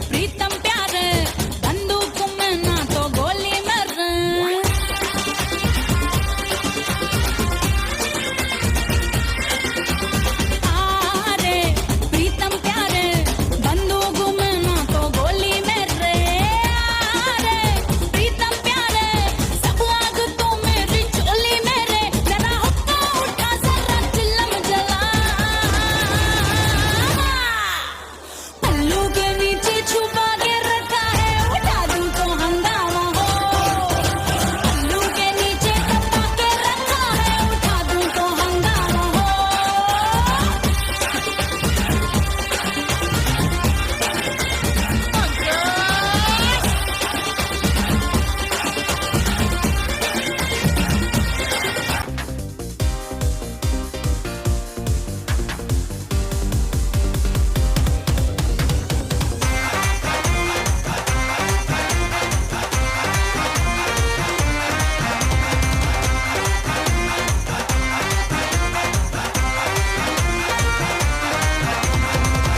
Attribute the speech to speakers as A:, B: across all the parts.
A: प्रीतम प्यार बंदूक में ना तो गोली मर। आरे प्रीतम प्यार बंदूक में ना तो गोली मेरे। आरे प्रीतम प्यार सब आग तो मेरी चोली मेरे। जरा हुक्का उठा जरा चिल्लम जला। पल्लू के नीचे छुपा के रखा है उठा दूं तो हंगामा हो। पल्लू के नीचे दबा के रखा है उठा दूं तो हंगामा हो।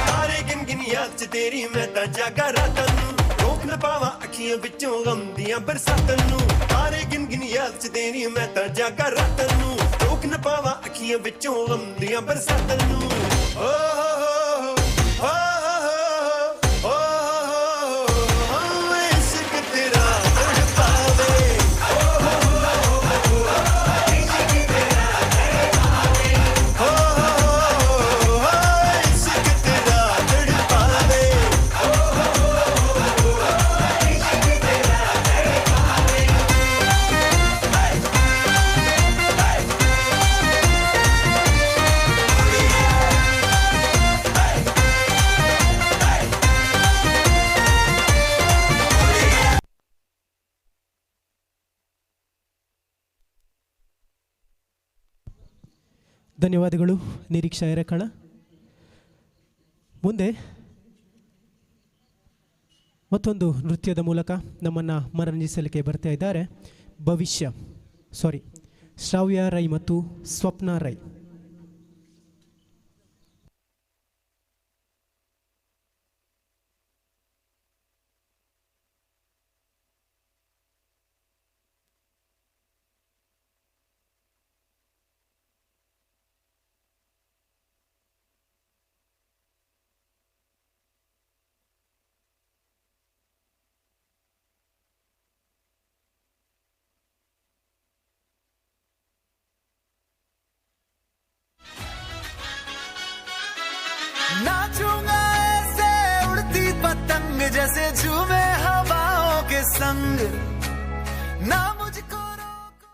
B: ਤਾਰੇ ਗਿਣ ਗਿਣ ਯਾਦ ਚ ਤੇਰੀ ਮੈਂ ਤਾਂ ਜਾਗਾ ਰਾਤਾਂ ਨੂੰ, ਰੋਕ ਨਾ ਪਾਵਾਂ ਅੱਖੀਆਂ ਵਿੱਚੋਂ ਗਮ ਦੀਆਂ ਬਰਸਾਤਾਂ ਨੂੰ। ਤਾਰੇ ਗਿਣ ਗਿਣ ਯਾਦ ਚ ਤੇਰੀ ਮੈਂ ਤਾਂ ਜਾਗਾ ਰਾਤਾਂ ਨੂੰ, ਰੋਕ ਨਾ ਪਾਵਾਂ ਅੱਖੀਆਂ ਵਿੱਚੋਂ ਗਮ ਦੀਆਂ ਬਰਸਾਤਾਂ ਨੂੰ। ਓ ਹੋ ਹੋ ਹੋ ਹੋ ਹੋ ਹੋ, ਇਸ਼ਕ ਤੇਰਾ ਤੜਪਾਵੇ। ਓ ਹੋ ਹੋ, ਇਸ਼ਕ ਤੇਰਾ ਤੜਪਾਵੇ। ਹੋ ਹੋ, ਇਸ਼ਕ ਤੇਰਾ ਤੜਪਾਵੇ। ਹੋ ਹੋ, ਇਸ਼ਕ ਤੇਰਾ ਤੜਪਾਵੇ।
C: ಧನ್ಯವಾದಗಳು ನಿರೀಕ್ಷಾ ಎರಕಳ. ಮುಂದೆ ಮತ್ತೊಂದು ನೃತ್ಯದ ಮೂಲಕ ನಮ್ಮನ್ನು ಮನರಂಜಿಸಲಿಕ್ಕೆ ಬರ್ತಾ ಇದ್ದಾರೆ ಭವಿಷ್ಯ ಸಾರಿ ಶ್ರಾವ್ಯ ರೈ ಮತ್ತು ಸ್ವಪ್ನ ರೈ.
D: नाचूंगा ऐसे उड़ती पतंग जैसे झूमे हवाओं के संग, ना मुझको रोको।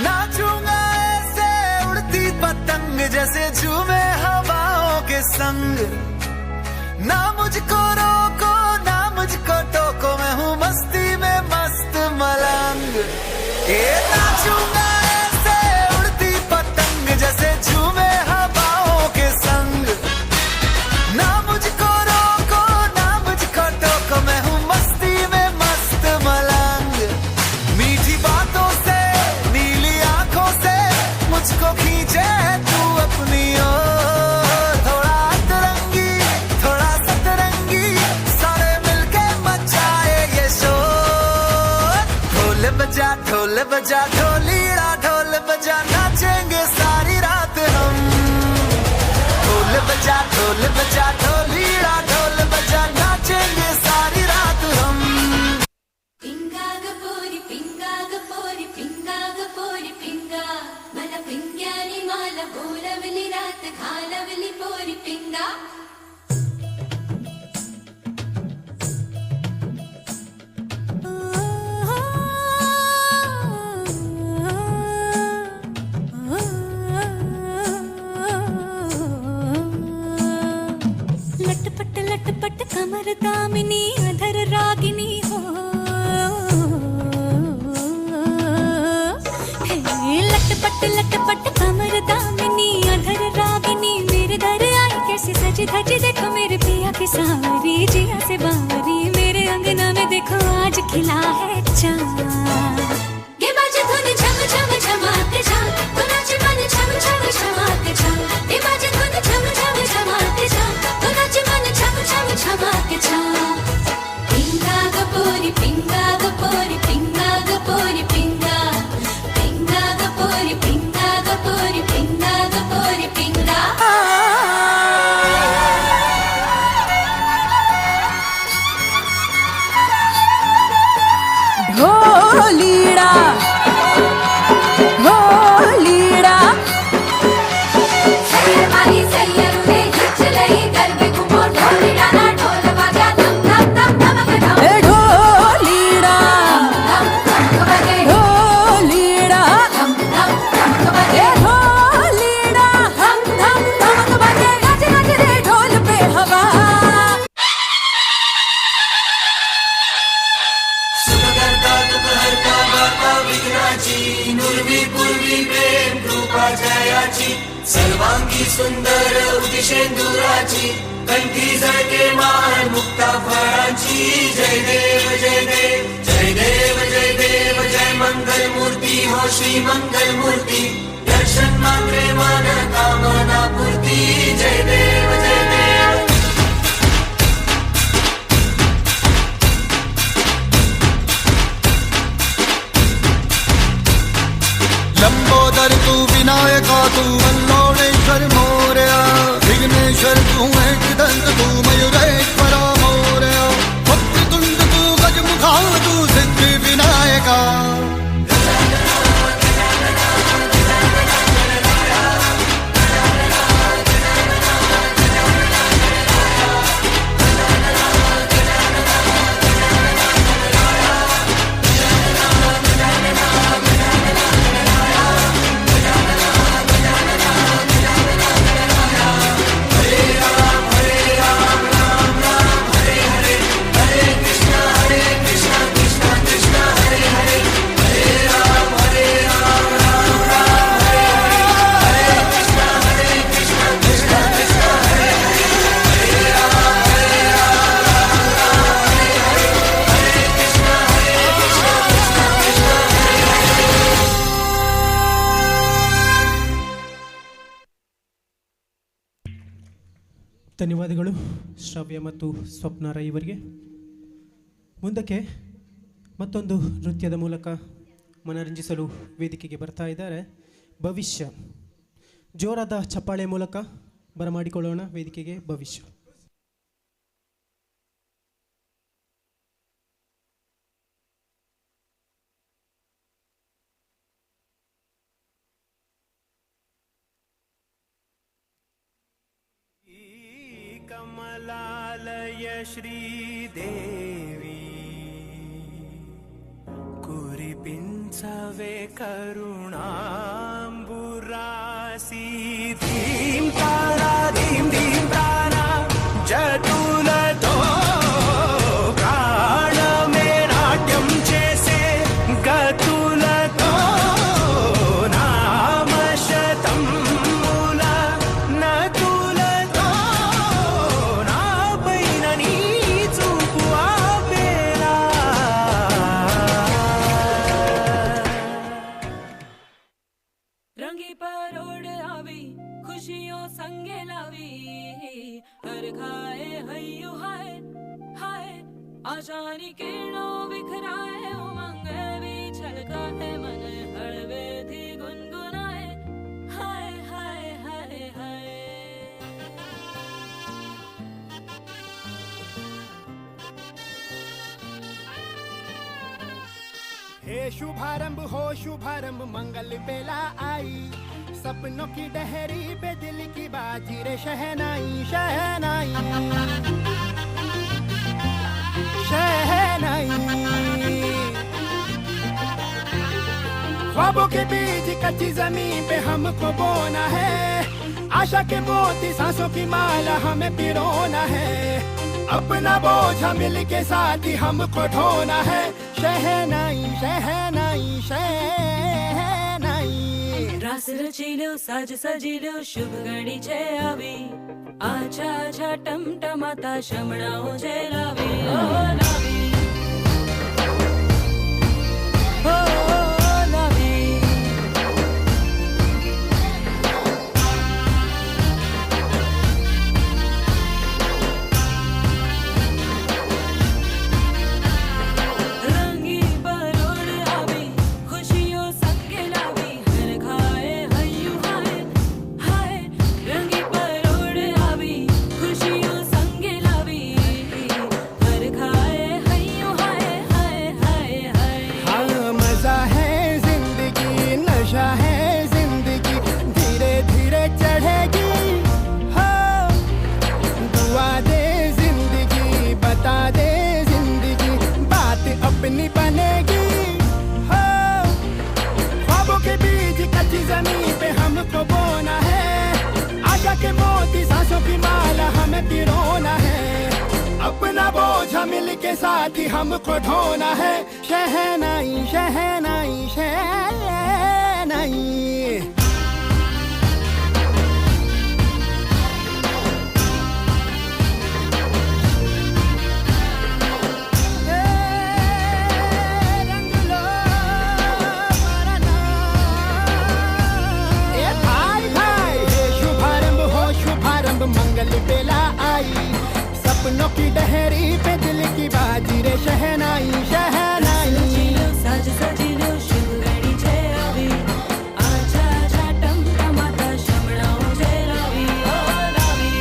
D: नाचूंगा ऐसे उड़ती पतंग जैसे झूमे हवाओं के संग, ना मुझको रोको ना मुझको टोको, मैं हूँ मस्ती में मस्त मलंग। ए नाचूंगा ऐसे उड़ती पतंग जैसे झूमे हवाओं के संग, ना मुझको रोको ना मुझको टोको, मैं हूँ मस्ती में मस्त मलंग। मीठी बातों से नीली आंखों से मुझको खींचे तू अपनी ओर, थोड़ा अतरंगी थोड़ा सतरंगी, सारे मिलके मचाए ये शोर। ढोल बजा ढोल बजा ढोलीड़ा ढोल बजा, नाचेंगे सारी रात हम। ढोल बजा ढोल बजा ढोलीड़ा ढोल बजा, नाचेंगे सारी रात हम।
A: ಪಿಂಗಾಗ ಪೋರಿ ಪಿಂಗಾಗ ಪೋರಿ ಪಿಂಗಾಗ ಪೋರಿ ಪಿಂಗಾ, ಮಲ ಪಿಂಗ್ಯಾನಿ ಮಾಲ ಬೋಲವಲಿ ರಾತ್ ಖಾಲವಲಿ ಪೋರಿ ಪಿಂಗಾ। लटपट लटपट कमर दामिनी अधर रागिनी हो। हे लटपट लटपट कमर दामिनी अधर रागिनी मेरे दर आई कैसी सज धज, देखो मेरे पिया की सारी जिया से बारी, मेरे अंगना में देखो आज खिला है चांद। गे बाजे धुन झम झम झमाक झम, तो नाच मन झम झम झमाक झम, गे बाजे धुन झम झम झमाक झम, तो नाच मन झम झम झमाक झम। पिंगा गपोरी पिंगा गपोरी पिंगा गपोरी पिंगा, पिंगा गपोरी पिंगा गपोरी पिंगा गपोरी पिंगा।
E: ढोलीड़ा ढोलीड़ा
A: सैय्यमारी सैय्यरुले हिचलई गरबे घुमो ढोलीड़ा ना ढोल बाजा धम धम धम धमक धम
E: ए ढोलीड़ा
A: धम धमक बजे
E: ढोलीड़ा
A: धम धम धमक बजे
E: ए ढोलीड़ा धम धम धमक बजे, नाच नाच रे ढोल पे हवा।
F: सर्वांगी सुंदर उदिशेंदुराची, कंठी झळके माळ मुक्ता फळांची। जय देव जय देव जय देव जय देव जय मंगल मूर्ती हो श्री मंगल मूर्ती, दर्शन मात्रे मन कामना पूर्ती। जय देव जय देव।
D: लंबोदर तू विनायका तू वल्लोणेश्वर मोरया, विघ्नेश्वर तू एकदंत तू मयूरेश्वरा मोरया, वक्रतुंड तू गजमुखा तू सिद्धि विनायका।
C: ಧನ್ಯವಾದಗಳು ಶ್ರವ್ಯ ಮತ್ತು ಸ್ವಪ್ನ ರೈ ಇವರಿಗೆ. ಮುಂದಕ್ಕೆ ಮತ್ತೊಂದು ನೃತ್ಯದ ಮೂಲಕ ಮನರಂಜಿಸಲು ವೇದಿಕೆಗೆ ಬರ್ತಾ ಇದ್ದಾರೆ ಭವಿಷ್ಯ. ಜೋರಾದ ಚಪ್ಪಾಳೆ ಮೂಲಕ ಬರಮಾಡಿಕೊಳ್ಳೋಣ ವೇದಿಕೆಗೆ ಭವಿಷ್ಯ.
F: कमलालय श्रीदेवी कुरिपिंसवे करुणांबुरासी, धीं तारा धीं धीं तारा जटुलतो प्राणमे नाट्यं चेसे गतुलतो नामशतं मूल नतुलतो नापैन नी चूపు ఆపేలా।
A: रंगी परोड़ आवी खुशियों संगे लावी, हर खाए हय्यु हाय हाय, आशानी किरणों बिखराए, उमंग भी छलकाए, मन हड़वे थी गुनगुनाए, हाय हाय हाय हाय।
G: हे शुभारंभ हो शुभारंभ मंगल बेला आई, सपनों की डहरी पे दिल की बाजी रे शहनाई शहनाई शहनाई। ख्वाबों के बीज कच्ची जमीन पे हमको बोना है, आशा के मोती सांसों की माला हमें पिरोना है। अपना बोझ मिल के साथी हमको ढोना है। शहनाई शहनाई शहनाई।
A: રાસ રચી લ્યો, સાજ સજી લ્યો, શુભ ઘડી છે આવી। આછા આછા ટમટમાતા શમણાઓ છે લાવી, ઓ લાવી, ઓ લાવી। રંગી પરોળ આવી, ખુશીઓ સંગે લાવી, હર ખાય હૈયું હાય હાય। રંગી પરોળ આવી, ખુશીઓ સંગે લાવી, હર ખાય હૈયું હાય હાય હાય હાય।
G: हाँ मजा है जिंदगी, नशा है जिंदगी, धीरे धीरे चढ़ेगी। हाँ दुआ दे जिंदगी, बता दे जिंदगी, बात अपनी बनेगी। हाँ ख्वाबों के बीज कच्ची जमीन पे हमको बोना है। आशा के मोती सांसों की माला हमें पिरोना है। अपना बोझ मिल के साथी हमको ढोना है। शहनाई शहनाई शहनाई। रंग लो ए भाई भाई, हे शुभारंभ हो शुभारंभ, मंगल बेला आई। सपनों की डहरी पे दिल की बाजी रे शहनाई शहनाई।
A: રચી લ્યો, સાજ સજી લ્યો, શુભ ઘડી છે આવી। આછા આછા ટમટમાતા શમણાઓ છે લાવી, ઓ લાવી।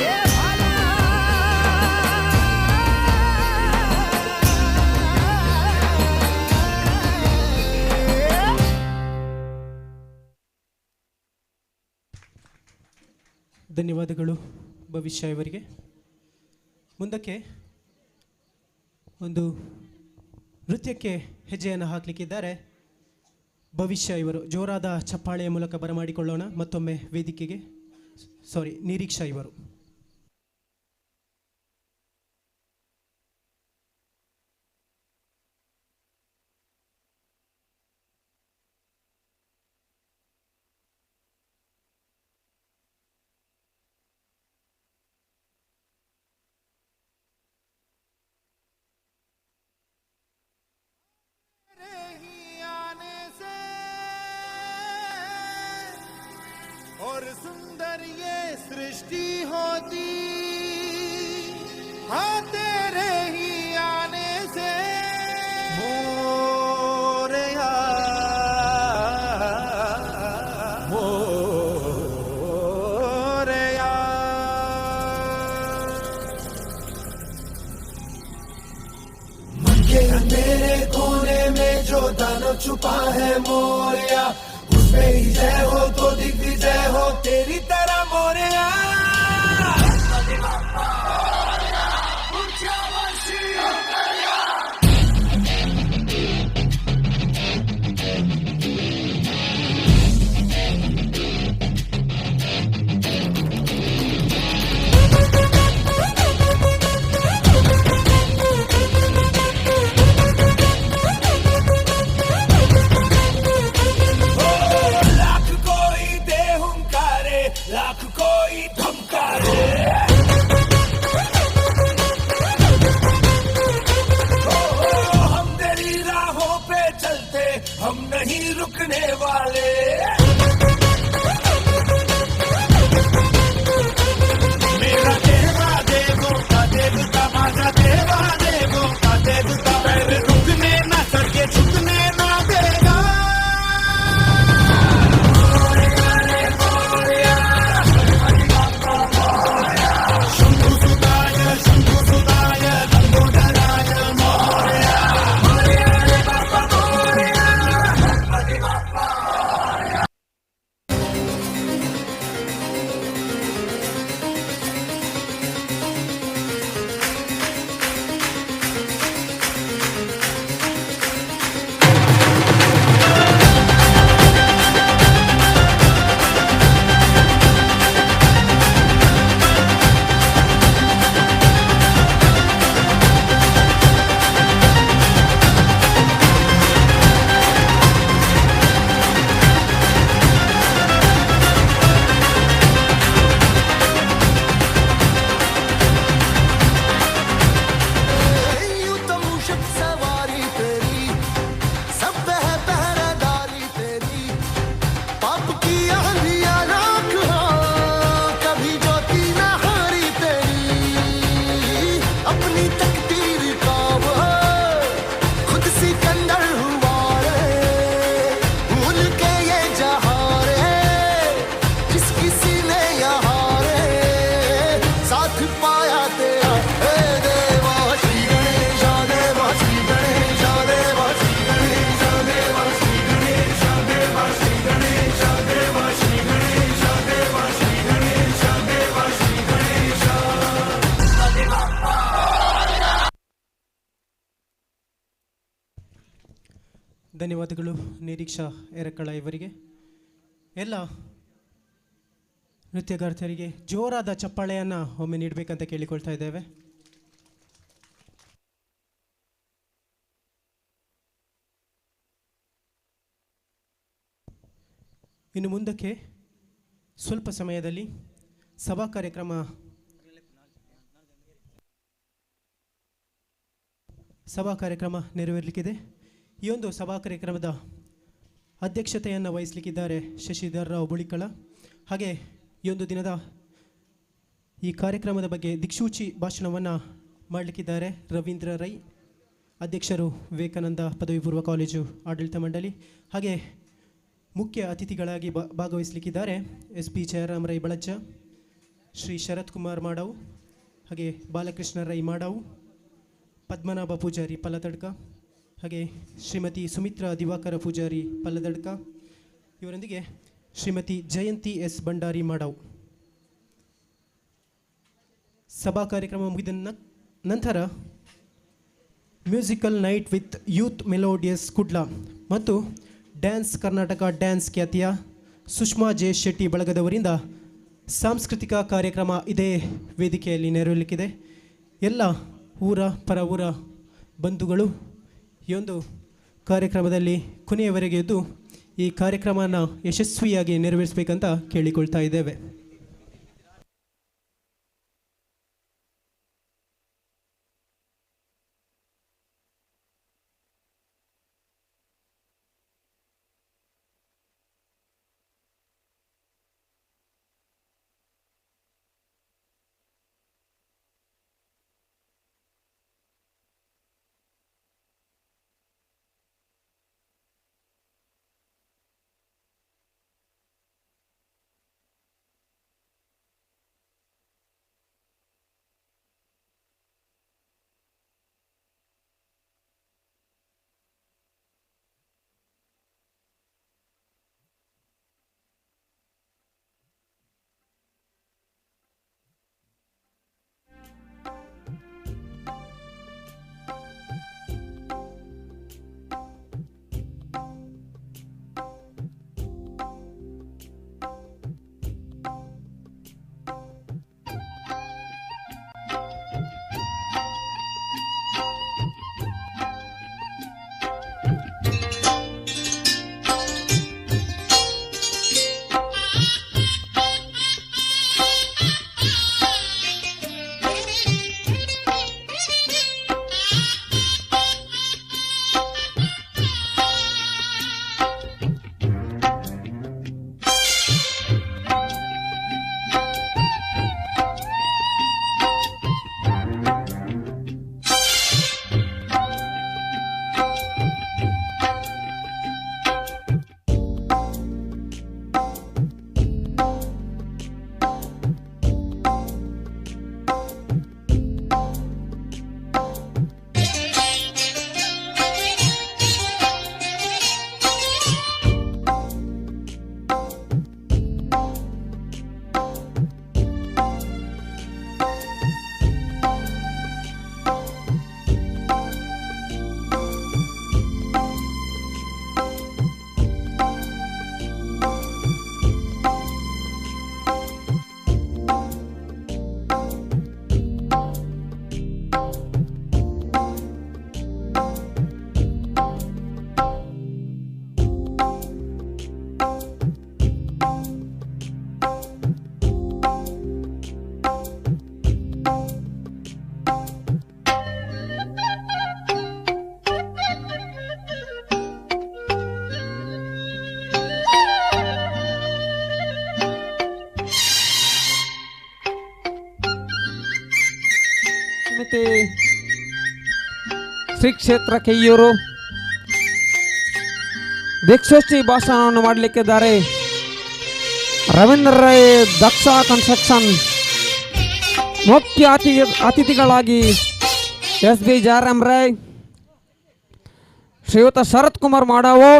G: ए भाला।
C: ಧನ್ಯವಾದಗಳು ಭವಿಷ್ಯ ಇವರಿಗೆ। ಮುಂದಕ್ಕೆ ಒಂದು ನೃತ್ಯಕ್ಕೆ ಹೆಜ್ಜೆಯನ್ನು ಹಾಕಲಿಕ್ಕಿದ್ದಾರೆ ಭವಿಷ್ಯ ಇವರು। ಜೋರಾದ ಚಪ್ಪಾಳೆಯ ಮೂಲಕ ಬರಮಾಡಿಕೊಳ್ಳೋಣ ಮತ್ತೊಮ್ಮೆ ವೇದಿಕೆಗೆ, ಸಾರಿ, ನಿರೀಕ್ಷಾ ಇವರು।
D: ही आने से और सुंदर ये सृष्टि होती, हाँ तेरे ही आने से। मोरया मोरया। मन के अंधेरे कोने में जो दानव छुपा है मोरया, उसमें ही जय हो तो दिग्विजय हो तेरी तरह मोरया। लाख कोई दे हुंकारे, लाख कोई धमकारे, हम तेरी राहों पे चलते, हम नहीं रुकने वाले। मेरा देवा देवों का देवता, माझा देवा देवों का देवता, पैर रुकने ना सके झुकने ना देगा। शंभु सुताय शंभु सुताय लंबोदराय मोरया। मोरया रे बाप्पा मोरया, गणपति बाप्पा।
C: ಧನ್ಯವಾದಗಳು ನಿರೀಕ್ಷಾ ಎರಕಳ ಇವರಿಗೆ. ಎಲ್ಲ ನೃತ್ಯಗಾರ್ತಿಯರಿಗೆ ಜೋರಾದ ಚಪ್ಪಾಳೆಯನ್ನು ಒಮ್ಮೆ ನೀಡಬೇಕಂತ ಕೇಳಿಕೊಳ್ತಾ ಇದ್ದೇವೆ. ಇನ್ನು ಮುಂದಕ್ಕೆ ಸ್ವಲ್ಪ ಸಮಯದಲ್ಲಿ ಸಭಾ ಕಾರ್ಯಕ್ರಮ ನೆರವೇರಲಿಕ್ಕಿದೆ. ಈ ಒಂದು ಸಭಾ ಕಾರ್ಯಕ್ರಮದ ಅಧ್ಯಕ್ಷತೆಯನ್ನು ವಹಿಸಲಿಕ್ಕಿದ್ದಾರೆ ಶಶಿಧರ್ ರಾವ್ ಬುಳಿಕಳ. ಹಾಗೆ ಈ ಒಂದು ದಿನದ ಈ ಕಾರ್ಯಕ್ರಮದ ಬಗ್ಗೆ ದಿಕ್ಸೂಚಿ ಭಾಷಣವನ್ನು ಮಾಡಲಿಕ್ಕಿದ್ದಾರೆ ರವೀಂದ್ರ ರೈ, ಅಧ್ಯಕ್ಷರು ವಿವೇಕಾನಂದ ಪದವಿ ಪೂರ್ವ ಕಾಲೇಜು ಆಡಳಿತ ಮಂಡಳಿ. ಹಾಗೆ ಮುಖ್ಯ ಅತಿಥಿಗಳಾಗಿ ಭಾಗವಹಿಸಲಿಕ್ಕಿದ್ದಾರೆ ಎಸ್ ಪಿ ಜಯರಾಮ್ ರೈ ಬಳಜ್ಜ, ಶ್ರೀ ಶರತ್ ಕುಮಾರ್ ಮಾಡವು, ಹಾಗೆ ಬಾಲಕೃಷ್ಣ ರೈ ಮಾಡವು, ಪದ್ಮನಾಭ ಪೂಜಾರಿ ಪಲ್ಲತಡ್ಕ, ಹಾಗೆ ಶ್ರೀಮತಿ ಸುಮಿತ್ರಾ ದಿವಾಕರ ಪೂಜಾರಿ ಪಲ್ಲದಡ್ಕ, ಇವರೊಂದಿಗೆ ಶ್ರೀಮತಿ ಜಯಂತಿ ಎಸ್ ಭಂಡಾರಿ ಮಾಡವು. ಸಭಾ ಕಾರ್ಯಕ್ರಮ ಮುಗಿದ ನಂತರ musical night with youth melodious Kudla ಮತ್ತು ಡ್ಯಾನ್ಸ್ ಕರ್ನಾಟಕ ಡ್ಯಾನ್ಸ್ ಖ್ಯಾತಿಯ ಸುಷ್ಮಾ ಜೆ ಶೆಟ್ಟಿ ಬಳಗದವರಿಂದ ಸಾಂಸ್ಕೃತಿಕ ಕಾರ್ಯಕ್ರಮ ಇದೇ ವೇದಿಕೆಯಲ್ಲಿ ನೆರವೇರಲಿಕ್ಕಿದೆ. ಎಲ್ಲ ಊರ ಪರ ಊರ ಬಂಧುಗಳು ಈ ಒಂದು ಕಾರ್ಯಕ್ರಮದಲ್ಲಿ ಕೊನೆಯವರೆಗೆ ಇದ್ದು ಈ ಕಾರ್ಯಕ್ರಮನ ಯಶಸ್ವಿಯಾಗಿ ನೆರವೇರಿಸಬೇಕಂತ ಕೇಳಿಕೊಳ್ತಾ ಇದ್ದೇವೆ.
H: ಶ್ರೀ ಕ್ಷೇತ್ರ ಕೆಯ್ಯೂರು ದಿಕ್ಸೂಚಿ ಭಾಷಣವನ್ನು ಮಾಡಲಿಕ್ಕಿದ್ದಾರೆ ರವೀಂದ್ರ ರೈ ದಕ್ಷ ಕನ್ಸ್ಟ್ರಕ್ಷನ್. ಮುಖ್ಯ ಅತಿಥಿಗಳಾಗಿ ಎಸ್ ಬಿ ಜಯರಾಮ್ ರೈ, ಶ್ರೀಯುತ ಶರತ್ ಕುಮಾರ್ ಮಾಡಾವು,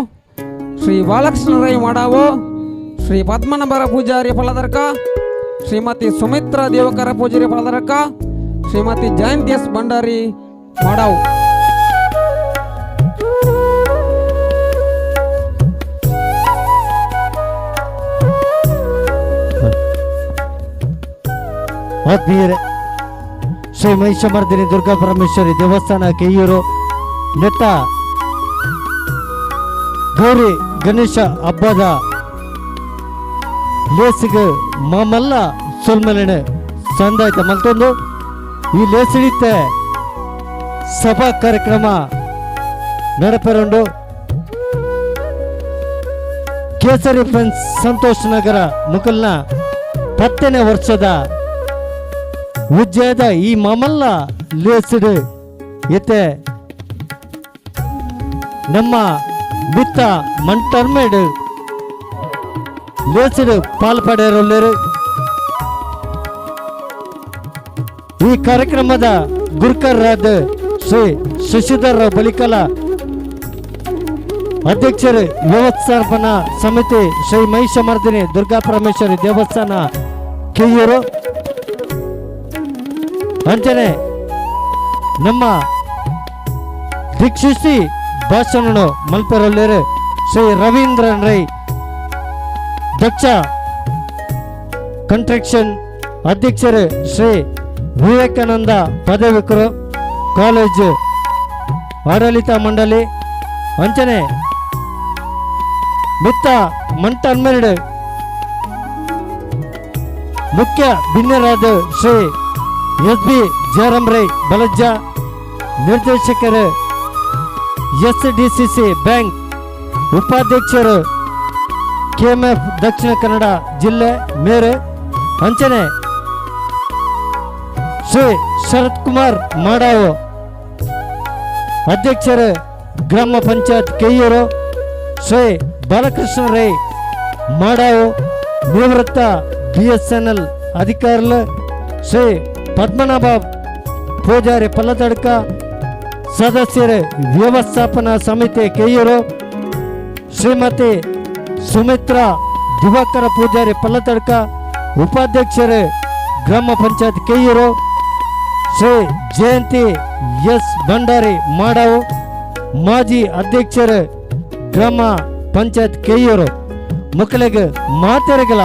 H: ಶ್ರೀ ಬಾಲಕೃಷ್ಣ ರೈ ಮಾಡಾವು, ಶ್ರೀ ಪದ್ಮನಾಭರ ಪೂಜಾರಿ ಫಲದರ್ಕ, ಶ್ರೀಮತಿ ಸುಮಿತ್ರಾ ದೇವಕರ ಪೂಜಾರಿ ಫಲದರ್ಕ, ಶ್ರೀಮತಿ ಜಯಂತಿ ಎಸ್ ಭಂಡಾರಿ ಮಾಡಾವು.
I: ಆತ್ಮೀಯರೇ, ಶ್ರೀ ಮಹಿಷಮರ್ದಿನಿ ದುರ್ಗಾ ಪರಮೇಶ್ವರಿ ದೇವಸ್ಥಾನ ಕೆಯ್ಯೂರು ನೆಟ್ಟ ಗೌರಿ ಗಣೇಶ ಹಬ್ಬದ ಲೇಸಿಗೆ ಮಾಮಲ್ಲ ಸೊಲ್ಮಲೆನೆ ಸಂದಾಯ್ತ ಮಲ್ತೊಂದು ಈ ಲೇಸಿಡಿತೆ ಸಭಾ ಕಾರ್ಯಕ್ರಮ ನಡಪೆರುಂಡು. ಕೇಸರಿ ಫ್ರೆಂಡ್ಸ್ ಸಂತೋಷ್ ನಗರ ಮುಕಲ್ನ 10ನೇ ವರ್ಷದ ಉಜ್ಜಯದ ಈ ಮಾಮಲ್ಲ ಲೇಸಿಡು ಇತ್ತೆ ನಮ್ಮ ಮಿತ್ತ ಮಂಟರ್ಮೇಡು ಲೇಸಿಡು ಪಾಲ್ಪಡೆಯರೊಲ್ಲೇರು. ಈ ಕಾರ್ಯಕ್ರಮದ ಗುರುಕರ್ರಾದ ಶ್ರೀ ಶಶಿಧರ್ ರಾವ್ ಬಲಿಕಲ, ಅಧ್ಯಕ್ಷರು ವ್ಯವಸ್ಥಾಪನಾ ಸಮಿತಿ ಶ್ರೀ ಮಹಿಷಮರ್ದಿನಿ ದುರ್ಗಾ ಪರಮೇಶ್ವರಿ ದೇವಸ್ಥಾನ ಕೆಯ್ಯೂರು. ಅಂಚನೆ ನಮ್ಮ ದೀಕ್ಷಿಸಿ ಭಾಷಣ ಮಲ್ಪೆರೊಲ್ಲೇರು ಶ್ರೀ ರವೀಂದ್ರನ್ ರೈ, ದಕ್ಷ ಕಂಟ್ರಕ್ಷನ್ ಅಧ್ಯಕ್ಷರು ಶ್ರೀ ವಿವೇಕಾನಂದ ಪದವಿಕರು ಕಾಲೇಜು ಆಡಳಿತ ಮಂಡಳಿ. ಅಂಚನೆ ಮಿತ್ತ ಮಂಟನ್ಮೆರಡು ಮುಖ್ಯ ಭಿನ್ನರಾದ ಶ್ರೀ ಎಸ್ ಬಿ ಜಯರಾಮ್ ರೈ ಬಲಜ್ಜ, ನಿರ್ದೇಶಕರು S D C C bank, ಉಪಾಧ್ಯಕ್ಷರು ಕೆಎಂಎಫ್ ದಕ್ಷಿಣ ಕನ್ನಡ ಜಿಲ್ಲೆ ಮೇರೆ. ಅಂಚನೆ ಶ್ರೀ ಶರತ್ ಕುಮಾರ್ ಮಾಡಾವು, ಅಧ್ಯಕ್ಷರು ಗ್ರಾಮ ಪಂಚಾಯತ್ ಕೆಯ್ಯೂರು. ಶ್ರೀ ಬಾಲಕೃಷ್ಣ ರೈ ಮಾಡಾವು, ನಿವೃತ್ತ ಬಿಎಸ್ಎನ್ಎಲ್ ಅಧಿಕಾರಿಗಳು. ಶ್ರೀ ಪದ್ಮನಾಭ ಪೂಜಾರಿ ಪಲ್ಲದಡ್ಕ, ಸದಸ್ಯರು ವ್ಯವಸ್ಥಾಪನಾ ಸಮಿತಿ ಕೆಯ್ಯೂರು. ಶ್ರೀಮತಿ ಸುಮಿತ್ರಾ ದಿವಾಕರ ಪೂಜಾರಿ ಪಲ್ಲತಡ್ಕ, ಉಪಾಧ್ಯಕ್ಷರು ಗ್ರಾಮ ಪಂಚಾಯತ್ ಕೆಯ್ಯೂರು. ಶ್ರೀ ಜಯಂತಿ ಎಸ್ ಭಂಡಾರಿ ಮಾಡಾವು, ಮಾಜಿ ಅಧ್ಯಕ್ಷರು ಗ್ರಾಮ ಪಂಚಾಯತ್ ಕೆಯ್ಯೂರು. ಮಕ್ಕಳಿಗೆ ಮಾತೆರೆಗಲ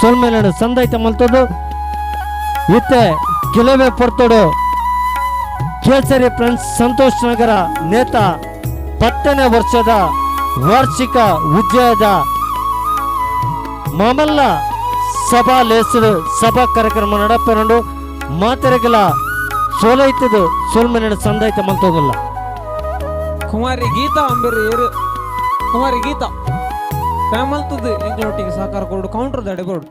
I: ಸೊಲ್ಮೆಲನ್ನು ಸಂದಾಯ್ತ ಮಲ್ತದ್ದು. ಇತ್ತೆ ಕೆಲವೇ ಪೊರ್ತೋಡು ಕೇಸರಿ ಫ್ರೆಂಡ್ಸ್ ಸಂತೋಷ್ ನಗರ ನೇತ 10ನೇ ವರ್ಷದ ವಾರ್ಷಿಕ ಉಜ್ಜಯದ ಮಾಮಲ್ಲ ಸಭಾ ಲೇಸರು ಸಭಾ ಕಾರ್ಯಕ್ರಮ ನಡಪೆರಂಡು ಮಾತೆರೆಗಲ ಸೋಲೈತದು ಸೋಲ್ಮನೆ ಸಂದಾಯ್ತ ಮಲ್ತೋದಲ್ಲ.
H: ಕುಮಾರಿ ಗೀತಾ ಅಂಬೇರು ಏರು ಕುಮಾರಿ ಗೀತಾ ಫ್ಯಾಮಲ್ತದ್ದು ಎಂಕ್ಲೊಟ್ಟಿಗೆ ಸಹಕಾರ ಕೊಡು, ಕೌಂಟರ್ ದಡೆ ಕೊಡು.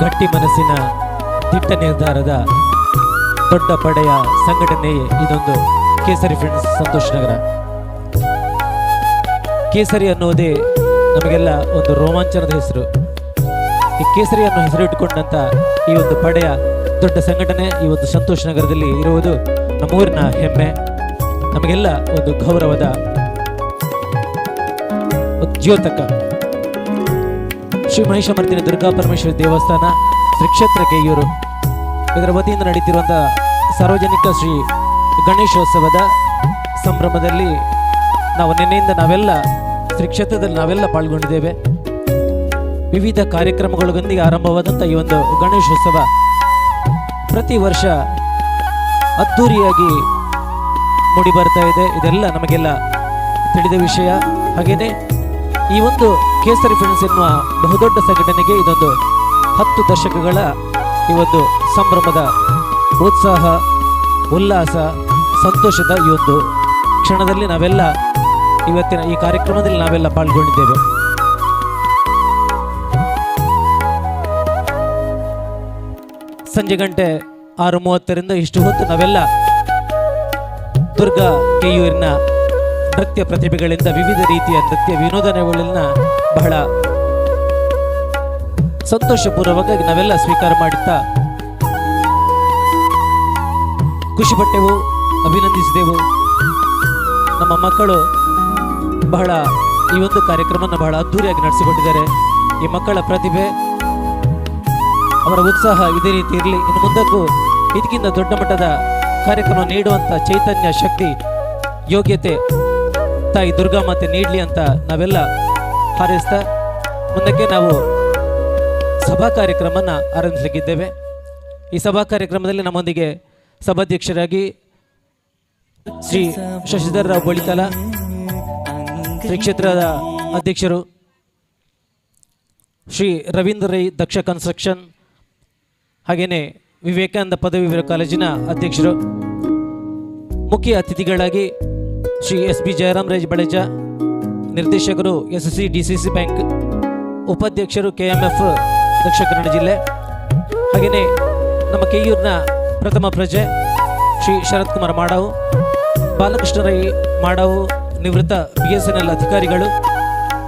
J: ಗಟ್ಟಿ ಮನಸ್ಸಿನ ದಿಟ್ಟ ನಿರ್ಧಾರದ ದೊಡ್ಡ ಪಡೆಯ ಸಂಘಟನೆ ಇದೊಂದು ಕೇಸರಿ ಫ್ರೆಂಡ್ಸ್ ಸಂತೋಷ್ ನಗರ. ಕೇಸರಿ ಅನ್ನುವುದೇ ನಮಗೆಲ್ಲ ಒಂದು ರೋಮಾಂಚನದ ಹೆಸರು. ಈ ಕೇಸರಿ ಅನ್ನೋ ಹೆಸರು ಇಟ್ಟುಕೊಂಡಂಥ ಈ ಒಂದು ಪಡೆಯ ದೊಡ್ಡ ಸಂಘಟನೆ ಈ ಒಂದು ಸಂತೋಷ್ ನಗರದಲ್ಲಿ ಇರುವುದು ನಮ್ಮೂರಿನ ಹೆಮ್ಮೆ, ನಮಗೆಲ್ಲ ಒಂದು ಗೌರವದ ದ್ಯೋತಕ. ಶ್ರೀ ಮಹಿಷಮರ್ದಿನಿ ದುರ್ಗಾ ಪರಮೇಶ್ವರಿ ದೇವಸ್ಥಾನ, ಶ್ರೀ ಕ್ಷೇತ್ರ ಕೆಯ್ಯೂರು ಇದರ ವತಿಯಿಂದ ನಡೀತಿರುವಂಥ ಸಾರ್ವಜನಿಕ ಶ್ರೀ ಗಣೇಶೋತ್ಸವದ ಸಂಭ್ರಮದಲ್ಲಿ ನಾವು ನಿನ್ನೆಯಿಂದ ನಾವೆಲ್ಲ ಶ್ರೀ ಕ್ಷೇತ್ರದಲ್ಲಿ ನಾವೆಲ್ಲ ಪಾಲ್ಗೊಂಡಿದ್ದೇವೆ. ವಿವಿಧ ಕಾರ್ಯಕ್ರಮಗಳೊಂದಿಗೆ ಆರಂಭವಾದಂಥ ಈ ಒಂದು ಗಣೇಶೋತ್ಸವ ಪ್ರತಿ ವರ್ಷ ಅದ್ಧೂರಿಯಾಗಿ ಮೂಡಿ ಬರ್ತಾ ಇದೆ. ಇದೆಲ್ಲ ನಮಗೆಲ್ಲ ತಿಳಿದ ವಿಷಯ. ಹಾಗೆಯೇ ಈ ಒಂದು ಕೇಸರಿ ಫ್ರೆಂಡ್ಸ್ ಎನ್ನುವ ಬಹುದೊಡ್ಡ ಸಂಘಟನೆಗೆ ಇದೊಂದು 10 ದಶಕಗಳ ಈ ಒಂದು ಸಂಭ್ರಮದ ಉತ್ಸಾಹ, ಉಲ್ಲಾಸ, ಸಂತೋಷದ ಈ ಒಂದು ಕ್ಷಣದಲ್ಲಿ ನಾವೆಲ್ಲ ಇವತ್ತಿನ ಈ ಕಾರ್ಯಕ್ರಮದಲ್ಲಿ ನಾವೆಲ್ಲ ಪಾಲ್ಗೊಂಡಿದ್ದೇವೆ. ಸಂಜೆ ಗಂಟೆ 6:30ರಿಂದ ಇಷ್ಟು ಹೊತ್ತು ನಾವೆಲ್ಲ ದುರ್ಗಾ ಕೆಯೂರಿನ ನೃತ್ಯ ಪ್ರತಿಭೆಗಳಿಂದ ವಿವಿಧ ರೀತಿಯ ನೃತ್ಯ ವಿನೋದನೆಗಳನ್ನು ಬಹಳ ಸಂತೋಷಪೂರ್ವಕವಾಗಿ ನಾವೆಲ್ಲ ಸ್ವೀಕಾರ ಮಾಡುತ್ತಾ ಖುಷಿಪಟ್ಟೆವು, ಅಭಿನಂದಿಸಿದೆವು. ನಮ್ಮ ಮಕ್ಕಳು ಬಹಳ ಈ ಒಂದು ಕಾರ್ಯಕ್ರಮವನ್ನು ಬಹಳ ಅದ್ಧೂರಿಯಾಗಿ ನಡೆಸಿಕೊಂಡಿದ್ದಾರೆ. ಈ ಮಕ್ಕಳ ಪ್ರತಿಭೆ, ಅವರ ಉತ್ಸಾಹ ಇದೇ ರೀತಿ ಇರಲಿ. ಇನ್ನು ಮುಂದಕ್ಕೂ ಇದಕ್ಕಿಂತ ದೊಡ್ಡ ಮಟ್ಟದ ಕಾರ್ಯಕ್ರಮ ನೀಡುವಂಥ ಚೈತನ್ಯ, ಶಕ್ತಿ, ಯೋಗ್ಯತೆ ತಾಯಿ ದುರ್ಗಾ ಮಾತೆ ನೀಡಲಿ ಅಂತ ನಾವೆಲ್ಲ ಹಾರೈಸ್ತಾ ಮುಂದಕ್ಕೆ ನಾವು ಸಭಾ ಕಾರ್ಯಕ್ರಮನ ಆರಂಭಿಸಲಿಕ್ಕಿದ್ದೇವೆ. ಈ ಸಭಾ ಕಾರ್ಯಕ್ರಮದಲ್ಲಿ ನಮ್ಮೊಂದಿಗೆ ಸಭಾಧ್ಯಕ್ಷರಾಗಿ ಶ್ರೀ ಶಶಿಧರ್ ರಾವ್ ಬಳಿಕಲ, ಶ್ರೀ ಕ್ಷೇತ್ರದ ಅಧ್ಯಕ್ಷರು ಶ್ರೀ ರವೀಂದ್ರ ರೈ ದಕ್ಷ ಕನ್ಸ್ಟ್ರಕ್ಷನ್, ಹಾಗೆಯೇ ವಿವೇಕಾನಂದ ಪದವಿ ಕಾಲೇಜಿನ ಅಧ್ಯಕ್ಷರು, ಮುಖ್ಯ ಅತಿಥಿಗಳಾಗಿ ಶ್ರೀ ಎಸ್ ಬಿ ಜಯರಾಮ್ ರೈ ಬಳೆಜ, ನಿರ್ದೇಶಕರು S C D C C bank, ಉಪಾಧ್ಯಕ್ಷರು ಕೆಎಂಎಫ್ ದಕ್ಷಿಣ ಕನ್ನಡ ಜಿಲ್ಲೆ, ಹಾಗೆಯೇ ನಮ್ಮ ಕೆಯೂರಿನ ಪ್ರಥಮ ಪ್ರಜೆ ಶ್ರೀ ಶರತ್ ಕುಮಾರ್ ಮಾಡಾವು, ಬಾಲಕೃಷ್ಣ ರೈ ಮಾಡಾವು ನಿವೃತ್ತ BSNL ಅಧಿಕಾರಿಗಳು,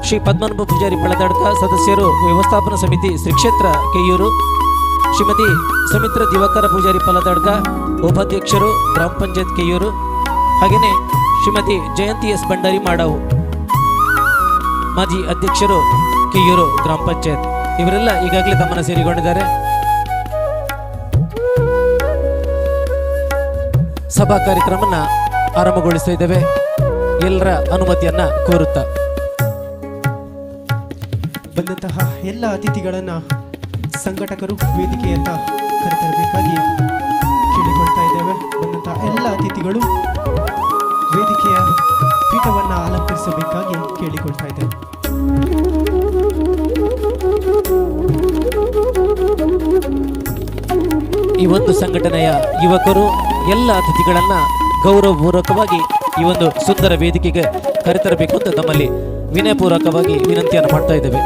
J: ಶ್ರೀ ಪದ್ಮನಾಭ ಪೂಜಾರಿ ಪಳದಾಡ್ಕ ಸದಸ್ಯರು ವ್ಯವಸ್ಥಾಪನಾ ಸಮಿತಿ ಶ್ರೀ ಕ್ಷೇತ್ರ ಕೆಯೂರು, ಶ್ರೀಮತಿ ಸುಮಿತ್ರ ದಿವಾಕರ ಪೂಜಾರಿ ಪಲದಾಡ್ಕ ಉಪಾಧ್ಯಕ್ಷರು ಗ್ರಾಮ ಪಂಚಾಯತ್ ಕೆಯೂರು, ಹಾಗೆಯೇ ಶ್ರೀಮತಿ ಜಯಂತಿ ಎಸ್ ಭಂಡಾರಿ ಮಾಡಾವು ಮಾಜಿ ಅಧ್ಯಕ್ಷರು ಕೆಯೂರು ಗ್ರಾಮ ಪಂಚಾಯತ್, ಇವರೆಲ್ಲ ಈಗಾಗಲೇ ತಮ್ಮನ್ನು ಸೇರಿಕೊಂಡಿದ್ದಾರೆ. ಸಭಾ ಕಾರ್ಯಕ್ರಮನ ಆರಂಭಗೊಳಿಸ್ತಾ ಇದ್ದೇವೆ. ಎಲ್ಲರ ಅನುಮತಿಯನ್ನ ಕೋರುತ್ತಾ
C: ಬಂದಂತಹ ಎಲ್ಲ ಅತಿಥಿಗಳನ್ನು ಸಂಘಟಕರು ವೇದಿಕೆಯತ್ತ ಕರೆತರಬೇಕಾಗಿ ಕೇಳಿಕೊಳ್ತಾ ಇದ್ದೇವೆ. ಬಂದಂತಹ ಎಲ್ಲ ಅತಿಥಿಗಳು ವೇದಿಕೆಯ ಪೀಠವನ್ನು ಅಲಂಕರಿಸಬೇಕಾಗಿ ಕೇಳಿಕೊಳ್ತಾ ಇದ್ದೇವೆ.
J: ಈ ಒಂದು ಸಂಘಟನೆಯ ಯುವಕರು ಎಲ್ಲ ಅತಿಥಿಗಳನ್ನ ಗೌರವಪೂರ್ವಕವಾಗಿ ಈ ಒಂದು ಸುಂದರ ವೇದಿಕೆಗೆ ಕರೆತರಬೇಕು ಅಂತ ತಮ್ಮಲ್ಲಿ ವಿನಯಪೂರ್ವಕವಾಗಿ ವಿನಂತಿಯನ್ನು ಮಾಡ್ತಾ ಇದ್ದೇವೆ.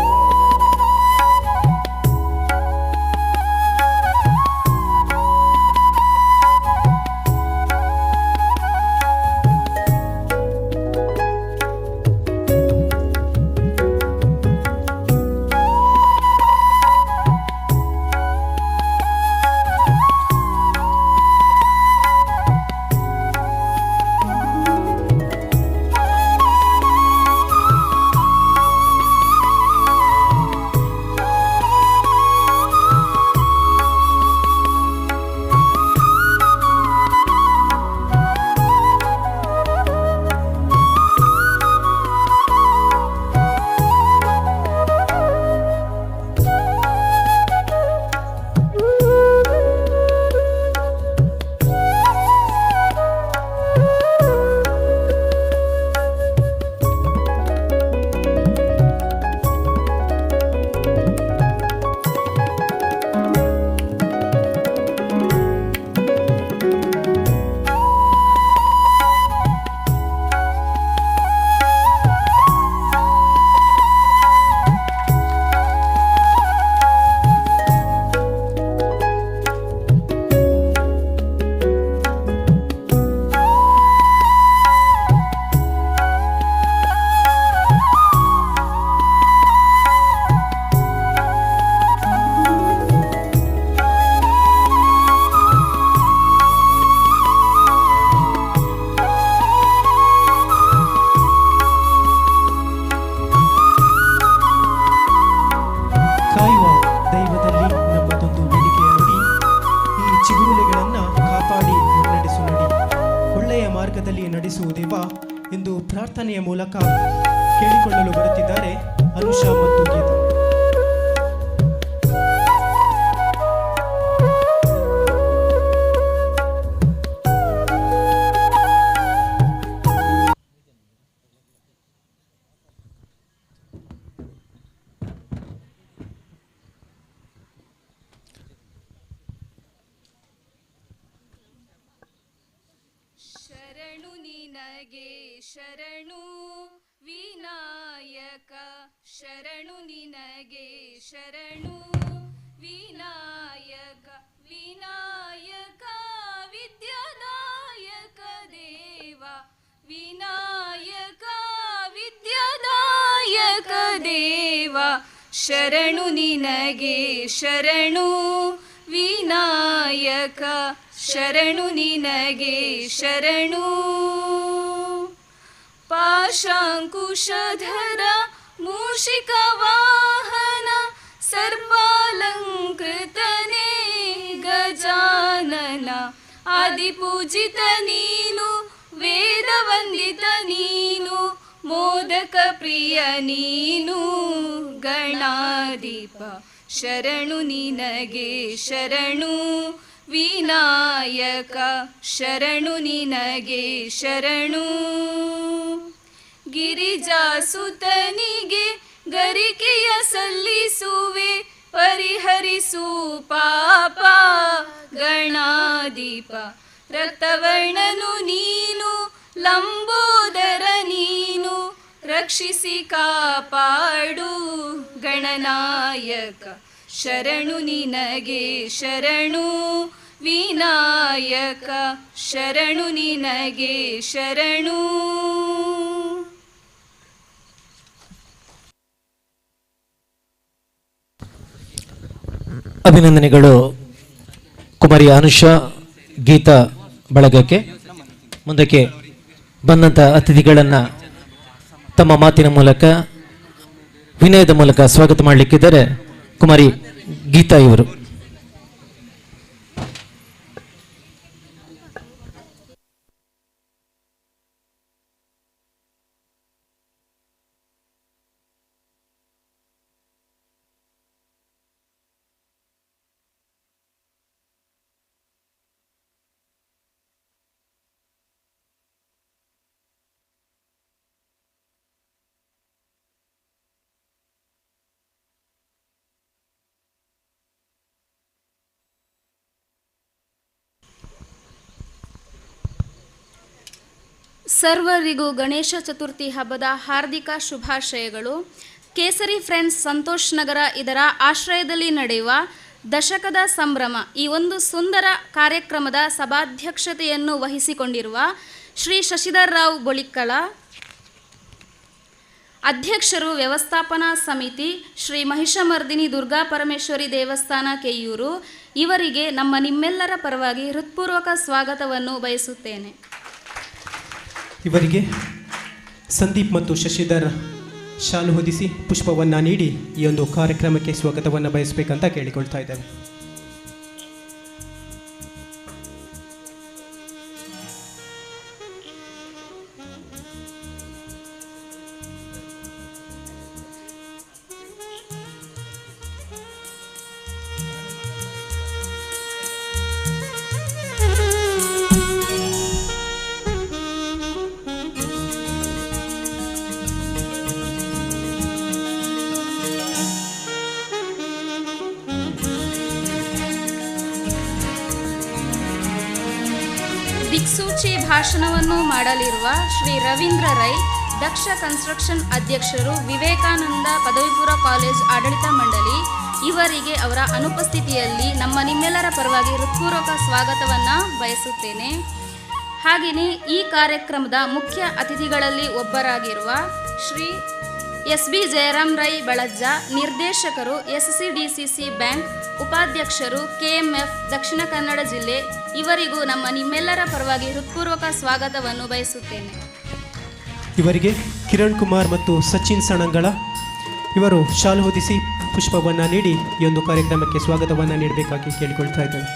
C: ಮಾರ್ಗದಲ್ಲಿ ನಡೆಸುವುದೇವ ಎಂದು ಪ್ರಾರ್ಥನೆಯ ಮೂಲಕ ಕೇಳಿಕೊಳ್ಳಲು ಬರುತ್ತಿದ್ದಾರೆ ಅನುಷಾ ಮತ್ತು ಗೀತಾ.
K: ಶರಣು ನಿನಗೆ ಶರಣು ವಿನಾಯಕ, ಶರಣು ನಿನಗೆ ಶರಣು ವಿನಾಯಕ, ವಿನಾಯಕ ವಿದ್ಯಾದಾಯಕ ದೇವ, ವಿನಾಯಕ ವಿದ್ಯಾದಾಯಕ ದೇವ, ಶರಣು ನಿನಗೆ ಶರಣು ವಿನಾಯಕ, ಶರಣು ನಿನಗೆ ಶರಣು. ಪಾಶಾಂಕುಶಧರ ಮೂಷಿಕ ವಾಹನ ಸರ್ಪಾಲಂಕೃತನೇ ಗಜಾನನ, ಆದಿಪೂಜಿತ ನೀನು ವೇದವಂದಿತ ನೀನು ಮೋದಕ ಪ್ರಿಯ ನೀನು ಗಣಾಧಿಪ, ಶರಣು ನಿನಗೆ ಶರಣು ವಿನಾಯಕ, ಶರಣು ನಿನಗೆ ಶರಣು. ಗಿರಿಜಾಸುತನಿಗೆ ಗರಿಕೆಯ ಸಲ್ಲಿಸುವೆ ಪರಿಹರಿಸು ಪಾಪ ಗಣಾಧಿಪ, ರಕ್ತವರ್ಣನು ನೀನು ಲಂಬೋದರ ನೀನು ರಕ್ಷಿಸಿ ಕಾಪಾಡು ಗಣನಾಯಕ, ಶರಣು ನಿನಗೆ ಶರಣು ವಿನಾಯಕ, ಶರಣು ನಿನಗೆ ಶರಣು.
J: ಅಭಿನಂದನೆಗಳು ಕುಮಾರಿ ಅನುಷಾ ಗೀತಾ ಬಳಗಕ್ಕೆ. ಮುಂದಕ್ಕೆ ಬಂದಂಥ ಅತಿಥಿಗಳನ್ನು ತಮ್ಮ ಮಾತಿನ ಮೂಲಕ ವಿನಯದ ಮೂಲಕ ಸ್ವಾಗತ ಮಾಡಲಿಕ್ಕಿದ್ದಾರೆ ಕುಮಾರಿ ಗೀತಾ ಇವರು.
K: ಸರ್ವರಿಗೂ ಗಣೇಶ ಚತುರ್ಥಿ ಹಬ್ಬದ ಹಾರ್ದಿಕ ಶುಭಾಶಯಗಳು. ಕೇಸರಿ ಫ್ರೆಂಡ್ಸ್ ಸಂತೋಷ್ ನಗರ ಇದರ ಆಶ್ರಯದಲ್ಲಿ ನಡೆಯುವ ದಶಕದ ಸಂಭ್ರಮ ಈ ಒಂದು ಸುಂದರ ಕಾರ್ಯಕ್ರಮದ ಸಭಾಧ್ಯಕ್ಷತೆಯನ್ನು ವಹಿಸಿಕೊಂಡಿರುವ ಶ್ರೀ ಶಶಿಧರ್ ರಾವ್ ಬೊಳಿಕ್ಕಳ, ಅಧ್ಯಕ್ಷರು ವ್ಯವಸ್ಥಾಪನಾ ಸಮಿತಿ ಶ್ರೀ ಮಹಿಷಮರ್ದಿನಿ ದುರ್ಗಾ ಪರಮೇಶ್ವರಿ ದೇವಸ್ಥಾನ ಕೆಯ್ಯೂರು ಇವರಿಗೆ ನಮ್ಮ ನಿಮ್ಮೆಲ್ಲರ ಪರವಾಗಿ ಹೃತ್ಪೂರ್ವಕ ಸ್ವಾಗತವನ್ನು ಬಯಸುತ್ತೇನೆ.
C: ಇವರಿಗೆ ಸಂದೀಪ್ ಮತ್ತು ಶಶಿಧರ್ ಶಾಲು ಹೊದಿಸಿ ಪುಷ್ಪವನ್ನು ನೀಡಿ ಈ ಒಂದು ಕಾರ್ಯಕ್ರಮಕ್ಕೆ ಸ್ವಾಗತವನ್ನು ಬಯಸಬೇಕಂತ ಕೇಳಿಕೊಳ್ತಾ ಇದ್ದೇವೆ.
K: ದಿಕ್ಸೂಚಿ ಭಾಷಣವನ್ನು ಮಾಡಲಿರುವ ಶ್ರೀ ರವೀಂದ್ರ ರೈ, ದಕ್ಷ ಕನ್ಸ್ಟ್ರಕ್ಷನ್ ಅಧ್ಯಕ್ಷರು, ವಿವೇಕಾನಂದ ಪದವಿಪೂರ್ವ ಕಾಲೇಜ್ ಆಡಳಿತ ಮಂಡಳಿ ಇವರಿಗೆ ಅವರ ಅನುಪಸ್ಥಿತಿಯಲ್ಲಿ ನಮ್ಮ ನಿಮ್ಮೆಲ್ಲರ ಪರವಾಗಿ ಹೃತ್ಪೂರ್ವಕ ಸ್ವಾಗತವನ್ನು ಬಯಸುತ್ತೇನೆ. ಹಾಗೆಯೇ ಈ ಕಾರ್ಯಕ್ರಮದ ಮುಖ್ಯ ಅತಿಥಿಗಳಲ್ಲಿ ಒಬ್ಬರಾಗಿರುವ ಶ್ರೀ ಎಸ್ ಬಿ ಜಯರಾಮ್ ರೈ ಬಳಜ್ಜ, ನಿರ್ದೇಶಕರು SCDCC bank, ಉಪಾಧ್ಯಕ್ಷರು ಕೆಎಂಎಫ್ ದಕ್ಷಿಣ ಕನ್ನಡ ಜಿಲ್ಲೆ ಇವರಿಗೂ ನಮ್ಮ ನಿಮ್ಮೆಲ್ಲರ ಪರವಾಗಿ ಹೃತ್ಪೂರ್ವಕ ಸ್ವಾಗತವನ್ನು ಬಯಸುತ್ತೇನೆ.
C: ಇವರಿಗೆ ಕಿರಣ್ ಕುಮಾರ್ ಮತ್ತು ಸಚಿನ್ ಸಣಂಗಳ ಇವರು ಶಾಲು ಹೊದಿಸಿ ಪುಷ್ಪವನ್ನು ನೀಡಿ ಈ ಒಂದು ಕಾರ್ಯಕ್ರಮಕ್ಕೆ ಸ್ವಾಗತವನ್ನು ನೀಡಬೇಕಾಗಿ ಕೇಳಿಕೊಳ್ತಾ ಇದ್ದೇವೆ.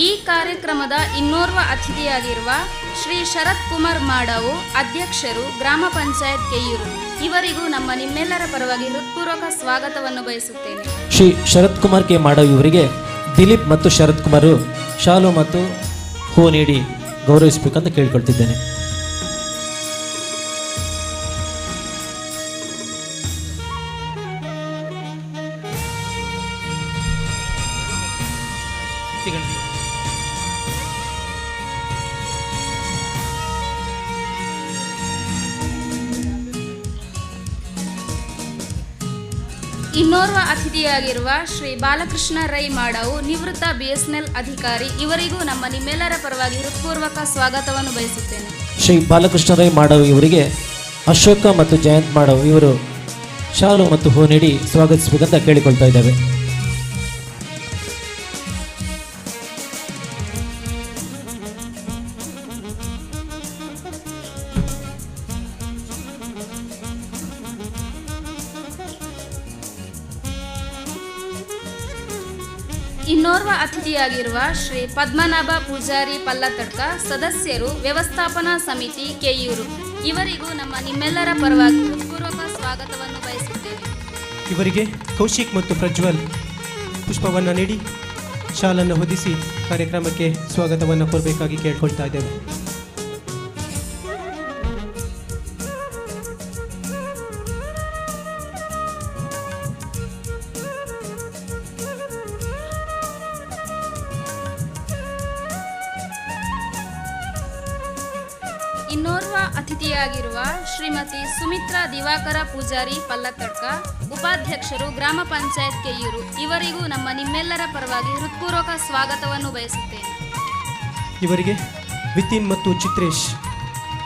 K: ಈ ಕಾರ್ಯಕ್ರಮದ ಇನ್ನೋರ್ವ ಅತಿಥಿಯಾಗಿರುವ ಶ್ರೀ ಶರತ್ ಕುಮಾರ್ ಮಾಡವು, ಅಧ್ಯಕ್ಷರು, ಗ್ರಾಮ ಪಂಚಾಯತ್ ಕೆಯೂರು ಇವರಿಗೂ ನಮ್ಮ ನಿಮ್ಮೆಲ್ಲರ ಪರವಾಗಿ ಹೃತ್ಪೂರ್ವಕ ಸ್ವಾಗತವನ್ನು ಬಯಸುತ್ತೇನೆ.
J: ಶ್ರೀ ಶರತ್ ಕುಮಾರ್ ಕೆ ಮಾಡವ್ ಇವರಿಗೆ ದಿಲೀಪ್ ಮತ್ತು ಶರತ್ ಕುಮಾರ್ ಶಾಲು ಮತ್ತು ಹೂ ನೀಡಿ ಗೌರವಿಸಬೇಕಂತ ಕೇಳಿಕೊಳ್ತಿದ್ದೇನೆ.
K: ಇನ್ನೋರ್ವ ಅತಿಥಿಯಾಗಿರುವ ಶ್ರೀ ಬಾಲಕೃಷ್ಣ ರೈ ಮಾಡವು, ನಿವೃತ್ತ ಬಿಎಸ್ಎನ್ಎಲ್ ಅಧಿಕಾರಿ ಇವರಿಗೂ ನಮ್ಮ ನಿಮ್ಮೆಲ್ಲರ ಪರವಾಗಿ ಹೃತ್ಪೂರ್ವಕ ಸ್ವಾಗತವನ್ನು ಬಯಸುತ್ತೇನೆ.
J: ಶ್ರೀ ಬಾಲಕೃಷ್ಣ ರೈ ಮಾಡವ್ ಇವರಿಗೆ ಅಶೋಕ ಮತ್ತು ಜಯಂತ್ ಮಾಡವ್ ಇವರು ಶಾಲು ಮತ್ತು ಹೂ ನೀಡಿ ಸ್ವಾಗತಿಸಬೇಕಂತ ಕೇಳಿಕೊಳ್ತಾ ಇದ್ದೇವೆ.
K: ಇನ್ನೋರ್ವ ಅತಿಥಿಯಾಗಿರುವ ಶ್ರೀ ಪದ್ಮನಾಭ ಪೂಜಾರಿ ಪಲ್ಲತಡ್ಕ, ಸದಸ್ಯರು, ವ್ಯವಸ್ಥಾಪನಾ ಸಮಿತಿ ಕೆಯೂರು ಇವರಿಗೂ ನಮ್ಮ ನಿಮ್ಮೆಲ್ಲರ ಪರವಾಗಿ ಹೃತ್ಪೂರ್ವಕ ಸ್ವಾಗತವನ್ನು ಬಯಸುತ್ತೇವೆ.
C: ಇವರಿಗೆ ಕೌಶಿಕ್ ಮತ್ತು ಪ್ರಜ್ವಲ್ ಪುಷ್ಪವನ್ನು ನೀಡಿ ಶಾಲನ್ನು ಹೊದಿಸಿ ಕಾರ್ಯಕ್ರಮಕ್ಕೆ ಸ್ವಾಗತವನ್ನು ಕೋರಬೇಕಾಗಿ ಕೇಳಿಕೊಳ್ತಾ ಇದ್ದೇವೆ.
K: ಇನ್ನೋರ್ವ ಅತಿಥಿಯಾಗಿರುವ ಶ್ರೀಮತಿ ಸುಮಿತ್ರಾ ದಿವಾಕರ ಪೂಜಾರಿ ಪಲ್ಲತಡ್ಕ, ಉಪಾಧ್ಯಕ್ಷರು, ಗ್ರಾಮ ಪಂಚಾಯತ್ ಕೆಯೂರು ಇವರಿಗೂ ನಮ್ಮ ನಿಮ್ಮೆಲ್ಲರ ಪರವಾಗಿ ಹೃತ್ಪೂರ್ವಕ ಸ್ವಾಗತವನ್ನು ಬಯಸುತ್ತೇನೆ.
C: ಇವರಿಗೆ ವಿತಿನ್ ಮತ್ತು ಚಿತ್ರೇಶ್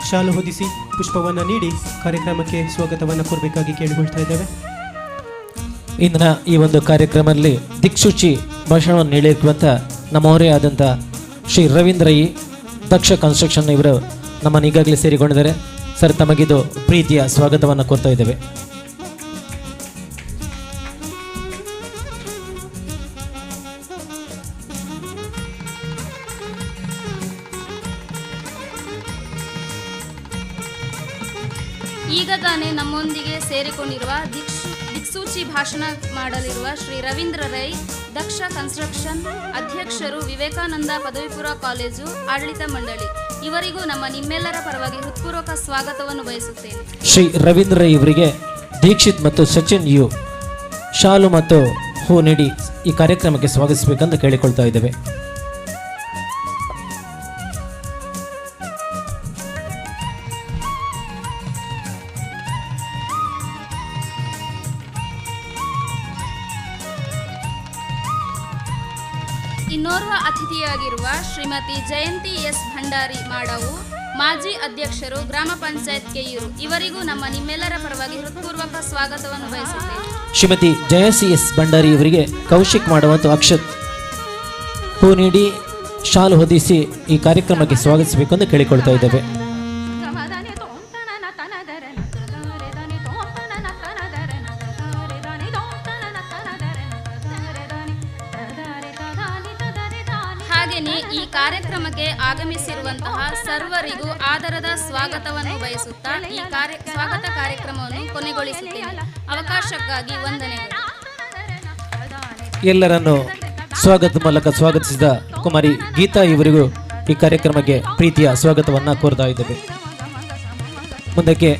C: ಶಾಲು ಹೊದಿಸಿ ಪುಷ್ಪವನ್ನು ನೀಡಿ ಕಾರ್ಯಕ್ರಮಕ್ಕೆ ಸ್ವಾಗತವನ್ನು ಕೋರಬೇಕಾಗಿ ಕೇಳಿಕೊಳ್ತಾ ಇದ್ದೇವೆ.
J: ಇಂದಿನ ಈ ಒಂದು ಕಾರ್ಯಕ್ರಮದಲ್ಲಿ ದಿಕ್ಸೂಚಿ ಭಾಷಣವನ್ನು ನೀಡಿರುವಂಥ ನಮ್ಮವರೇ ಆದಂಥ ಶ್ರೀ ರವೀಂದ್ರ ಇ ದಕ್ಷ ಕನ್ಸ್ಟ್ರಕ್ಷನ್ ಇವರು ನಮ್ಮನ್ನು ಈಗಾಗಲೇ ಸೇರಿಕೊಂಡಿದ್ದಾರೆ. ಸರ್, ತಮಗಿದು ಪ್ರೀತಿಯ ಸ್ವಾಗತವನ್ನು ಕೋರ್ತಾ ಇದ್ದೇವೆ.
K: ಈಗ ತಾನೇ ನಮ್ಮೊಂದಿಗೆ ಸೇರಿಕೊಂಡಿರುವ ದಿಕ್ಸೂಚಿ ಭಾಷಣ ಮಾಡಲಿರುವ ಶ್ರೀ ರವೀಂದ್ರ ರೈ, ದಕ್ಷ ಕನ್ಸ್ಟ್ರಕ್ಷನ್ ಅಧ್ಯಕ್ಷರು, ವಿವೇಕಾನಂದ ಪದವಿಪೂರ್ವ ಕಾಲೇಜು ಆಡಳಿತ ಮಂಡಳಿ ಇವರಿಗೂ ನಮ್ಮ ನಿಮ್ಮೆಲ್ಲರ ಪರವಾಗಿ ಹೃತ್ಪೂರ್ವಕ ಸ್ವಾಗತವನ್ನು ಬಯಸುತ್ತೇನೆ.
J: ಶ್ರೀ ರವೀಂದ್ರ ರೈ ಇವರಿಗೆ ದೀಕ್ಷಿತ್ ಮತ್ತು ಸಚಿನ್ you ಶಾಲು ಮತ್ತು ಹೂ ನೀಡಿ ಈ ಕಾರ್ಯಕ್ರಮಕ್ಕೆ ಸ್ವಾಗತಿಸಬೇಕೆಂದು ಕೇಳಿಕೊಳ್ತಾ ಇದ್ದೇವೆ.
K: ಇನ್ನೋರ್ವ ಅತಿಥಿಯಾಗಿರುವ ಶ್ರೀಮತಿ ಜಯಂತಿ ಎಸ್ ಭಂಡಾರಿ ಮಾಡವು, ಮಾಜಿ ಅಧ್ಯಕ್ಷರು, ಗ್ರಾಮ ಪಂಚಾಯತ್ ಕೆಯೂರು ಇವರಿಗೂ ನಮ್ಮ ನಿಮ್ಮೆಲ್ಲರ ಪರವಾಗಿ ಹೃತ್ಪೂರ್ವಕ ಸ್ವಾಗತವನ್ನು ಬಯಸುತ್ತೇನೆ.
J: ಶ್ರೀಮತಿ ಜಯಸಿ ಎಸ್ ಭಂಡಾರಿ ಇವರಿಗೆ ಕೌಶಿಕ್ ಮಾಡುವಂತ ಅಕ್ಷತ್ ಹೂ ನೀಡಿ ಶಾಲು ಹೊದಿಸಿ ಈ ಕಾರ್ಯಕ್ರಮಕ್ಕೆ ಸ್ವಾಗತಿಸಬೇಕು ಎಂದು ಕೇಳಿಕೊಳ್ತಾ ಇದ್ದೇವೆ.
K: ಹಾಗೆಯೇ ಈ ಕಾರ್ಯಕ್ರಮಕ್ಕೆ ಆಗಮಿಸಿರುವಂತಹ ಸರ್ವರಿಗೂ ಆದರದ ಸ್ವಾಗತವನ್ನು ಬಯಸುತ್ತಾ ಈ ಸ್ವಾಗತ ಕಾರ್ಯಕ್ರಮವನ್ನು ಕೊನೆಗೊಳಿಸುತ್ತೇನೆ. ಅವಕಾಶಕ್ಕಾಗಿ ವಂದನೆಗಳು.
J: ಎಲ್ಲರನ್ನು ಸ್ವಾಗತ ಮೂಲಕ ಸ್ವಾಗತಿಸಿದ ಕುಮಾರಿ ಗೀತಾ ಇವರಿಗೂ ಈ ಕಾರ್ಯಕ್ರಮಕ್ಕೆ ಪ್ರೀತಿಯ ಸ್ವಾಗತವನ್ನು ಕೋರ್ತಾ ಇದ್ದೇವೆ. ಮುಂದಕ್ಕೆ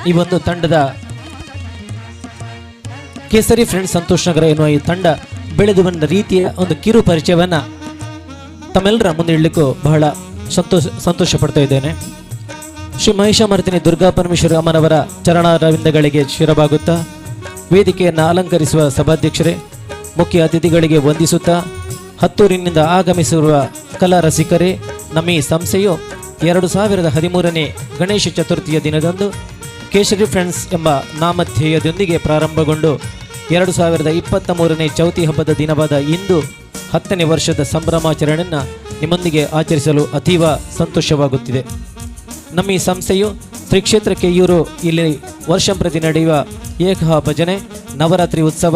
J: ಈ ಒಂದು ತಂಡದ ಕೇಸರಿ ಫ್ರೆಂಡ್ಸ್ ಸಂತೋಷ್ ನಗರ ಎನ್ನುವ ಈ ತಂಡ ಬೆಳೆದು ಬಂದ ರೀತಿಯ ಒಂದು ಕಿರು ಪರಿಚಯವನ್ನು ತಮ್ಮೆಲ್ಲರ ಮುಂದೆ ಇಡಲಿಕ್ಕೂ ಬಹಳ ಸಂತೋಷ ಪಡ್ತಾ ಇದ್ದೇನೆ. ಶ್ರೀ ಮಹಿಷಾಮರ್ದಿನಿ ದುರ್ಗಾ ಪರಮೇಶ್ವರ ಅಮ್ಮನವರ ಚರಣಾರವಿಂದಗಳಿಗೆ ಶಿರಬಾಗುತ್ತಾ ವೇದಿಕೆಯನ್ನು ಅಲಂಕರಿಸುವ ಸಭಾಧ್ಯಕ್ಷರೇ, ಮುಖ್ಯ ಅತಿಥಿಗಳಿಗೆ ವಂದಿಸುತ್ತಾ ಹತ್ತೂರಿನಿಂದ ಆಗಮಿಸಿರುವ ಕಲಾ ರಸಿಕರೇ, ನಮ್ಮ ಈ ಸಂಸ್ಥೆಯು 2013ನೇ ಗಣೇಶ ಚತುರ್ಥಿಯ ದಿನದಂದು ಕೇಸರಿ ಫ್ರೆಂಡ್ಸ್ ಎಂಬ ನಾಮಧ್ಯೇಯದೊಂದಿಗೆ ಪ್ರಾರಂಭಗೊಂಡು 2023ನೇ ಚೌತಿ ಹಬ್ಬದ ದಿನವಾದ ಇಂದು 10ನೇ ವರ್ಷದ ಸಂಭ್ರಮಾಚರಣೆಯನ್ನು ನಿಮ್ಮೊಂದಿಗೆ ಆಚರಿಸಲು ಅತೀವ ಸಂತೋಷವಾಗುತ್ತಿದೆ. ನಮ್ಮ ಈ ಸಂಸ್ಥೆಯು ಶ್ರೀ ಕ್ಷೇತ್ರ ಕೆಯೂರು ಇಲ್ಲಿ ವರ್ಷಂಪ್ರತಿ ನಡೆಯುವ ಏಕಹ ಭಜನೆ, ನವರಾತ್ರಿ ಉತ್ಸವ,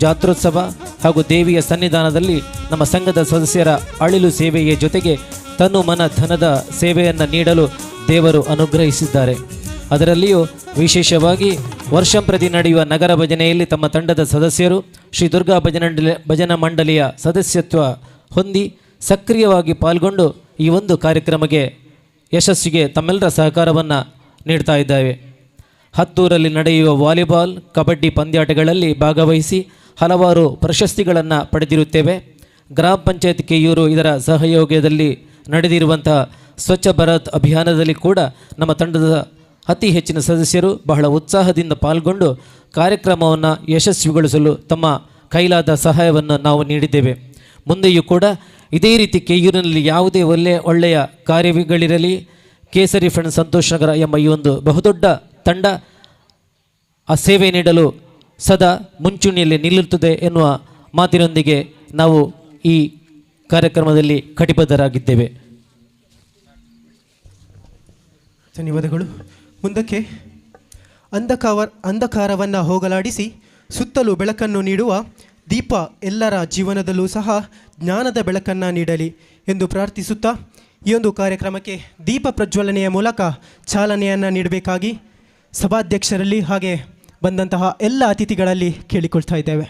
J: ಜಾತ್ರೋತ್ಸವ ಹಾಗೂ ದೇವಿಯ ಸನ್ನಿಧಾನದಲ್ಲಿ ನಮ್ಮ ಸಂಘದ ಸದಸ್ಯರ ಅಳಿಲು ಸೇವೆಯ ಜೊತೆಗೆ ತನು ಮನ ಧನದ ಸೇವೆಯನ್ನು ನೀಡಲು ದೇವರು ಅನುಗ್ರಹಿಸಿದ್ದಾರೆ. ಅದರಲ್ಲಿಯೂ ವಿಶೇಷವಾಗಿ ವರ್ಷಂಪ್ರತಿ ನಡೆಯುವ ನಗರ ಭಜನೆಯಲ್ಲಿ ತಮ್ಮ ತಂಡದ ಸದಸ್ಯರು ಶ್ರೀ ದುರ್ಗಾ ಭಜನಾ ಮಂಡಳಿಯ ಸದಸ್ಯತ್ವ ಹೊಂದಿ ಸಕ್ರಿಯವಾಗಿ ಪಾಲ್ಗೊಂಡು ಈ ಒಂದು ಕಾರ್ಯಕ್ರಮಕ್ಕೆ ಯಶಸ್ಸಿಗೆ ತಮ್ಮೆಲ್ಲರ ಸಹಕಾರವನ್ನು ನೀಡ್ತಾ ಇದ್ದೇವೆ. ಹತ್ತೂರಲ್ಲಿ ನಡೆಯುವ ವಾಲಿಬಾಲ್, ಕಬಡ್ಡಿ ಪಂದ್ಯಾಟಗಳಲ್ಲಿ ಭಾಗವಹಿಸಿ ಹಲವಾರು ಪ್ರಶಸ್ತಿಗಳನ್ನು ಪಡೆದಿರುತ್ತೇವೆ. ಗ್ರಾಮ ಪಂಚಾಯತ್ ಕೆಯೂರು ಇದರ ಸಹಯೋಗದಲ್ಲಿ ನಡೆದಿರುವಂಥ ಸ್ವಚ್ಛ ಭಾರತ್ ಅಭಿಯಾನದಲ್ಲಿ ಕೂಡ ನಮ್ಮ ತಂಡದ ಅತಿ ಹೆಚ್ಚಿನ ಸದಸ್ಯರು ಬಹಳ ಉತ್ಸಾಹದಿಂದ ಪಾಲ್ಗೊಂಡು ಕಾರ್ಯಕ್ರಮವನ್ನು ಯಶಸ್ವಿಗೊಳಿಸಲು ತಮ್ಮ ಕೈಲಾದ ಸಹಾಯವನ್ನು ನಾವು ನೀಡಿದ್ದೇವೆ. ಮುಂದೆಯೂ ಕೂಡ ಇದೇ ರೀತಿ ಕೆಯೂರಿನಲ್ಲಿ ಯಾವುದೇ ಒಳ್ಳೆಯ ಕಾರ್ಯಗಳಿರಲಿ, ಕೇಸರಿ ಫ್ರೆಂಡ್ಸ್ ಸಂತೋಷ್ ನಗರ ಎಂಬ ಈ ಒಂದು ಬಹುದೊಡ್ಡ ತಂಡ ಆ ಸೇವೆ ನೀಡಲು ಸದಾ ಮುಂಚೂಣಿಯಲ್ಲಿ ನಿಲ್ಲುತ್ತದೆ ಎನ್ನುವ ಮಾತಿನೊಂದಿಗೆ ನಾವು ಈ ಕಾರ್ಯಕ್ರಮದಲ್ಲಿ ಕಟಿಬದ್ಧರಾಗಿದ್ದೇವೆ.
C: ಧನ್ಯವಾದಗಳು. ಮುಂದಕ್ಕೆ ಅಂಧಕಾರವನ್ನು ಹೋಗಲಾಡಿಸಿ ಸುತ್ತಲೂ ಬೆಳಕನ್ನು ನೀಡುವ ದೀಪ ಎಲ್ಲರ ಜೀವನದಲ್ಲೂ ಸಹ ಜ್ಞಾನದ ಬೆಳಕನ್ನು ನೀಡಲಿ ಎಂದು ಪ್ರಾರ್ಥಿಸುತ್ತಾ ಈ ಒಂದು ಕಾರ್ಯಕ್ರಮಕ್ಕೆ ದೀಪ ಪ್ರಜ್ವಲನೆಯ ಮೂಲಕ ಚಾಲನೆಯನ್ನು ನೀಡಬೇಕಾಗಿ ಸಭಾಧ್ಯಕ್ಷರಲ್ಲಿ ಹಾಗೆ ಬಂದಂತಹ ಎಲ್ಲ ಅತಿಥಿಗಳಲ್ಲಿ ಕೇಳಿಕೊಳ್ತಾ ಇದ್ದೇವೆ.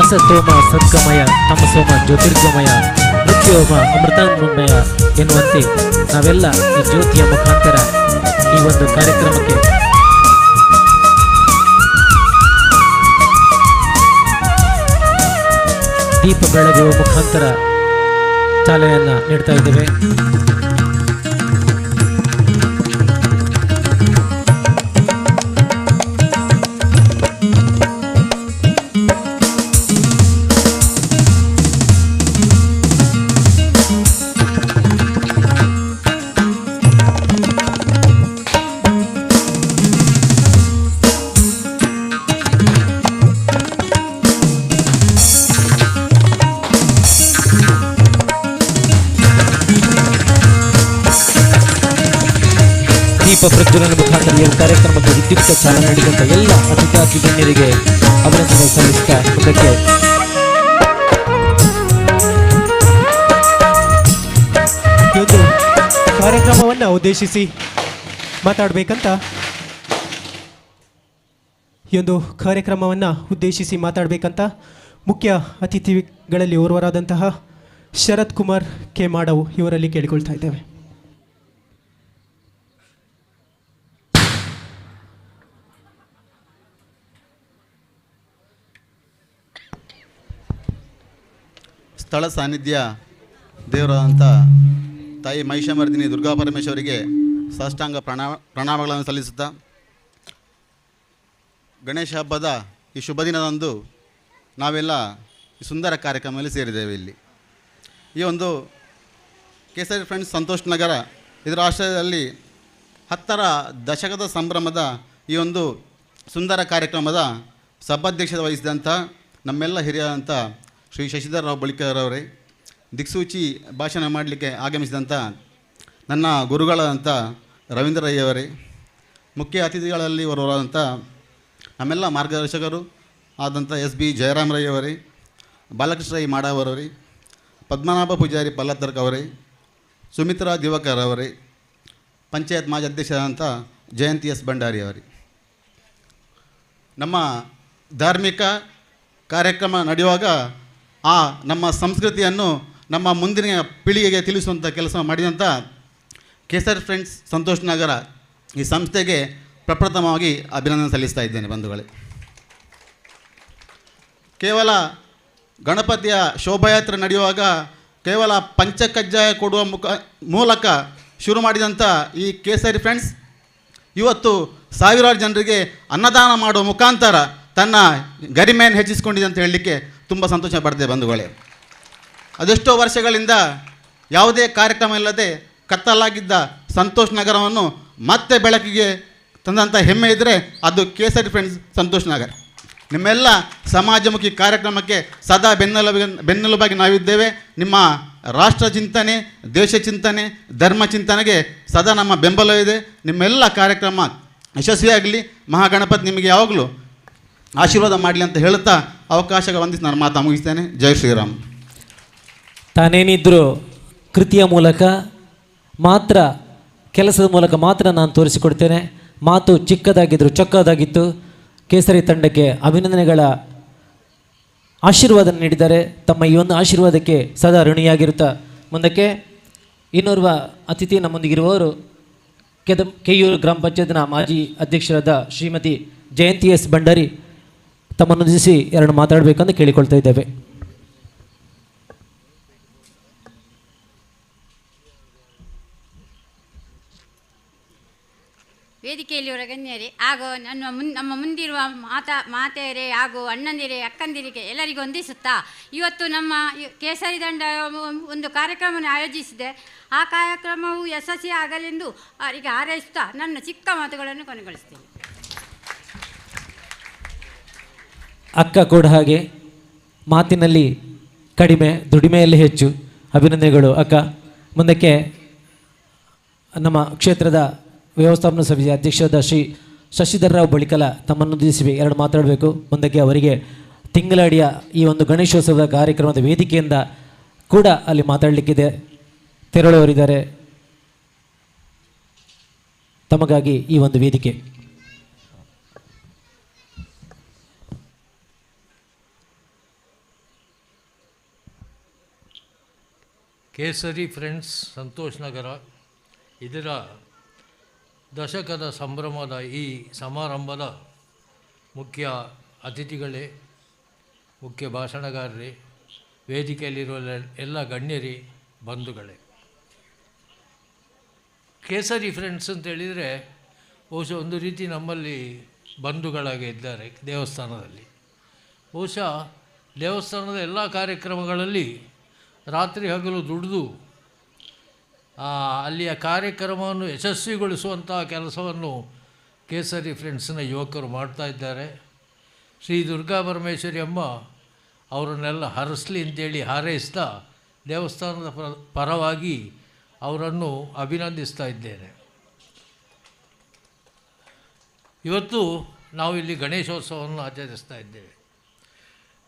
J: ಅಸತೋಮ ಸದ್ಗಮಯ, ತಮಸೋಮ ಜ್ಯೋತಿರ್ಗಮಯ, ಮೃತ್ಯೋಮ ಅಮೃತಾನ್ಮಯ ಎನ್ನುವಂತೆ ನಾವೆಲ್ಲ ಈ ಜ್ಯೋತಿಯ ಮುಖಾಂತರ ಈ ಒಂದು ಕಾರ್ಯಕ್ರಮಕ್ಕೆ ದೀಪ ಬೆಳಗುವ ಮುಖಾಂತರ ಚಾಲನೆಯನ್ನು ನೀಡ್ತಾ ಇದ್ದೇವೆ. ದೀಪ ಪ್ರಜ್ವಲನ ಮುಖಾಂತರ ಈ ಕಾರ್ಯಕ್ರಮಕ್ಕೆ ವಿದ್ಯುಕ್ತ ಚಾಲನೆ ನೀಡಿದಂಥ ಎಲ್ಲ ಅತಿಥಿ ಗಣ್ಯರಿಗೆ ಅಭಿನಂದನೆ ಸಲ್ಲಿಸುತ್ತಾ ಮುಂದಕ್ಕೆ
C: ಈ ಒಂದು ಕಾರ್ಯಕ್ರಮವನ್ನು ಉದ್ದೇಶಿಸಿ ಮಾತಾಡಬೇಕಂತ ಈ ಒಂದು ಕಾರ್ಯಕ್ರಮವನ್ನು ಉದ್ದೇಶಿಸಿ ಮಾತಾಡಬೇಕಂತ ಮುಖ್ಯ ಅತಿಥಿಗಳಲ್ಲಿ ಓರ್ವರಾದಂತಹ ಶರತ್ ಕುಮಾರ್ ಕೆ ಮಾಡವ್ ಇವರಲ್ಲಿ ಕೇಳಿಕೊಳ್ತಾ ಇದ್ದೇವೆ.
L: ಸ್ಥಳ ಸಾನ್ನಿಧ್ಯ ದೇವರಾದಂಥ ತಾಯಿ ಮಹಿಷಮರ್ದಿನಿ ದುರ್ಗಾ ಪರಮೇಶ್ವರಿಗೆ ಸಾಷ್ಟಾಂಗ ಪ್ರಣಾಮಗಳನ್ನು ಸಲ್ಲಿಸುತ್ತಾ ಗಣೇಶ ಹಬ್ಬದ ಈ ಶುಭ ದಿನದಂದು ನಾವೆಲ್ಲ ಈ ಸುಂದರ ಕಾರ್ಯಕ್ರಮದಲ್ಲಿ ಸೇರಿದ್ದೇವೆ. ಇಲ್ಲಿ ಈ ಒಂದು ಕೇಸರಿ ಫ್ರೆಂಡ್ಸ್ ಸಂತೋಷ್ ನಗರ ಇದರ ಆಶ್ರಯದಲ್ಲಿ 10ರ ದಶಕದ ಸಂಭ್ರಮದ ಈ ಒಂದು ಸುಂದರ ಕಾರ್ಯಕ್ರಮದ ಸಭಾಧ್ಯಕ್ಷತೆ ವಹಿಸಿದಂಥ ನಮ್ಮೆಲ್ಲ ಹಿರಿಯರಾದಂಥ ಶ್ರೀ ಶಶಿಧರ್ ರಾವ್ ಬಳಿಕರವರೇ, ದಿಕ್ಸೂಚಿ ಭಾಷಣ ಮಾಡಲಿಕ್ಕೆ ಆಗಮಿಸಿದಂಥ ನನ್ನ ಗುರುಗಳಾದಂಥ ರವೀಂದ್ರ ರೈಯವರೇ, ಮುಖ್ಯ ಅತಿಥಿಗಳಲ್ಲಿ ಒರ್ವರಾದಂಥ ನಮ್ಮೆಲ್ಲ ಮಾರ್ಗದರ್ಶಕರು ಆದಂಥ ಎಸ್ ಬಿ ಜಯರಾಮ್ ರೈಯವರೇ, ಬಾಲಕೃಷ್ಣ ರೈ ಮಾಡಾವರವರೇ, ಪದ್ಮನಾಭ ಪೂಜಾರಿ ಪಲ್ಲತ್ತರ್ಕ ಅವರೇ, ಸುಮಿತ್ರಾ ದಿವಾಕರ್ ಅವರೇ, ಪಂಚಾಯತ್ ಮಾಜಿ ಅಧ್ಯಕ್ಷರಾದಂಥ ಜಯಂತಿ ಎಸ್ ಭಂಡಾರಿ ಅವರೇ, ನಮ್ಮ ಧಾರ್ಮಿಕ ಕಾರ್ಯಕ್ರಮ ನಡೆಯುವಾಗ ಆ ನಮ್ಮ ಸಂಸ್ಕೃತಿಯನ್ನು ನಮ್ಮ ಮುಂದಿನ ಪೀಳಿಗೆಗೆ ತಿಳಿಸುವಂಥ ಕೆಲಸ ಮಾಡಿದಂಥ ಕೇಸರಿ ಫ್ರೆಂಡ್ಸ್ ಸಂತೋಷ್ ನಗರ ಈ ಸಂಸ್ಥೆಗೆ ಪ್ರಪ್ರಥಮವಾಗಿ ಅಭಿನಂದನೆ ಸಲ್ಲಿಸ್ತಾ ಇದ್ದೇನೆ. ಬಂಧುಗಳೇ, ಕೇವಲ ಗಣಪತಿಯ ಶೋಭಾಯಾತ್ರೆ ನಡೆಯುವಾಗ ಕೇವಲ ಪಂಚಕಜ್ಜಾಯ ಕೊಡುವ ಮೂಲಕ ಶುರು ಮಾಡಿದಂಥ ಈ ಕೇಸರಿ ಫ್ರೆಂಡ್ಸ್ ಇವತ್ತು ಸಾವಿರಾರು ಜನರಿಗೆ ಅನ್ನದಾನ ಮಾಡುವ ಮುಖಾಂತರ ತನ್ನ ಗರಿಮೆಯನ್ನು ಹೆಚ್ಚಿಸಿಕೊಂಡಿದೆ ಅಂತ ಹೇಳಲಿಕ್ಕೆ ತುಂಬ ಸಂತೋಷ ಪಡ್ತೇವೆ ಬಂಧುಗಳೇ. ಅದೆಷ್ಟೋ ವರ್ಷಗಳಿಂದ ಯಾವುದೇ ಕಾರ್ಯಕ್ರಮ ಇಲ್ಲದೆ ಕತ್ತಲಾಗಿದ್ದ ಸಂತೋಷ್ ನಗರವನ್ನು ಮತ್ತೆ ಬೆಳಕಿಗೆ ತಂದಂಥ ಹೆಮ್ಮೆ ಇದ್ದರೆ ಅದು ಕೇಸರಿ ಫ್ರೆಂಡ್ಸ್ ಸಂತೋಷ್ ನಗರ್. ನಿಮ್ಮೆಲ್ಲ ಸಮಾಜಮುಖಿ ಕಾರ್ಯಕ್ರಮಕ್ಕೆ ಸದಾ ಬೆನ್ನೆಲುಬಾಗಿ ನಾವಿದ್ದೇವೆ. ನಿಮ್ಮ ರಾಷ್ಟ್ರ ಚಿಂತನೆ, ದೇಶ ಚಿಂತನೆ, ಧರ್ಮ ಚಿಂತನೆಗೆ ಸದಾ ನಮ್ಮ ಬೆಂಬಲವಿದೆ. ನಿಮ್ಮೆಲ್ಲ ಕಾರ್ಯಕ್ರಮ ಯಶಸ್ವಿಯಾಗಲಿ. ಮಹಾಗಣಪತಿ ನಿಮಗೆ ಯಾವಾಗಲೂ ಆಶೀರ್ವಾದ ಮಾಡಲಿ ಅಂತ ಹೇಳುತ್ತಾ ಅವಕಾಶ ವಂದಿಸಿ ನಾನು ಮಾತು ಮುಗಿಸ್ತೇನೆ. ಜೈ ಶ್ರೀರಾಮ್.
J: ತಾನೇನಿದ್ದರೂ ಕೃತಿಯ ಮೂಲಕ ಮಾತ್ರ, ಕೆಲಸದ ಮೂಲಕ ಮಾತ್ರ ನಾನು ತೋರಿಸಿಕೊಡ್ತೇನೆ. ಮಾತು ಚಿಕ್ಕದಾಗಿದ್ದರೂ ಚೊಕ್ಕದಾಗಿತ್ತು. ಕೇಸರಿ ತಂಡಕ್ಕೆ ಅಭಿನಂದನೆಗಳ ಆಶೀರ್ವಾದ ನೀಡಿದ್ದಾರೆ. ತಮ್ಮ ಈ ಒಂದು ಆಶೀರ್ವಾದಕ್ಕೆ ಸದಾ ಋಣಿಯಾಗಿರುತ್ತಾ ಮುಂದಕ್ಕೆ ಇನ್ನೋರ್ವ ಅತಿಥಿ ನಮ್ಮೊಂದಿಗಿರುವವರು ಕೆಯೂರು ಗ್ರಾಮ ಪಂಚಾಯತ್ನ ಮಾಜಿ ಅಧ್ಯಕ್ಷರಾದ ಶ್ರೀಮತಿ ಜಯಂತಿ ಎಸ್ ಭಂಡಾರಿ ತಮ್ಮನ್ನುದ್ದೇಶಿಸಿ ಎರಡು ಮಾತಾಡಬೇಕಂತ ಕೇಳಿಕೊಳ್ತಾ ಇದ್ದೇವೆ.
M: ವೇದಿಕೆಯಲ್ಲಿರುವ ಗಣ್ಯರೇ ಹಾಗೂ ನಮ್ಮ ಮುಂದಿರುವ ಮಾತೆಯರೇ ಹಾಗೂ ಅಣ್ಣಂದಿರೇ, ಅಕ್ಕಂದಿರಿಗೆ ಎಲ್ಲರಿಗೂ ವಂದಿಸುತ್ತಾ, ಇವತ್ತು ನಮ್ಮ ಕೇಸರಿ ದಂಡ ಒಂದು ಕಾರ್ಯಕ್ರಮವನ್ನು ಆಯೋಜಿಸಿದೆ. ಆ ಕಾರ್ಯಕ್ರಮವು ಯಶಸ್ವಿ ಆಗಲೆಂದು ಅವರಿಗೆ ಹಾರೈಸುತ್ತಾ ನನ್ನ ಚಿಕ್ಕ ಮಾತುಗಳನ್ನು ಕೊನೆಗೊಳಿಸ್ತೇನೆ.
J: ಅಕ್ಕ ಕೂಡ ಹಾಗೆ ಮಾತಿನಲ್ಲಿ ಕಡಿಮೆ, ದುಡಿಮೆಯಲ್ಲಿ ಹೆಚ್ಚು. ಅಭಿನಂದನೆಗಳು ಅಕ್ಕ. ಮುಂದಕ್ಕೆ ನಮ್ಮ ಕ್ಷೇತ್ರದ ವ್ಯವಸ್ಥಾಪನಾ ಸಮಿತಿಯ ಅಧ್ಯಕ್ಷರಾದ ಶ್ರೀ ಶಶಿಧರ್ ರಾವ್ ಬಳಿಕಲ ತಮ್ಮನ್ನುದ್ದೇಶಿಸಿ ಎರಡು ಮಾತಾಡಬೇಕು. ಮುಂದಕ್ಕೆ ಅವರಿಗೆ ತಿಂಗಳಾಡಿಯ ಈ ಒಂದು ಗಣೇಶೋತ್ಸವದ ಕಾರ್ಯಕ್ರಮದ ವೇದಿಕೆಯಿಂದ ಕೂಡ ಅಲ್ಲಿ ಮಾತಾಡಲಿಕ್ಕಿದೆ. ತೆರಳುವರಿದ್ದಾರೆ. ತಮಗಾಗಿ ಈ ಒಂದು ವೇದಿಕೆ.
N: ಕೇಸರಿ ಫ್ರೆಂಡ್ಸ್ ಸಂತೋಷ್ ನಗರ ಇದರ ದಶಕದ ಸಂಭ್ರಮದ ಈ ಸಮಾರಂಭದ ಮುಖ್ಯ ಅತಿಥಿಗಳೇ, ಮುಖ್ಯ ಭಾಷಣಗಾರರೇ, ವೇದಿಕೆಯಲ್ಲಿರುವ ಎಲ್ಲ ಗಣ್ಯರೇ, ಬಂಧುಗಳೇ, ಕೇಸರಿ ಫ್ರೆಂಡ್ಸ್ ಅಂತೇಳಿದರೆ ಬಹುಶಃ ಒಂದು ರೀತಿ ನಮ್ಮಲ್ಲಿ ಬಂಧುಗಳಾಗಿ ಇದ್ದಾರೆ ದೇವಸ್ಥಾನದಲ್ಲಿ. ಬಹುಶಃ ದೇವಸ್ಥಾನದ ಎಲ್ಲ ಕಾರ್ಯಕ್ರಮಗಳಲ್ಲಿ ರಾತ್ರಿ ಹಗಲು ದುಡಿದು ಅಲ್ಲಿಯ ಕಾರ್ಯಕ್ರಮವನ್ನು ಯಶಸ್ವಿಗೊಳಿಸುವಂಥ ಕೆಲಸವನ್ನು ಕೇಸರಿ ಫ್ರೆಂಡ್ಸ್ನ ಯುವಕರು ಮಾಡ್ತಾಯಿದ್ದಾರೆ. ಶ್ರೀ ದುರ್ಗಾ ಪರಮೇಶ್ವರಿ ಅಮ್ಮ ಅವರನ್ನೆಲ್ಲ ಹರಸಲಿ ಅಂತೇಳಿ ಹಾರೈಸ್ತಾ ದೇವಸ್ಥಾನದ ಪರವಾಗಿ ಅವರನ್ನು ಅಭಿನಂದಿಸ್ತಾ ಇದ್ದೇನೆ. ಇವತ್ತು ನಾವು ಇಲ್ಲಿ ಗಣೇಶೋತ್ಸವವನ್ನು ಆಚರಿಸ್ತಾ ಇದ್ದೇವೆ.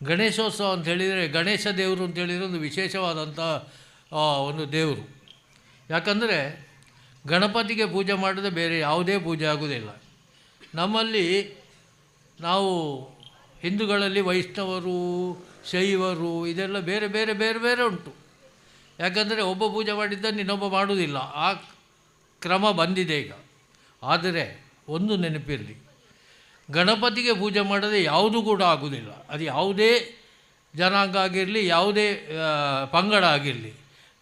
N: ಗಣೇಶೋತ್ಸವ ಅಂತ ಹೇಳಿದರೆ, ಗಣೇಶ ದೇವರು ಅಂತ ಹೇಳಿದರೆ ಒಂದು ವಿಶೇಷವಾದಂಥ ಒಂದು ದೇವರು. ಯಾಕಂದರೆ ಗಣಪತಿಗೆ ಪೂಜೆ ಮಾಡಿದ್ರೆ ಬೇರೆ ಯಾವುದೇ ಪೂಜೆ ಆಗುವುದಿಲ್ಲ. ನಮ್ಮಲ್ಲಿ ನಾವು ಹಿಂದೂಗಳಲ್ಲಿ ವೈಷ್ಣವರು, ಶೈವರು ಇದೆಲ್ಲ ಬೇರೆ ಬೇರೆ ಬೇರೆ ಬೇರೆ ಉಂಟು. ಯಾಕಂದರೆ ಒಬ್ಬ ಪೂಜೆ ಮಾಡಿದ್ದನ್ನು ಇನ್ನೊಬ್ಬ ಮಾಡುವುದಿಲ್ಲ, ಆ ಕ್ರಮ ಬಂದಿದೆ ಈಗ. ಆದರೆ ಒಂದು ನೆನಪಿರಲಿ, ಗಣಪತಿಗೆ ಪೂಜೆ ಮಾಡದೆ ಯಾವುದೂ ಕೂಡ ಆಗುವುದಿಲ್ಲ. ಅದು ಯಾವುದೇ ಜನಾಂಗ ಆಗಿರಲಿ, ಯಾವುದೇ ಪಂಗಡ ಆಗಿರಲಿ,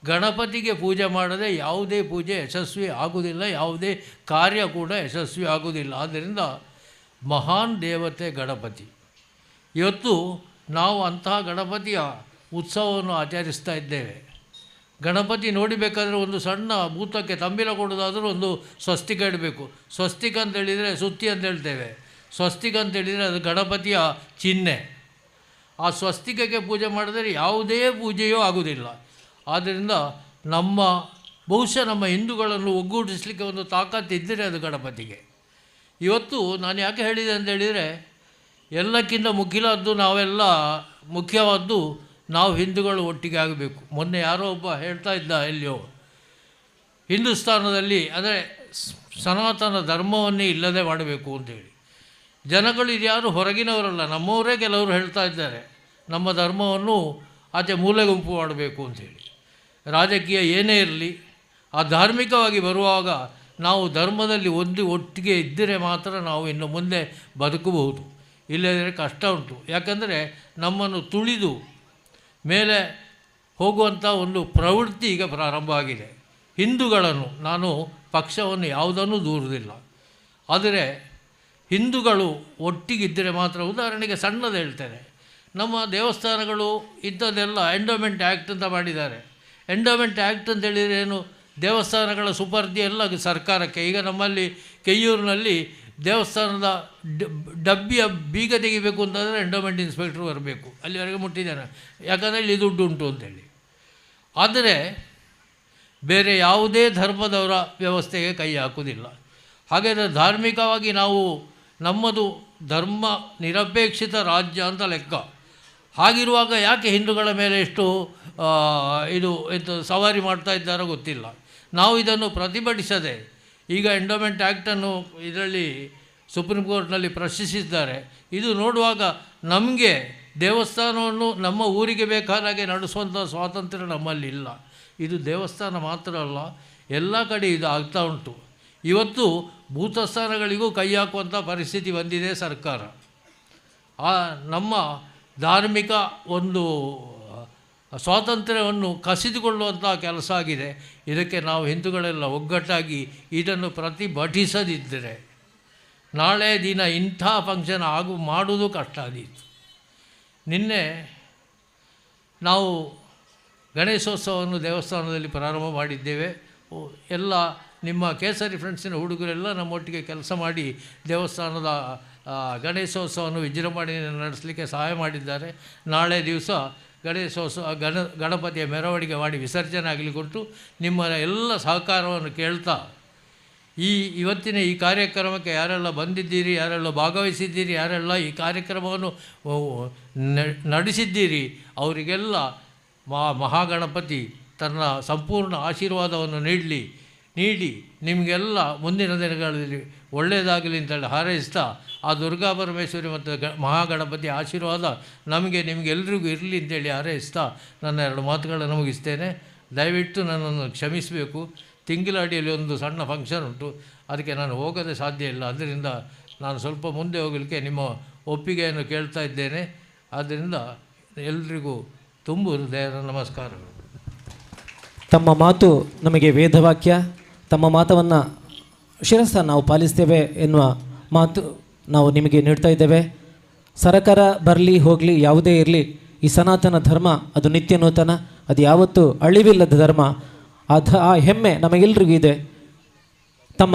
N: ಗಣಪತಿಗೆ ಪೂಜೆ ಮಾಡದೆ ಯಾವುದೇ ಪೂಜೆ ಯಶಸ್ವಿ ಆಗುವುದಿಲ್ಲ, ಯಾವುದೇ ಕಾರ್ಯ ಕೂಡ ಯಶಸ್ವಿ ಆಗುವುದಿಲ್ಲ. ಆದ್ದರಿಂದ ಮಹಾನ್ ದೇವತೆ ಗಣಪತಿ. ಇವತ್ತು ನಾವು ಅಂತಹ ಗಣಪತಿಯ ಉತ್ಸವವನ್ನು ಆಚರಿಸ್ತಾ ಇದ್ದೇವೆ. ಗಣಪತಿ ನೋಡಿಬೇಕಾದರೆ ಒಂದು ಸಣ್ಣ ಭೂತಕ್ಕೆ ತಂಬಿಲ ಕೊಡೋದಾದರೂ ಒಂದು ಸ್ವಸ್ತಿಕ ಇಡಬೇಕು. ಸ್ವಸ್ತಿಕ ಅಂತೇಳಿದರೆ ಸುತ್ತಿ ಅಂತ ಹೇಳ್ತೇವೆ. ಸ್ವಸ್ತಿಕ ಅಂತೇಳಿದರೆ ಅದು ಗಣಪತಿಯ ಚಿಹ್ನೆ. ಆ ಸ್ವಸ್ತಿಕಕ್ಕೆ ಪೂಜೆ ಮಾಡಿದರೆ ಯಾವುದೇ ಪೂಜೆಯೂ ಆಗುವುದಿಲ್ಲ. ಆದ್ದರಿಂದ ನಮ್ಮ ಬಹುಶಃ ನಮ್ಮ ಹಿಂದೂಗಳನ್ನು ಒಗ್ಗೂಡಿಸಲಿಕ್ಕೆ ಒಂದು ತಾಕತ್ತಿದ್ದರೆ ಅದು ಗಣಪತಿಗೆ. ಇವತ್ತು ನಾನು ಯಾಕೆ ಹೇಳಿದೆ ಅಂತೇಳಿದರೆ, ಎಲ್ಲಕ್ಕಿಂತ ಮುಖ್ಯವಾದ್ದು ನಾವೆಲ್ಲ ಮುಖ್ಯವಾದ್ದು ನಾವು ಹಿಂದೂಗಳು ಒಟ್ಟಿಗೆ ಆಗಬೇಕು. ಮೊನ್ನೆ ಯಾರೋ ಒಬ್ಬ ಹೇಳ್ತಾ ಇದ್ದ ಎಲ್ಲಿಯೋ, ಹಿಂದೂಸ್ತಾನದಲ್ಲಿ ಅಂದರೆ ಸನಾತನ ಧರ್ಮವನ್ನೇ ಇಲ್ಲದೆ ಮಾಡಬೇಕು ಅಂತೇಳಿ. ಜನಗಳು ಇದ್ಯಾರು ಹೊರಗಿನವರಲ್ಲ, ನಮ್ಮವರೇ ಕೆಲವರು ಹೇಳ್ತಾ ಇದ್ದಾರೆ ನಮ್ಮ ಧರ್ಮವನ್ನು ಆಚೆ ಮೂಲೆ ಗುಂಪು ಮಾಡಬೇಕು ಅಂಥೇಳಿ. ರಾಜಕೀಯ ಏನೇ ಇರಲಿ, ಆ ಧಾರ್ಮಿಕವಾಗಿ ಬರುವಾಗ ನಾವು ಧರ್ಮದಲ್ಲಿ ಒಂದು ಒಟ್ಟಿಗೆ ಇದ್ದರೆ ಮಾತ್ರ ನಾವು ಇನ್ನು ಮುಂದೆ ಬದುಕಬಹುದು, ಇಲ್ಲದಿದ್ದರೆ ಕಷ್ಟ ಉಂಟು. ಯಾಕಂದರೆ ನಮ್ಮನ್ನು ತುಳಿದು ಮೇಲೆ ಹೋಗುವಂಥ ಒಂದು ಪ್ರವೃತ್ತಿ ಈಗ ಪ್ರಾರಂಭ ಆಗಿದೆ. ಹಿಂದೂಗಳನ್ನು ನಾನು ಪಕ್ಷವನ್ನು ಯಾವುದನ್ನು ದೂರುವುದಿಲ್ಲ, ಆದರೆ ಹಿಂದೂಗಳು ಒಟ್ಟಿಗಿದ್ದರೆ ಮಾತ್ರ. ಉದಾಹರಣೆಗೆ ಸಣ್ಣದು ಹೇಳ್ತೇನೆ, ನಮ್ಮ ದೇವಸ್ಥಾನಗಳು ಇಂಥದ್ದೆಲ್ಲ ಎಂಡೋಮೆಂಟ್ ಆ್ಯಕ್ಟ್ ಅಂತ ಮಾಡಿದ್ದಾರೆ. ಎಂಡೋಮೆಂಟ್ ಆ್ಯಕ್ಟ್ ಅಂತೇಳಿದರೆ ಏನು? ದೇವಸ್ಥಾನಗಳ ಸುಪರ್ದಿ ಎಲ್ಲ ಸರ್ಕಾರಕ್ಕೆ. ಈಗ ನಮ್ಮಲ್ಲಿ ಕೆಯ್ಯೂರಿನಲ್ಲಿ ದೇವಸ್ಥಾನದ ಡಬ್ಬಿಯ ಬೀಗ ತೆಗಿಬೇಕು ಅಂತಂದರೆ ಎಂಡೋಮೆಂಟ್ ಇನ್ಸ್ಪೆಕ್ಟ್ರು ಬರಬೇಕು, ಅಲ್ಲಿವರೆಗೆ ಮುಟ್ಟಿದ್ದಾನೆ, ಯಾಕಂದರೆ ಇಲ್ಲಿ ದುಡ್ಡು ಉಂಟು ಅಂತೇಳಿ. ಆದರೆ ಬೇರೆ ಯಾವುದೇ ಧರ್ಮದವರ ವ್ಯವಸ್ಥೆಗೆ ಕೈ ಹಾಕುವುದಿಲ್ಲ. ಹಾಗಾದರೆ ಧಾರ್ಮಿಕವಾಗಿ ನಾವು ನಮ್ಮದು ಧರ್ಮ ನಿರಪೇಕ್ಷಿತ ರಾಜ್ಯ ಅಂತ ಲೆಕ್ಕ. ಹಾಗಿರುವಾಗ ಯಾಕೆ ಹಿಂದೂಗಳ ಮೇಲೆ ಎಷ್ಟು ಇದು ಎಂಥ ಸವಾರಿ ಮಾಡ್ತಾ ಇದ್ದಾರೋ ಗೊತ್ತಿಲ್ಲ. ನಾವು ಇದನ್ನು ಪ್ರತಿಭಟಿಸದೆ, ಈಗ ಎಂಡೋಮೆಂಟ್ ಆ್ಯಕ್ಟನ್ನು ಇದರಲ್ಲಿ ಸುಪ್ರೀಂ ಕೋರ್ಟ್ನಲ್ಲಿ ಪ್ರಶ್ನಿಸಿದ್ದಾರೆ. ಇದು ನೋಡುವಾಗ ನಮಗೆ ದೇವಸ್ಥಾನವನ್ನು ನಮ್ಮ ಊರಿಗೆ ಬೇಕಾದ ಹಾಗೆ ನಡೆಸುವಂಥ ಸ್ವಾತಂತ್ರ್ಯ ನಮ್ಮಲ್ಲಿ ಇಲ್ಲ. ಇದು ದೇವಸ್ಥಾನ ಮಾತ್ರ ಅಲ್ಲ, ಎಲ್ಲ ಕಡೆ ಇದು ಆಗ್ತಾ ಉಂಟು. ಇವತ್ತು ಭೂತಸ್ಥಾನಗಳಿಗೂ ಕೈ ಹಾಕುವಂಥ ಪರಿಸ್ಥಿತಿ ಬಂದಿದೆ ಸರ್ಕಾರ. ಆ ನಮ್ಮ ಧಾರ್ಮಿಕ ಒಂದು ಸ್ವಾತಂತ್ರ್ಯವನ್ನು ಕಸಿದುಕೊಳ್ಳುವಂಥ ಕೆಲಸ ಆಗಿದೆ. ಇದಕ್ಕೆ ನಾವು ಹಿಂದೂಗಳೆಲ್ಲ ಒಗ್ಗಟ್ಟಾಗಿ ಇದನ್ನು ಪ್ರತಿಭಟಿಸದಿದ್ದರೆ ನಾಳೆ ದಿನ ಇಂಥ ಫಂಕ್ಷನ್ ಮಾಡುವುದು ಕಷ್ಟ ಆದೀತು. ನಿನ್ನೆ ನಾವು ಗಣೇಶೋತ್ಸವವನ್ನು ದೇವಸ್ಥಾನದಲ್ಲಿ ಪ್ರಾರಂಭ ಮಾಡಿದ್ದೇವೆ. ಎಲ್ಲ ನಿಮ್ಮ ಕೇಸರಿ ಫ್ರೆಂಡ್ಸಿನ ಹುಡುಗರೆಲ್ಲ ನಮ್ಮೊಟ್ಟಿಗೆ ಕೆಲಸ ಮಾಡಿ ದೇವಸ್ಥಾನದ ಗಣೇಶೋತ್ಸವವನ್ನು ವಿಜೃಂಭಣೆಯನ್ನು ನಡೆಸಲಿಕ್ಕೆ ಸಹಾಯ ಮಾಡಿದ್ದಾರೆ. ನಾಳೆ ದಿವಸ ಗಣೇಶೋತ್ಸವ ಗಣಪತಿಯ ಮೆರವಣಿಗೆ ಮಾಡಿ ವಿಸರ್ಜನೆ ಆಗಲಿಕ್ಕುಂಟು. ನಿಮ್ಮ ಎಲ್ಲ ಸಹಕಾರವನ್ನು ಕೇಳ್ತಾ ಈ ಇವತ್ತಿನ ಈ ಕಾರ್ಯಕ್ರಮಕ್ಕೆ ಯಾರೆಲ್ಲ ಬಂದಿದ್ದೀರಿ, ಯಾರೆಲ್ಲ ಭಾಗವಹಿಸಿದ್ದೀರಿ, ಯಾರೆಲ್ಲ ಈ ಕಾರ್ಯಕ್ರಮವನ್ನು ನಡೆಸಿದ್ದೀರಿ, ಅವರಿಗೆಲ್ಲ ಮಹಾಗಣಪತಿ ತನ್ನ ಸಂಪೂರ್ಣ ಆಶೀರ್ವಾದವನ್ನು ನೀಡಿ ನಿಮಗೆಲ್ಲ ಮುಂದಿನ ದಿನಗಳಲ್ಲಿ ಒಳ್ಳೆಯದಾಗಲಿ ಅಂತೇಳಿ ಹಾರೈಸ್ತಾ ಆ ದುರ್ಗಾ ಪರಮೇಶ್ವರಿ ಮತ್ತು ಮಹಾಗಣಪತಿ ಆಶೀರ್ವಾದ ನಮಗೆ ನಿಮಗೆಲ್ರಿಗೂ ಇರಲಿ ಅಂತೇಳಿ ಹಾರೈಸ್ತಾ ನನ್ನ ಎರಡು ಮಾತುಗಳನ್ನು ಮುಗಿಸ್ತೇನೆ. ದಯವಿಟ್ಟು ನನ್ನನ್ನು ಕ್ಷಮಿಸಬೇಕು. ತಿಂಗಳಾಡಿಯಲ್ಲಿ ಒಂದು ಸಣ್ಣ ಫಂಕ್ಷನ್ ಉಂಟು, ಅದಕ್ಕೆ ನಾನು ಹೋಗದೆ ಸಾಧ್ಯ ಇಲ್ಲ. ಅದರಿಂದ ನಾನು ಸ್ವಲ್ಪ ಮುಂದೆ ಹೋಗಲಿಕ್ಕೆ ನಿಮ್ಮ ಒಪ್ಪಿಗೆಯನ್ನು ಕೇಳ್ತಾ ಇದ್ದೇನೆ. ಆದ್ದರಿಂದ ಎಲ್ರಿಗೂ ತುಂಬು ಹೃದಯದ ನಮಸ್ಕಾರಗಳು.
J: ತಮ್ಮ ಮಾತು ನಮಗೆ ವೇದವಾಕ್ಯ. ತಮ್ಮ ಮಾತನ್ನು ಶಿರಸ್ಸ ನಾವು ಪಾಲಿಸ್ತೇವೆ ಎನ್ನುವ ಮಾತು ನಾವು ನಿಮಗೆ ನೀಡ್ತಾ ಇದ್ದೇವೆ. ಸರಕಾರ ಬರಲಿ ಹೋಗಲಿ ಯಾವುದೇ ಇರಲಿ, ಈ ಸನಾತನ ಧರ್ಮ ಅದು ನಿತ್ಯ ನೂತನ, ಅದು ಯಾವತ್ತೂ ಅಳಿವಿಲ್ಲದ ಧರ್ಮ. ಆ ಹೆಮ್ಮೆ ನಮಗೆಲ್ಲರಿಗೂ ಇದೆ. ತಮ್ಮ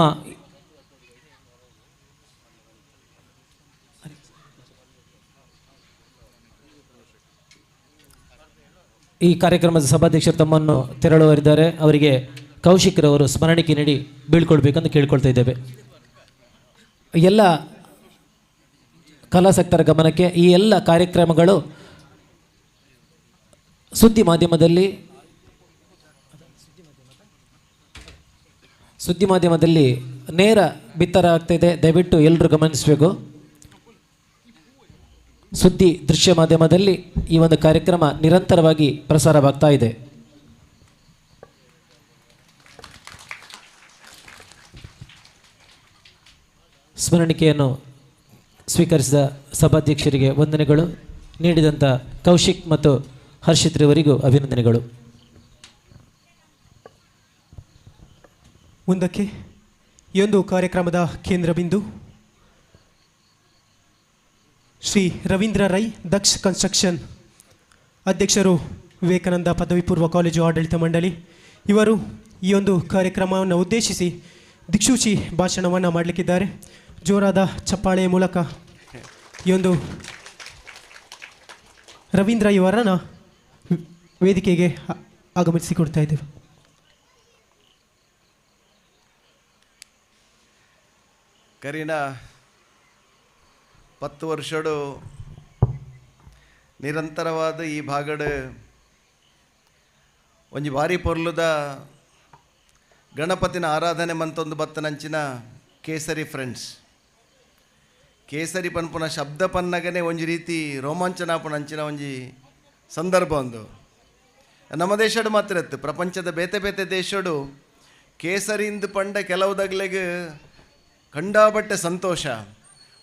J: ಈ ಕಾರ್ಯಕ್ರಮದ ಸಭಾಧ್ಯಕ್ಷರು ತಮ್ಮನ್ನು ತೆರಳುವರಿದ್ದಾರೆ. ಅವರಿಗೆ ಕೌಶಿಕ್ರವರು ಸ್ಮರಣಿಕೆ ನೀಡಿ ಬೀಳ್ಕೊಳ್ಬೇಕಂತ ಕೇಳ್ಕೊಳ್ತಾ ಇದ್ದೇವೆ. ಎಲ್ಲ ಕಲಾಸಕ್ತರ ಗಮನಕ್ಕೆ ಈ ಎಲ್ಲ ಕಾರ್ಯಕ್ರಮಗಳು ಸುದ್ದಿ ಮಾಧ್ಯಮದಲ್ಲಿ ನೇರ ಬಿತ್ತರ ಆಗ್ತಾಯಿದೆ. ದಯವಿಟ್ಟು ಎಲ್ಲರೂ ಗಮನಿಸಬೇಕು. ಸುದ್ದಿ ದೃಶ್ಯ ಮಾಧ್ಯಮದಲ್ಲಿ ಈ ಒಂದು ಕಾರ್ಯಕ್ರಮ ನಿರಂತರವಾಗಿ ಪ್ರಸಾರವಾಗ್ತಾ ಇದೆ. ಸ್ಮರಣಿಕೆಯನ್ನು ಸ್ವೀಕರಿಸಿದ ಸಭಾಧ್ಯಕ್ಷರಿಗೆ ವಂದನೆಗಳು. ನೀಡಿದಂಥ ಕೌಶಿಕ್ ಮತ್ತು ಹರ್ಷಿತ್ ರವರಿಗೂ ಅಭಿನಂದನೆಗಳು.
C: ಮುಂದಕ್ಕೆ ಈ ಒಂದು ಕಾರ್ಯಕ್ರಮದ ಕೇಂದ್ರ ಬಿಂದು ಶ್ರೀ ರವೀಂದ್ರ ರೈ, ದಕ್ಷ ಕನ್ಸ್ಟ್ರಕ್ಷನ್ ಅಧ್ಯಕ್ಷರು, ವಿವೇಕಾನಂದ ಪದವಿ ಪೂರ್ವ ಕಾಲೇಜು ಆಡಳಿತ ಮಂಡಳಿ. ಇವರು ಈ ಒಂದು ಕಾರ್ಯಕ್ರಮವನ್ನು ಉದ್ದೇಶಿಸಿ ದಿಕ್ಸೂಚಿ ಭಾಷಣವನ್ನು ಮಾಡಲಿಕ್ಕಿದ್ದಾರೆ. ಜೋರಾದ ಚಪ್ಪಾಳೆಯ ಮೂಲಕ ಈ ಒಂದು ರವೀಂದ್ರ ಇವರನ್ನು ವೇದಿಕೆಗೆ ಆಗಮಿಸಿಕೊಡ್ತಾ ಇದ್ದೇವೆ.
O: ಕರೀನ 10 ವರ್ಷಡು ನಿರಂತರವಾದ ಈ ಭಾಗಡ್ ಒಂಜಿ ಭಾರಿ ಪೊರ್ಲುದ ಗಣಪತಿನ ಆರಾಧನೆ ಮಂತೊಂದು ಬತ್ತನಂಚಿನ ಕೇಸರಿ ಫ್ರೆಂಡ್ಸ್. ಕೇಸರಿ ಪನ್ಪುನ ಶಬ್ದ ಪನ್ನಗನೆ ಒಂಜಿ ರೀತಿ ರೋಮಾಂಚನಾಪುನಂಚಿನ ಒಂಜಿ ಸಂದರ್ಭ ಒಂದು ನಮ್ಮ ದೇಶಡು ಮಾತ್ರ ಇತ್ತು. ಪ್ರಪಂಚದ ಬೇತೆ ಬೇತೆ ದೇಶಡು ಕೇಸರಿಂದು ಪಂಡ ಕೆಲವುದಗ್ಲೆಗ್ ಕಂಡಾಬಟ್ಟೆ ಸಂತೋಷ,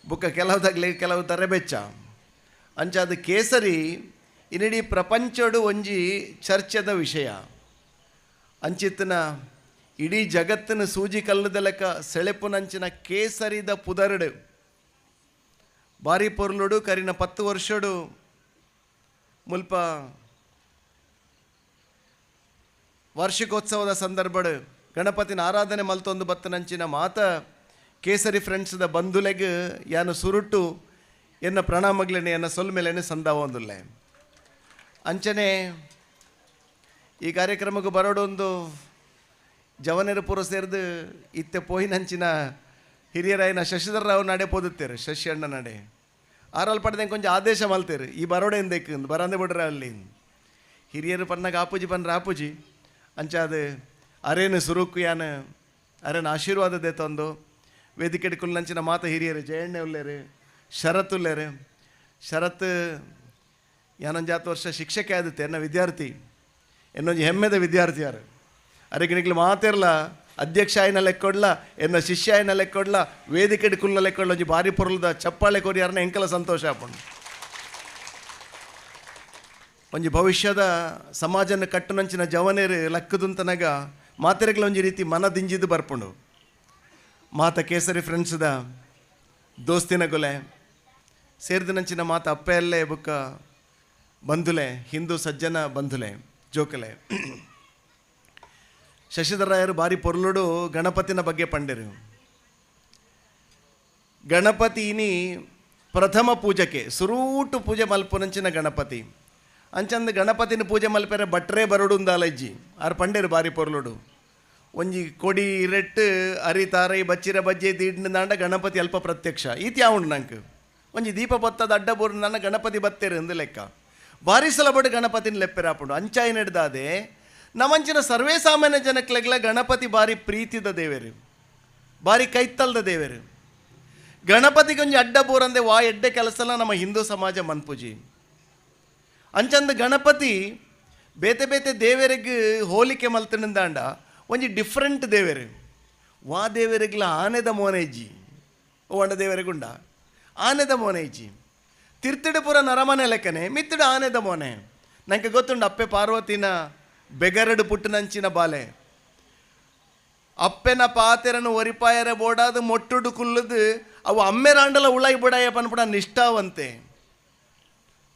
O: ಬುಕ್ಕ ಕೆಲವುದಗ್ಲೆಗ್ ಕೆಲವು ತರೆಬೆಚ್ಚ. ಅಂಚ ಅದು ಕೇಸರಿ ಇನ್ನಿಡೀ ಪ್ರಪಂಚಡು ಒಂಜಿ ಚರ್ಚೆದ ವಿಷಯ. ಅಂಚಿತ್ತನ ಇಡೀ ಜಗತ್ತಿನ ಸೂಜಿ ಕಲ್ಲದ ಲೆಕ್ಕ ಸೆಳೆಪುನಂಚಿನ ಕೇಸರಿದ ಪುದರುಡು ಬಾರಿ ಪೊರ್ಲುಡು ಕರಿನ 10 ವರ್ಷಡು ಮುಲ್ಪ ವಾರ್ಷಿಕೋತ್ಸವದ ಸಂದರ್ಭಡು ಗಣಪತಿನ ಆರಾಧನೆ ಮಲ್ತೊಂದು ಬತ್ತನಂಚಿನ ಮಾತ ಕೇಸರಿ ಫ್ರೆಂಡ್ಸ್ದ ಬಂಧುಲೆಗ್ ಯಾನು ಸುರುಟು ಎನ್ನ ಪ್ರಣಾಮಗ್ಲೇನೆ ಎನ್ನ ಸೊಲ್ಮೆಲೇನೆ ಸಂದಾವೊಂದುಲ್ಲೆ. ಅಂಚನೆ ಈ ಕಾರ್ಯಕ್ರಮಕ್ಕೆ ಬರೋಡೊಂದು ಜವನರ ಪೂರ ಸೇರಿದು ಇತ್ತೆ ಪೋಯಿನಂಚಿನ ಹಿರಿಯರಾಯಿನ ಶಶಿಧರ್ ರಾವ್ ನಡೆ ಪೋದುತ್ತೇರು, ಶಶಿ ಅಣ್ಣ ನಡೆ ಆರಲ್ ಪಡೆದಂಗೆ ಕೊಂಚ ಆದೇಶ ಮಲ್ತೇರು, ಈ ಬರೋಡೆ ಎಂದೇಕು ಬರಂದೆ ಬಿಡ್ರ ಅಲ್ಲಿ ಹಿರಿಯರು ಪನ್ನಾಗ ಆಪುಜಿ ಪನ್ರ ಆಪುಜಿ ಅಂಚಾದ ಅರೇನು ಸುರುಕು ಯಾನ ಅರೇನು ಆಶೀರ್ವಾದ ದೇತೊಂದು ವೇದಿಕೆ ಕುಲ್ಲಂಚಿನ ಮಾತ ಹಿರಿಯರು ಜಯಣ್ಣೆ ಉಲ್ಲೇರು, ಶರತ್ ಉಲ್ಲೇರು. ಶರತ್ ಯಾನೊಂಜಾತು ವರ್ಷ ಶಿಕ್ಷಕ ಆದಿತ್ತೆ, ಎನ್ನ ವಿದ್ಯಾರ್ಥಿ, ಎನ್ನೊಂಜಿ ಹೆಮ್ಮೆದ ವಿದ್ಯಾರ್ಥಿ ಯಾರು. ಅರೆಗಿನಿಗ್ಲು ಮಾತಿರಲ ಅಧ್ಯಕ್ಷ ಆಯ್ನ ಲೆಕ್ಕೊಡ್ಲ, ಎನ್ನ ಶಿಷ್ಯ ಆಯ್ನ ಲೆಕ್ಕೊಡ್ಲ, ವೇದಿಕೆ ಕುಲ್ಲ ಲೆಕ್ಕೊಡ್ಲ ಒಂಜಿ ಭಾರಿ ಪೊರ್ಲದ ಚಪ್ಪಾಳೆ ಕೊರಿಯಾರನ ಎಂಕಲ ಸಂತೋಷ ಆಪುಂಡು. ಒಂಜಿ ಭವಿಷ್ಯದ ಸಮಾಜನ ಕಟ್ಟುನಂಚಿನ ಜವನೇರು ಲಕ್ಕದುಂತನಗ ಮಾತೆರೆಗ್ಲ ಒಂಜಿ ರೀತಿ ಮನ ದಿಂಜಿದ್ದು ಬರ್ಪುಂಡು. ಮಾತ ಕೇಸರಿ ಫ್ರೆಂಡ್ಸ್ದ ದೋಸ್ತಿನ ಗೊಲೆ ಸೇರಿದನಂಚಿನ ಮಾತ ಅಪ್ಪೆಯಲ್ಲೇ ಬುಕ್ಕ ಬಂಧುಲೆ, ಹಿಂದೂ ಸಜ್ಜನ ಬಂಧುಲೆ ಜೋಕಲೆ. ಶಶಿಧರರಾಯರು ಬಾರಿ ಪೊರ್ಲುಡು ಗಣಪತಿನ ಬಗ್ಗೆ ಪಂಡಿರು. ಗಣಪತಿನಿ ಪ್ರಥಮ ಪೂಜಕೆ ಸುರೂಟು ಪೂಜೆ ಮಲ್ಪುನಂಚಿನ ಗಣಪತಿ ಅಂಚಂದು ಗಣಪತಿನ ಪೂಜೆ ಮಲ್ಪೆರೆ ಬಟ್ರೆ ಬರೋಡು ಉಂದಾಲಜ್ಜಿ ಆರು ಪಂಡೇರು ಬಾರಿ ಪೊರ್ಲುಡು. ಒಂಜಿ ಕೊಡಿ ಇರೆಟ್ಟು ಅರಿ ತಾರೈ ಬಚ್ಚಿರ ಬಜ್ಜೆ ದಾಂಡ ಗಣಪತಿ ಅಲ್ಪ ಪ್ರತ್ಯಕ್ಷ ಈತಿ ಯಾವುಂಡು ನಂಗೆ ಒಂಜಿ ದೀಪ ಬತ್ತದ ಅಡ್ಡ ಬೋರು ಗಣಪತಿ ಬತ್ತೇರು ಅಂದು ಲೆಕ್ಕ ಬಾರಿ ಸಲ ಬಡು ಗಣಪತಿನ ಲೆಪ್ಪೆರಾಪುಂಡು. ಅಂಚಾಯಿ ನಡೆದಾದೆ ನಮ್ಮಂಚಿನ ಸರ್ವೇ ಸಾಮಾನ್ಯ ಜನಕ್ಲೆಗ್ಲ ಗಣಪತಿ ಬಾರಿ ಪ್ರೀತಿದ ದೇವರು, ಬಾರಿ ಕೈತಲ್ದ ದೇವರು. ಗಣಪತಿಗೊಂಜಿ ಅಡ್ಡ ಬೋರಂದೆ ವಾ ಎಡ್ಡೆ ಕೆಲಸಲ ನಮ್ಮ ಹಿಂದೂ ಸಮಾಜ ಮನ್ಪುಜಿ. ಅಂಚಂದ ಗಣಪತಿ ಬೇತೆ ಬೇತೆ ದೇವರಿಗೆ ಹೋಲಿಕೆ ಮಲ್ತನಿಂದಾಂಡ ಒಂಜಿ ಡಿಫ್ರೆಂಟ್ ದೇವರು. ವಾ ದೇವರಿಗ್ಲ ಆನೆದ ಮೋನೆಜ್ಜಿ ಓ ಅಂಡ ದೇವರಿಗುಂಡ ಆನೆದ ಮೋನೆಜ್ಜಿ ತಿರ್ತಿಡು ಪೂರ ನರಮನೆ ಲೆಕ್ಕನೆ ಮಿತ್ತಿಡು ಆನೆದ ಮೋನೆ. ನಂಗೆ ಗೊತ್ತುಂಡು ಅಪ್ಪೆ ಪಾರ್ವತಿನ ಬೆಗರಡು ಪುಟ್ಟನಂಚಿನ ಬಾಲೆ ಅಪ್ಪೆನ ಪಾತೆರನು ಒರಿಪಾಯರ ಬೋಡಾದ ಮೊಟ್ಟುಡು ಕುಲ್ಲದು ಅವು ಅಮ್ಮೆರಾಂಡಲ ಉಳಾಯಿ ಬುಡಾಯ ಪನ್ಪುಡ ನಿಷ್ಠಾವಂತೆ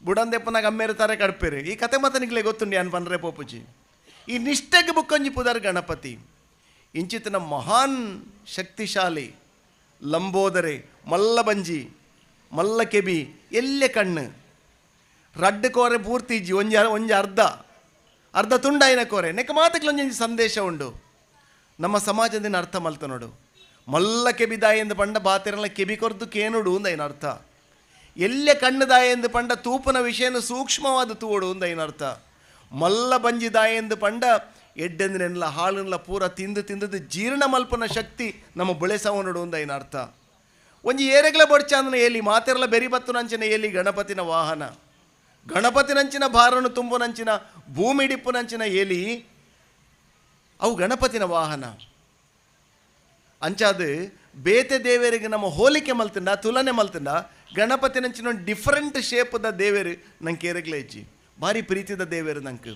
O: ಬುಡಂದೆಪ್ಪನಾಗ ಅಮ್ಮೇರು ತಾರೆ ಕಡ್ಪೇರು. ಈ ಕತೆ ಮಾತ ನಿಗ್ಲೆ ಗೊತ್ತುಂಡು ಯಾನ್ ಪನ್ರೆ ಪೋಪುಜಿ. ಈ ನಿಷ್ಠೆಗೆ ಬುಕ್ಕೊಂಜಿ ಪುದರ್ ಗಣಪತಿ ಇಂಚಿತನ ಮಹಾನ್ ಶಕ್ತಿಶಾಲಿ ಲಂಬೋದರೆ ಮಲ್ಲ ಬಂಜಿ ಮಲ್ಲ ಕೆಬಿ ಎಲ್ಲೆ ಕಣ್ಣು ರಡ್ಡು ಕೋರೆ ಪೂರ್ತಿ ಇಜ್ಜಿ ಒಂಜಿ ಒಂಜಿ ಅರ್ಧ ಅರ್ಧ ತುಂಡಾಯಿನ ಕೋರೆ ನೆಕ್ಕ ಮಾತಕ್ಲೊಂಜಿ ಸಂದೇಶ ಉಂಡು ನಮ್ಮ ಸಮಾಜದಿಂದ ಅರ್ಥ ಮಲ್ತ ನೋಡು. ಮಲ್ಲ ಕೆಬಿದಾಯ ಎಂದು ಪಂಡ ಬಾತಿರಲ್ಲ ಕೆಬಿ ಕೊರ್ದು ಕೇನುಡು ಅಂದೈನ ಅರ್ಥ. ಎಲ್ಲೆ ಕಣ್ಣುದಾಯ ಎಂದು ಪಂಡ ತೂಪನ ವಿಷಯನ ಸೂಕ್ಷ್ಮವಾದ ತೂಡು ಅಂದೈನ ಅರ್ಥ. ಮಲ್ಲ ಬಂಜಿದಾಯ ಎಂದು ಪಂಡ ಎಡ್ಡೆಂದಿನೆಲ್ಲ ಹಾಳನ್ನೆಲ್ಲ ಪೂರ ತಿಂದು ತಿಂದದ್ದು ಜೀರ್ಣ ಮಲ್ಪನ ಶಕ್ತಿ ನಮ್ಮ ಬೆಳೆಸವನುಡು ಅಂದೈನ ಅರ್ಥ. ಒಂಜಿ ಏರೆಗ್ಲ ಬಡ್ಚಾಂದನ ಏಲಿ ಮಾತೆರಲ ಬೆರಿ ಬತ್ತುನಂಚಿನ ಏಲಿ ಗಣಪತಿನ ವಾಹನ ಗಣಪತಿನಂಚಿನ ಭಾರನು ತುಂಬುನಂಚಿನ ಭೂಮಿಡಿಪ್ಪುನಂಚಿನ ಏಲಿ ಅವು ಗಣಪತಿನ ವಾಹನ. ಅಂಚಾದ ಬೇತೆ ದೇವರಿಗೆ ನಮ್ಮ ಹೋಲಿಕೆ ಮಲ್ತಿಂಡ ತುಲನೆ ಮಲ್ತಿಂಡ ಗಣಪತಿನಂಚಿನ ಡಿಫ್ರೆಂಟ್ ಶೇಪದ ದೇವರು ನಂಗೆ ಏರೆಗ್ಲ ಇಜ್ಜಿ ಭಾರಿ ಪ್ರೀತಿದ ದೇವರು ನಂಗೆ.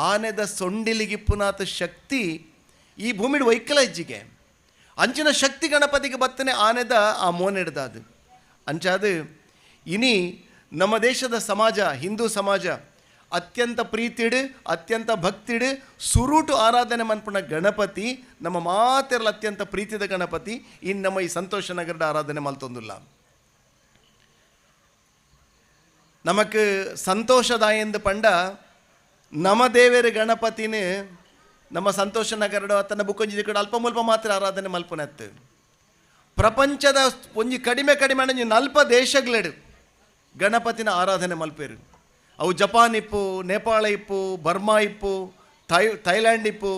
O: ಆನೆದ ಸೊಂಡಿಲಿಗಿಪ್ಪುನಾಥ ಶಕ್ತಿ ಈ ಭೂಮಿಡ್ ವೈಕಲ ಇಜ್ಜಿಗೆ ಅಂಚಿನ ಶಕ್ತಿ ಗಣಪತಿಗೆ ಬತ್ತನೆ ಆನೆದ ಆ ಮೋನೆಡ್ದಾದು. ಅಂಚಾದ ಇನಿ ನಮ್ಮ ದೇಶದ ಸಮಾಜ ಹಿಂದೂ ಸಮಾಜ ಅತ್ಯಂತ ಪ್ರೀತಿಡು ಅತ್ಯಂತ ಭಕ್ತಿಡು ಸುರುಟು ಆರಾಧನೆ ಮನ್ಪುಣ ಗಣಪತಿ ನಮ್ಮ ಮಾತೆರಲ ಅತ್ಯಂತ ಪ್ರೀತಿದ ಗಣಪತಿ ಇನ್ನು ನಮ್ಮ ಈ ಸಂತೋಷ ನಗರದ ಆರಾಧನೆ ಮಲ್ತೊಂದುಲ್ಲ. ನಮಕ್ ಸಂತೋಷದಾಯೆಂದು ಪಂಡ ನಮ್ಮ ದೇವೇರ ಗಣಪತಿನ ನಮ್ಮ ಸಂತೋಷ ನಗರಡು ತನ್ನ ಬುಕ್ಕೊಂಜಿ ಕಡೆ ಅಲ್ಪ ಮುಲ್ಪ ಮಾತ್ರ ಆರಾಧನೆ ಮಲ್ಪನತ್ತು. ಪ್ರಪಂಚದ ಒಂಜಿ ಕಡಿಮೆ ಕಡಿಮೆ ಅಂಡ ನಲ್ಪ ದೇಶಗಳೆಡು ಗಣಪತಿನ ಆರಾಧನೆ ಮಲ್ಪೇರು. ಅವು ಜಪಾನ್ ಇಪ್ಪು, ನೇಪಾಳ ಇಪ್ಪು, ಬರ್ಮಾ ಇಪ್ಪು, ಥೈಲ್ಯಾಂಡ್ ಇಪ್ಪು,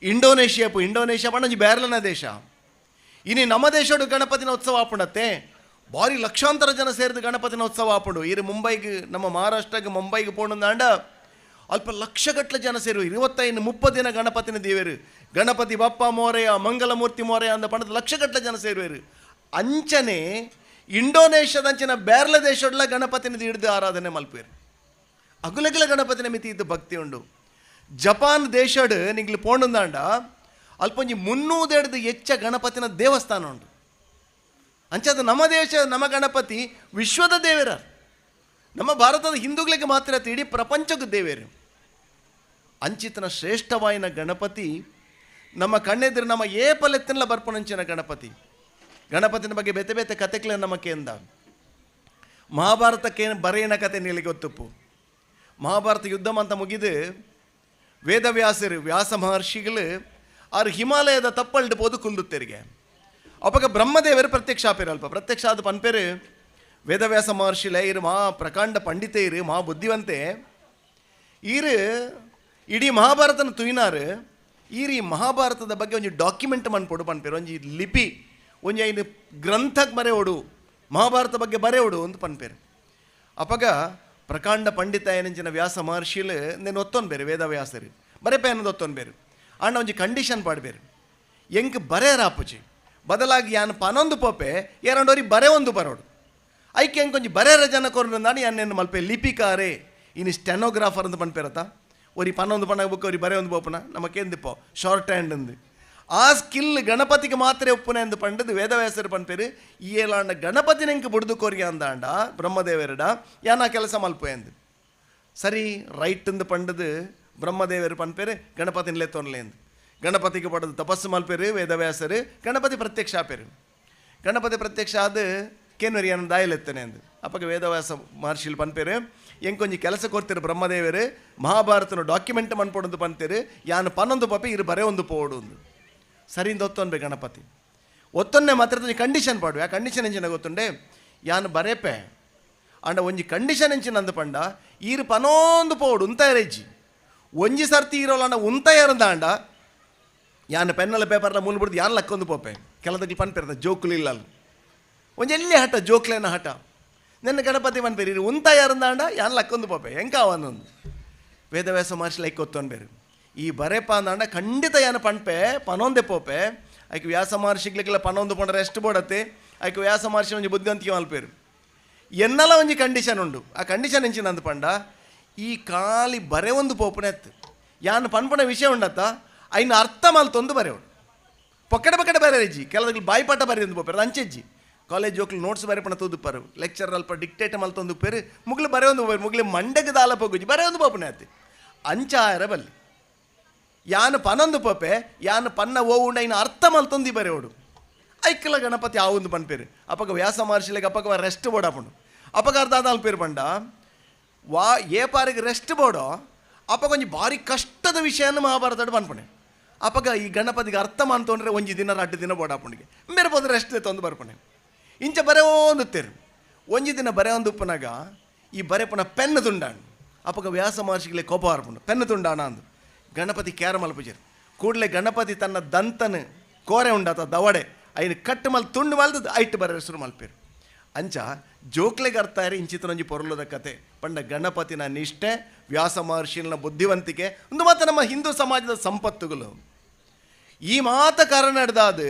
O: ಇಂಡೋನೇಷ್ಯಾ ಇಪ್ಪು. ಇಂಡೋನೇಷ್ಯಾ ಪಂಡ ಒಂಜಿ ಬೇರ್ಲನ ದೇಶ. ಇನಿ ನಮ್ಮ ದೇಶಡು ಗಣಪತಿನ ಉತ್ಸವ ಆಪುಂಡತ್ತೆ ಭಾರಿ ಲಕ್ಷಾಂತರ ಜನ ಸೇರಿದ ಗಣಪತಿನ ಉತ್ಸವ ಆಪುಂಡು. ಇರು ಮುಂಬೈಗೆ ನಮ್ಮ ಮಹಾರಾಷ್ಟ್ರಗೆ ಮುಂಬೈಗೆ ಪೋಣಂದಾಂಡ ಅಲ್ಪ ಲಕ್ಷಗಟ್ಟಲೆ ಜನ ಸೇರು 25-30 ದಿನ ಗಣಪತಿನ ದೇವರು ಗಣಪತಿ ಬಪ್ಪ ಮೋರೆಯ ಮಂಗಲಮೂರ್ತಿ ಮೋರೆಯ ಅಂದ ಪಂಡದ ಲಕ್ಷಗಟ್ಟಲೆ ಜನ ಸೇರುವರು. ಅಂಚನೆ ಇಂಡೋನೇಷ್ಯಾದಂಚಿನ ಬೇರ್ಲ ದೇಶಡ್ಲ ಗಣಪತಿನ ಹಿಡಿದು ಆರಾಧನೆ ಮಲ್ಪೇರು. ಅಗುಲಗಲ ಗಣಪತಿನ ಮಿತಿ ಇದ್ದು ಭಕ್ತಿ ಉಂಡು. ಜಪಾನ್ ದೇಶಡ್ ನಿಗ್ಲು ಪೋಂಡುಂದಾಂಡ ಅಲ್ಪೊಂಜಿ 300 ಹೆಚ್ಚ ಗಣಪತಿನ ದೇವಸ್ಥಾನ ಉಂಡು. ಅಂಚಾದ ನಮ್ಮ ದೇಶ ನಮ್ಮ ಗಣಪತಿ ವಿಶ್ವದ ದೇವರ, ನಮ್ಮ ಭಾರತದ ಹಿಂದೂಗಳಿಗೆ ಮಾತ್ರ ಇಡೀ ಪ್ರಪಂಚಕ್ಕೂ ದೇವೇರು. ಅಂಚಿತನ ಶ್ರೇಷ್ಠವಾಯಿನ ಗಣಪತಿ ನಮ್ಮ ಕಣ್ಣೆದುರು ನಮ್ಮ ಏಪಲೆತ್ತನ್ಲ ಬರ್ಪಣಂಚಿನ ಗಣಪತಿ. ಗಣಪತಿನ ಬಗ್ಗೆ ಬೇತೆ ಬೇತೆ ಕತೆಗಳ ನಮ್ಮ ಕೇಂದ. ಮಹಾಭಾರತಕ್ಕೆ ಬರೆಯನ ಕತೆ ನೀಲಿ ಗೊತ್ತುಪ್ಪು. ಮಹಾಭಾರತ ಯುದ್ಧ ಅಂತ ಮುಗಿದು ವೇದವ್ಯಾಸರು ವ್ಯಾಸ ಮಹರ್ಷಿಗಳು ಆರು ಹಿಮಾಲಯದ ತಪ್ಪಲ್ಡು ಪೋದು ಕುಂದುತ್ತೆರಿಗೆ. ಅವಾಗ ಬ್ರಹ್ಮದೇವರು ಪ್ರತ್ಯಕ್ಷ ಆಪೇರಲ್ಪ. ಪ್ರತ್ಯಕ್ಷ ಆದ ಪನ್ಪೇರು ವೇದವ್ಯಾಸ ಮಹರ್ಷಿಲೆ ಇರು ಮಹಾ ಪ್ರಕಾಂಡ ಪಂಡಿತೆ ಇರು ಮಹಾ ಬುದ್ಧಿವಂತೆ ಈರು ಇಡೀ ಮಹಾಭಾರತನ ತುಯ್ನಾರು. ಈರಿ ಮಹಾಭಾರತದ ಬಗ್ಗೆ ಒಂಜಿ ಡಾಕ್ಯುಮೆಂಟ್ ಮನ್ಪೊಡು ಪನ್ಪೇರು, ಒಂಜಿ ಲಿಪಿ ಒಂಜಿ ಐನು ಗ್ರಂಥಕ್ಕೆ ಬರೆಯೋಡು, ಮಹಾಭಾರತ ಬಗ್ಗೆ ಬರೆಯೋಡು ಅಂತ ಪನ್ಪೇರು. ಅಪಗ ಪ್ರಕಾಂಡ ಪಂಡಿತ ಏನಂಚಿನ ವ್ಯಾಸ ಮಹರ್ಷಿಲು నేను ಒತ್ತೊನ್ ಬೇರೆ ವೇದವ್ಯಾಸರು ಬರೆಪೆ ಅನ್ನೋದು ಒತ್ತೊನ್ ಬೇರೆ. ಅಣ್ಣ ಒಂಜಿ ಕಂಡೀಷನ್ ಪಾಡ್ಬೇರು, ಎಂಕ್ ಬರೆಯರಾಪುಜಿ ಬದಲಾಗಿ ಯಾನ್ ಪನೊಂದು ಪೋಪೆ ಏರಂಡೋರಿ ಬರೆ ಒಂದು ಬರೋಡು ಐಕೆ ಎಂಕೊಂಜಿ ಬರೆಯರ ಜನ ಕೊರ್ನಾನು ಯಾನ್ ಮಲ್ಪೆ ಲಿಪಿಕಾರೆ ಇನ್ನು ಸ್ಟೆನೋಗ್ರಾಫರ್ ಅಂತ ಪನ್ಪೇರತ್ತ. ಒರಿ ಪನ್ನೊಂದು ಪಣ್ಣ ಬುಕ್ ಒರಿ ಬರೆ ಒಂದು ಪೋಪನ ನಮಕೇಂದಿಪ್ಪೋ ಶಾರ್ಟ್ ಹ್ಯಾಂಡ್ ಅಂದು ಆ ಸ್ಕಿಲ್ ಗಣಪತಿಗೆ ಮಾತ್ರ ಒಪ್ಪುನೆ ಎಂದು ಪಂಡದು ವೇದವ್ಯಾಸರು ಪನ್ಪೇರು. ಈ ಏಲಾಂಡ ಗಣಪತಿನೆಂಕ್ ಬುಡ್ದು ಕೋರಿ ಅಂದಾಂಡ ಬ್ರಹ್ಮದೇವರಡ ಯಾನ ಕೆಲಸ ಮಲ್ಪು ಎಂದು. ಸರಿ ರೈಟ್ ಅಂದು ಪಂಡದು ಬ್ರಹ್ಮದೇವರು ಪನ್ಪೇರು ಗಣಪತಿನಲೇ ತೊನ್ಲೆ ಎಂದು. ಗಣಪತಿಗೆ ಪಡೆದು ತಪಸ್ಸು ಮಲ್ಪೇರು ವೇದವ್ಯಾಸರು. ಗಣಪತಿ ಪ್ರತ್ಯಕ್ಷ ಆಪೇರು. ಗಣಪತಿ ಪ್ರತ್ಯಕ್ಷ ಆದ ಕೇನ್ವರಿ ಏನು ದಾಯಲೆತ್ತನೆ ಅಂದು. ಅಪ್ಪಗೆ ವೇದವ್ಯಾಸ ಮಹರ್ಷಿಲ್ ಪನ್ಪೇರು ಎಂಕೊಂಜಿ ಕೆಲಸ ಕೊಡ್ತೀರು ಬ್ರಹ್ಮದೇವರು ಮಹಾಭಾರತನ ಡಾಕ್ಯುಮೆಂಟ್ ಮನ್ಪೊಡೊಂದು ಪಂತೇರು ಯಾನು ಪನ್ನೊಂದು ಪಾಪೆ ಇರು ಬರೆ ಒಂದು ಪೋಡು ಒಂದು. ಸರಿಂದ ಒತ್ತೊನ್ಬೆ ಗಣಪತಿ ಒತ್ತೊನ್ನೆ ಮಾತ್ರ ಒಂಜಿ ಕಂಡೀಷನ್ ಪಾಡುವೆ. ಆ ಕಂಡೀಷನ್ ಎಂಚಿನ ಗೊತ್ತುಂಡೆ, ಯಾನು ಬರೆಪೆ ಅಂಡ ಒಂಜಿ ಕಂಡೀಷನ್ ಎಂಚಿನ ಅಂದ ಪಂಡ ಈರು ಪನೊಂದು ಪೋಡು ಉಂತಾಯರೆಜ್ಜಿ ಒಂಜಿ ಸರ್ತಿ ಇರೋಲ್ಲ ಉಂತಾಯರಂದ ಅಂಡ ಯಾನು ಪೆನ್ನಲ್ಲ ಪೇಪರ್ಲ ಮೂಲು ಬಿಡ್ದು ಯಾನು ಲಕ್ಕೊಂದು ಪೋಪೆ ಕೆಲದಕ್ಕೆ ಪನ್ಪೇರ್ದ ಜೋಕುಲು ಇಲ್ಲ ಒಂಜಿ ಎಲ್ಲಿ ಹಠ ಜೋಕ್ಲೇನ ಹಠ ನನ್ನ ಗಣಪತಿ ಪನ್ಪೇರಿ ಉಂತಾಯರಂದ ಅಂಡ ಯಾನು ಲಕ್ಕೊಂದು ಪೋಪೆ ಹೆಂಕಾವನ್ನೊಂದು. ವೇದವ್ಯಾಸ ಮಹರ್ಷಿ ಲೈಕ್ ಒತ್ತೊನ್ಬೇರು ಈ ಬರೆಪ ಅಂದಾಂಡ ಖಂಡಿತ ಯಾನು ಪಣ್ಪೆ ಪನೊಂದೆ ಪೋಪೆ ಐಕ್ ವ್ಯಾಸ ಮಹರ್ಷಿಗ್ಲಿಕ್ಕೆಲ್ಲ ಪನೊಂದು ಪಂಡ್ರೆ ಎಷ್ಟು ಬೋಡತ್ತೆ ಐಕ್ ವ್ಯಾಸ ಮಹರ್ಷಿ ಒಂಜಿ ಬುದ್ಧಿವಂತಿಕೆ ಮಲ್ಪೇರು. ಎನ್ನಲ ಒಂಜಿ ಕಂಡೀಷನ್ ಉಂಡು. ಆ ಕಂಡೀಷನ್ ಎಂಚಿನ ಅಂದ ಪಂಡ ಈ ಖಾಲಿ ಬರೆ ಒಂದು ಪೋಪುನೆ ಅತ್ತು ಯಾನು ಪನ್ಪುಣ ವಿಷಯ ಉಂಡತ್ತ ಐನ ಅರ್ಥ ಮಲ್ತೊಂದು ಬರೆಯೋಡು ಪೊಕ್ಕಡೆ ಪಕ್ಕಡೆ ಬರೆಯಜ್ಜಿ ಕೆಲದಕ್ಕೆ ಬಾಯಿಪಾಠ ಬರೆಯೊಂದು ಪೋಪೇರು ಅಂಚೆಜ್ಜಿ ಕಾಲೇಜ್ ಜೋಕ್ಲು ನೋಟ್ಸ್ ಬರೆಪಣ ತೂದುಪ್ಪಾರು ಲೆಕ್ಚರ್ ಅಲ್ಪ ಡಿಕ್ಟೇಟ್ ಮಲ್ತೊಂದು ಪೇರು ಮುಗ್ಲು ಬರೆಯೊಂದು ಪೋಪೇರು ಮುಗ್ಲು ಮಂಡೆಗೆ ದಾಲ ಪೋಗುಜ್ಜಿ ಬರೆಯೊಂದು ಪೋಪುನೆ ಅತ್ತೆ ಅಂಚಾರ ಬಲ್ಲಿ ಯಾನು ಪನೊಂದು ಪೋಪೆ ಯಾನು ಪನ್ನ ಓವುಂಡ ಐನ ಅರ್ಥ ಮಲ್ತೊಂದು ಬರೆಯೋಡು ಐಕ್ಕಲ ಗಣಪತಿ ಆವೊಂದು ಪನ್ಪೇರು. ಅಪಗ ವ್ಯಾಸ ಮಹರ್ಷಿಲೆಗೆ ಅಪಗ ರೆಸ್ಟ್ ಬೋಡಾಪುಂಡು. ಅಪಗ ಅರ್ಧ ಅಲ್ಪೇರು ಪಂಡ ವಾ ಏ ಪಾರಿಗೆ ರೆಸ್ಟ್ ಬೋಡೋ ಅಪಗ ಒಂಜಿ ಭಾರಿ ಕಷ್ಟದ ವಿಷಯನ ಮಹಾಭಾರತ ಪನ್ಪುಣೆ. ಅಪಗ ಈ ಗಣಪತಿಗೆ ಅರ್ಥ ಮಾಡ್ತೊಂಡ್ರೆ ಒಂಜಿ ದಿನ ರಡ್ಡು ದಿನ ಬೋಡಾಪುಂಡಿಗೆ ಮೇರೆ ಪೋದು ರೆಸ್ಟ್ ತೊಂದು ಬರ್ಪುಣೆ. ಇಂಚ ಬರೆ ಒಂದು ತೇರು ಒಂಜಿ ದಿನ ಬರೆ ಒಂದು ಉಪ್ಪನಾಗ ಈ ಬರೆಪುಣ ಪೆನ್ನು ತುಂಡಾಣು. ಅಪಗ ವ್ಯಾಸ ಮಹರ್ಷಿಗಳೇ ಕೋಪ ಹರ್ಪುಂಡು ಪೆನ್ನು ತುಂಡಾಣ ಅಂದು ಗಣಪತಿ ಕ್ಯಾರ ಮಲ್ಪುಜರು. ಕೂಡಲೇ ಗಣಪತಿ ತನ್ನ ದಂತನ ಕೋರೆ ಉಂಡಾತ ದವಡೆ ಐನು ಕಟ್ಟು ಮಲ್ ತುಂಡು ಮಲ್ದದ್ದು ಐಟ್ ಬರ ಶುರು ಮಲ್ಪೇರು. ಅಂಚ ಜೋಕ್ಲೆಗೆ ಅರ್ಥ ಇರಿ ಇಂಚಿತನೊಂಜಿ ಪೊರಲದ ಕತೆ ಪಂಡ ಗಣಪತಿನ ನಿಷ್ಠೆ ವ್ಯಾಸ ಮಹರ್ಷಿನ ಬುದ್ಧಿವಂತಿಕೆ ಒಂದು ಮಾತ್ರ ನಮ್ಮ ಹಿಂದೂ ಸಮಾಜದ ಸಂಪತ್ತುಗಳು. ಈ ಮಾತ ಕಾರಣ ನಡೆದಾದ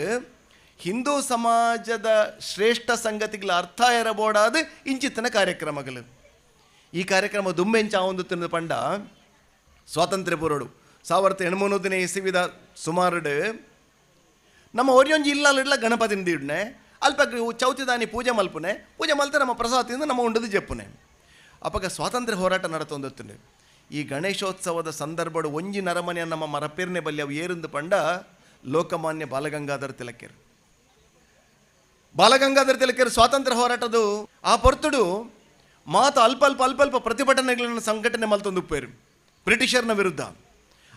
O: ಹಿಂದೂ ಸಮಾಜದ ಶ್ರೇಷ್ಠ ಸಂಗತಿಗಳ ಅರ್ಥ ಇರಬೋಡಾದ ಇಂಚಿತನ ಕಾರ್ಯಕ್ರಮಗಳು. ಈ ಕಾರ್ಯಕ್ರಮ ದುಮ್ಮೆಂಚ ಒಂದು ತಿನ್ನದ ಪಂಡ ಸ್ವಾತಂತ್ರ್ಯ ಪೂರ್ವಡು 1800ನೇ ಇಸವಿದ ಸುಮಾರುಡು ನಮ್ಮ ಒರಿಯೊಂಜಿ ಇಲ್ಲಲ್ಲ ಗಣಪತಿನ ದಿಡ್ನೆ ಅಲ್ಪ ಚೌತಿದಾನಿ ಪೂಜೆ ಮಲ್ಪುನೆ ಪೂಜೆ ಮಲ್ತೆ ನಮ್ಮ ಪ್ರಸಾದದಿಂದ ನಮ್ಮ ಉಂಡದು ಜಪ್ಪುನೆ. ಅಪಗ ಸ್ವಾತಂತ್ರ್ಯ ಹೋರಾಟ ನಡತೊಂದಿತ್ತುಂಡೆ. ಈ ಗಣೇಶೋತ್ಸವದ ಸಂದರ್ಭಡು ಒಂಜಿ ನರಮನೆಯ ನಮ್ಮ ಮರಪೇರ್ನೆ ಬಲ್ಲಿ ಅವು ಏರಿಂದು ಪಂಡ ಲೋಕಮಾನ್ಯ ಬಾಲಗಂಗಾಧರ ತಿಲಕರು. ಬಾಲಗಂಗಾಧರ ತಿಲಕರು ಸ್ವಾತಂತ್ರ್ಯ ಹೋರಾಟದು ಆ ಪೊರ್ತುಡು ಮಾತು ಅಲ್ಪ ಅಲ್ಪ ಅಲ್ಪ ಅಲ್ಪ ಪ್ರತಿಭಟನೆಗಳನ್ನು ಸಂಘಟನೆ ಮಲ್ತೊಂದುಪ್ಪೇರು ಬ್ರಿಟಿಷರ್ನ ವಿರುದ್ಧ.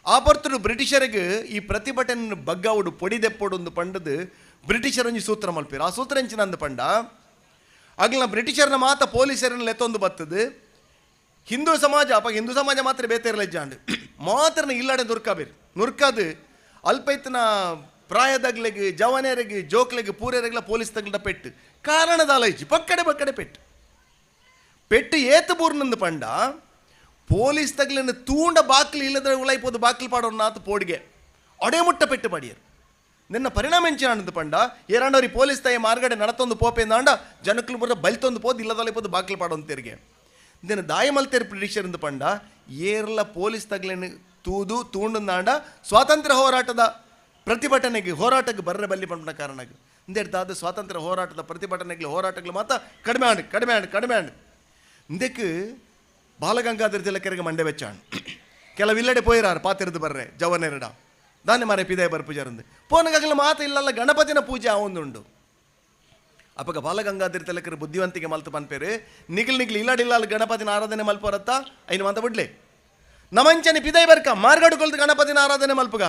O: ಆ ಪೊರ್ತುಡು ಬ್ರಿಟಿಷರಿಗೆ ಈ ಪ್ರತಿಭಟನೆ ಬಗ್ಗಾವುಡು ಪೊಡಿದೆಪ್ಪೊಡು ಒಂದು ಪಂಡದು ಬ್ರಿಟಿಷರೊಂಜಿ ಸೂತ್ರ ಮಲ್ಪೇರು. ಆ ಸೂತ್ರ ಎಂಚಿನ ಅಂದ ಪಂಡ ಆಗ್ಲಿನ ಬ್ರಿಟಿಷರ್ನ ಮಾತ ಪೊಲೀಸರನ್ನ ಲೆತ್ತೊಂದು ಬತ್ತದು ಹಿಂದೂ ಸಮಾಜ ಅಪ್ಪ ಹಿಂದೂ ಸಮಾಜ ಮಾತ್ರ ಬೇತೇರಲೆಜ್ಜಾಂಡು ಮಾತ್ರನ ಇಲ್ಲಾಡೆ ನುರ್ಕಾಬೇರು ನುರ್ಕಾದು ಅಲ್ಪೈತನ ಪ್ರಾಯದಾಗ್ಲೆಗ್ ಜವನೇರಿಗೆ ಜೋಕ್ಲೆಗ್ ಪೂರೇರೆಗ್ಲ ಪೊಲೀಸ್ ತಗ್ಲ ಪೆಟ್ಟು ಕಾರಣದಾಲೈಚಿ ಪಕ್ಕಡೆ ಪಕ್ಕಡೆ ಪೆಟ್ಟು ಪೆಟ್ಟು ಏತು ಬೂರ್ನಂದು ಪಂಡ ಪೊಲೀಸ್ ತಗ್ಲನ್ನು ತೂಂಡ ಬಾಕ್ಲಿ ಇಲ್ಲದ್ರೆ ಉಳೈಪೋದು ಬಾಕ್ಲಿ ಪಾಡೋನಾತು ಪೋಡಿಗೆ ಅಡೆ ಮುಟ್ಟ ಪೆಟ್ಟು ಪಾಡಿಯರು. ನಿನ್ನ ಪರಿಣಾಮ ಎಂಚಿನ ಪಂಡ ಏರಾಂಡವ್ರಿ ಪೊಲೀಸ್ ತಾಯಿ ಮಾರ್ಗಡೆ ನಡತೊಂದು ಪೋಪೆಂದಾಂಡ ಜನಕ್ಲು ಬರ ಬಲ್ತೊಂದು ಪೋದು ಇಲ್ಲದಲ್ಲ ಪೋದು ಬಾಕ್ಲಿ ಪಾಡೋಂತೇರಿಗೆ. ಇಂದೆನ ದಾಯ ಮಲ್ತೇರು ಬ್ರಿಟಿಷರಿಂದ ಪಂಡ ಏರ್ಲ ಪೊಲೀಸ್ ತಗ್ಲೇನು ತೂದು ತೂಂಡಂದಾಂಡ ಸ್ವಾತಂತ್ರ್ಯ ಹೋರಾಟದ ಪ್ರತಿಭಟನೆಗೆ ಹೋರಾಟಕ್ಕೆ ಬರ್ರೆ ಬಲ್ಲಿ ಪಂಪನ ಕಾರಣಕ್ಕೆ ಇಂದೇಡ್ದಾದ ಸ್ವಾತಂತ್ರ್ಯ ಹೋರಾಟದ ಪ್ರತಿಭಟನೆಗಳು ಹೋರಾಟಗಳು ಮಾತ್ರ ಕಡಿಮೆ ಆಂಡ್ ಕಡಿಮೆ ಆಂಡ್ ಕಡಿಮೆ ಆಂಡ್ ಇಂದಕ್ಕೆ ಬಾಲಗಂಗಾಧರ ತಿಲಕರಿಗೆ ಮಂಡೆ ಬೆಚ್ಚಾಂಡ್ ಕೆಲವು ಇಲ್ಲಡೆ ಪೋಯಿರಾರು ಪಾತಿರದು ಬರ್ರೆ ಜವನೆರಡ ದಾನೆ ಮಾರೆ ಪಿದಾಯ ಬರ್ ಪೂಜಾರಂದು ಪೋನಗಾಗಲ ಮಾತ ಇಲ್ಲಲ್ಲ ಗಣಪತಿನ ಪೂಜೆ ಆವೊಂದುಂಡು ಅಪ್ಪಗ ಬಾಲಗಂಗಾಧರ ತಿಲಕರು ಬುದ್ಧಿವಂತಿಕೆ ಮಲ್ತು ಪನ್ಪೇರು ನಿಗಿಲ್ ನಿಗಿಲ್ ಇಲ್ಲಡಿಲ್ಲ ಗಣಪತಿನ ಆರಾಧನೆ ಮಲ್ಪರತ್ತ ಐನು ಮಾತ ಬಿಡ್ಲೆ ನಮಂಚನೆ ಪಿದಾಯ ಬರ್ಕ ಮಾರ್ಗಡು ಕೊಲ್ತು ಗಣಪತಿನ ಆರಾಧನೆ ಮಲ್ಪುಗ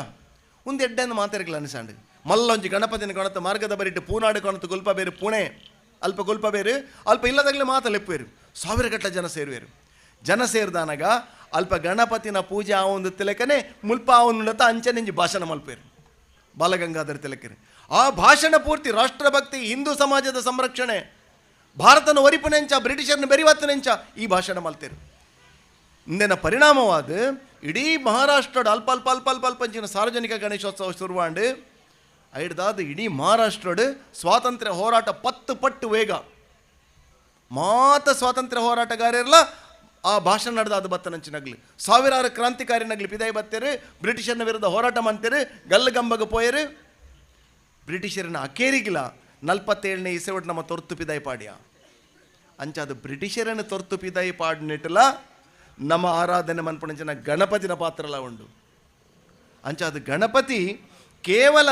O: ಒಂದು ಎಡ್ಡೆಂದು ಮಾತಾಡ್ಕಲ ಅನಿಸಾಂಡು ಮಲ್ಲೊಂಜಿ ಗಣಪತಿನ ಕೊಣತ ಮಾರ್ಗದ ಬರಿಟ್ಟು ಪೂನಾಡು ಕೊಣತು ಗುಲ್ಪ ಬೇರು ಪುಣೆ ಅಲ್ಪ ಗುಲ್ಪ ಬೇರು ಅಲ್ಪ ಇಲ್ಲದಾಗಲೇ ಮಾತ ಲೆಪ್ಪುವೇರು ಸಾವಿರಗಟ್ಟಲೆ ಜನ ಸೇರುವೇರು ಜನ ಸೇರಿದಾನಾಗ ಅಲ್ಪ ಗಣಪತಿನ ಪೂಜೆ ಆ ಒಂದು ತಿಲಕನೆ ಮುಲ್ಪ ಆ ಒಂದು ಅಂಚನೆಂಜಿ ಭಾಷಣ ಮಲ್ಪೇರು ಬಾಲಗಂಗಾಧರ ತಿಲಕರು. ಆ ಭಾಷಣ ಪೂರ್ತಿ ರಾಷ್ಟ್ರಭಕ್ತಿ, ಹಿಂದೂ ಸಮಾಜದ ಸಂರಕ್ಷಣೆ, ಭಾರತನ ಒರಿಪುನೆಂಚ ಬ್ರಿಟಿಷರನ್ನ ಬೆರಿವತ್ತನೆಂಚ ಈ ಭಾಷಣ ಮಲ್ತೇರು. ಇಂದಿನ ಪರಿಣಾಮವಾದ ಇಡೀ ಮಹಾರಾಷ್ಟ್ರದ ಅಲ್ಪ ಅಲ್ಪ ಅಲ್ಪ ಅಲ್ಪ ಅಲ್ಪಂಚಿನ ಸಾರ್ವಜನಿಕ ಗಣೇಶೋತ್ಸವ ಶುರುವಾಂಡು ಐಡ್ದಾದ ಇಡೀ ಮಹಾರಾಷ್ಟ್ರದ ಸ್ವಾತಂತ್ರ್ಯ ಹೋರಾಟ 10 ಪಟ್ಟು ವೇಗ. ಮಾತ ಸ್ವಾತಂತ್ರ್ಯ ಹೋರಾಟಗಾರರೆಲ್ಲ ಆ ಭಾಷಣ ನಡೆದ ಬತ್ತನಂಚಿನಗ್ಲಿ ಸಾವಿರಾರು ಕ್ರಾಂತಿಕಾರಿನಗ್ಲಿ ಪಿದಾಯಿ ಬತ್ತೇರು, ಬ್ರಿಟಿಷರನ್ನ ವಿರುದ್ಧ ಹೋರಾಟ ಮಾಡ್ತೇರು, ಗಲ್ಲಗಂಬಗ ಪೋಯರು. ಬ್ರಿಟಿಷರನ್ನ ಅಕೇರಿಗಿಲ್ಲ 47ನೇ ಇಸೆವಟ್ ನಮ್ಮ ತೊರ್ತು ಪಿದಾಯಿ ಪಾಡ್ಯ ಅಂಚಾದ ಬ್ರಿಟಿಷರನ್ನು ತೊರ್ತು ಪಿದಾಯಿ ಪಾಡ್ನಿಟ್ಟಲ ನಮ್ಮ ಆರಾಧನೆ ಮನ್ಪಣಂಚಿನ ಗಣಪತಿನ ಪಾತ್ರಲ ಉಂಡು. ಅಂಚಾದ ಗಣಪತಿ ಕೇವಲ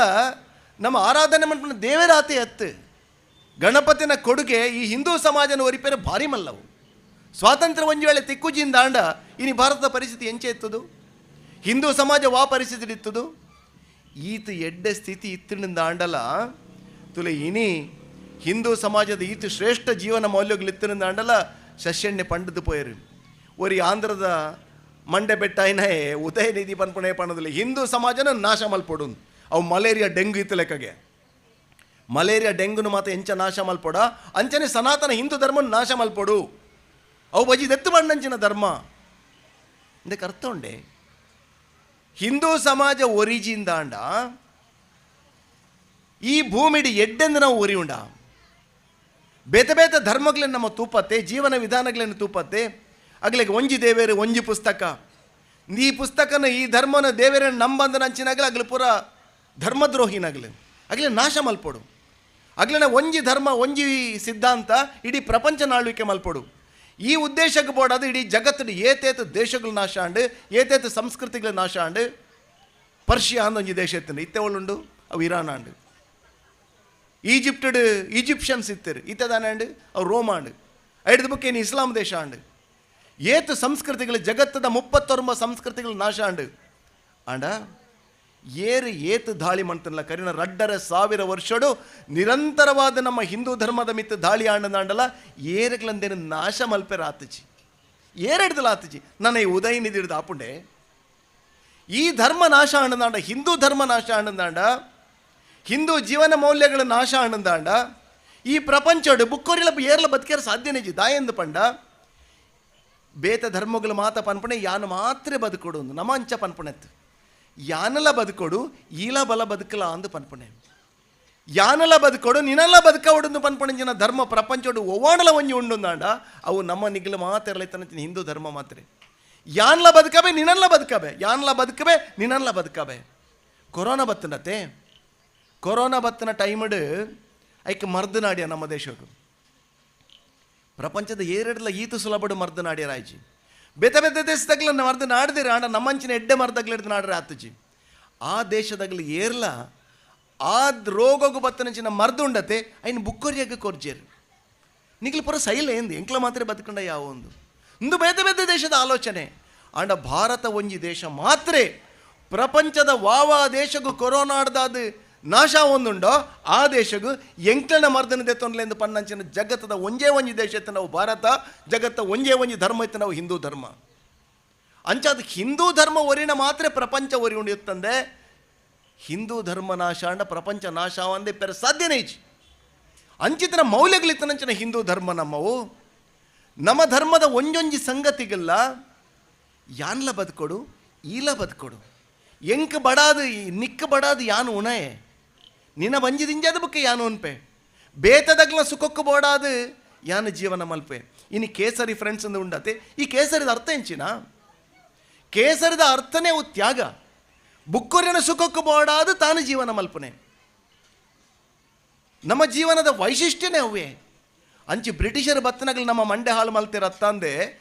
O: ನಮ್ಮ ಆರಾಧನೆ ಮನ್ಪಣ ದೇವರಾತೆ ಅತ್ತು ಗಣಪತಿನ ಕೊಡುಗೆ ಈ ಹಿಂದೂ ಸಮಾಜನ ಒರಿಪೇರೆ ಭಾರಿ ಮಲ್ಲವು. ಸ್ವಾತಂತ್ರ್ಯ ಒಂಜಿ ವೇಳೆ ತಿಕ್ಕುಜಿಂದಾಂಡ ಇನಿ ಭಾರತದ ಪರಿಸ್ಥಿತಿ ಎಂಚೆ ಇತ್ತದು, ಹಿಂದೂ ಸಮಾಜ ವಾ ಪರಿಸ್ಥಿತಿ ಇತ್ತದು, ಈತ ಎಡ್ಡೆ ಸ್ಥಿತಿ ಇತ್ತಿನಿಂದಾಂಡಲ ತುಲೆ ಇನಿ ಹಿಂದೂ ಸಮಾಜದ ಈತ ಶ್ರೇಷ್ಠ ಜೀವನ ಮೌಲ್ಯಗಳಿತ್ತಿನಿಂದಾಂಡಲ ಶಸ್ಯಣ್ಣೆ ಪಂಡದು ಪೋಯರು. ಒರಿ ಆಂಧ್ರದ ಮಂಡೆ ಬೆಟ್ಟ ಐನಯೇ ಉದಯನಿಧಿ ಪನ್ಪುಣೆ ಪಣದಲ್ಲಿ ಹಿಂದೂ ಸಮಾಜನ ನಾಶ ಮಲ್ಪೊಡು. ಅವು ಮಲೇರಿಯಾ ಡೆಂಗು ಇತ್ತು ಲೆಕ್ಕಗೆ, ಮಲೇರಿಯಾ ಡೆಂಗುನು ಮಾತ್ರ ಎಂಚ ನಾಶ ಮಲ್ಪೊಡ ಅಂಚನೆ ಸನಾತನ ಹಿಂದೂ ಧರ್ಮನ ನಾಶ ಮಲ್ಪೊಡು. ಅವು ಬಜಿ ದತ್ತು ಬಂಡಂಚಿನ ಧರ್ಮ ಇದಕ್ಕೆ ಅರ್ಥ ಉಂಡೆ. ಹಿಂದೂ ಸಮಾಜ ಒರಿಜಿಂದಾಂಡ ಈ ಭೂಮಿಡಿ ಎಡ್ಡೆಂದು ನಾವು ಒರಿ ಉಂಡ ಬೇತೆ ಬೇತೆ ಧರ್ಮಗಳನ್ನು ನಮ್ಮ ತೂಪತ್ತೆ, ಜೀವನ ವಿಧಾನಗಳನ್ನು ತೂಪತ್ತೆ. ಅಗ್ಲಿಗೆ ಒಂಜಿ ದೇವೇರು ಒಂಜಿ ಪುಸ್ತಕ, ಈ ಪುಸ್ತಕನ ಈ ಧರ್ಮನ ದೇವೇರನ್ನು ನಂಬಂದ ನಂಚಿನಾಗಲಿ ಅಗ್ಲಿ ಪೂರ ಧರ್ಮದ್ರೋಹಿನಾಗಲಿ ಅಗ್ಲಿ ನಾಶ ಮಲ್ಪೊಡು. ಅಗ್ಲಿನ ಒಂಜಿ ಧರ್ಮ ಒಂಜಿ ಸಿದ್ಧಾಂತ ಇಡೀ ಪ್ರಪಂಚ ಆಳ್ವಿಕೆ ಮಲ್ಪೊಡು. ಈ ಉದ್ದೇಶಕ್ಕೆ ಬೋಡಾದ ಇಡೀ ಜಗತ್ತಿನ ಏತೇತ ದೇಶಗಳು ನಾಶ ಆಂಡು, ಏತೇತ ಸಂಸ್ಕೃತಿಗಳು ನಾಶ ಆಂಡು. ಪರ್ಷಿಯಾ ಅಂದ ಒಂಜಿ ದೇಶ ಇತ್ತು, ಇತ್ತೆ ಒಳ್ಳುಂಡು ಅವು ಇರಾನ್ ಆಂಡು. ಈಜಿಪ್ಟಡ್ ಈಜಿಪ್ಷಿಯನ್ಸ್ ಇತ್ತರು, ಇತ್ತದಾನೆ ಆಂಡು ಅವು ರೋಮ್ ಆಂಡು. ಐಡ್ದು ಬುಕ್ ಏನು ಇಸ್ಲಾಂ ದೇಶ ಆಂಡು. ಏತು ಸಂಸ್ಕೃತಿಗಳು ಜಗತ್ತದ 39 ಸಂಸ್ಕೃತಿಗಳು ನಾಶ ಆಂಡು. ಆಂಡ ಏರು ಏತು ದಾಳಿ ಮಾಡ್ತಾನಲ್ಲ ಕರಿನ 2,500 ವರ್ಷಡು ನಿರಂತರವಾದ ನಮ್ಮ ಹಿಂದೂ ಧರ್ಮದ ಮಿತ್ತು ದಾಳಿ ಆಂಡದಾಂಡಲ್ಲ ಏರುಗಳಂದೇನು ನಾಶ ಮಲ್ಪೆರ ಆತಚಿ ಏರೆಡ್ದಲ ಆತಚಿ ನನ್ನ ಈ ಉದಯನಿಧಿ ಹಿಡ್ದು ಆಪುಂಡೆ. ಈ ಧರ್ಮ ನಾಶ ಆಂಡದಾಂಡ, ಹಿಂದೂ ಧರ್ಮ ನಾಶ ಆಂಡದಾಂಡ, ಹಿಂದೂ ಜೀವನ ಮೌಲ್ಯಗಳ ನಾಶ ಆಂಡದಾಂಡ ಈ ಪ್ರಪಂಚಡು ಬುಕ್ಕೋರಿಲ ಏರ್ಲ ಬದುಕೇರ ಸಾಧ್ಯನೇಜಿ ದಾಯೆಂದು ಪಂಡ ಬೇತ ಧರ್ಮಗಳು ಮಾತ ಪನ್ಪಣೆ ಯಾನು ಮಾತ್ರ ಬದುಕೊಡು ನಮ್ಮ ಅಂಚ ಪನ್ಪಣೆತ್ತು ಯಾನೆಲ್ಲ ಬದುಕೊಡು ಈಲ ಬಲ ಬದುಕಲ ಅಂದು ಪನ್ಪಣೆ ಯಾನೆಲ್ಲ ಬದುಕೊಡು ನಿನೆಲ್ಲ ಬದುಕವಡು ಪನ್ಪಣಂಜಿನ ಧರ್ಮ ಪ್ರಪಂಚೋಡು ಒವ್ವಾಣಲ ಒಂಜಿ ಉಂಡುಂದಾಂಡ ಅವು ನಮ್ಮ ನಿಗಲು ಮಾತ್ರ ಹಿಂದೂ ಧರ್ಮ ಮಾತ್ರ. ಯಾನ್ಲ ಬದುಕಬೆ ನಿನಲ್ಲ ಬದುಕಬೆ, ಯಾನ್ಲ ಬದುಕಬೆ ನಿನಲ್ಲ ಬದುಕಬೆ. ಕೊರೋನಾ ಬತ್ತನತ್ತೆ, ಕೊರೋನಾ ಬತ್ತನ ಟೈಮ್ಡು ಐಕ್ ಮರ್ದು ನಾಡ್ಯ ನಮ್ಮ ದೇಶಕ್ಕೆ ಪ್ರಪಂಚದ ಏರೆಡ್ಲ ಈತು ಸುಲಭಡು ಮರ್ದು ನಾಡ್ಯ ರಾಯ್ಜಿ. ಬೇತೆ ಬೇತೆ ದೇಶದಾಗಲ ಮರ್ದು ನಾಡ್ದಿರ ಆಂಡ ನಮ್ಮಂಚಿನ ಎಡ್ಡೆ ಮರ್ದಾಗ್ಲಿಡ್ದು ನಾಡ್ರೆ ಆತಜಿ. ಆ ದೇಶದಾಗಲಿ ಏರ್ಲ ಆ ರೋಗಗೂ ಬತ್ತನಂಚಿನ ಮರ್ದು ಉಂಡತೆ ಐನ್ ಬುಕ್ಕೊರಿಯಾಗ ಕೊರ್ಜೇರು ನಿಗ್ಲು ಪೂರ ಸೈಲ ಎಂದು ಎಂಕ್ಲ ಮಾತ್ರ ಬದುಕೊಂಡ ಯಾವ ಒಂದು ಇಂದು ಬೇತೆ ಬೇತೆ ದೇಶದ ಆಲೋಚನೆ. ಆಂಡ ಭಾರತ ಒಂಜಿ ದೇಶ ಮಾತ್ರ ಪ್ರಪಂಚದ ವಾವಾ ದೇಶಕ್ಕೂ ಕೊರೋನಾಡ್ದಾದ ನಾಶ ಒಂದುಂಡೋ ಆ ದೇಶಗೂ ಎಂಕ್ಲನ ಮರ್ದನ ದೆತ್ತೊಂಡ್ಲೆಂದು ಪನ್ನಂಚಿನ ಜಗತ್ತದ ಒಂಜೇ ಒಂಜಿ ದೇಶ ಇತ್ತು ನಾವು ಭಾರತ, ಜಗತ್ತ ಒಂಜೇ ಒಂಜಿ ಧರ್ಮ ಇತ್ತು ನಾವು ಹಿಂದೂ ಧರ್ಮ. ಅಂಚಾದ ಹಿಂದೂ ಧರ್ಮ ಒರಿನ ಮಾತ್ರ ಪ್ರಪಂಚ ಒರಿ ಉಂಡಿತ್ತಂದೆ ಹಿಂದೂ ಧರ್ಮ ನಾಶ ಅಂಡ ಪ್ರಪಂಚ ನಾಶ ಅಂದೆ ಪೆರ ಸಾಧ್ಯನೇ ಇಜ್ಜಿ. ಅಂಚಿತನ ಮೌಲ್ಯಗಳಿತ್ತನಂಚಿನ ಹಿಂದೂ ಧರ್ಮ ನಮ್ಮವು ನಮ್ಮ ಧರ್ಮದ ಒಂಜೊಂಜಿ ಸಂಗತಿಗೆಲ್ಲ ಯಾನ್ಲ ಬದುಕೊಡು ಈಲ ಬದುಕೊಡು ಎಂಕ್ ಬಡಾದು ನಿಕ್ಕ ಬಡಾದು ಯಾನು ಉಣಯೆ ನಿನ್ನ ಬಂಜಿದಿಂಜಾದ ಬುಕ್ಕೆ ಯಾನು ಉನ್ಪೆ ಬೇತದಗ್ಲ ಸುಖಕ್ಕು ಬೋಡಾದು ಯಾನು ಜೀವನ ಮಲ್ಪೆ. ಇನ್ನು ಕೇಸರಿ ಫ್ರೆಂಡ್ಸ್ ಅಂದು ಉಂಡತೆ. ಈ ಕೇಸರಿದ ಅರ್ಥ ಎಂಚಿನ? ಕೇಸರಿದ ಅರ್ಥನೇ ಅವು ತ್ಯಾಗ. ಬುಕ್ಕೊರಿನ ಸುಖಕ್ಕೂ ಬೋಡಾದ ತಾನು ಜೀವನ ಮಲ್ಪನೆ. ನಮ್ಮ ಜೀವನದ ವೈಶಿಷ್ಟ್ಯನೇ ಅವೇ. ಅಂಚಿ ಬ್ರಿಟಿಷರ ಬತ್ತನಗಲು ನಮ್ಮ ಮಂಡೆ ಹಾಳು ಮಲ್ತಿರತ್ತಂದೆ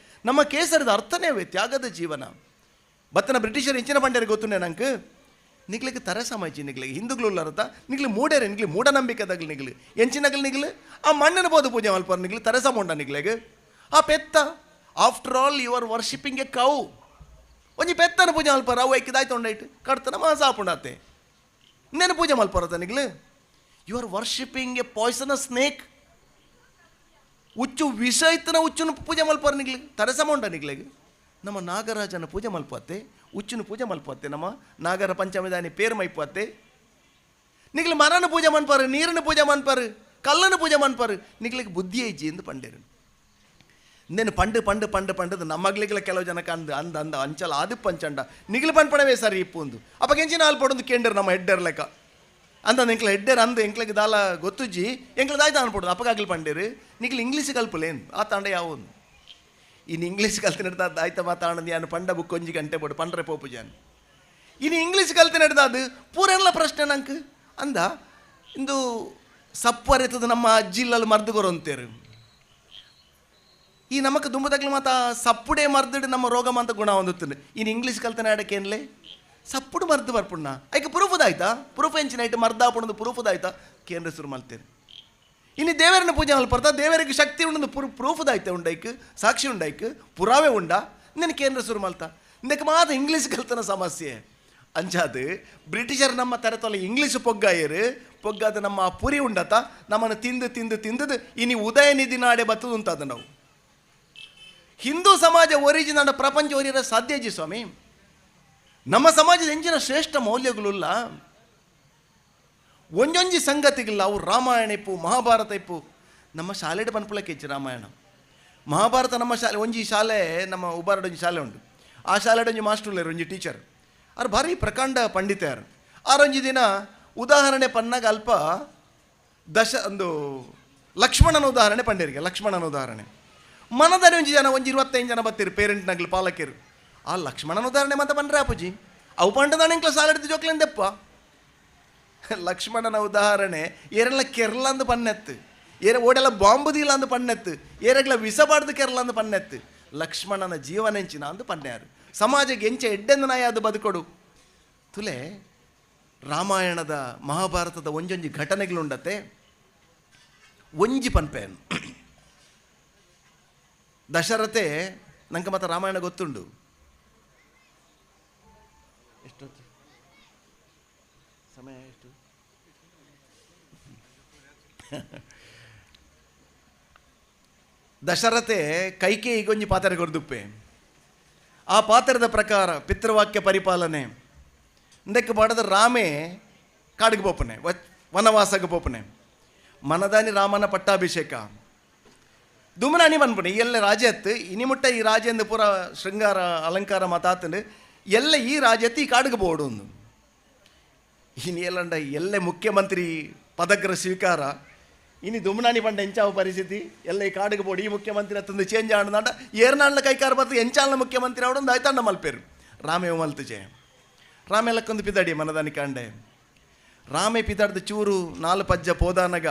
O: ನಮ್ಮ ಕೇಸರಿದ ಅರ್ಥನೇ ಅವೇ, ತ್ಯಾಗದ ಜೀವನ. ಬತ್ತನ ಬ್ರಿಟಿಷರು ಎಂಚಿನ ಪಂಡ್ಯರು ಗೊತ್ತುಂಡೆ ನಂಗೆ? ನಿಗ್ಲಿಗೆ ತರ ಸಮಾಜ ನಿಗ್ಲಿಗೆ ಹಿಂದೂಗಳು ಅರ್ಥ ನಿಗ್ಲಿ ಮೂಡ್ಯಾರೆ, ನಿಗ್ಲಿ ಮೂಢನಂಬಿಕೆದಾಗಲಿ ನಿಗ್ಲಿ ಎಂಚಿನಗಲು ನಿಗ್ಲು ಆ ಮಣ್ಣಿನ ಬೋದು ಪೂಜೆ ಮಲ್ಪಾರ ನಿಗ್ಲಿ ತರ ಸಮುಂಡ ನಿಗ್ಲೆಗ್ ಆ ಪೆತ್ತ. After all you are worshipping a cow. ಒಂಜಿ ಪೆತ್ತನ ಪೂಜೆ ಮಲ್ಪಾರ ಅವು ಐಕ್ಕಿದಾಯ್ತು ಉಂಡೈಟ್ ಕಡ್ತನ ಮಾಸ ಆಪುಂಡಾತೆ ಇನ್ನೇನು ಪೂಜೆ ಮಲ್ಪಾರತ ನಿಗ್ಲು. You are worshipping a poisonous snake. ಉಚ್ಚು ವಿಷ ಇತ್ತನ ಉಚ್ಚುನ ಪೂಜೆ ಮಲ್ಪಾರ ನಿಗ್ಲಿ ತರಸಮುಂಡ ನಿಗ್ಲೆಗ್. ನಮ್ಮ ನಾಗರಾಜನ ಪೂಜೆ ಮಲ್ಪತ್ತೆ, ಉಚ್ಚುನ ಪೂಜೆ ಮಲ್ಪತ್ತೆ, ನಮ್ಮ ನಾಗರ ಪಂಚಮಿದಾನಿ ಪೇರು ಮೈಪತ್ತೆ. ನಿಗ್ಲು ಮರನ ಪೂಜೆ ಮನ್ಪಾರು, ನೀರನ್ನು ಪೂಜೆ ಮನ್ಪಾರು, ಕಲ್ಲನ್ನು ಪೂಜೆ ಮನ್ಪಾರು, ನಿಗ್ಲಿಗೆ ಬುದ್ಧಿ ಐಜಿ ಎಂದು ಪಂಡೇರು. ಇನ್ನೇನು ಪಂಡು ಪಂಡು ಪಂಡು ಪಂಡದು ನಮ್ಮಗ್ಲಿಗೆಲ್ಲ ಕೆಲವು ಜನಕ್ಕೆ ಅಂದ ಅಂದ ಅಂದ ಅಂಚಲ ಅದು ಪಂಚಂಡ ನಿಗ್ಲು ಪಂಡ್ಪಣವೇ ಸರಿ ಇಪ್ಪು ಒಂದು ಅಪ್ಪಗೆಂಚಿನ ಹಾಲು ಪಡೊಂದು ಕೇಂದ್ರ ನಮ್ಮ ಹೆಡ್ಡರ್ ಲೆಕ್ಕ ಅಂದ ಎಂಕ್ಲ ಹೆಡ್ಡರ್ ಅಂದು ಎಂಕ್ಲಿಗೆ ದಾಲ ಗೊತ್ತುಜ್ಜಿ ಎಂಕ್ಲ ದಾಯ್ತ ಅನ್ಪಡೋದು ಅಪ್ಪಗಾಗ್ಲಿ ಪಂಡೇರು ನಿಗ್ಲು ಇಂಗ್ಲೀಷ್ ಕಲ್ಪಲೇನು ಆ ತಾಂಡ ಯಾವೊಂದು ಇನ್ನು ಇಂಗ್ಲೀಷ್ ಕಲ್ತಿನಡ್ದ ಆಯ್ತ ಮಾತಾಡೋದು ಯಾನು ಪಂಡ ಬುಕ್ ಒಂಜಿ ಗಂಟೆ ಬೋಡು ಪಂಡ್ರೆ ಪೋಪು ಜಾನ್. ಇನ್ನು ಇಂಗ್ಲೀಷ್ ಕಲ್ತಿನಡ್ದ ಅದು ಪೂರೆಲ್ಲ ಪ್ರಶ್ನೆ ನಂಗೆ ಅಂದ ಇಂದು ಸಪ್ಪರಿತದ ನಮ್ಮ ಅಜ್ಜಿಲ್ಲಲ್ಲಿ ಮರ್ದು ಅಂತೇರು. ಈ ನಮಕ್ ದುಂಬದಾಗ್ಲಿ ಮಾತ ಸಪ್ಪುಡೆ ಮರ್ದಿಡು ನಮ್ಮ ರೋಗ ಮಾತ ಗುಣ ಹೊಂದುತ್ತದೆ. ಇನ್ನು ಇಂಗ್ಲೀಷ್ ಕಲ್ತನ ಅಡಕೇನ್ಲೆ ಸಪ್ಪುಡು ಮರ್ದು ಬರ್ಪುಣ್ಣ ಐಕೆ ಪ್ರೂಫದಾಯ್ತಾ ಪ್ರೂಫ್ ಎಂಚಿನ ಐಟು ಮರ್ದಾಪುಣದು ಪ್ರೂಫದಾಯ್ತಾ ಕೇಂದ್ರ ಶುರು ಮಲ್ತೇನೆ. ಇನ್ನು ದೇವರನ್ನ ಪೂಜೆ ಮಲ್ಪರ್ತ ದೇವರಿಗೆ ಶಕ್ತಿ ಉಂಡು ಪ್ರೂಫದಾಯ್ತೆ ಉಂಡೈಕ್ ಸಾಕ್ಷಿ ಉಂಡೈಕ್ ಪುರಾವೆ ಉಂಡ ನಿನ್ನ ಕೇಂದ್ರ ಶುರು ಮಲ್ತ ಇಂದಕ್ಕೆ ಮಾತ್ರ ಇಂಗ್ಲೀಷ್ ಕಲ್ತನ ಸಮಸ್ಯೆ ಅಂಚಾದು ಬ್ರಿಟಿಷರು ನಮ್ಮ ತರತೊಲ್ಲ ಇಂಗ್ಲೀಷ್ ಪೊಗ್ಗಾಯರು ಪೊಗ್ಗಾದ ನಮ್ಮ ಪುರಿ ಉಂಡತ ನಮ್ಮನ್ನು ತಿಂದು ತಿಂದು ತಿಂದದು ಇನಿ ಉದಯನಿಧಿ ನಾಡೆ ಬತ್ತದು ಉಂಟಾದ. ನಾವು ಹಿಂದೂ ಸಮಾಜ ಒರಿಜಿನ ಪ್ರಪಂಚ ಒರಿಯರ ಸಾಧ್ಯ ಜಿ ಸ್ವಾಮಿ. ನಮ್ಮ ಸಮಾಜದ ಎಂಚಿನ ಶ್ರೇಷ್ಠ ಮೌಲ್ಯಗಳುಲ್ಲ ಒಂಜೊಂಜಿ ಸಂಗತಿಗಳಿಲ್ಲ. ಅವು ರಾಮಾಯಣ ಇಪ್ಪು ಮಹಾಭಾರತ ಇಪ್ಪು ನಮ್ಮ ಶಾಲೆಡೆ ಪನ್ಪುಳಕ್ಕೆ ಹೆಚ್ಚು ರಾಮಾಯಣ ಮಹಾಭಾರತ ನಮ್ಮ ಶಾಲೆ ಒಂಜಿ ಶಾಲೆ ನಮ್ಮ ಉಬಾರಡ್ ಒಂಜಿ ಶಾಲೆ ಉಂಟು. ಆ ಶಾಲೆಡ್ ಒಂಜಿ ಮಾಸ್ಟರ್ ಉಲ್ಲೇರು ಒಂಜಿ ಟೀಚರ್ ಆರು ಭಾರಿ ಪ್ರಕಾಂಡ ಪಂಡಿತೆಯರು. ಆರೊಂಜಿ ದಿನ ಉದಾಹರಣೆ ಪನ್ನಾಗ ಅಲ್ಪ ದಶ ಒಂದು ಲಕ್ಷ್ಮಣನ ಉದಾಹರಣೆ ಪಂಡೇರಿಗೆ ಲಕ್ಷ್ಮಣನ ಉದಾಹರಣೆ ಮನದಲ್ಲಿ ಒಂಜಿ ಜನ ಒಂಜಿ 25 ಜನ ಬತ್ತೀರು ಪೇರೆಂಟ್ನಾಗ್ಲಿ ಪಾಲಕರು ಆ ಲಕ್ಷ್ಮಣನ ಉದಾಹರಣೆ ಮತ್ತೆ ಪಂಡ್ರೆ ಅಪ್ಪುಜಿ ಅವು ಪಂಡದಾಣ ಇಂಕ್ಲ ಸಾಲೆಡ್ದು ಜೋಕ್ಲೆಂದೆಪ್ಪ ಲಕ್ಷ್ಮಣನ ಉದಾಹರಣೆ ಏರೆಲ್ಲ ಕೆರಳ ಅಂದು ಪನ್ನೆತ್ತು ಏರ ಓಡೆಲ್ಲ ಬಾಂಬುದಿಲ್ಲ ಅಂದು ಪನ್ನೆತ್ತು ಏರೆಗ್ಲ ವಿಸಬಾರ್ದು ಕೆರಳ ಅಂದು ಪನ್ನೆತ್ತು ಲಕ್ಷ್ಮಣನ ಜೀವನೆಂಚಿನ ಅಂದು ಪನ್ನೆಯಾರು ಸಮಾಜಕ್ಕೆ ಎಂಚೆ ಎಡ್ಡೆಂದು ನಾಯ ಅದು ಬದುಕೊಡು ತುಲೆ. ರಾಮಾಯಣದ ಮಹಾಭಾರತದ ಒಂಜೊಂಜಿ ಘಟನೆಗಳುಂಡತೆ ಒಂಜಿ ಪನ್ಪೇನು ದಶರಥೆ ನಂಗೆ ಮತ್ತೆ ರಾಮಾಯಣ ಗೊತ್ತುಂಡು ಎಷ್ಟೊತ್ತು ಸಮಯ ಎಷ್ಟು ದಶರಥೆ ಕೈಕೇಯಿಗೊಂಜಿ ಪಾತ್ರೆ ಕೊರ್ದುಪ್ಪೆ ಆ ಪಾತ್ರದ ಪ್ರಕಾರ ಪಿತೃವಾಕ್ಯ ಪರಿಪಾಲನೆ ಇಂದಕ್ಕೆ ಬಾಡದ ರಾಮೇ ಕಾಡಿಗೆ ಪೋಪನೆ ವನವಾಸಕ್ಕೆ ಪೋಪನೆ ಮನದಾನಿ ರಾಮನ ಪಟ್ಟಾಭಿಷೇಕ ದುಮನಾನಿ ಪನ್ಪುಣೆ ಎಲ್ಲ ರಾಜ್ಯತ್ತು ಇನಿ ಮುಟ್ಟ ಈ ರಾಜ್ಯಂದು ಪೂರ ಶೃಂಗಾರ ಅಲಂಕಾರ ಮಾತಾತನು ಎಲ್ಲ ಈ ರಾಜ್ಯತ್ತು ಈ ಕಾಡಿಗೆ ಬೋಡು ಒಂದು ಇನಿ ಎಲ್ಲಂಡ ಎಲ್ಲ ಮುಖ್ಯಮಂತ್ರಿ ಪದಗ್ರ ಸ್ವೀಕಾರ ಇನಿ ದುಮನಾನಿ ಪಂಡ ಎಂಚಾವ ಪರಿಸ್ಥಿತಿ ಎಲ್ಲ ಈ ಕಾಡಿಗೆ ಬೋಡು ಈ ಮುಖ್ಯಮಂತ್ರಿ ಅತ್ತಂದು ಚೇಂಜ್ ಆಡದಾಂಡ ಏರ್ನಾಳ್ನ ಕೈಕಾರ ಬರ್ತದೆ ಎಂಚಾಲ್ನ ಮುಖ್ಯಮಂತ್ರಿ ಅವಡೊಂದು ಆಯ್ತಾಂಡ ಮಲ್ಪೇರು ರಾಮೇ ಮಲ್ತುಜೆ ರಾಮೆಲ್ಲಕ್ಕೊಂದು ಪಿದಾಡಿ ಮನದಾನಿ ಕಾಂಡೆ ರಾಮೆ ಪಿದಾಡ್ದ ಚೂರು ನಾಲು ಪಜ್ಜ ಪೋದಾನಗ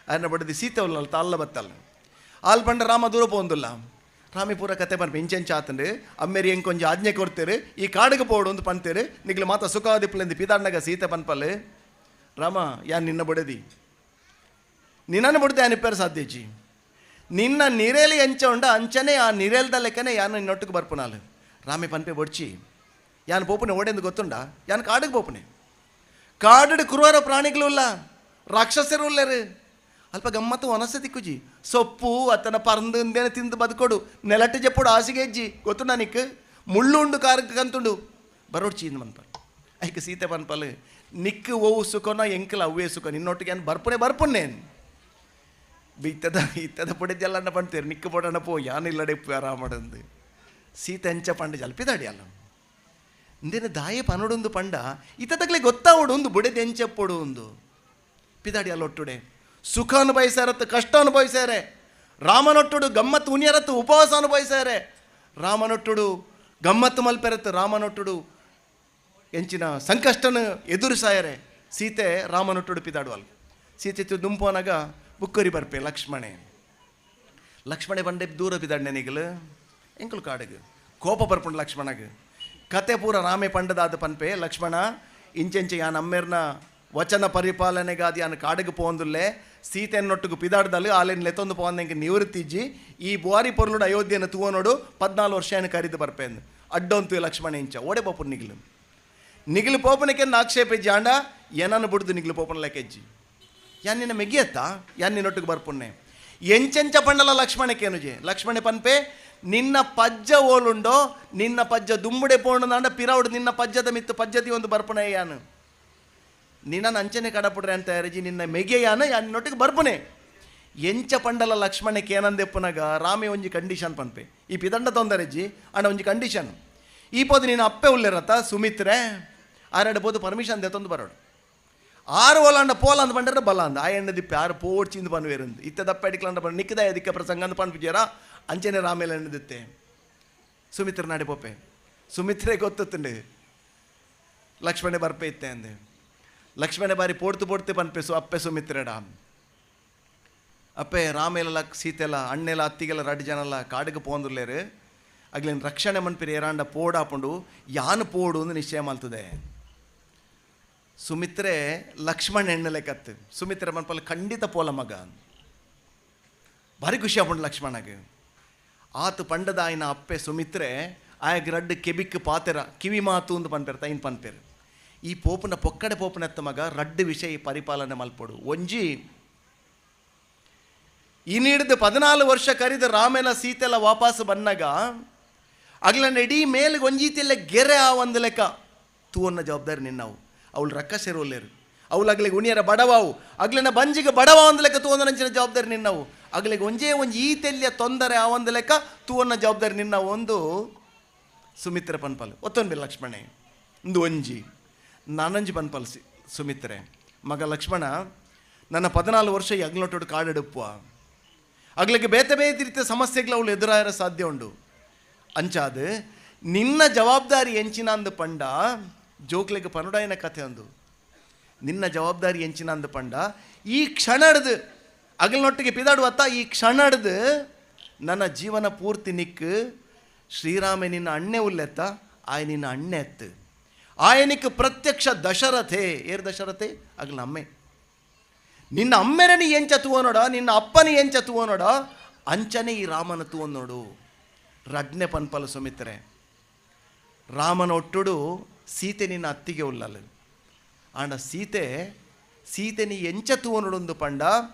O: ಅದನ್ನ ಬಡದು ಸೀತೆ ಉಲ್ಲಲ್ಲ ತಾಲ್ಲ ಬತ್ತಲ್ಲ ಆಲ್ ಪಂಡ ರಾಮ ದೂರ ಪೋಂದುಲ್ಲ ರಾಮಿ ಪೂರ ಕತೆ ಪನ್ಪ ಇಂಚೆಂಚ ಆತಂಡು ಅಮ್ಮೇರಿ ಎಂಕೊಂಜ ಆಜ್ಞೆ ಕೊಡ್ತೇರು ಈ ಕಾಡಿಗೆ ಪೋಡು ಒಂದು ಪಂತೇರು ನಿಗ್ಲು ಮಾತ ಸುಖಾದಿಪ್ಪಲೆಂದು ಪಿದಾಡ್ನಾಗ ಸೀತೆ ಪನ್ಪಲ್ಲೆ ರಾಮ ಯಾನ್ ನಿನ್ನ ಬಡದಿ ನಿನ್ನನ್ನು ಬಡ್ದೆ ಅನಿಪ್ಪೇರು ಸಾಧ್ಯಜಿ ನಿನ್ನ ನಿರೇಲಿ ಎಂಚ ಉಂಡ ಅಂಚನೆ ಆ ನಿರೇಲ್ದ ಲೆಕ್ಕನೆ ಯಾನು ನಿನ್ನೊಟ್ಟಿಗೆ ಬರ್ಪುನಾಲು ರಾಮೆ ಪನ್ಪೆ ಬೊಡ್ಚಿ ಯಾನ್ ಪೋಪುನೆ ಓಡೆಂದು ಗೊತ್ತುಂಡ ಯಾನ್ ಕಾಡಿಗೆ ಪೋಪುನೆ ಕಾಡು ಕ್ರೂರ ಪ್ರಾಣಿಗಳು ಇಲ್ಲ ರಾಕ್ಷಸರು ಉಳ್ಳರು ಅಲ್ಪ ಗಮ್ಮತ್ತು ಒನಸೆ ತಿಕ್ಕುಜಿ ಸೊಪ್ಪು ಅತನ ಪರಂದು ಇಂದೇನೆ ತಿಂದು ಬದುಕೊಡು ನೆಲಟ್ಟು ಜಪ್ಪುಡು ಹಾಸಿಗೆ ಹೆಜ್ಜಿ ಗೊತ್ತುಂಡ ನಿಕ್ ಮುಳ್ಳು ಉಂಡು ಕಾರಕ್ಕೆ ಕಂತುಂಡು ಬರೋಡ್ಚಿ ಇಂದು ಮನ್ಪಲ್ ಐಕೆ ಸೀತೆ ಪನ್ಪಲ್ ನಿಕ್ಕು ಓವು ಸುಖನೋ ಎಂಕಲ್ ಅವ್ವೇ ಸುಖ ನಿನ್ನೊಟ್ಟಿಗೆ ಏನು ಬರ್ಪುನೆ ಬರ್ಪುನ್ನೇನು ಇತ್ತದ ಇತ್ತದ ಪೊಡಿದ್ದೆಲ್ಲ ಪಂತೇರು ನಿಕ್ಕು ಪೊಡಣ ಪೋ ಯಾನಿಲ್ಲಡೆ ಆರಾಮಡಂದು ಸೀತೆ ಅಂಚ ಪಂಡ ಜಲ್ಪಿದಾಡಿ ಅಲ್ಲ ಇಂದೇನು ದಾಯ ಪನೊಡೊಂದು ಪಂಡ ಇತ್ತದಗ್ಲೆ ಗೊತ್ತಾವಡು ಒಂದು ಬುಡೆದ ಎಂಚಪ್ಪೊಡು ಒಂದು ಪಿದಾಡಿ ಅಲ್ಲ ಒಟ್ಟುಡೆ ಸುಖ ಅನುಭವಿಸ್ಯಾರತ್ತು ಕಷ್ಟ ಅನುಭವಿಸ್ಯಾರೆ. ರಾಮನೊಟ್ಟುಡು ಗಮ್ಮತ್ತು ಉನಿಯರತ್ತು ಉಪವಾಸ ಅನುಭವಿಸಾರೆ ರಾಮನೊಟ್ಟುಡು ಗಮ್ಮತ್ತು ಮಲ್ಪೆರತ್ತು ರಾಮನೊಟ್ಟುಡು ಎಂಚಿನ ಸಂಕಷ್ಟನ ಎದುರಿಸಾಯರೆ ಸೀತೆ ರಾಮನೊಟ್ಟುಡು ಪಿದಾಡುವಲ್ ಸೀತೆ ದುಂಪೋನಾಗ ಬುಕ್ಕರಿ ಬರ್ಪೆ ಲಕ್ಷ್ಮಣೆ ಲಕ್ಷ್ಮಣೆ ಬಂಡೆ ದೂರ ಪಿದಾಡ್ನೆ ನಿಗಲು ಎಂಕುಲು ಕಾಡಗು ಕೋಪ ಬರ್ಪುಂಡು ಲಕ್ಷ್ಮಣಗ್ ಕತೆ ಪೂರ ರಾಮೆ ಪಂಡದಾದ ಪನ್ಪೆ ಲಕ್ಷ್ಮಣ ಇಂಚೆಂಚೆ ಯಾನ್ ಅಮ್ಮೇರ್ನ ವಚನ ಪರಿಪಾಲನೆಗಾದ ಯಾನ್ ಕಾಡಗು ಪೋಂದುಲ್ಲೆ ಸೀತೆಯನ್ನೊಟ್ಟಿಗೆ ಪಿದಾಡ್ದಲು ಆಲೆನ್ ಲೆತ್ತೊಂದು ಪೋಂದೆಂಗೆ ನಿವೃತ್ತಿಜ್ಜಿ ಈ ಬುವಾರಿ ಪೊರ್ಲುಡು ಅಯೋಧ್ಯೆಯನ್ನು ತೂವನೋಡು 14 ವರ್ಷ ಏನು ಕರಿದು ಬರ್ಪೇಂದು ಅಡ್ಡೊಂತು ಲಕ್ಷ್ಮಣ ಇಂಚ ಓಡೆ ಪೋಪು ನಿಗ್ಲು ನಿಗ್ಲು ಪೋಪನಕ್ಕೆ ಆಕ್ಷೇಪ ಜಾಂಡ ಏನನ್ನು ಬುಡ್ದು ನಿಗ್ಲು ಪೋಪನ ಲೆಕ್ಕೆಜ್ಜಿ ಯಾನ್ ನಿನ್ನ ಮೆಗಿಯತ್ತ ಯಾನ್ ನಿನ್ನೊಟ್ಟಿಗೆ ಬರ್ಪುನ್ನೆ ಎಂಚೆಂಚ ಪಂಡಲ ಲಕ್ಷ್ಮಣಕ್ಕೇನುಜೆ ಲಕ್ಷ್ಮಣೆ ಪನ್ಪೆ ನಿನ್ನ ಪಜ್ಜ ಓಲುಂಡೋ ನಿನ್ನ ಪಜ್ಜ ದುಂಬುಡೆ ಪೋಂಡು ಪಿರೌಡು ನಿನ್ನ ಪಜ್ಜದ ಮಿತ್ತು ಪಜ್ಜತಿ ಒಂದು ಬರ್ಪುನೆ ಯಾನು ನಿನ್ನ ಅಂಚನೆ ಕಡಪುಡ್ರೆ ಅಂತ ಯಾರಜಿ ನಿನ್ನ ಮೆಗೆಯಾನ ಯಾನ್ ನಿನ್ನೊಟ್ಟಿಗೆ ಬರ್ಪುನೆ ಎಂಚ ಪಂಡಲ ಲಕ್ಷ್ಮಣಕ್ಕೆ ಏನಂದೆಪ್ಪುನಗ ರಾಮೆ ಒಂಜಿ ಕಂಡೀಷನ್ ಪನ್ಪೆ ಈ ಪಿದಂಡ ತೊಂದರೆಜ್ಜಿ ಅಂಡ ಒಂಜಿ ಕಂಡೀಷನ್ ಈ ಪೋದು ನಿನ್ನ ಅಪ್ಪೆ ಉಲ್ಲೆರತ್ತ ಸುಮಿತ್ರೆ ಆರೆಡ್ ಪೋದು ಪರ್ಮಿಷನ್ ದೆತ್ತೊಂದು ಬರೋಡು ಆರು ಓಲಾಂಡ ಪೋಲ ಅಂದ್ ಪಂಡ್ರೆ ಬಲ ಅಂದ ಆ ಎಣ್ಣೆ ದಿಪ್ಪೆ ಆರು ಪೋಡ್ಚಿಂದು ಪನ್ವೇರಂದು ಇತ್ತ ದಪ್ಪ ಅಡಿಕ್ಲಂಡ ಪಂಡ ನಿಕ್ಕದ ದಿಕ್ಕ ಪ್ರಸಂಗ ಅಂದ್ ಪನ್ಪುಜೇರ ಅಂಚನೆ ರಾಮೇಲೆ ಎಣ್ಣದಿತ್ತೆ ಸುಮಿತ್ರ ನಾಡೆ ಪೋಪೆ ಸುಮಿತ್ರೆ ಗೊತ್ತುಂಡು ಲಕ್ಷ್ಮಣೆ ಬರ್ಪೆ ಇತ್ತೆ ಅಂದೆ ಲಕ್ಷ್ಮಣೆ ಬಾರಿ ಪೋಡ್ತು ಪೋಡ್ತೆ ಪನ್ಪೆ ಸು ಅಪ್ಪೆ ಸುಮಿತ್ರೆಡ ಅಪ್ಪೆ ರಾಮೇಲ ಸೀತೆಲ ಅಣ್ಣೆಲ ಅತ್ತಿಗೆಲ್ಲ ರಡ್ಡು ಜನಲ್ಲ ಕಾಡಿಗೆ ಪೋಂದುಲ್ಲೇರು ಅಗ್ಲೇನು ರಕ್ಷಣೆ ಮನ್ಪಿರಿ ಏರಾಂಡ ಪೋಡಾಪುಂಡು ಯಾನು ಪೋಡು ಅಂದು ನಿಶ್ಚಯ ಮಾಡ್ತದೆ ಸುಮಿತ್ರೆ ಲಕ್ಷ್ಮಣ ಎಣ್ಣಲೆ ಕತ್ತು ಸುಮಿತ್ರೆ ಮನ್ಪಲ್ಲಿ ಖಂಡಿತ ಪೋಲ ಮಗ ಭಾರಿ ಖುಷಿ ಆಪುಂಡು ಲಕ್ಷ್ಮಣಗೆ ಆತು ಪಂಡದ ಆಯ್ನ ಅಪ್ಪೆ ಸುಮಿತ್ರೆ ಆಯಗ್ ರಡ್ಡು ಕೆಬಿಕ್ ಪಾತೆರ ಕಿವಿ ಮಾತು ಅಂದು ಪನ್ಪೇರು ತೈನ್ ಪನ್ಪೇರು ಈ ಪೋಪನ ಪೊಕ್ಕಡೆ ಪೋಪನೆತ್ತ ಮಗ ರಡ್ಡು ವಿಷಯ ಪರಿಪಾಲನೆ ಮಲ್ಪೊಡು ಒಂಜಿ ಈ ನೀಡಿದ 14 ವರ್ಷ ಕರಿದ ರಾಮೇಲ ಸೀತೆಲ ವಾಪಸ್ ಬನ್ನಗ ಅಗ್ಲನ್ನ ಇಡೀ ಮೇಲ್ಗೆ ಒಂಜೀತಿಲ್ಲ ಗೆರೆ ಆ ಒಂದು ಲೆಕ್ಕ ತೂವನ್ನ ಜವಾಬ್ದಾರಿ ನಿನ್ನವು ಅವಳು ರಕ್ಕಸೆರೋಲ್ಲೇರು ಅವಳು ಅಗ್ಲಿಗೆ ಉಣಿಯರ ಬಡವಾವು ಅಗ್ಲನ ಬಂಜಿಗೆ ಬಡವ ಒಂದು ಲೆಕ್ಕ ತೂವನ್ನ ಜವಾಬ್ದಾರಿ ನಿನ್ನವು ಅಗ್ಲಿಗೆ ಒಂಜೇ ಒಂಜಿ ಈ ತೆಲ್ಲಿಯ ತೊಂದರೆ ಆ ಒಂದು ಲೆಕ್ಕ ತೂವನ್ನ ಜವಾಬ್ದಾರಿ ನಿನ್ನವು ಒಂದು ಸುಮಿತ್ರ ಪನ್ಪಲ್ ಒತ್ತೊಂದು ಲಕ್ಷ್ಮಣೆ ಒಂದು ಒಂಜಿ ನಾನಂಜಿ ಪನ್ಪಲ್ ಸುಮಿತ್ರೆ ಮಗ ಲಕ್ಷ್ಮಣ ನನ್ನ 14 ವರ್ಷ ಈ ಅಗ್ಲೊಟ್ಟೋಡು ಕಾಡೆಡುಪ್ಪುವ ಅಗ್ಲಿಗೆ ಬೇತೆ ಬೇತೆ ರೀತಿಯ ಸಮಸ್ಯೆಗಳು ಅವಳು ಎದುರಾಯರ ಸಾಧ್ಯ ಉಂಡು ಅಂಚಾದ ನಿನ್ನ ಜವಾಬ್ದಾರಿ ಎಂಚಿನ ಅಂದು ಪಂಡ ಜೋಕ್ಲೆಗೆ ಪನುಡಾಯನ ಕಥೆ ಒಂದು ನಿನ್ನ ಜವಾಬ್ದಾರಿ ಎಂಚಿನ ಅಂದು ಪಂಡ ಈ ಕ್ಷಣಡ್ದು ಅಗಲನೊಟ್ಟಿಗೆ ಪಿದಾಡುವತ್ತ ಈ ಕ್ಷಣಡ್ದು ನನ್ನ ಜೀವನ ಪೂರ್ತಿ ನಿಕ್ಕು ಶ್ರೀರಾಮ ನಿನ್ನ ಅಣ್ಣೆ ಉಲ್ಲೆತ್ತ ಆಯ ನಿನ್ನ ಅಣ್ಣೆ ಎತ್ತು ಆಯನಿಕ್ ಪ್ರತ್ಯಕ್ಷ ದಶರಥೆ ಏರ್ ದಶರಥೆ ಅಗಲ ಅಮ್ಮೆ ನಿನ್ನ ಅಮ್ಮೆರನಿ ಎಂಚ ತೂವ ನೋಡ ನಿನ್ನ ಅಪ್ಪನಿ ಎಂಚ ತೂವ ನೋಡ ಅಂಚನೆ ಈ ರಾಮನ ತೂವ ನೋಡು ರಡ್ನೆ ಪನ್ಪಲ ಸುಮಿತ್ರೆ ರಾಮನ ಒಟ್ಟುಡು ಸೀತೆ ನಿನ್ನ ಅತ್ತಿಗೆ ಉಲ್ಲಲು ಆಂಡ ಸೀತೆ ಸೀತೆ ನೀ ಎಂಚ ತೂವ ನೋಡೊಂದು ಪಂಡ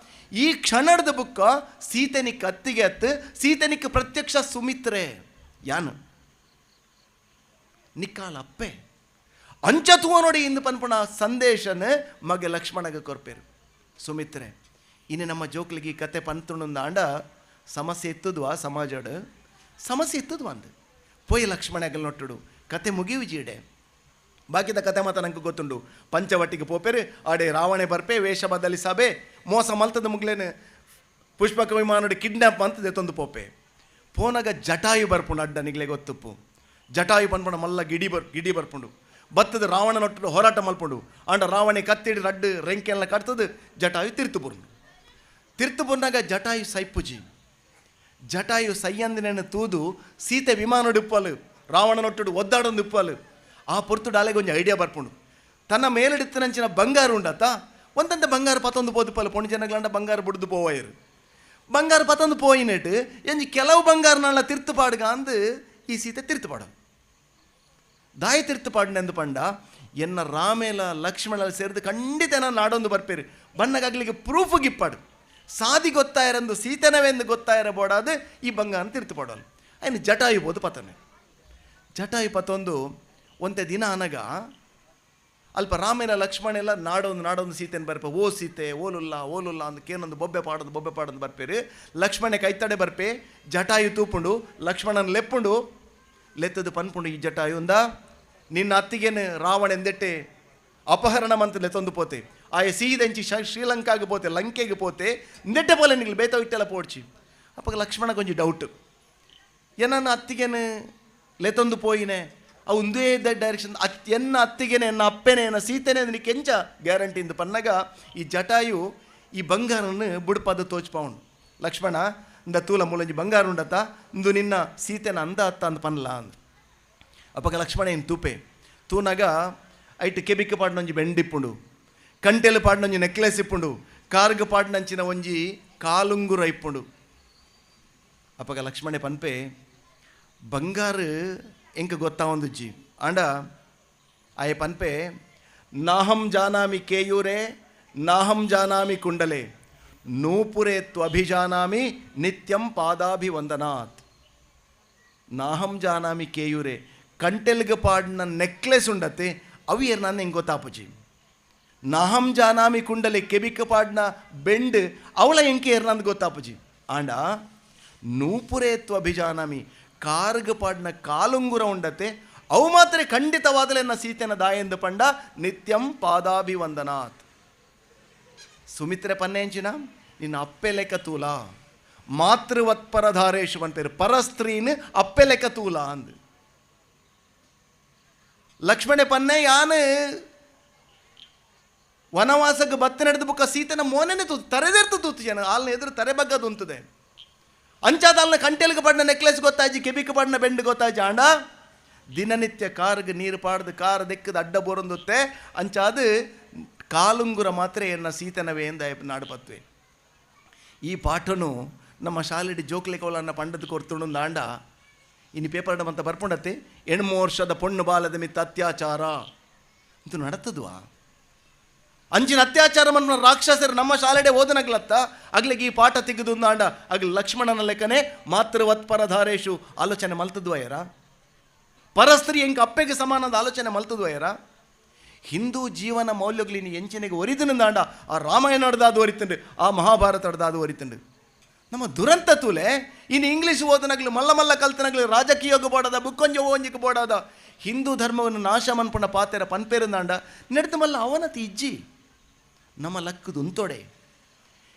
O: ಈ ಕ್ಷಣದ ಬುಕ್ಕ ಸೀತೆ ನಿಕ್ಕ ಅತ್ತಿಗೆ ಅತ್ತು ಸೀತೆ ನಿಕ್ಕ ಪ್ರತ್ಯಕ್ಷ ಸುಮಿತ್ರೆ ಯಾನು ನಿಕ್ಕಾಲ ಅಪ್ಪೆ ಅಂಚ ತೂವ ನೋಡಿ ಇಂದು ಪನ್ಪುಣ ಸಂದೇಶನ ಮಗೆ ಲಕ್ಷ್ಮಣಗೆ ಕೊರ್ಪೇರು ಸುಮಿತ್ರೆ ಇನ್ನು ನಮ್ಮ ಜೋಕ್ಲಿಗೆ ಈ ಕತೆ ಪಂತುಂಡ ಆಂಡ ಸಮಸ್ಯೆ ಇತ್ತದ್ವಾ ಸಮಾಜಡ್ ಸಮಸ್ಯೆ ಇತ್ತದ್ವಾ ಅಂದು ಪೋಯ್ ಲಕ್ಷ್ಮಣ ಅಗಲ್ ನೊಟ್ಟುಡು ಕತೆ ಮುಗಿಯು ಜೀಡೆ ಬಾಕಿದ ಕತೆ ಮಾತ ನಂಗೆ ಗೊತ್ತುಂಡು ಪಂಚವಟ್ಟಿಗೆ ಪೋಪೆರು ಆಡೆ ರಾವಣೆ ಬರ್ಪೆ ವೇಷ ಬದಲಿಸಬೆ ಮೋಸ ಮಲ್ತದ ಮುಗ್ಲೇನು ಪುಷ್ಪಕ ವಿಮಾನಡು ಕಿಡ್ನಾಪ್ ಅಂತದೆ ತಂದು ಪೋಪೆ ಪೋನಾಗ ಜಟಾಯು ಬರ್ಪುಂಡು ಅಡ್ಡ ನಿಗ್ಲೆ ಗೊತ್ತುಪ್ಪು ಜಟಾಯು ಪನ್ಪುಂಡ ಮಲ್ಲ ಗಿಡಿ ಗಿಡಿ ಬರ್ಪುಂಡು ಬತ್ತದ ರಾವಣನೊಟ್ಟು ಹೋರಾಟ ಮಲ್ಪುಂಡು ಆಂಡ ರಾವಣೆ ಕತ್ತಿಡಿ ರಡ್ಡು ರೆಂಕೆಲ್ಲ ಕಟ್ತದ ಜಟಾಯು ತಿರ್ತು ಬುರ್ನು ತಿರ್ತು ಬುರ್ನಾಗ ಜಟಾಯು ಸೈಪುಜಿ ಜಟಾಯು ಸೈಯಂದಿನ ತೂದು ಸೀತೆ ವಿಮಾನಡು ರಾವಣನೊಟ್ಟುಡು ಒದ್ದಾಡೊಂದು ಉಪ್ಪಲು ಆ ಪೊರ್ತು ಡಾಲೆಗೆ ಒಂಜಿ ಐಡಿಯಾ ಬರ್ಪುಂಡು ತನ್ನ ಮೇಲಡಿತ್ತನಂಚಿನ ಬಂಗಾರ ಉಂಡತ ಒಂದಂತ ಬಂಗಾರ ಪತ್ತೊಂದು ಪೋದುಪ್ಪಲು ಪೊಣ್ಣು ಜನಗಳಂಡ ಬಂಗಾರ ಬುಡ್ದು ಪೋವಾಯರು ಬಂಗಾರ ಪತ್ತೊಂದು ಪೋಯಿನೆಟ್ ಎಂಜಿ ಕೆಲವು ಬಂಗಾರನಲ್ಲ ತಿರ್ತು ಪಾಡುಗ ಅಂದು ಈ ಸೀತೆ ತಿರ್ತು ಪಾಡು ದಾಯ ತಿರ್ತು ಪಾಡಿನೆಂದು ಪಂಡ ಎನ್ನ ರಾಮೇಲ ಲಕ್ಷ್ಮಣ ಸೇರಿದು ಖಂಡಿತ ನಾನು ನಾಡೊಂದು ಬರ್ಪೇರು ಬಣ್ಣಗಾಗ್ಲಿಕ್ಕೆ ಪ್ರೂಫ್ ಗಿಪ್ಪಾಡು ಸಾದಿ ಗೊತ್ತಾಯರಂದು ಸೀತನವೆಂದು ಗೊತ್ತಾಯರ ಬೋಡಾದ ಈ ಬಂಗಾರ ತಿರ್ತು ಪಾಡೋಲ್ಲ ಆಯ್ನು ಜಟಾಯು ಬೋದು ಪತನೆ ಜಟಾಯು ಪತೊಂದು ಒಂತೆ ದಿನ ಅನಗ ಅಲ್ಪ ರಾಮೇನ ಲಕ್ಷ್ಮಣ ಎಲ್ಲ ನಾಡೊಂದು ನಾಡೊಂದು ಸೀತೆನ ಬರ್ಪೆ ಓ ಸೀತೆ ಓಲುಲ್ಲ ಓಲುಲ್ಲ ಅಂದ್ ಕೇನೊಂದು ಬೊಬ್ಬೆ ಪಾಡೊಂದು ಬೊಬ್ಬೆ ಪಾಡೊಂದು ಬರ್ಪೇರು ಲಕ್ಷ್ಮಣೆ ಕೈತಡೆ ಬರ್ಪೆ ಜಟಾಯು ತೂಪುಂಡು ಲಕ್ಷ್ಮಣನ ಲೆಪ್ಪುಂಡು ಲೆತ್ತದು ಪನ್ಪುಂಡು ಈ ಜಟಾಯು ಅಂದ ನಿನ್ನ ಅತ್ತಿಗೇನು ರಾವಣ ಎಂದೆಟ್ಟೆ ಅಪಹರಣ ಮಂತ್ ಲೆತ್ತೊಂದು ಪೋತೆ ಆಯ ಸೀದೆಂಚಿ ಶ್ರೀಲಂಕಾಗೆ ಪೋತೆ ಲಂಕೆಗೆ ಪೋತೆ ನೆಟ್ಟೆ ಪೋಲೆ ನಿಗ್ಲು ಬೇತ ಇಟ್ಟೆಲ್ಲ ಪೋಡ್ಚಿ ಅಪ್ಪಗ ಲಕ್ಷ್ಮಣ ಕೊಂಚ ಡೌಟ್ ಏನನ್ನ ಅತ್ತಿಗೆನು ಲೆತೊಂದು ಪೋಯಿನೆ ಅವು ಒಂದೇ ಡೈರೆಕ್ಷನ್ ಎನ್ನ ಅತ್ತಿಗೆನೆ ಎನ್ನ ಅಪ್ಪೆನೆ ಎನ್ನ ಸೀತೆನೆ ಅಂದ್ರೆ ಕೆಂಚ ಗ್ಯಾರಂಟಿ ಇಂದು ಪನ್ನಗ ಈ ಜಟಾಯು ಈ ಬಂಗಾರನ್ನು ಬುಡ್ಪದ ತೋಚ್ಪಾವುಂಡು. ಲಕ್ಷ್ಮಣ ಇಂದ ತೂಲ ಮೂಲಂಜಿ ಬಂಗಾರ ಉಂಡತ್ತ ಇಂದು ನಿನ್ನ ಸೀತೆನ ಅಂದ ಅತ್ತ ಅಂದ ಪನ್ಲ ಅಂದ. ಅಪ್ಪಗ ಲಕ್ಷ್ಮಣ ಏನು ತೂಪೆ ತೂನಾಗ ಐಟ್ ಕೆಬಿಕ್ ಪಾಡ್ನೊಂಜಿ ಬೆಂಡಿಪ್ಪುಂಡು, ಕಂಟೆಲು ಪಾಡ್ನೊಂಜಿ ನೆಕ್ಲೆಸ್ ಇಪ್ಪುಂಡು, ಕಾರ್ಗ್ ಪಾಡ್ನಂಚಿನ ಒಂಜಿ ಕಾಲುಂಗುರ ಇಪ್ಪುಂಡು. ಅಪ್ಪಗ ಲಕ್ಷ್ಮಣೆ ಪನ್ಪೆ ಬಂಗಾರು ಎಂಕ ಗೊತ್ತಾವೊಂದುಜ್ಜಿ ಆಂಡ ಆಯೆ ಪನ್ಪೆ ನಾಹಂ ಜಾನಾಮಿ ಕೇಯೂರೆ ನಾಹಂ ಜಾನಾಮಿ ಕುಂಡಲೆ ನೂಪುರೆ ತ್ವಭಿಜಾನಾಮಿ ನಿತ್ಯಂ ಪಾದಾಭಿವಂದನಾತ್. ನಾಹಂ ಜಾನಾಮಿ ಕೇಯೂರೆ ಕಂಟೆಲ್ಗೆ ಪಾಡಿನ ನೆಕ್ಲೆಸ್ ಉಂಡತ್ತೆ ಅವು ಏರ್ ನಾನು ಹೆಂಗೆ ಗೊತ್ತಾಪುಜಿ. ನಾಹಂ ಜಾನಾಮಿ ಕುಂಡಲೆ ಕೆಬಿಕ ಪಾಡಿನ ಬೆಂಡ್ ಅವಳ ಎಂಕೆ ಏರ್ ನಂದು ಗೊತ್ತಾಪುಜಿ. ಆಂಡ ನೂಪುರೆ ತ್ವಭಿಜಾನಾಮಿ ಕಾರ್ಗ ಪಾಡಿನ ಕಾಲುಂಗುರ ಉಂಡತ್ತೆ ಅವು ಮಾತ್ರ ಖಂಡಿತವಾದಲೆ ನನ್ನ ಸೀತೆನ ದಾಯೆಂದು ಪಂಡ ನಿತ್ಯಂ ಪಾದಾಭಿವಂದನಾತ್. ಸುಮಿತ್ರೆ ಪನ್ನೇಂಚಿನ ನಿನ್ನ ಅಪ್ಪೆ ಲೆಕ್ಕ ತೂಲ ಮಾತೃವತ್ಪರಧಾರೇಶು ಅಂತಾರೆ ಪರಸ್ತ್ರೀನ್ ಅಪ್ಪೆ ಲೆಕ್ಕ ತೂಲ ಅಂದು. ಲಕ್ಷ್ಮಣೆ ಪನ್ನೆ ಯಾನು ವನವಾಸಕ್ಕೆ ಬತ್ತ ನಡೆದ ಬುಕ್ಕ ಸೀತೆನ ಮೋನೆನೆ ತೂತು ತರೆದೆರ್ತು ತೂತು ಜನ ಆಲ್ನ ಎದುರು ತರೆ ಬಗ್ಗದು ಉಂತದೆ. ಅಂಚಾದ ಅಲ್ನ ಕಂಟೆಲ್ಗೆ ಪಾಡಿನ ನೆಕ್ಲೆಸ್ ಗೊತ್ತಾಜಿ ಕೆಬಿಕ್ ಪಾಡಿನ ಬೆಂಡ್ ಗೊತ್ತಾಜಿ ಆಂಡ ದಿನನಿತ್ಯ ಕಾರ್ಗೆ ನೀರು ಪಾಡ್ದು ಕಾರ್ ದೆಕ್ಕದ ಅಡ್ಡ ಬೋರಂದುತ್ತೆ ಅಂಚಾದ ಕಾಲುಂಗುರ ಮಾತ್ರ ಎನ್ನ ಸೀತನವೇ ಎಂದ ನಾಡುಪತ್ವೆ. ಈ ಪಾಠನು ನಮ್ಮ ಶಾಲೆಡಿ ಜೋಕ್ಲೆಕೋಲನ್ನ ಪಂಡದ ಕೊರ್ತುಂಡು ಆಂಡ ಇನ್ನು ಪೇಪರ್ ಅಂತ ಬರ್ಪುಂಡತ್ತೆ ಎಣ್ಮು ವರ್ಷದ ಪೊಣ್ಣು ಬಾಲದ ಮಿತ್ತ ಅತ್ಯಾಚಾರ ಅಂತ ನಡತದ್ವಾ. ಅಂಚಿನ ಅತ್ಯಾಚಾರ ಮನ್ನ ರಾಕ್ಷಸರು ನಮ್ಮ ಶಾಲೆಡೆ ಓದನಗ್ಲತ್ತ ಅಗ್ಲಿಗೆ ಈ ಪಾಠ ತೆಗೆದು ಆಂಡ ಅಗ್ಲಿ ಲಕ್ಷ್ಮಣನ ಲೆಕ್ಕನೆ ಮಾತೃವತ್ಪರಧಾರೇಶು ಆಲೋಚನೆ ಮಲ್ತದ್ವಯರ ಪರಸ್ತ್ರೀ ಎಂಕ ಅಪ್ಪೆಗೆ ಸಮಾನದ ಆಲೋಚನೆ ಮಲ್ತದ್ವಯರ. ಹಿಂದೂ ಜೀವನ ಮೌಲ್ಯಗಳು ನೀ ಎಂಚಿನೆಗೆ ಒರಿದನಂದಾಂಡ ಆ ರಾಮಾಯಣ ಅಡ್ದಾದು ಒರಿತುಂಡು ಆ ಮಹಾಭಾರತ ಅಡ್ದಾದು ಒರಿತುಂಡು. ನಮ್ಮ ದುರಂತ ತೂಲೆ ಇನ್ನು ಇಂಗ್ಲೀಷ್ ಓದನಗ್ಲು ಮಲ್ಲ ಮಲ್ಲ ಕಲ್ತನಗ್ಲು ರಾಜಕೀಯೋಗ ಬೋಡಾದ ಬುಕ್ಕೊಂಜ ಓಂಜಿಗೆ ಬೋಡಾದ ಹಿಂದೂ ಧರ್ಮವನ್ನು ನಾಶ ಮನ್ಪುಣ ಪಾತೆರ ಪನ್ಪೇರುಂದಾಂಡ ನೆಡ್ದು ಮಲ್ಲ ಅವನತಿ ಇಜ್ಜಿ ನಮ್ಮ ಲಕ್ಕದು ಉಂತೊಡೆ.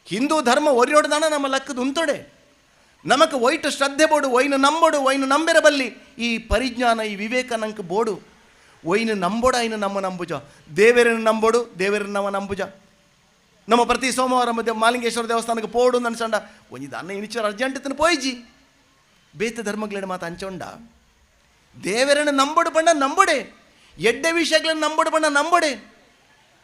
O: ಹಿಂದೂ ಧರ್ಮ ಒರಿಯೋಡ್ದಾಣ ನಮ್ಮ ಲಕ್ಕದು ಉಂತೊಡೆ. ನಮಕ್ ಒಯ್ಟು ಶ್ರದ್ಧೆ ಬೋಡು ಒಯ್ನು ನಂಬೋಡು ಒಯ್ನು ನಂಬೆರ ಬಲ್ಲಿ ಈ ಪರಿಜ್ಞಾನ ಈ ವಿವೇಕ ನಂಗೆ ಬೋಡು ಒಯ್ನು ನಂಬೋಡ ಐನು ನಮ್ಮ ನಂಬುಜ ದೇವರನ್ನು ನಂಬೋಡು ದೇವರನ್ನು ನಮ್ಮ ನಂಬುಜ. ನಮ್ಮ ಪ್ರತಿ ಸೋಮವಾರ ಮಧ್ಯೆ ಮಾಲಿಂಗೇಶ್ವರ ದೇವಸ್ಥಾನಕ್ಕೆ ಪೋಡು ಅನ್ಸಂಡ ಒಂಜಿ ದಾನ್ನ ಇನಿಚರ್ ಅರ್ಜೆಂಟ್ ತನ ಪೋಯ್ಜಿ ಬೇತ ಧರ್ಮಗಳನ್ನ ಮಾತು ಅಂಚೊಂಡ ದೇವರನ್ನು ನಂಬೋಡು ಪಂಡ ನಂಬೋಡೆ ಎಡ್ಡೆ ವಿಷಯಗಳನ್ನು ನಂಬೋಡು ಪಂಡ ನಂಬೋಡೆ.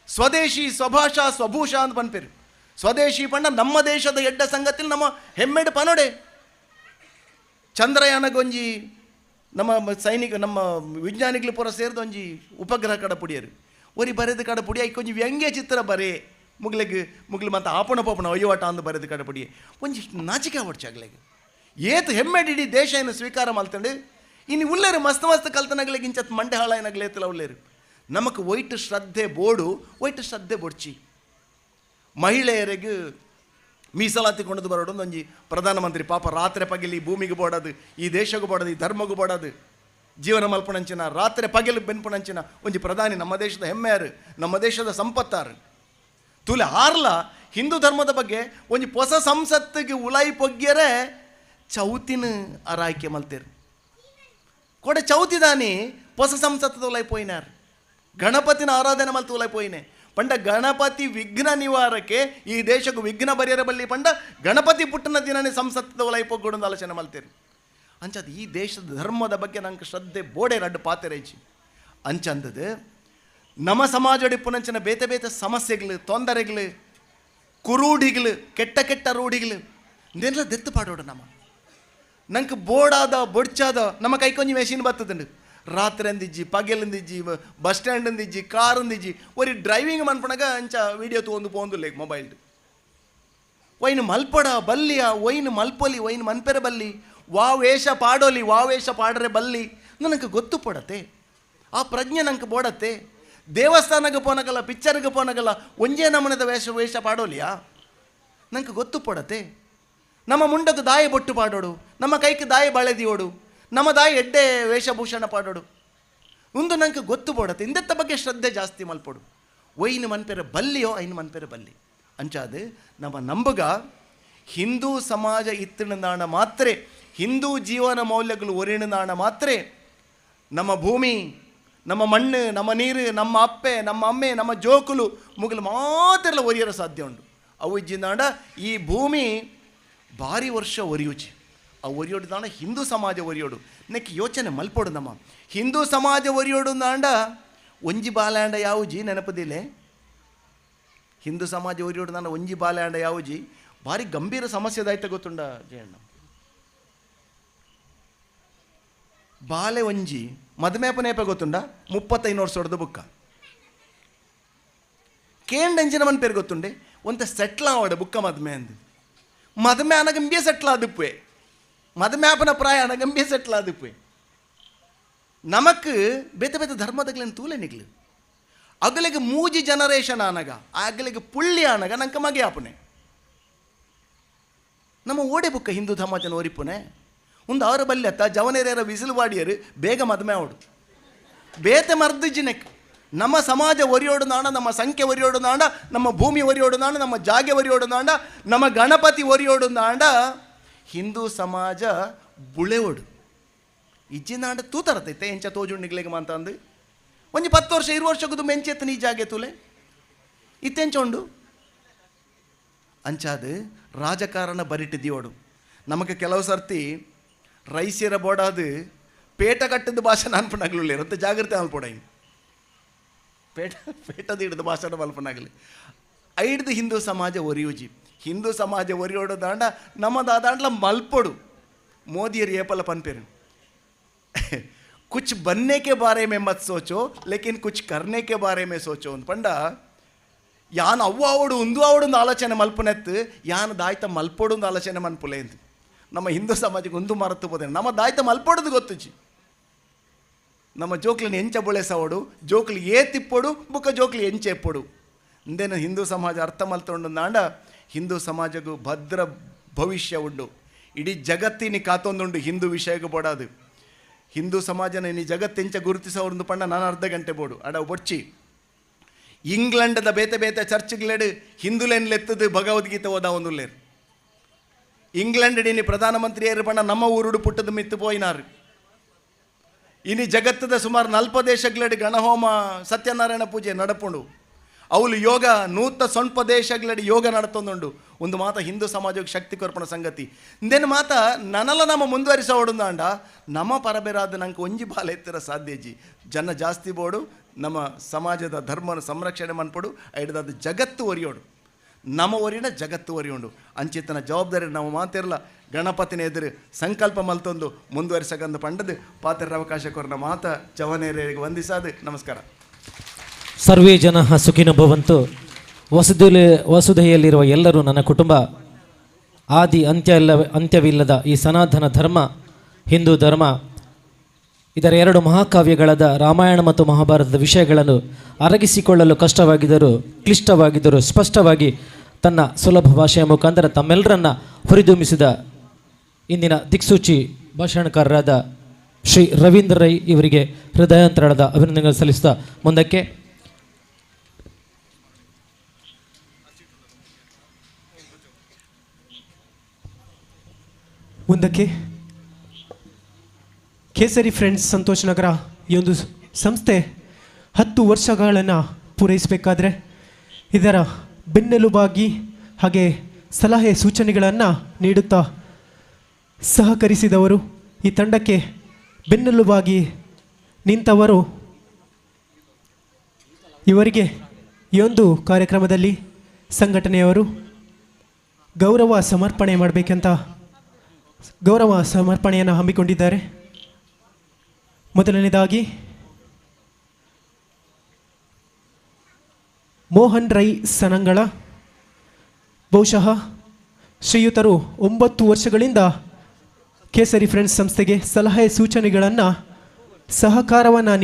O: ಸ್ವದೇಶಿ ಸ್ವಭಾಷಾ ಸ್ವಭೂಷಾ ಅಂತ ಪನ್ಪೇರು. ಸ್ವದೇಶಿ ಪಂಡ ನಮ್ಮ ದೇಶದ ಎಡ್ಡ ಸಂಗತಿಲಿ ನಮ್ಮ ಹೆಮ್ಮೆಡು ಪನೋಡೆ. ಚಂದ್ರಯಾನಗೊಂಜಿ ನಮ್ಮ ಸೈನಿಕ ನಮ್ಮ ವಿಜ್ಞಾನಿಗಳು ಪೂರ ಸೇರಿದ ಒಂಜಿ ಉಪಗ್ರಹ ಕಡ ಪುಡಿಯರು ಒರಿ ಬರೆದ ಕಡ ಪುಡಿ ಐಕೊಂಜಿ ವ್ಯಂಗ್ಯ ಚಿತ್ರ ಬರೆ ಮುಗ್ಲಿಗೆ ಮುಗ್ಲು ಮತ್ತು ಆಪಣ ಪಾಪಣ ಅಯ್ಯೋಟ ಅಂದು ಬರೆದ ಕಡ ಪುಡಿಯೆ ಒಂಜಿ ನಾಚಿಕೆ ಅವಡ್ಚಾಗ್ಲೆಗೆ ಏತು ಹೆಮ್ಮೆಡ್ ಇಡೀ ದೇಶ ಏನು ಸ್ವೀಕಾರ ಮಲ್ತಂಡು ಇನ್ನು ಉಲ್ಲೇರು ಮಸ್ತ್ ಮಸ್ತ್ ಕಲ್ತನಗ್ಲಿಗೆ ಇಂಚತ್ ಮಂಡೆ ಹಾಳಾಯನಗ್ಲೇತಲ ಉಲ್ಲೇರು. ನಮಕ್ ಒಯ್ಟು ಶ್ರದ್ಧೆ ಬೋಡು ಒಯ್ಟು ಶ್ರದ್ಧೆ ಬೊಡ್ಚಿ ಮಹಿಳೆಯರಿಗೆ ಮೀಸಲಾತಿ ಕೊಂಡು ಬರೋಡು ಒಂಜಿ ಪ್ರಧಾನಮಂತ್ರಿ ಪಾಪ ರಾತ್ರಿ ಪಗಲಿ ಭೂಮಿಗೆ ಬೋಡೋದು ಈ ದೇಶಕ್ಕೂ ಬೋಡೋದು ಈ ಧರ್ಮಗೂ ಬೋಡೋದು ಜೀವನ ಮಲ್ಪಣಂಚಿನ ರಾತ್ರಿ ಪಗಲು ಬೆನ್ಪಣಂಚಿನ ಒಂಜಿ ಪ್ರಧಾನಿ ನಮ್ಮ ದೇಶದ ಹೆಮ್ಮೆಯಾರು ನಮ್ಮ ದೇಶದ ಸಂಪತ್ತಾರು ತುಲೆ ಆರ್ಲ ಹಿಂದೂ ಧರ್ಮದ ಬಗ್ಗೆ ಒಂಜಿ ಹೊಸ ಸಂಸತ್ತಿಗೆ ಉಲಾಯಿ ಪೊಗ್ಗೆರೆ ಚೌತಿನ ಆರಾಯ್ಕೆ ಮಲ್ತೇರು ಕೊಡೆ ಚೌತಿದಾನಿ ಹೊಸ ಸಂಸತ್ತದ ಉಲಾಯಿ ಪೋಯಿನಾರು ಗಣಪತಿನ ಆರಾಧನೆ ಮಲ್ತು ಉಲಾಯಿ ಪೋಯಿನೆ ಪಂಡ ಗಣಪತಿ ವಿಘ್ನ ನಿವಾರಕ್ಕೆ ಈ ದೇಶಕ್ಕೂ ವಿಘ್ನ ಬರಿಯರ ಬಲ್ಲಿ ಪಂಡ ಗಣಪತಿ ಪುಟ್ಟನ ದಿನನೇ ಸಂಸತ್ತದ ಉಲಾಯಿ ಪೊಗ್ಗೊಡೊಂದು ಆಲೋಚನೆ ಮಲ್ತೇರು. ಅಂಚದು ಈ ದೇಶದ ಧರ್ಮದ ಬಗ್ಗೆ ನಂಗೆ ಶ್ರದ್ಧೆ ಬೋಡೆ ರಡ್ಡು ಪಾತೆರೇಜಿ ಅಂಚಂದದು ನಮ್ಮ ಸಮಾಜಡಿ ಪುನಂಚಿನ ಬೇತೆ ಬೇತೆ ಸಮಸ್ಯೆಗಳು ತೊಂದರೆಗಳು ಕುರೂಢಿಗಳು ಕೆಟ್ಟ ಕೆಟ್ಟ ರೂಢಿಗಳು ಇದೆಲ್ಲ ದೆತ್ತು ಪಾಡೋಡು ನಮ್ಮ ನಂಗೆ ಬೋಡಾದ ಬೊಡ್ಚಾದ ನಮ್ಮ ಕೈಕೊಂಜಿ ಮೆಷಿನ್ ಬರ್ತದಂಡು ರಾತ್ರಿ ಅಂದಿಜ್ಜಿ ಪಗೆಲಂದಿಜ್ಜಿ ಬಸ್ ಸ್ಟ್ಯಾಂಡ್ ಅಂದಿಜ್ಜಿ ಕಾರ್ ಅಂದಿಜ್ಜಿ ಒರಿ ಡ್ರೈವಿಂಗ್ ಮನ್ಪಣಗ ಅಂಚ ವೀಡಿಯೋ ತೊಗೊಂಡು ಪೋಂದುಲ್ಲ ಮೊಬೈಲ್ ಒಯ್ನು ಮಲ್ಪಡ ಬಲ್ಲಿಯ ಒಯ್ನು ಮಲ್ಪೊಲಿ ಒಯ್ನು ಮನ್ಪೆರ ಬಲ್ಲಿ ವಾ ವೇಷ ಪಾಡೋಲಿ ವಾ ವೇಷ ಪಾಡ್ರೆ ಬಲ್ಲಿ ನನಗೆ ಗೊತ್ತು ಪಡತ್ತೆ ಆ ಪ್ರಜ್ಞೆ ನಂಗೆ ಬೋಡತ್ತೆ. ದೇವಸ್ಥಾನಕ್ಕೆ ಪೋನಗಲ್ಲ ಪಿಕ್ಚರ್ಗೆ ಪೋನಗಲ್ಲ ಒಂಜೇ ನಮನದ ವೇಷ ವೇಷ ಪಾಡೋಲಿಯಾ ನಂಗೆ ಗೊತ್ತು ಪಡತ್ತೆ. ನಮ್ಮ ಮುಂಡಕ್ಕೆ ದಾಯಿ ಬೊಟ್ಟು ಪಾಡೋಡು ನಮ್ಮ ಕೈಗೆ ದಾಯಿ ಬಳೆದಿಯೋಡು ನಮ್ಮ ದಾಯಿ ಎಡ್ಡೆ ವೇಷಭೂಷಣ ಪಾಡೋಡು ಒಂದು ನಂಗೆ ಗೊತ್ತು ಪಡತ್ತೆ. ಇಂದತ್ತ ಬಗ್ಗೆ ಶ್ರದ್ಧೆ ಜಾಸ್ತಿ ಮಲ್ಪೋಡು ಒಯ್ನು ಮನ್ಪೆರ ಬಲ್ಲಿಯೋ ಐನು ಮನ್ಪೆರ ಬಲ್ಲಿ ಅಂಚಾದು ನಮ್ಮ ನಂಬುಗ ಹಿಂದೂ ಸಮಾಜ ಇತ್ತಿಣದಾಣ ಮಾತ್ರೆ, ಹಿಂದೂ ಜೀವನ ಮೌಲ್ಯಗಳು ಒರಿಣದಾಣ ಮಾತ್ರೆ ನಮ್ಮ ಭೂಮಿ, ನಮ್ಮ ಮಣ್ಣು, ನಮ್ಮ ನೀರು, ನಮ್ಮ ಅಪ್ಪೆ, ನಮ್ಮ ಅಮ್ಮೆ, ನಮ್ಮ ಜೋಕುಲು ಮುಗಲು ಮಾತ್ರ ಒರಿಯರ ಸಾಧ್ಯ ಉಂಟು. ಅವು ಇಜ್ಜಿಂದಾಂಡ ಈ ಭೂಮಿ ಭಾರಿ ವರ್ಷ ಒರಿಯುಚಿ. ಆ ಒರಿಯೋಡು ದಾಂಡ ಹಿಂದೂ ಸಮಾಜ ಒರಿಯೋಡು ನೆಕ್ ಯೋಚನೆ ಮಲ್ಪೋಡು. ನಮ್ಮ ಹಿಂದೂ ಸಮಾಜ ಒರಿಯೋಡು ದಾಂಡ ಒಂಜಿ ಬಾಲ್ಯಾಂಡ ಯಾವುಜಿ ನೆನಪದಿಲ್ಲ. ಹಿಂದೂ ಸಮಾಜ ಒರಿಯೋಡು ದಾಂಡ ಒಂಜಿ ಬಾಲ್ಯಾಂಡ ಯಾವುಜಿ ಭಾರಿ ಗಂಭೀರ ಸಮಸ್ಯೆದಾಯ್ತ ಗೊತ್ತುಂಡ ಜಯಣ್ಣ. ಬಾಲೆ ಒಂಜಿ ಮದುಮೇಪನೇಪ ಗೊತ್ತುಂಡ 35 ವರ್ಷ ಹೊಡೆದು ಬುಕ್ಕ ಕೇಂಡಂಚಿನ ಮನ್ ಪೇರು ಗೊತ್ತುಂಡೆ ಒಂತ ಸೆಟ್ಲ ಆವಡ ಬುಕ್ಕ ಮದುಮೆ ಅಂದು ಮದುಮೆ ಅನಗಂಬಿಯ ಸೆಟ್ಲ ಆದಿಪ್ಪೆ ಮದುಮೇಪನ ಪ್ರಾಯ ಅನಗಂಬಿಯ ಸೆಟ್ಲ ಆದಿಪ್ಪೆ. ನಮಕ್ ಬೇತೆ ಬೇತೆ ಧರ್ಮದಗ್ಲೇನು ತೂಲೆ ನಿಗ್ಲು ಅಗಲಿಗೆ ಮೂಜಿ ಜನರೇಷನ್ ಆನಗ ಅಗಲಿಗೆ ಪುಳ್ಳಿ ಆನಗ ನಂಕ ಮಗೆ ಆಪನೆ ನಮ್ಮ ಓಡೆ ಬುಕ್ಕ ಹಿಂದೂ ಸಮಾಜನ ಓರಿಪುನೆ ಒಂದು ಆರು ಬಲ್ಯತ್ತ ಜವನೇರ್ಯರ ವಿಸಿಲು ಬಾಡಿಯರು ಬೇಗ ಮದುವೆ ಅವಡು ಬೇತೆ ಮರ್ದು ಜಿನೆಕ್. ನಮ್ಮ ಸಮಾಜ ಒರಿಯೋಡು ನಾಣ, ನಮ್ಮ ಸಂಖ್ಯೆ ಒರಿಯೋಡು ನಾಣ, ನಮ್ಮ ಭೂಮಿ ಒರಿಯೋಡು ನಾಣ, ನಮ್ಮ ಜಾಗೆ ಒರಿಯೋಡು ನಾಣ, ನಮ್ಮ ಗಣಪತಿ ಒರಿಯೋಡು ನಾಣ ಹಿಂದೂ ಸಮಾಜ ಬುಳೆವಡು ಇಜ್ಜಿನಾಂಡ ತೂತರತೈತೆ ಎಂಚ ತೋಜುಂಡಿಗ್ಲಿಗೆ ಅಂತಂದು ಒಂಜಿ 10 ವರ್ಷ 20 ವರ್ಷಕ್ಕೂ ಮೆಂಚೆತ್ತ ನೀ ಜಾಗೆ ತೂಲೆ ಇತ್ತೆಂಚ ಉಂಡು ಅಂಚಾದ ರಾಜಕಾರಣ ಬರಿಟಿದಿಯೋಡು. ನಮಗೆ ಕೆಲವು ಸರ್ತಿ ರೈಸಿಯರ ಬೋಡಾದು ಪೇಟ ಕಟ್ಟದ ಭಾಷಣ ಅನ್ಪನಾಗ್ಲಿಲ್ಲ ಅಂತ ಜಾಗ್ರತೆ ಅನ್ಪೋಡೈನ್ ಪೇಟ ಪೇಟದ ಹಿಡಿದು ಭಾಷಣ ಮಲ್ಪನಾಗಲಿ. ಐಡ್ದು ಹಿಂದೂ ಸಮಾಜ ಒರಿಯುಜಿ ಹಿಂದೂ ಸಮಾಜ ಒರಿಯೋಡು ದಾಂಡ ನಮ್ಮ ದಾಂಡ್ಲ ಮಲ್ಪೊಡು. ಮೋದಿಯರು ಏಪಲ ಪನ್ಪೇರು ಕುಚ್ ಬನ್ನೆ ಕೆ ಬಾರೆ ಮೇ ಮತ್ ಸೋಚೋ ಲೇಕಿನ್ ಕುಚ್ ಕರ್ನೆ ಕೆ ಬಾರೆ ಮೇ ಸೋಚೋ ಅಂತ ಪಂಡ ಯಾನ್ ಅವ್ವ ಅವಡು ಉಂದು ಅವಡು ಒಂದು ಆಲೋಚನೆ ಮಲ್ಪನೆತ್ತು ಯಾನ್ ದಾಯ್ತ ಮಲ್ಪೊಡು ಒಂದು ಆಲೋಚನೆ ಮನ್ಪುಲೆ ಅಂತ. ನಮ್ಮ ಹಿಂದೂ ಸಮಾಜಕ್ಕೆ ಒಂದು ಮರೆತು ಹೋದೆ ನಮ್ಮ ದಾಯ್ತ ಮಲ್ಪೊಡೋದು ಗೊತ್ತುಜಿ. ನಮ್ಮ ಜೋಕ್ಲಿನ ಎಂಚ ಬೊಳೆಸವಡು ಜೋಕ್ಲಿ ಏ ತಿಪ್ಪೊಡು ಬುಕ್ಕ ಜೋಕ್ಲಿ ಎಂಚೆ ಎಪ್ಪೊಡು ಇಂದೇನು ಹಿಂದೂ ಸಮಾಜ ಅರ್ಥ ಮಲ್ತೊಂಡು ನಾಂಡ ಹಿಂದೂ ಸಮಾಜಕ್ಕೂ ಭದ್ರ ಭವಿಷ್ಯ ಉಂಡು. ಇಡೀ ಜಗತ್ತಿನಿ ಕಾತೊಂದುಂಡು ಹಿಂದೂ ವಿಷಯಕ್ಕೆ ಬೋಡಾದು. ಹಿಂದೂ ಸಮಾಜನ ಇನಿ ಜಗತ್ತೆಂಚ ಗುರುತಿಸೋರ್ದು ಪಂಡ ನಾನು ಅರ್ಧ ಗಂಟೆ ಬೋಡು ಅಡ ಬೊಡ್ಚಿ. ಇಂಗ್ಲೆಂಡದ ಬೇತೆ ಬೇತೆ ಚರ್ಚ್ಗಳೇಡು ಹಿಂದೂಲೇನ್ಲೆತ್ತದು ಭಗವದ್ಗೀತೆ ಓದ ಒಂದುಲ್ಲೇರು. ಇಂಗ್ಲೆಂಡ್ ಇನಿ ಪ್ರಧಾನಮಂತ್ರಿ ಏರು ಪಂಡ ನಮ್ಮ ಊರುಡು ಪುಟ್ಟದ ಮಿತ್ತು ಪೋಯಿನಾರು. ಇನಿ ಜಗತ್ತದ ಸುಮಾರು 40 ದೇಶಗಳಡಿ ಗಣಹೋಮ ಸತ್ಯನಾರಾಯಣ ಪೂಜೆ ನಡಪುಂಡು. ಅವಳು ಯೋಗ 190 ದೇಶಗಳಡಿ ಯೋಗ ನಡತೊಂದುಂಡು. ಒಂದು ಮಾತ ಹಿಂದೂ ಸಮಾಜಕ್ಕೆ ಶಕ್ತಿ ಕೊರ್ಪಣ ಸಂಗತಿ ಇಂದೇನು ಮಾತ ನನಲ ನಮ್ಮ ಮುಂದುವರಿಸೋಡುಂದಾಂಡ ನಮ್ಮ ಪರಬೇರಾದ ನಂಗೆ ಒಂಜಿ ಬಾಲ ಎತ್ತರ ಸಾಧ್ಯಜಿ. ಜನ ಜಾಸ್ತಿ ಬೋಡು ನಮ್ಮ ಸಮಾಜದ ಧರ್ಮನ ಸಂರಕ್ಷಣೆ ಮನ್ಪಡು ಐಡ್ದಾದ ಜಗತ್ತು ಒರಿಯೋಡು ನಮ್ಮ ಒರಿನ ಜಗತ್ತು ಒರಿಯೋಡು ಅಂಚಿತನ ಜವಾಬ್ದಾರಿ ನಾವು ಮಾತಿರಲ್ಲ. ಗಣಪತಿನ ಎದುರು ಸಂಕಲ್ಪ ಮಲ್ತೊಂದು ಮುಂದುವರಿಸಕಂದು ಪಂಡದು ಪಾತ್ರ ಅವಕಾಶ ಕೊರನ ಮಾತ ಜವನೇರಿಗೆ ವಂದಿಸಾದು ನಮಸ್ಕಾರ.
J: ಸರ್ವೇ ಜನ ಸುಖಿನ ಭವಂತು. ವಸುಧೆಯಲ್ಲಿರುವ ಎಲ್ಲರೂ ನನ್ನ ಕುಟುಂಬ. ಆದಿ ಅಂತ್ಯವಿಲ್ಲದ ಈ ಸನಾತನ ಧರ್ಮ ಹಿಂದೂ ಧರ್ಮ ಇದರ ಎರಡು ಮಹಾಕಾವ್ಯಗಳಾದ ರಾಮಾಯಣ ಮತ್ತು ಮಹಾಭಾರತದ ವಿಷಯಗಳನ್ನು ಅರಗಿಸಿಕೊಳ್ಳಲು ಕಷ್ಟವಾಗಿದ್ದರೂ ಕ್ಲಿಷ್ಟವಾಗಿದ್ದರೂ ಸ್ಪಷ್ಟವಾಗಿ ತನ್ನ ಸುಲಭ ಭಾಷೆಯ ಮುಖಾಂತರ ತಮ್ಮೆಲ್ಲರನ್ನ ಹುರಿದುಂಬಿಸಿದ ಇಂದಿನ ದಿಕ್ಸೂಚಿ ಭಾಷಣಕಾರರಾದ ಶ್ರೀ ರವೀಂದ್ರ ರೈ ಇವರಿಗೆ ಹೃದಯಾಂತರಾಳದ ಅಭಿನಂದನೆಗಳು ಸಲ್ಲಿಸುತ್ತಾ ಮುಂದಕ್ಕೆ
C: ಮುಂದಕ್ಕೆ ಕೇಸರಿ ಫ್ರೆಂಡ್ಸ್ ಸಂತೋಷ್ ನಗರ ಈ ಒಂದು ಸಂಸ್ಥೆ 10 ವರ್ಷಗಳನ್ನು ಪೂರೈಸಬೇಕಾದ್ರೆ ಇದರ ಬೆನ್ನೆಲುಬಾಗಿ ಹಾಗೆ ಸಲಹೆ ಸೂಚನೆಗಳನ್ನು ನೀಡುತ್ತಾ ಸಹಕರಿಸಿದವರು, ಈ ತಂಡಕ್ಕೆ ಬೆನ್ನೆಲುಬಾಗಿ ನಿಂತವರು, ಇವರಿಗೆ ಈ ಒಂದು ಕಾರ್ಯಕ್ರಮದಲ್ಲಿ ಸಂಘಟನೆಯವರು ಗೌರವ ಸಮರ್ಪಣೆ ಮಾಡಬೇಕಂತ ಗೌರವ ಸಮರ್ಪಣೆಯನ್ನು ಹಮ್ಮಿಕೊಂಡಿದ್ದಾರೆ. ಮೊದಲನೇದಾಗಿ ಮೋಹನ್ ರೈ ಸನಂಗಳ, ಬಹುಶಃ ಶ್ರೀಯುತರು 9 ವರ್ಷಗಳಿಂದ ಕೇಸರಿ ಫ್ರೆಂಡ್ಸ್ ಸಂಸ್ಥೆಗೆ ಸಲಹೆ ಸೂಚನೆಗಳನ್ನು ಸಹಕಾರವನ್ನು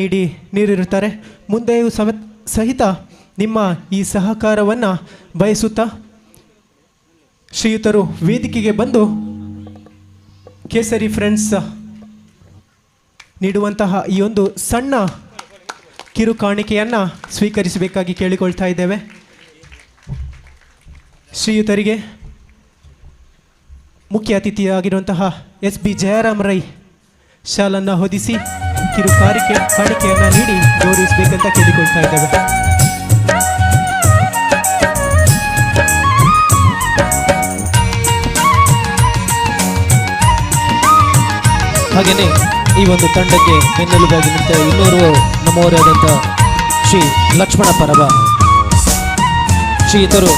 C: ನೀಡಿರುತ್ತಾರೆ. ಮುಂದೆಯೂ ಸಹಿತ ನಿಮ್ಮ ಈ ಸಹಕಾರವನ್ನು ಬಯಸುತ್ತಾ ಶ್ರೀಯುತರು ವೇದಿಕೆಗೆ ಬಂದು ಕೇಸರಿ ಫ್ರೆಂಡ್ಸ್ ನೀಡುವಂತಹ ಈ ಒಂದು ಸಣ್ಣ ಕಿರು ಕಾಣಿಕೆಯನ್ನು ಸ್ವೀಕರಿಸಬೇಕಾಗಿ ಕೇಳಿಕೊಳ್ತಾ ಇದ್ದೇವೆ. ಶ್ರೀಯುತರಿಗೆ ಮುಖ್ಯ ಅತಿಥಿಯಾಗಿರುವಂತಹ ಎಸ್ ಬಿ ಜಯರಾಮ್ ರೈ ಶಾಲನ್ನು ಹೊದಿಸಿ ಕಿರು ಕಾಣಿಕೆಯನ್ನು ನೀಡಿ ಗೌರವಿಸಬೇಕಂತ ಕೇಳಿಕೊಳ್ತಾ ಇದ್ದೇವೆ.
J: ಹಾಗೆಯೇ ಈ ಒಂದು ತಂಡಕ್ಕೆ ಬೆನ್ನೆಲುಬಾಗಿ ನಿಂತ ಇನ್ನೋರ್ವ ನಮ್ಮವರಾದಂಥ ಶ್ರೀ ಲಕ್ಷ್ಮಣ ಪರಬ ಶ್ರೀಯುತರು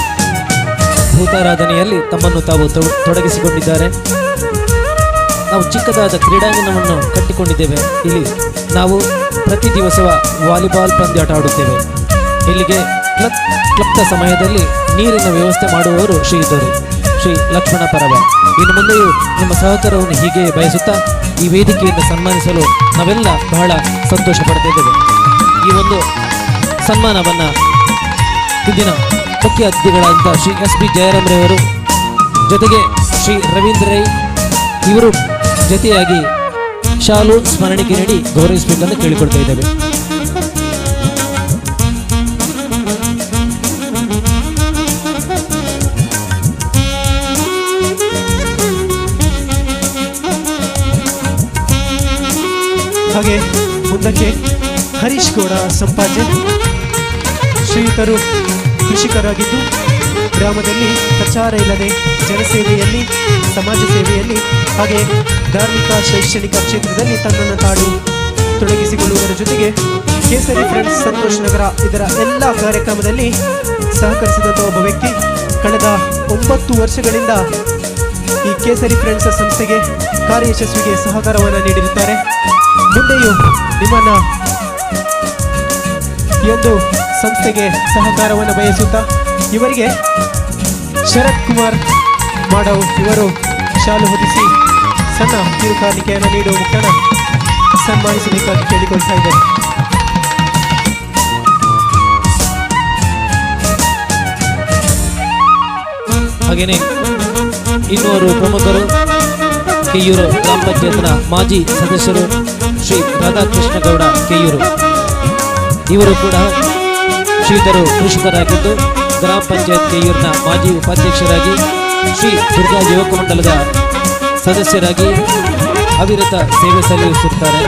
J: ಭೂತಾರಾಧನೆಯಲ್ಲಿ ತಮ್ಮನ್ನು ತಾವು ತೊಡಗಿಸಿಕೊಂಡಿದ್ದಾರೆ. ನಾವು ಚಿಕ್ಕದಾದ ಕ್ರೀಡಾಂಗಣವನ್ನು ಕಟ್ಟಿಕೊಂಡಿದ್ದೇವೆ. ಇಲ್ಲಿ ನಾವು ಪ್ರತಿ ದಿವಸವ ವಾಲಿಬಾಲ್ ಪಂದ್ಯಾಟ ಆಡುತ್ತೇವೆ. ಇಲ್ಲಿಗೆ ಕ್ಲಪ್ತ ಸಮಯದಲ್ಲಿ ನೀರಿನ ವ್ಯವಸ್ಥೆ ಮಾಡುವವರು ಶ್ರೀಯುತರು ಶ್ರೀ ಲಕ್ಷ್ಮಣ ಪರಬ. ಇನ್ನು ಮುಂದೆಯೂ ನಿಮ್ಮ ಸಹಕಾರವನ್ನು ಹೀಗೆ ಬಯಸುತ್ತಾ ಈ ವೇದಿಕೆಯನ್ನು ಸನ್ಮಾನಿಸಲು ನಾವೆಲ್ಲ ಬಹಳ ಸಂತೋಷ ಪಡ್ತಿದ್ದೇವೆ. ಈ ಒಂದು ಸನ್ಮಾನವನ್ನು ಇಂದಿನ ಮುಖ್ಯ ಅತಿಥಿಗಳಾದಂಥ ಶ್ರೀ ಎಸ್ ಬಿ ಜಯರಾಮ್ರವರು ಜೊತೆಗೆ ಶ್ರೀ ರವೀಂದ್ರ ರೈ ಇವರು ಜೊತೆಯಾಗಿ ಶಾಲು ಸ್ಮರಣಿಕೆ ನೀಡಿ ಗೌರವಿಸಬೇಕಂತ ಕೇಳಿಕೊಳ್ತಾ ಇದ್ದೇವೆ.
C: ಹಾಗೆ ಮುಂದಕ್ಕೆ ಹರೀಶ್ ಗೌಡ ಸಂಪಾಜೆ ಶ್ರೀಯುತರು ಕೃಷಿಕರಾಗಿದ್ದು ಗ್ರಾಮದಲ್ಲಿ ಪ್ರಚಾರ ಇಲ್ಲದೆ ಜನಸೇವೆಯಲ್ಲಿ, ಸಮಾಜ ಸೇವೆಯಲ್ಲಿ ಹಾಗೆ ಧಾರ್ಮಿಕ ಶೈಕ್ಷಣಿಕ ಕ್ಷೇತ್ರದಲ್ಲಿ ತನ್ನನ್ನು ತಾನು ತೊಡಗಿಸಿಕೊಳ್ಳುವುದರ ಜೊತೆಗೆ ಕೇಸರಿ ಫ್ರೆಂಡ್ಸ್ ಸಂತೋಷ್ ನಗರ ಇದರ ಎಲ್ಲ ಕಾರ್ಯಕ್ರಮದಲ್ಲಿ ಸಹಕರಿಸಿದಂಥ ಒಬ್ಬ ವ್ಯಕ್ತಿ. ಕಳೆದ 9 ವರ್ಷಗಳಿಂದ ಈ ಕೇಸರಿ ಫ್ರೆಂಡ್ಸ್ ಸಂಸ್ಥೆಗೆ ಕಾರ್ಯಯಶಸ್ವಿಗೆ ಸಹಕಾರವನ್ನು ನೀಡಿರುತ್ತಾರೆ. ಮುಂದೆಯೂ ನಿಮ್ಮನ್ನು ಈ ಒಂದು ಸಂಸ್ಥೆಗೆ ಸಹಕಾರವನ್ನು ಬಯಸುತ್ತಾ ಇವರಿಗೆ ಶರತ್ ಕುಮಾರ್ ಮಾಡವ್ ಇವರು ಶಾಲು ಹೊದಿಸಿ ಸಣ್ಣ ಕಿರುಕಾಣಿಕೆಯನ್ನು ನೀಡುವ ಮುಖಾಂತರ ಸನ್ಮಾನಿಸಬೇಕಾಗಿ ಕೇಳಿಕೊಳ್ತಾ ಇದ್ದಾರೆ.
J: ಹಾಗೆಯೇ ಇನ್ನೋರು ಪ್ರಮುಖರು ಕೆಯ್ಯೂರು ಗ್ರಾಮ ಪಂಚಾಯತ್ನ ಮಾಜಿ ಸದಸ್ಯರು ಶ್ರೀ ರಾಧಾಕೃಷ್ಣ ಗೌಡ ಕೆಯ್ಯೂರು ಇವರು ಕೂಡ ಶ್ರೀಧರು ಕೃಷಿಕರಾಗಿದ್ದು ಗ್ರಾಮ ಪಂಚಾಯತ್ ಕೆಯ್ಯೂರಿನ ಮಾಜಿ ಉಪಾಧ್ಯಕ್ಷರಾಗಿ ಶ್ರೀ ದುರ್ಗಾ ಯುವಕ ಮಂಡಲದ ಸದಸ್ಯರಾಗಿ ಅವಿರತ ಸೇವೆ ಸಲ್ಲಿಸುತ್ತಾರೆ.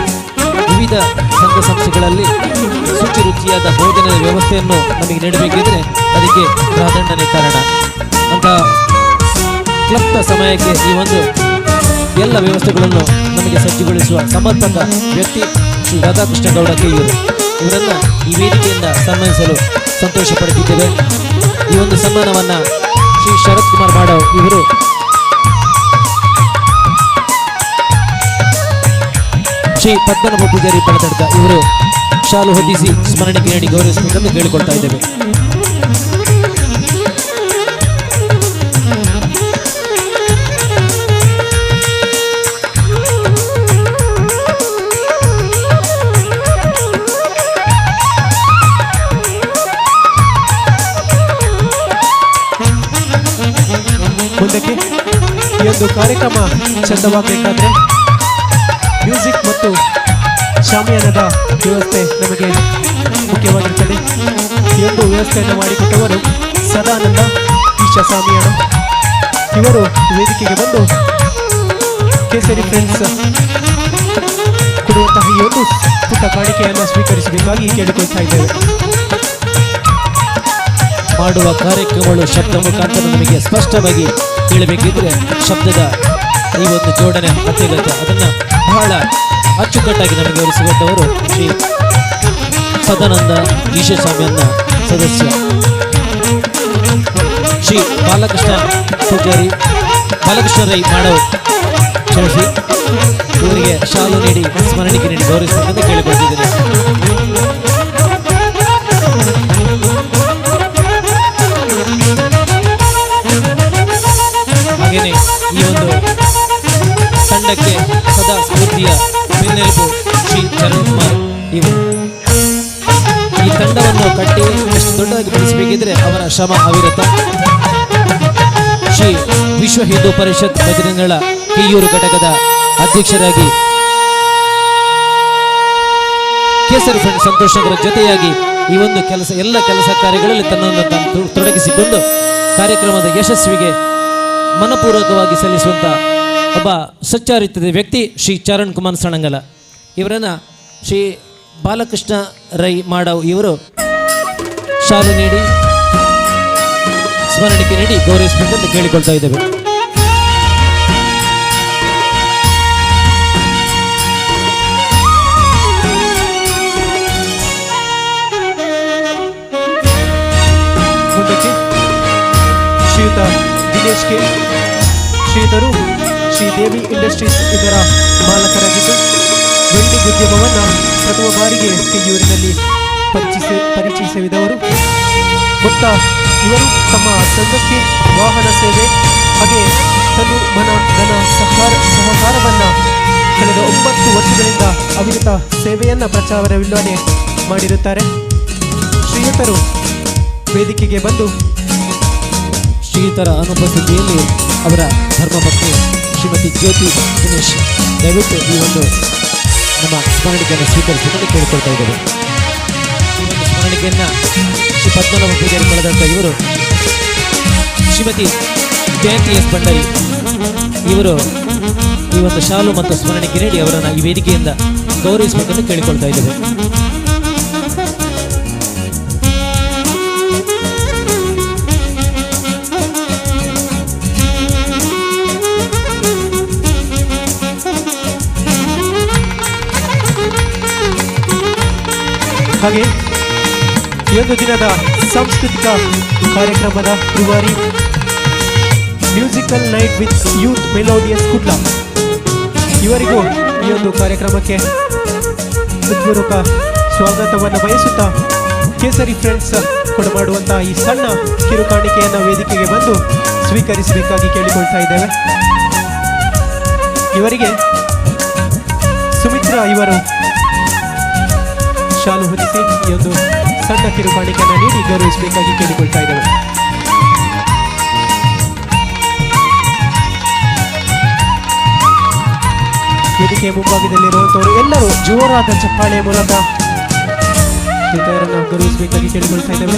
J: ವಿವಿಧ ಸಂಘ ಸಂಸ್ಥೆಗಳಲ್ಲಿ ಶುಚಿ ರುಚಿಯಾದ ಭೋಜನದ ವ್ಯವಸ್ಥೆಯನ್ನು ನಮಗೆ ನೀಡಬೇಕಿದ್ರೆ ಅದಕ್ಕೆ ಪ್ರಾಧಾನ್ಯತೆ ಕಾರಣ. ಅಂತಹ ಕ್ಲಪ್ತ ಸಮಯಕ್ಕೆ ಈ ಒಂದು ಎಲ್ಲ ವ್ಯವಸ್ಥೆಗಳನ್ನು ನಮಗೆ ಸಜ್ಜುಗೊಳಿಸುವ ಸಮರ್ಪಕ ವ್ಯಕ್ತಿ ಶ್ರೀ ರಾಧಾಕೃಷ್ಣ ಗೌಡ ಕೆಯ್ಯೂರು ಇವರನ್ನು ಈ ವೇದಿಕೆಯಿಂದ ಸನ್ಮಾನಿಸಲು ಸಂತೋಷ ಪಡುತ್ತಿದ್ದೇವೆ. ಈ ಒಂದು ಸನ್ಮಾನವನ್ನು ಶ್ರೀ ಶರತ್ ಕುಮಾರ್ ಮಾಡವ್ ಇವರು ಶ್ರೀ ಪದ್ಮನಾಭ ಪೂಜಾರಿ ಪಳತಡ್ಕ ಇವರು ಶಾಲು ಹೊದಿಸಿ ಸ್ಮರಣಿಕೆ ನೀಡಿ ಗೌರವಿಸಬೇಕೆಂದು ಕೇಳಿಕೊಳ್ತಾ ಇದ್ದೇವೆ.
C: ಮುಂದಕ್ಕೆ ಈ ಒಂದು ಕಾರ್ಯಕ್ರಮ ಚಂದವಾಗಬೇಕಾದ್ರೆ ಮ್ಯೂಸಿಕ್ ಮತ್ತು ಶಾಮಿಯಾನದ ವ್ಯವಸ್ಥೆ ನಮಗೆ ಮುಖ್ಯವಾಗಿರುತ್ತದೆ. ಈ ಒಂದು ವ್ಯವಸ್ಥೆಯನ್ನು ಮಾಡಿಕೊಟ್ಟವರು ಸದಾನಂದ ಈಶಾ ಸಾಮಿಯಾನ ಇವರು ವೇದಿಕೆಗೆ ಬಂದು ಕೇಸರಿ ಫ್ರೆಂಡ್ಸ್ ಕೊಡುವಂತಹ ಈ ಒಂದು ಪುಟ್ಟ ಕಾಣಿಕೆಯನ್ನು ಸ್ವೀಕರಿಸಬೇಕಾಗಿ ಕೇಳಿಕೊಳ್ತಾ ಇದ್ದೇವೆ.
J: ಮಾಡುವ ಕಾರ್ಯಕ್ರಮಗಳು ಶಬ್ದ ಮುಖಾಂತರ ನಮಗೆ ಸ್ಪಷ್ಟವಾಗಿ ಹೇಳಬೇಕಿದ್ರೆ ಶಬ್ದದ ಈ ಒಂದು ಜೋಡಣೆ ಅತ್ಯಗತ್ಯ. ಅದನ್ನು ಬಹಳ ಅಚ್ಚುಕಟ್ಟಾಗಿ ನಮಗೆ ವಿವರಿಸಿಕೊಟ್ಟವರು ಶ್ರೀ ಸದಾನಂದ ಈಶಸ್ವಾಮಿಯನ್ನ ಸದಸ್ಯ ಶ್ರೀ ಬಾಲಕೃಷ್ಣ ಪೂಜಾರಿ ಬಾಲಕೃಷ್ಣ ರೈ ಮಾಡವ್ ಕ್ಷಮಿಸಿ ಇವರಿಗೆ ಶಾಲು ನೀಡಿ ಸ್ಮರಣಿಕೆ ನೀಡಿ ಗೌರವಿಸಬೇಕೆಂದು ಕೇಳಿಕೊಳ್ತಿದ್ದೇನೆ. ಹಾಗೆಯೇ ಈ ಒಂದು ತಂಡಕ್ಕೆ ಸದಾ ಸ್ಫೂರ್ತಿಯ ಬೆನ್ನೆಲುಬು ಶ್ರೀ ಚರಣ್ ಕುಮಾರ್ ಇವರು. ಈ ತಂಡವನ್ನು ಕಟ್ಟಿ ಎಷ್ಟು ದೊಡ್ಡದಾಗಿ ಬೆಳೆಸಬೇಕಿದ್ರೆ ಅವರ ಶ್ರಮ ಅವಿರತ. ಶ್ರೀ ವಿಶ್ವ ಹಿಂದೂ ಪರಿಷತ್ ಬಜರಂಗಳ ಕೆಯ್ಯೂರು ಘಟಕದ ಅಧ್ಯಕ್ಷರಾಗಿ ಕೇಸರಿ ಫ್ರೆಂಡ್ ಸಂತೋಷ್ ಅವರ ಜೊತೆಯಾಗಿ ಈ ಒಂದು ಕೆಲಸ ಎಲ್ಲ ಕೆಲಸ ಕಾರ್ಯಗಳಲ್ಲಿ ತನ್ನನ್ನು ತಾನು ತೊಡಗಿಸಿಕೊಂಡು ಕಾರ್ಯಕ್ರಮದ ಯಶಸ್ವಿಗೆ ಮನಪೂರ್ವಕವಾಗಿ ಸಲ್ಲಿಸುವಂಥ ಒಬ್ಬ ಸಚ್ಚಾರಿತ್ರದ ವ್ಯಕ್ತಿ ಶ್ರೀ ಚರಣ್ ಕುಮಾರ್ ಸಣಂಗಲ ಇವರನ್ನು ಶ್ರೀ ಬಾಲಕೃಷ್ಣ ರೈ ಮಾಡವ್ ಇವರು ಶಾಲು ನೀಡಿ ಸ್ಮರಣಿಕೆ ನೀಡಿ ಗೌರವಿಸಬೇಕಂತ ಕೇಳಿಕೊಳ್ತಾ ಇದ್ದೇವೆ.
C: ಮುಂದಕ್ಕೆ ಶ್ರೀಯುತ ದಿನೇಶ್ ಕೆ ಶ್ರೀಯುತರು ಶ್ರೀದೇವಿ ಇಂಡಸ್ಟ್ರೀಸ್ ಇದರ ಮಾಲಕರಾಗಿದ್ದು ವೆಲ್ಡಿಂಗ್ ಉದ್ಯಮವನ್ನು ಪ್ರಥಮ ಬಾರಿಗೆ ಕೆಯ್ಯೂರಿನಲ್ಲಿ ಪರಿಚಯಿಸಿದವರು. ಮೊತ್ತ ಇವರು ತಮ್ಮ ಸಂಘಕ್ಕೆ ವಾಹನ ಸೇವೆ ಹಾಗೆ ತನು ಮನ ಧನ ಸಹಕಾರವನ್ನು ಕಳೆದ 9 ವರ್ಷಗಳಿಂದ ಅವಿರತ ಸೇವೆಯನ್ನು ಪ್ರಚಾರವಿಲ್ಲದೆ ಮಾಡಿರುತ್ತಾರೆ. ಶ್ರೀಯುತರು ವೇದಿಕೆಗೆ ಬಂದು
J: ಶ್ರೀಯುತರ ಅನುಪಸ್ಥಿತಿಯಲ್ಲಿ ಅವರ ಧರ್ಮಪತ್ನಿ ಶ್ರೀಮತಿ ಜ್ಯೋತಿ ದಿನೇಶ್ ದಯವಿಟ್ಟು ಈ ಒಂದು ನಮ್ಮ ಸ್ಮರಣಿಕೆಯನ್ನು ಸ್ವೀಕರಿಸಬೇಕೆಂದು ಕೇಳಿಕೊಳ್ತಾ ಇದ್ದೇವೆ. ಈ ಒಂದು ಸ್ಮರಣಿಕೆಯನ್ನು ಶ್ರೀ ಪದ್ಮನಾಭ ಪೂಜಾರಿ ಪಡೆದಂಥ ಇವರು ಶ್ರೀಮತಿ ಜಯಂತಿ ಎಸ್ ಭಂಡಾರಿ ಇವರು ಈ ಒಂದು ಶಾಲು ಮತ್ತು ಸ್ಮರಣಿಕೆ ನೀಡಿ ಅವರನ್ನು ಈ ವೇದಿಕೆಯಿಂದ ಗೌರವಿಸಬೇಕೆಂದು ಕೇಳಿಕೊಳ್ತಾ ಇದ್ದೇವೆ.
C: ಹಾಗೆ ಈ ಒಂದು ದಿನದ ಸಾಂಸ್ಕೃತಿಕ ಕಾರ್ಯಕ್ರಮದ ರೂವಾರಿ musical night with youth melodious Kudla ಇವರಿಗೂ ಈ ಒಂದು ಕಾರ್ಯಕ್ರಮಕ್ಕೆ ಹೃತ್ಪೂರ್ವಕ ಸ್ವಾಗತವನ್ನು ಬಯಸುತ್ತಾ ಕೇಸರಿ ಫ್ರೆಂಡ್ಸ್ ಕೊಡಮಾಡುವಂತಹ ಈ ಸಣ್ಣ ಕಿರುಕಾಣಿಕೆಯನ್ನು ವೇದಿಕೆಗೆ ಬಂದು ಸ್ವೀಕರಿಸಬೇಕಾಗಿ ಕೇಳಿಕೊಳ್ತಾ ಇದ್ದೇವೆ. ಇವರಿಗೆ ಸುಮಿತ್ರಾ ಇವರು ಶಾಲು ಹೊದಿಸಿ ಈ ಒಂದು ಸಣ್ಣ ಕಿರುಕಾಣಿಕೆಯನ್ನು ನೀಡಿ ಗೌರವಿಸಬೇಕಾಗಿ ಕೇಳಿಕೊಳ್ತಾ ಇದ್ದೇವೆ. ವೇದಿಕೆಯ ಮುಂಭಾಗದಲ್ಲಿರುವಂಥವರು ಎಲ್ಲರೂ ಜೋರಾದ ಚಪ್ಪಾಳೆಯ ಮೂಲಕ ಶ್ರೀತರನ್ನು ಗೌರವಿಸಬೇಕಾಗಿ ಕೇಳಿಕೊಳ್ತಾ ಇದ್ದೇವೆ.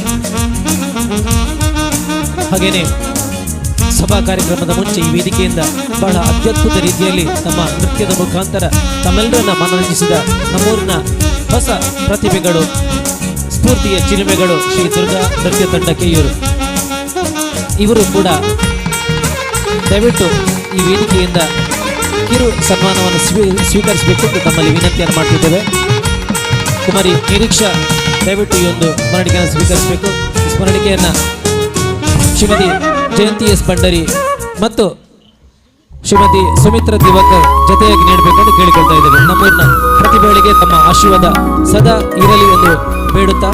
J: ಹಾಗೇನೆ ಸಭಾ ಕಾರ್ಯಕ್ರಮದ ಮುಂಚೆ ಈ ವೇದಿಕೆಯಿಂದ ಬಹಳ ಅತ್ಯದ್ಭುತ ರೀತಿಯಲ್ಲಿ ತಮ್ಮ ನೃತ್ಯದ ಮುಖಾಂತರ ತಮ್ಮೆಲ್ಲರನ್ನ ಮನರಂಜಿಸಿದ ನಮ್ಮೂರಿನ ಹೊಸ ಪ್ರತಿಭೆಗಳು, ಸ್ಫೂರ್ತಿಯ ಚಿಲುಮೆಗಳು ಶ್ರೀ ದುರ್ಗಾ ನೃತ್ಯ ತಂಡ ಕೆಯ್ಯೂರು ಇವರು ಕೂಡ ದಯವಿಟ್ಟು ಈ ವೇದಿಕೆಯಿಂದ ಕಿರು ಸನ್ಮಾನವನ್ನು ಸ್ವೀಕರಿಸಬೇಕು ಅಂತ ತಮ್ಮಲ್ಲಿ ವಿನಂತಿಯನ್ನು ಮಾಡ್ತಿದ್ದೇವೆ. ಕುಮಾರಿ ನಿರೀಕ್ಷಾ ದಯವಿಟ್ಟು ಈ ಒಂದು ಸ್ಮರಣಿಕೆಯನ್ನು ಸ್ವೀಕರಿಸಬೇಕು. ಈ ಸ್ಮರಣಿಕೆಯನ್ನು ಶ್ರೀಮತಿ ಜಯಂತಿ ಎಸ್ ಭಂಡಾರಿ ಮತ್ತು ಶ್ರೀಮತಿ ಸುಮಿತ್ರಾ ದಿವಾಕರ್ ಜೊತೆಯಾಗಿ ನೀಡಬೇಕೆಂದು ಕೇಳಿಕೊಳ್ತಾ ಇದ್ದೇವೆ. ನಮ್ಮೂರಿನ ಪ್ರತಿಭೆಗಳಿಗೆ ತಮ್ಮ ಆಶೀರ್ವಾದ ಸದಾ ಇರಲಿ ಎಂದು ಬೇಡುತ್ತಾ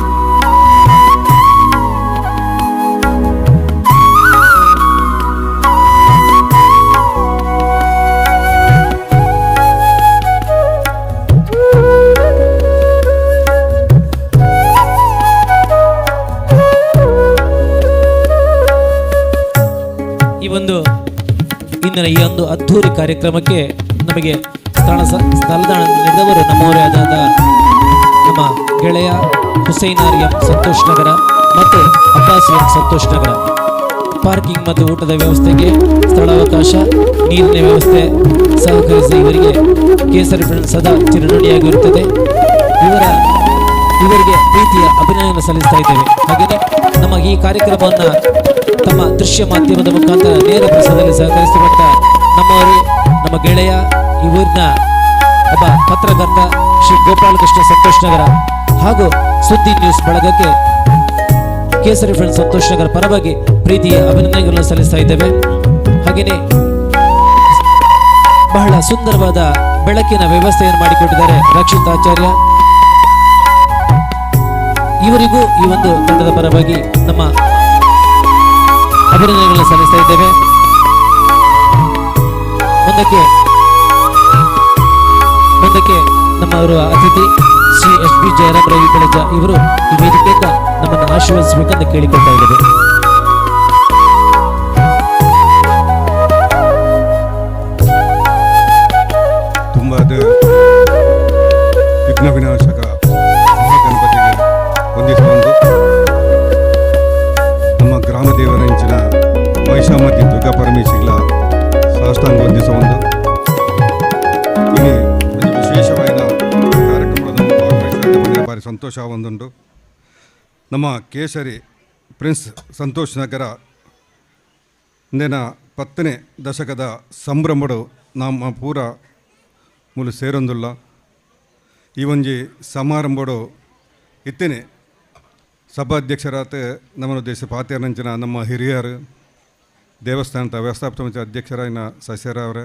J: ಈ ಒಂದು ಇಂದಿನ ಈ ಒಂದು ಅದ್ಧೂರಿ ಕಾರ್ಯಕ್ರಮಕ್ಕೆ ನಮಗೆ ಸ್ಥಳದಾಣ ನೀಡಿದವರು ನಮ್ಮವರೇ ಆದ ನಮ್ಮ ಗೆಳೆಯ ಹುಸೈನಾರ್ ಎಂ ಸಂತೋಷ್ ನಗರ ಮತ್ತು ಅಬ್ಬಾಸ್ ಎಂ ಸಂತೋಷ್ ನಗರ. ಪಾರ್ಕಿಂಗ್ ಮತ್ತು ಊಟದ ವ್ಯವಸ್ಥೆಗೆ ಸ್ಥಳಾವಕಾಶ, ನೀರಿನ ವ್ಯವಸ್ಥೆ ಸಹಕರಿಸಿದ ಇವರಿಗೆ ಕೇಸರಿ ಫ್ರೆಂಡ್ಸ್ ಸದಾ ಚಿರಋಣಿಯಾಗಿರುತ್ತದೆ. ಇವರಿಗೆ ಪ್ರೀತಿಯ ಅಭಿನಂದನೆ ಸಲ್ಲಿಸ್ತಾ ಇದ್ದೇವೆ. ಹಾಗೆಯೇ ನಮ್ಮ ಈ ಕಾರ್ಯಕ್ರಮವನ್ನು ತಮ್ಮ ದೃಶ್ಯ ಮಾಧ್ಯಮದ ಮುಖಾಂತರ ನೇರ ಪ್ರಸಾರದಲ್ಲಿ ಸಹಕರಿಸಿರುವಂಥ ನಮ್ಮವರು, ನಮ್ಮ ಗೆಳೆಯ, ಈ ಊರಿನ ಒಬ್ಬ ಪತ್ರಕರ್ತ ಶ್ರೀ ಗೋಪಾಲಕೃಷ್ಣ ಸಂತೋಷ್ ನಗರ ಹಾಗೂ ಸುದ್ದಿ ನ್ಯೂಸ್ ಬಳಗಕ್ಕೆ ಕೇಸರಿ ಫ್ರೆಂಡ್ಸ್ ಸಂತೋಷ್ ನಗರ ಪರವಾಗಿ ಪ್ರೀತಿಯ ಅಭಿನಂದನೆಗಳನ್ನು ಸಲ್ಲಿಸ್ತಾ ಇದ್ದೇವೆ. ಹಾಗೆಯೇ ಬಹಳ ಸುಂದರವಾದ ಬೆಳಕಿನ ವ್ಯವಸ್ಥೆಯನ್ನು ಮಾಡಿಕೊಟ್ಟಿದ್ದಾರೆ ರಕ್ಷಿತ್ ಆಚಾರ್ಯ ಇವರಿಗೂ ಈ ಒಂದು ತಂಡದ ಪರವಾಗಿ ನಮ್ಮ ಅಭಿನಂದನೆಗಳನ್ನು ಸಲ್ಲಿಸ್ತಾ ಇದ್ದೇವೆ. ಮುಂದಕ್ಕೆ ನಮ್ಮವರ ಅತಿಥಿ ಶ್ರೀ ಎಸ್ ಬಿ ಜಯರಾಮ್ ರವಿ ಬೆಳಜ ಇವರು ಈ ವೇದಿಕೆಯಿಂದ ನಮ್ಮನ್ನು ಆಶೀರ್ವದಿಸಬೇಕೆಂದು ಕೇಳಿಕೊಳ್ತಾ ಇದ್ದೇವೆ.
P: ತುಂಬಾದ ವಿಘ್ನ ವಿನಾಶಕ ಮಹಾಗಣಪತಿಗೆ ವಂದಿಸಿಕೊಂಡು ನಮ್ಮ ಗ್ರಾಮ ದೇವರ ಇಂಚಿನ ಮಹಿಷಾಮತಿ ದುರ್ಗಾ ಪರಮೇಶ್ವರಿಗಳ ಸಾಷ್ಟಾಂಗ ವಂದಿಸೊಂದು ಇನಿ ಒಂಜಿ ವಿಶೇಷವಾಯಿನ ಕಾರ್ಯಕ್ರಮದ ಭಾಗವಹಿಸಿದ ಭಾರಿ ಸಂತೋಷ ಒಂದುಂಡು. ನಮ್ಮ ಕೇಸರಿ ಪ್ರಿನ್ಸ್ ಸಂತೋಷ್ ನಗರ ಇಂದಿನ 10ನೇ ದಶಕದ ಸಂಭ್ರಮಡು ನಮ್ಮ ಪೂರ ಮೂಲು ಸೇರೊಂದುಲ್ಲ. ಈ ಒಂಜಿ ಸಮಾರಂಭಡು ಇತ್ತೇನೆ ಸಭಾಧ್ಯಕ್ಷರಾದ ನಮ್ಮ ದೇಶ ಪಾತೇರ್ನಂಚಿನ ನಮ್ಮ ಹಿರಿಯರು, ದೇವಸ್ಥಾನದ ವ್ಯವಸ್ಥಾಪಕ ಸಮಿತಿ ಅಧ್ಯಕ್ಷರಾಯಿನ ಸಸ್ಯರವರೇ,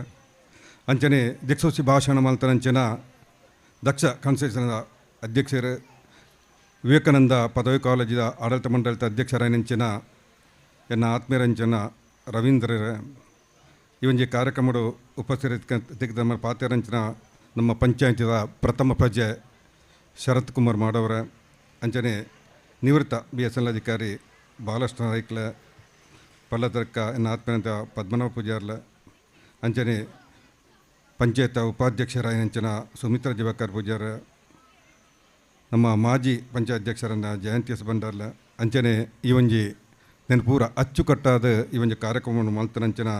P: ಅಂಚನೆ ದಿಕ್ಸೂಚಿ ಭಾಷಣ ಮಲ್ತನಂಚಿನ ದಕ್ಷ ಕನ್ಸ್ಟ್ರಕ್ಷನ್ ಅಧ್ಯಕ್ಷರು, ವಿವೇಕಾನಂದ ಪದವಿ ಕಾಲೇಜಿನ ಆಡಳಿತ ಮಂಡಳಿತ ಅಧ್ಯಕ್ಷರಾಯಿನಂಚಿನ ಎನ್ನ ಆತ್ಮೀಯರಂಚಿನ ರವೀಂದ್ರರೇ, ಈ ಒಂಜಿ ಕಾರ್ಯಕ್ರಮಡು ಉಪಸ್ಥಿತ ನಮ್ಮ ಪಾತೇರಂಚಿನ ನಮ್ಮ ಪಂಚಾಯತಿದ ಪ್ರಥಮ ಪ್ರಜೆ ಶರತ್ ಕುಮಾರ್ ಮಾಡವರೇ, ಅಂಚನೆ ನಿವೃತ್ತ BSNL ಅಧಿಕಾರಿ ಬಾಲಕೃಷ್ಣ ರೈಕ್ಲೆ, ಪಲ್ಲತರ್ಕ ಎನ್ನ ಆತ್ಮೀಯರಂತ ಪದ್ಮನಾಭ ಪೂಜಾರ್ಲ, ಅಂಚನೆ ಪಂಚಾಯತ್ ಉಪಾಧ್ಯಕ್ಷರಾಯಿನಂಚಿನ ಸುಮಿತ್ರಾ ದಿವಾಕರ್ ಪೂಜಾರ, ನಮ್ಮ ಮಾಜಿ ಪಂಚಾಯತ್ ಅಧ್ಯಕ್ಷರನ್ನ ಜಯಂತಿ ಎಸ್ ಭಂಡಾರ್ಲ, ಅಂಚನೆ ಈ ಒಂಜಿ ನೆನಪೂರ ಅಚ್ಚುಕಟ್ಟಾದ ಈ ಒಂಜಿ ಕಾರ್ಯಕ್ರಮವನ್ನು ಮಲ್ತನಂಚಿನ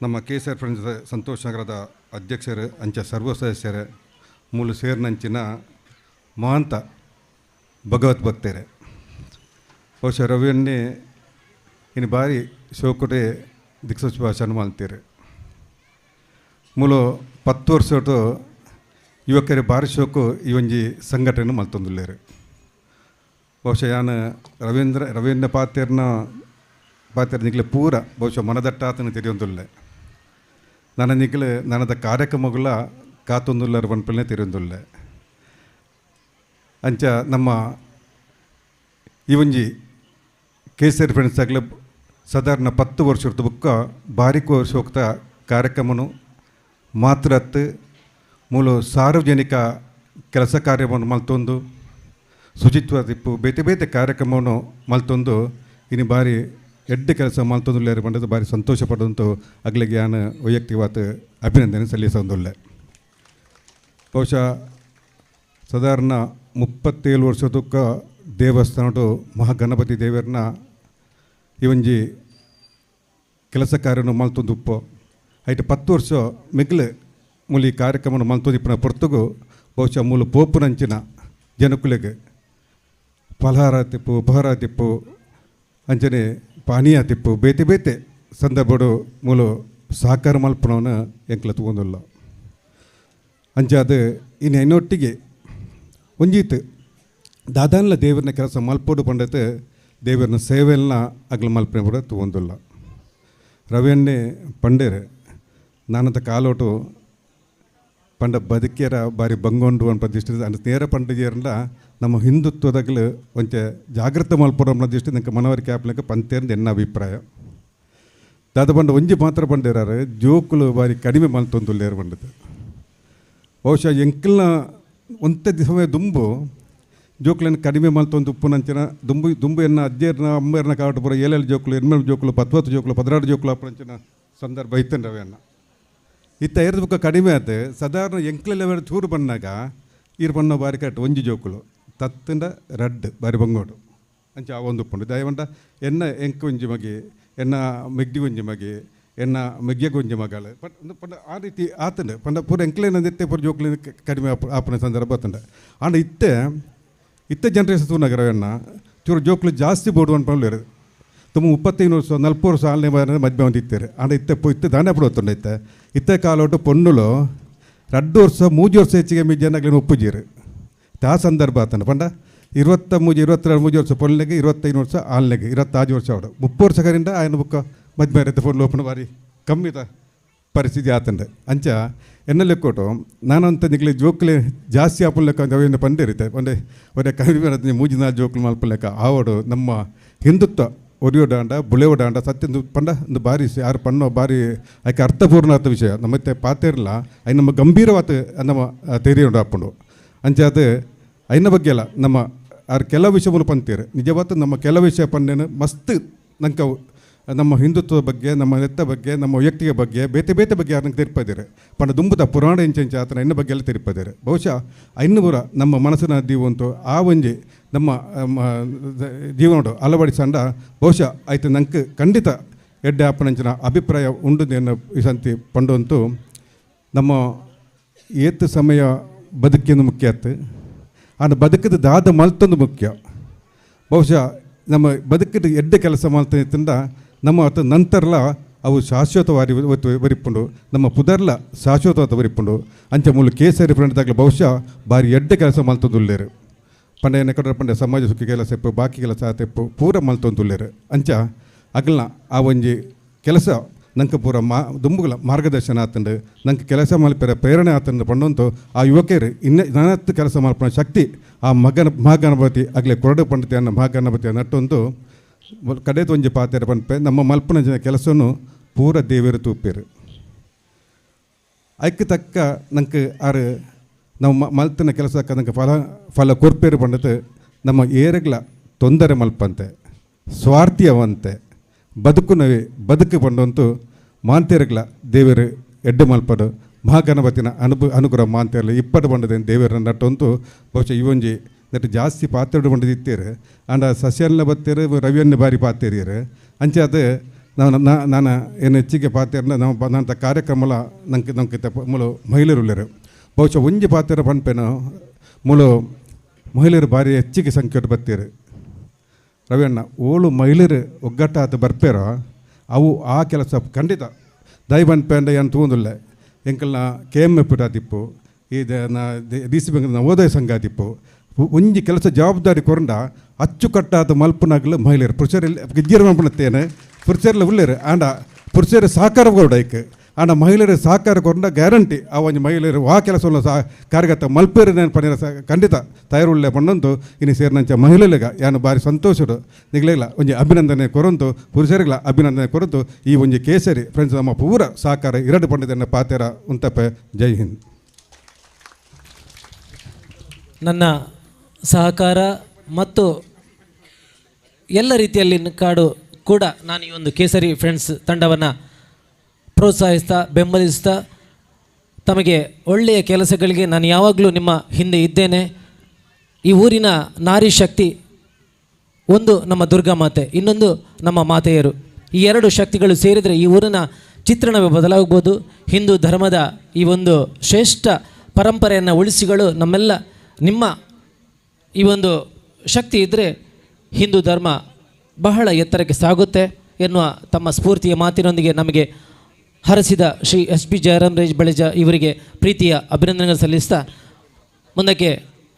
P: ನಮ್ಮ ಕೇಸರ್ ಫ್ರೆಂಡ್ಸ್ ಸಂತೋಷ್ ನಗರದ ಅಧ್ಯಕ್ಷರು ಅಂಚ ಸರ್ವ ಸದಸ್ಯರು ಮೂಲ ಸೇರ್ನಂಚಿನ ಮಹಾಂತ ಭಗವತ್ ಭಕ್ತರೇ. ಬಹುಶಃ ರವಿಯನ್ನೇ ಇನ್ನು ಭಾರಿ ಶೋಕುಟೆ ದಿಕ್ಸೂಚಿ ಭಾಷಣ ಮಾಡ್ತೀರಿ. ಮೂಲ 10 ವರ್ಷ ಯುವಕರು ಭಾರಿ ಶೋಕು ಈ ಒಂಜಿ ಸಂಘಟನೆ ಮಲ್ತೊಂದುಲ್ಲೇರು. ಬಹುಶಃ ಯಾನ್ ರವೀಂದ್ರ ಪಾತೇರ್ನ ಪಾತೇರ್ ನಿಕ್ಲೆ ಪೂರ ಬಹುಶಃ ಮನದಟ್ಟಾತನ ತೆರೆಯೊಂದುಲ್ಲೆ. ನನ್ನ ನಿಕ್ಲೆ ನನ್ನದ ಕಾರ್ಯಕ್ರಮಗಳ ಕಾತೊಂದುಲ್ಲರ ಪನ್ಪಲ್ನೇ ತೆರೆಯೊಂದುಲ್ಲೆ. ಅಂಚ ನಮ್ಮ ಈ ಒಂಜಿ ಕೇಸರಿ ಫ್ರೆಂಡ್ಸ್ ಆಗಲಿ ಸಾಧಾರಣ 10 ವರ್ಷದ ಬುಕ್ಕ ಬಾರಿಕ ವರ್ಷ ಕಾರ್ಯಕ್ರಮನು ಮಾತ್ರ ಮೂಲ ಸಾರ್ವಜನಿಕ ಕೆಲಸ ಕಾರ್ಯವನ್ನು ಮಲ್ತೊಂದು ಶುಚಿತ್ವ ತಿಪ್ಪು ಬೇತೆ ಬೇತೆ ಕಾರ್ಯಕ್ರಮವನ್ನು ಮಲ್ತೊಂದು ಇನ್ನು ಬಾರಿ ಎಡ್ಡೆ ಕೆಲಸ ಮಲ್ತೊಂದುಲ್ಲೇರು ಪಂಡದು ಭಾರಿ ಸಂತೋಷ ಪಡಂತು ಅಗ್ಲಿಗೆ ಯಾನ್ ವೈಯಕ್ತಿಕವಾದ ಅಭಿನಂದನೆ ಸಲ್ಲಿಸೊಂದುಲ್ಲೆ. ಬಹುಶಃ ಸಾಧಾರಣ 37 ವರ್ಷದಕ್ಕ ದೇವಸ್ಥಾನಡು ಮಹಾಗಣಪತಿ ದೇವರನ್ನ ಈ ಒಂಜಿ ಕೆಲಸ ಕಾರ್ಯವನ್ನು ಮಲ್ತೊಂದು ಉಪ್ಪು ಐಟ್ 10 ವರ್ಷ ಮಿಗ್ಲು ಮೂಲಿ ಕಾರ್ಯಕ್ರಮವನ್ನು ಮಲ್ತೊಂದು ಇಪ್ಪನ ಪೊರ್ತುಗು ಬಹುಶಃ ಮೂಲ ಪೋಪುನಂಚಿನ ಜನಕುಲೆಗೆ ಫಲಹಾರ ತಿಪ್ಪು, ಉಪಹಾರ ತಿಪ್ಪು, ಅಂಚನೆ ಪಾನೀಯ ತಿಪ್ಪು ಬೇತೆ ಬೇತೆ ಸಂದರ್ಭಡು ಮೂಲ ಸಹಕಾರ ಮಲ್ಪನವನ್ನ ಎಂಕ್ಲ ತಗೊಂಡಿಲ್ಲ. ಅಂಚಾದ ಇನ್ನು ಇನ್ನೊಟ್ಟಿಗೆ ಒಂಜೀತು ದಾದಾನ್ಲ ದೇವರನ್ನ ಕೆಲಸ ಮಲ್ಪೋಡು ಪಂಡತೆ ದೇವರನ್ನ ಸೇವೆಯನ್ನ ಅಗ್ಲ ಮಲ್ಪನೆ ಕೂಡ ತಗೊಂಡಿಲ್ಲ. ರವಿಯನ್ನೇ ಪಂಡೇರೆ ನಾನಂತ ಕಾಲೋಟು ಪಂಡ ಬದುಕಿಯರ ಬಾರಿ ಬಂಗೊಂಡು ಅನ್ಪ ದೃಷ್ಟಿ ಅಂಡ ನೇರ ಪಂಡಿಜೇರಂಡ ನಮ್ಮ ಹಿಂದುತ್ವದಾಗಲು ಒಂಚೆ ಜಾಗೃತ ಮಲ್ಪೋಡು ಅನ್ನೋ ದೃಷ್ಟಿ ನಂಗೆ ಮನವರಿಕೆ ಆಪ್ಲಕ್ಕೆ ಪಂತೇರ್ದು ಎನ್ನ ಅಭಿಪ್ರಾಯ. ದಾದ ಪಂಡ ಒಂಜಿ ಮಾತ್ರ ಪಂಡೇರಾರು ಜೋಕುಲು ಬಾರಿ ಕಡಿಮೆ ಮಲ್ತೊಂದುಲ್ಲೇರು ಪಂಡದು. ಬಹುಶಃ ಎಂಕಲ್ನ ಒಂತೆ ಸಮಯ ದುಂಬು ಜೋಕುలను ಕಡಿಮೆ ಮಲ್ತೊಂದು ಉಪ್ಪುನಂಚಿನ ದುಂಬು ದುಂಬು ಎನ್ನ ಅಜ್ಜೇರ್ನ ಅಮ್ಮೇರ್ನ ಕಾವಟ ಪೂರ ಏಳೆಳು ಜೋಕುಲು ಎನ್ಮೇಳು ಜೋಕುಲು 10 ಜೋಕುಲು 16 ಜೋಕುಲು ಅಪ್ಪನಂಚಿನ ಸಂದರ್ಭ ಇತ್ತೇನೆ ರವಿಯಣ್ಣ. ಇತ್ತ ಏರ್ದ ಬುಕ್ಕ ಕಡಿಮೆ ಆಯ್ತು. ಸಾಧಾರಣ ಎಂಕ್ಲೆಲ್ಲ ಚೂರು ಬಣ್ಣಾಗ ಈರು ಬಣ್ಣ ಬಾರಿ ಕರೆಕ್ಟ್ ಒಂಜಿ ಜೋಕುಲು ತತ್ತಂಡ ರಡ್ಡ್ ಬಾರಿ ಬಂಗೋಡು ಅಂಚ ಆ ಒಂದು ಉಪ್ಪುಂಡು. ದಯವಂಡ ಎನ್ನ ಎಂಕ್ ಒಂಜಿ ಮಗಿ, ಎನ್ನ ಮೆಗ್ಗಿ ಒಂಜಿ ಮಗಿ, ಎನ್ನ ಮೆಗ್ಗೆಗೆ ಒಂಜಿ ಮಗಳು ಪಂಡ ಆ ರೀತಿ ಆತಂಡು ಪಂಡ ಪೂರ ಎಂಕ್ಲೇನ ಇತ್ತೆ ಪೂರ ಜೋಕುಲು ಕಡಿಮೆ ಆಪನ ಸಂದರ್ಭ ಆತಂಡ. ಆಂಡ ಇತ್ತೆ ಇತ್ತೆ ಜನರೇಷನ್ ತೂನಾಗ ರವಿಯಣ್ಣ ಚೂರು ಜೋಕುಲು ಜಾಸ್ತಿ ಬೋಡು ಅನ್ಪಂಡು ತುಂಬ 35 ವರ್ಷ 40 ವರ್ಷ ಆಲ್ನೇ ಮದ್ವೆ ಒಂದು ಇತ್ತಾರೆ. ಆಂಡ ಇತ್ತೆ ಇತ್ತೆ ದಾನೆ ಪಡೋತುಂಡು ಇತ್ತೆ ಇತ್ತೆ ಕಾಲೋಟು ಪೊನ್ನುಲು 2 ವರ್ಷ 3 ವರ್ಷ ಹೆಚ್ಚಿಗೆ ಮಿಜ್ಜನಾಗ್ಲೇನು ಒಪ್ಪುಜೀರು. ಆ ಸಂದರ್ಭ ಆತನ ಪಂಡ 23 22 3 ವರ್ಷ ಪೊನ್ನೆಗೆ 25 ವರ್ಷ ಆಲ್ನೆಗೆ 26 ವರ್ಷ ಅವಡು 30 ವರ್ಷ ಕರಿಂದ ಆಯನ ಬುಕ್ಕ ಮದ್ವೆ ರೈತ ಪೊನ್ಲು ಓಪನ್ ಬಾರಿ ಕಮ್ಮಿದ ಪರಿಸ್ಥಿತಿ ಆತಂಡೆ. ಅಂಚ ಎನ್ನ ಲೆಕ್ಕೋಟು ನಾನಂತ ನಿಗ್ಲಿ ಜೋಕ್ಲೆ ಜಾಸ್ತಿ ಆಪುಲ್ ಲೆಕ್ಕ ಅವೇನು ಪಂಡಿರುತ್ತೆ ಪಂಡೆ ಒರೆ ಕಡಿಮೆ ಮೂಜಿ ನಾಲ್ಕು ಜೋಕ್ಲು ಮಲ್ಪ ಲೆಕ್ಕ ಆವಡು ನಮ್ಮ ಹಿಂದುತ್ವ ಒರಿಯೋಡಾಂಡ ಬುಳೆಯೋಡಾಂಡ ಸತ್ಯ ಪಂಡ ಒಂದು ಬಾರಿ ಯಾರು ಪಣ್ಣೋ ಬಾರಿ ಆಕೆ ಅರ್ಥಪೂರ್ಣ ವಿಷಯ ನಮ್ಮತ್ತೆ ಪಾತಿರಲ್ಲ ಅಯ್ಯ ನಮ್ಮ ಗಂಭೀರವಾದ ನಮ್ಮ ತೆರಿಯೋಡು ಹಾಕೊಂಡು ಅಂಚೆ ಅದು ಐನ ಬಗ್ಗೆ ಅಲ್ಲ ನಮ್ಮ ಆರು ಕೆಲವು ವಿಷಯಗಳು ಪಂತೀರು ನಿಜವಾದ ನಮ್ಮ ಕೆಲವು ವಿಷಯ ಪಂಡೇನು ಮಸ್ತ್ ನಂಗೆ ನಮ್ಮ ಹಿಂದುತ್ವದ ಬಗ್ಗೆ, ನಮ್ಮ ನೆತ್ತ ಬಗ್ಗೆ, ನಮ್ಮ ವೈಯಕ್ತಿಕ ಬಗ್ಗೆ ಬೇತೆ ಬೇತೆ ಬಗ್ಗೆ ಯಾರನ್ನ ತಿರ್ಪದಿರು ಪಂಡ ದುಂಬುದ ಪುರಾಣ ಇಂಚ ಆತನ ಇನ್ನ ಬಗ್ಗೆ ಎಲ್ಲ ತಿರ್ಪದಿರು. ಬಹುಶಃ ಐನೂರ ನಮ್ಮ ಮನಸ್ಸಿನ ದೀವಂತು ಆ ಒಂಜಿ ನಮ್ಮ ಜೀವನೋಡು ಅಳವಡಿಸಂಡ ಬಹುಶಃ ಆಯ್ತು ನಂಗೆ ಖಂಡಿತ ಎಡ್ಡೆ ಆಪನಂಚಿನ ಅಭಿಪ್ರಾಯ ಉಂಡು ಈ ಸಂತಿ ಪಂಡಂತೂ ನಮ್ಮ ಏತ್ ಸಮಯ ಬದುಕಿನ ಮುಖ್ಯ ಆತು ಆಂಡ ಬದುಕಿದ ದಾದ ಮಲ್ತೊಂದು ಮುಖ್ಯ. ಬಹುಶಃ ನಮ್ಮ ಬದುಕಿದ ಎಡ್ಡೆ ಕೆಲಸ ಮಲ್ತಂದ ನಮ್ಮ ಆತ ನಂತರಲ ಅವು ಶಾಶ್ವತವಾರಿ ಬರಿಪುಂಡು, ನಮ್ಮ ಪುದರ್ಲ ಶಾಶ್ವತವಾದ ಬರಿಪುಂಡು. ಅಂಚ ಮೂಲ ಕೇಸರಿ ಫ್ರೆಂಡ್ದಾಗಲ ಬಹುಶಃ ಭಾರಿ ಎಡ್ಡೆ ಕೆಲಸ ಮಲ್ತೊಂದುಲ್ಲೇರು. ಪಂಡ ಏನ ಕಡೆ ಪಂಡ ಸಮಾಜ ಸುಖಿ ಕೆಲಸ ಇಪ್ಪು ಬಾಕಿ ಕೆಲಸ ಆತೆಪ್ಪು ಪೂರ ಮಲ್ತೊಂದುಲ್ಲೇರು. ಅಂಚ ಅಗಲ್ನ ಆ ಒಂಜಿ ಕೆಲಸ ನಂಗೆ ಪೂರ ದುಂಬುಗಳ ಮಾರ್ಗದರ್ಶನ ಆತಂಡು, ನಂಗೆ ಕೆಲಸ ಮಲ್ಪೆರ ಪ್ರೇರಣೆ ಆತಂಡು ಪಂಡಂತು ಆ ಯುವಕರು ಇನ್ನೇ ನಾನತ್ತು ಕೆಲಸ ಮಲ್ಪನ ಶಕ್ತಿ ಆ ಮಗನ ಮಹಾಗಣಪತಿ ಆಗಲೇ ಕೊರಡು ಪಂಡಿತ ಅನ್ನೋ ಮಹಾಗಣಪತಿಯ ನಟ್ಟೊಂದು ಕಡೆದು ಒಂಜಿ ಪಾತೆರ ಪನ್ಪೆ ನಮ್ಮ ಮಲ್ಪನ ಜನ ಕೆಲಸವನ್ನು ಪೂರ ದೇವರು ತೂಪೇರು. ಐಕ್ಕೆ ತಕ್ಕ ನಂಗೆ ಆರು ನಾವು ಮಲ್ತನ ಕೆಲಸಕ್ಕೆ ನಂಗೆ ಫಲ ಫಲ ಕೊರ್ಪೇರು ಪಂಡತು ನಮ್ಮ ಏರಗ್ಲ ತೊಂದರೆ ಮಲ್ಪಂತೆ ಸ್ವಾರ್ಥಿಯವಂತೆ ಬದುಕುನವೇ ಬದುಕು ಪಂಡಂತೂ ಮಾಂತೇರಗ್ಲ ದೇವರು ಎಡ್ಡೆ ಮಲ್ಪಡು ಮಹಾಗಣಪತಿನ ಅನುಗ್ರಹ ಮಾಂತೇರಲ್ಲ ಇಪ್ಪಟ್ಟು ಬಂಡದೇನು ದೇವರ ನಟ್ಟಂತೂ ಬಹುಶಃ ಇವೊಂಜಿ ನಟ್ಟು ಜಾಸ್ತಿ ಪಾತ್ರೆ ಬಂಡದು ಇತ್ತೇರು. ಆಂಡ ಸಸ್ಯನ್ನ ಬತ್ತೇರು ರವಿಯನ್ನು ಬಾರಿ ಪಾತೇರಿಯರು. ಅಂಚೆ ಅದು ನಾನು ನಾನು ಏನು ಹೆಚ್ಚಿಗೆ ಪಾತೇರನ್ನ ನಮ್ಮ ನನ್ನ ಕಾರ್ಯಕ್ರಮಲ ನಂಗೆ ನಂಗೆ ಮೂಲ ಮಹಿಳೆಯರು ಉಳ್ಳೇರು. ಬಹುಶಃ ಒಂಜಿ ಪಾತ್ರೆ ಪನ್ಪೇನು ಮೂಲ ಮಹಿಳೆಯರು ಭಾರಿ ಹೆಚ್ಚಿಗೆ ಸಂಖ್ಯೆ ಬತ್ತೀರು. ರವಿಯಣ್ಣ ಓಳು ಮಹಿಳೆಯರು ಒಗ್ಗಟ್ಟಾದ ಬರ್ಪೇರೋ ಅವು ಆ ಕೆಲಸ ಖಂಡಿತ ದಯ ಪನ್ಪೇಂಡ ಏನು ತೂಂದುಲ್ಲೆ ಎಂಕಲ್ನ ಕೆ ಎಮ್ ಎಫ್ ಆದಿಪ್ಪು ಈ ಡಿ ಸಿ ಬ್ಯಾಂಕ್ ನವೋದಯ ಸಂಘ ಆದಿಪ್ಪು ಒಂಜಿ ಕೆಲಸ ಜವಾಬ್ದಾರಿ ಕೊರಂಡ ಅಚ್ಚುಕಟ್ಟಾದ ಮಲ್ಪನಾಗಲು ಮಹಿಳೆಯರು ಪುರುಷರಲ್ಲಿ ಗಿಜ್ಜಿರ ಮಲ್ಪನತ್ತೇನೆ ಪುರುಷರಲ್ಲಿ ಉಳ್ಳೇರು ಆಂಡ ಪುರುಷರು ಸಹಕಾರ ಕೊಡೈಕ್ ಆಂಡ ಮಹಿಳೆಯರು ಸಹಕಾರ ಕೊರಂಡ ಗ್ಯಾರಂಟಿ ಆ ಒಂಜಿ ಮಹಿಳೆಯರು ಆ ಕೆಲಸ ಸಹ ಕಾರ್ಯಕರ್ತ ಮಲ್ಪೇರು ನಾನು ಪಣಿರ ಸಹ ಖಂಡಿತ ತಯಾರುಳ್ಳೆ ಪಣ್ಣಂತು ಇನ್ನು ಸೇರಿನಂಚ ಮಹಿಳೆಯರಿಗ ಯಾನು ಭಾರಿ ಸಂತೋಷಡು ನಿಗಲಿಲ್ಲ ಒಂಜಿ ಅಭಿನಂದನೆ ಕೊರಂತು ಪುರುಷರಿಗಳ ಅಭಿನಂದನೆ ಕೊರಂತು ಈ ಒಂಜಿ ಕೇಸರಿ ಫ್ರೆಂಡ್ಸ್ ನಮ್ಮ ಪೂರ ಸಹಕಾರ ಎರಡು ಪಂಡಿತನ ಪಾತೇರ ಉಂತಪ್ಪೆ. ಜೈ ಹಿಂದ್.
J: ನನ್ನ ಸಹಕಾರ ಮತ್ತು ಎಲ್ಲ ರೀತಿಯಲ್ಲಿ ಕಾಡು ಕೂಡ ನಾನು ಈ ಒಂದು ಕೇಸರಿ ಫ್ರೆಂಡ್ಸ್ ತಂಡವನ್ನು ಪ್ರೋತ್ಸಾಹಿಸ್ತಾ ಬೆಂಬಲಿಸ್ತಾ ತಮಗೆ ಒಳ್ಳೆಯ ಕೆಲಸಗಳಿಗೆ ನಾನು ಯಾವಾಗಲೂ ನಿಮ್ಮ ಹಿಂದೆ ಇದ್ದೇನೆ. ಈ ಊರಿನ ನಾರಿ ಶಕ್ತಿ ಒಂದು ನಮ್ಮ ದುರ್ಗಾ ಮಾತೆ, ಇನ್ನೊಂದು ನಮ್ಮ ಮಾತೆಯರು. ಈ ಎರಡು ಶಕ್ತಿಗಳು ಸೇರಿದರೆ ಈ ಊರಿನ ಚಿತ್ರಣವೇ ಬದಲಾಗ್ಬೋದು. ಹಿಂದೂ ಧರ್ಮದ ಈ ಒಂದು ಶ್ರೇಷ್ಠ ಪರಂಪರೆಯನ್ನು ಉಳಿಸಿಗಳು ನಮ್ಮೆಲ್ಲ ನಿಮ್ಮ ಈ ಒಂದು ಶಕ್ತಿ ಇದ್ದರೆ ಹಿಂದೂ ಧರ್ಮ ಬಹಳ ಎತ್ತರಕ್ಕೆ ಸಾಗುತ್ತೆ ಎನ್ನುವ ತಮ್ಮ ಸ್ಫೂರ್ತಿಯ ಮಾತಿನೊಂದಿಗೆ ನಮಗೆ ಹರಸಿದ ಶ್ರೀ ಎಸ್ ಬಿ ಜಯರಾಮ್ ರೇಜ್ ಬಳಿಜ ಇವರಿಗೆ ಪ್ರೀತಿಯ ಅಭಿನಂದನೆಗಳು ಸಲ್ಲಿಸ್ತಾ ಮುಂದಕ್ಕೆ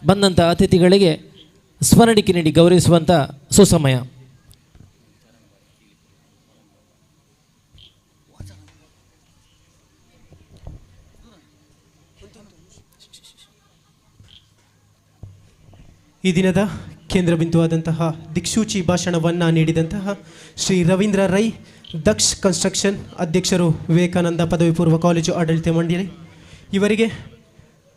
J: ಬಂದಂಥ ಅತಿಥಿಗಳಿಗೆ ಸ್ಮರಣಿಕೆ ನೀಡಿ ಗೌರವಿಸುವಂಥ ಸುಸಮಯ.
C: ಈ ದಿನದ ಕೇಂದ್ರ ಬಿಂದುವಾದಂತಹ ದಿಕ್ಸೂಚಿ ಭಾಷಣವನ್ನು ನೀಡಿದಂತಹ ಶ್ರೀ ರವೀಂದ್ರ ರೈ ದಕ್ಷ್ ಕನ್ಸ್ಟ್ರಕ್ಷನ್ ಅಧ್ಯಕ್ಷರು ವಿವೇಕಾನಂದ ಪದವಿ ಪೂರ್ವ ಕಾಲೇಜು ಆಡಳಿತ ಮಂಡಳಿ ಇವರಿಗೆ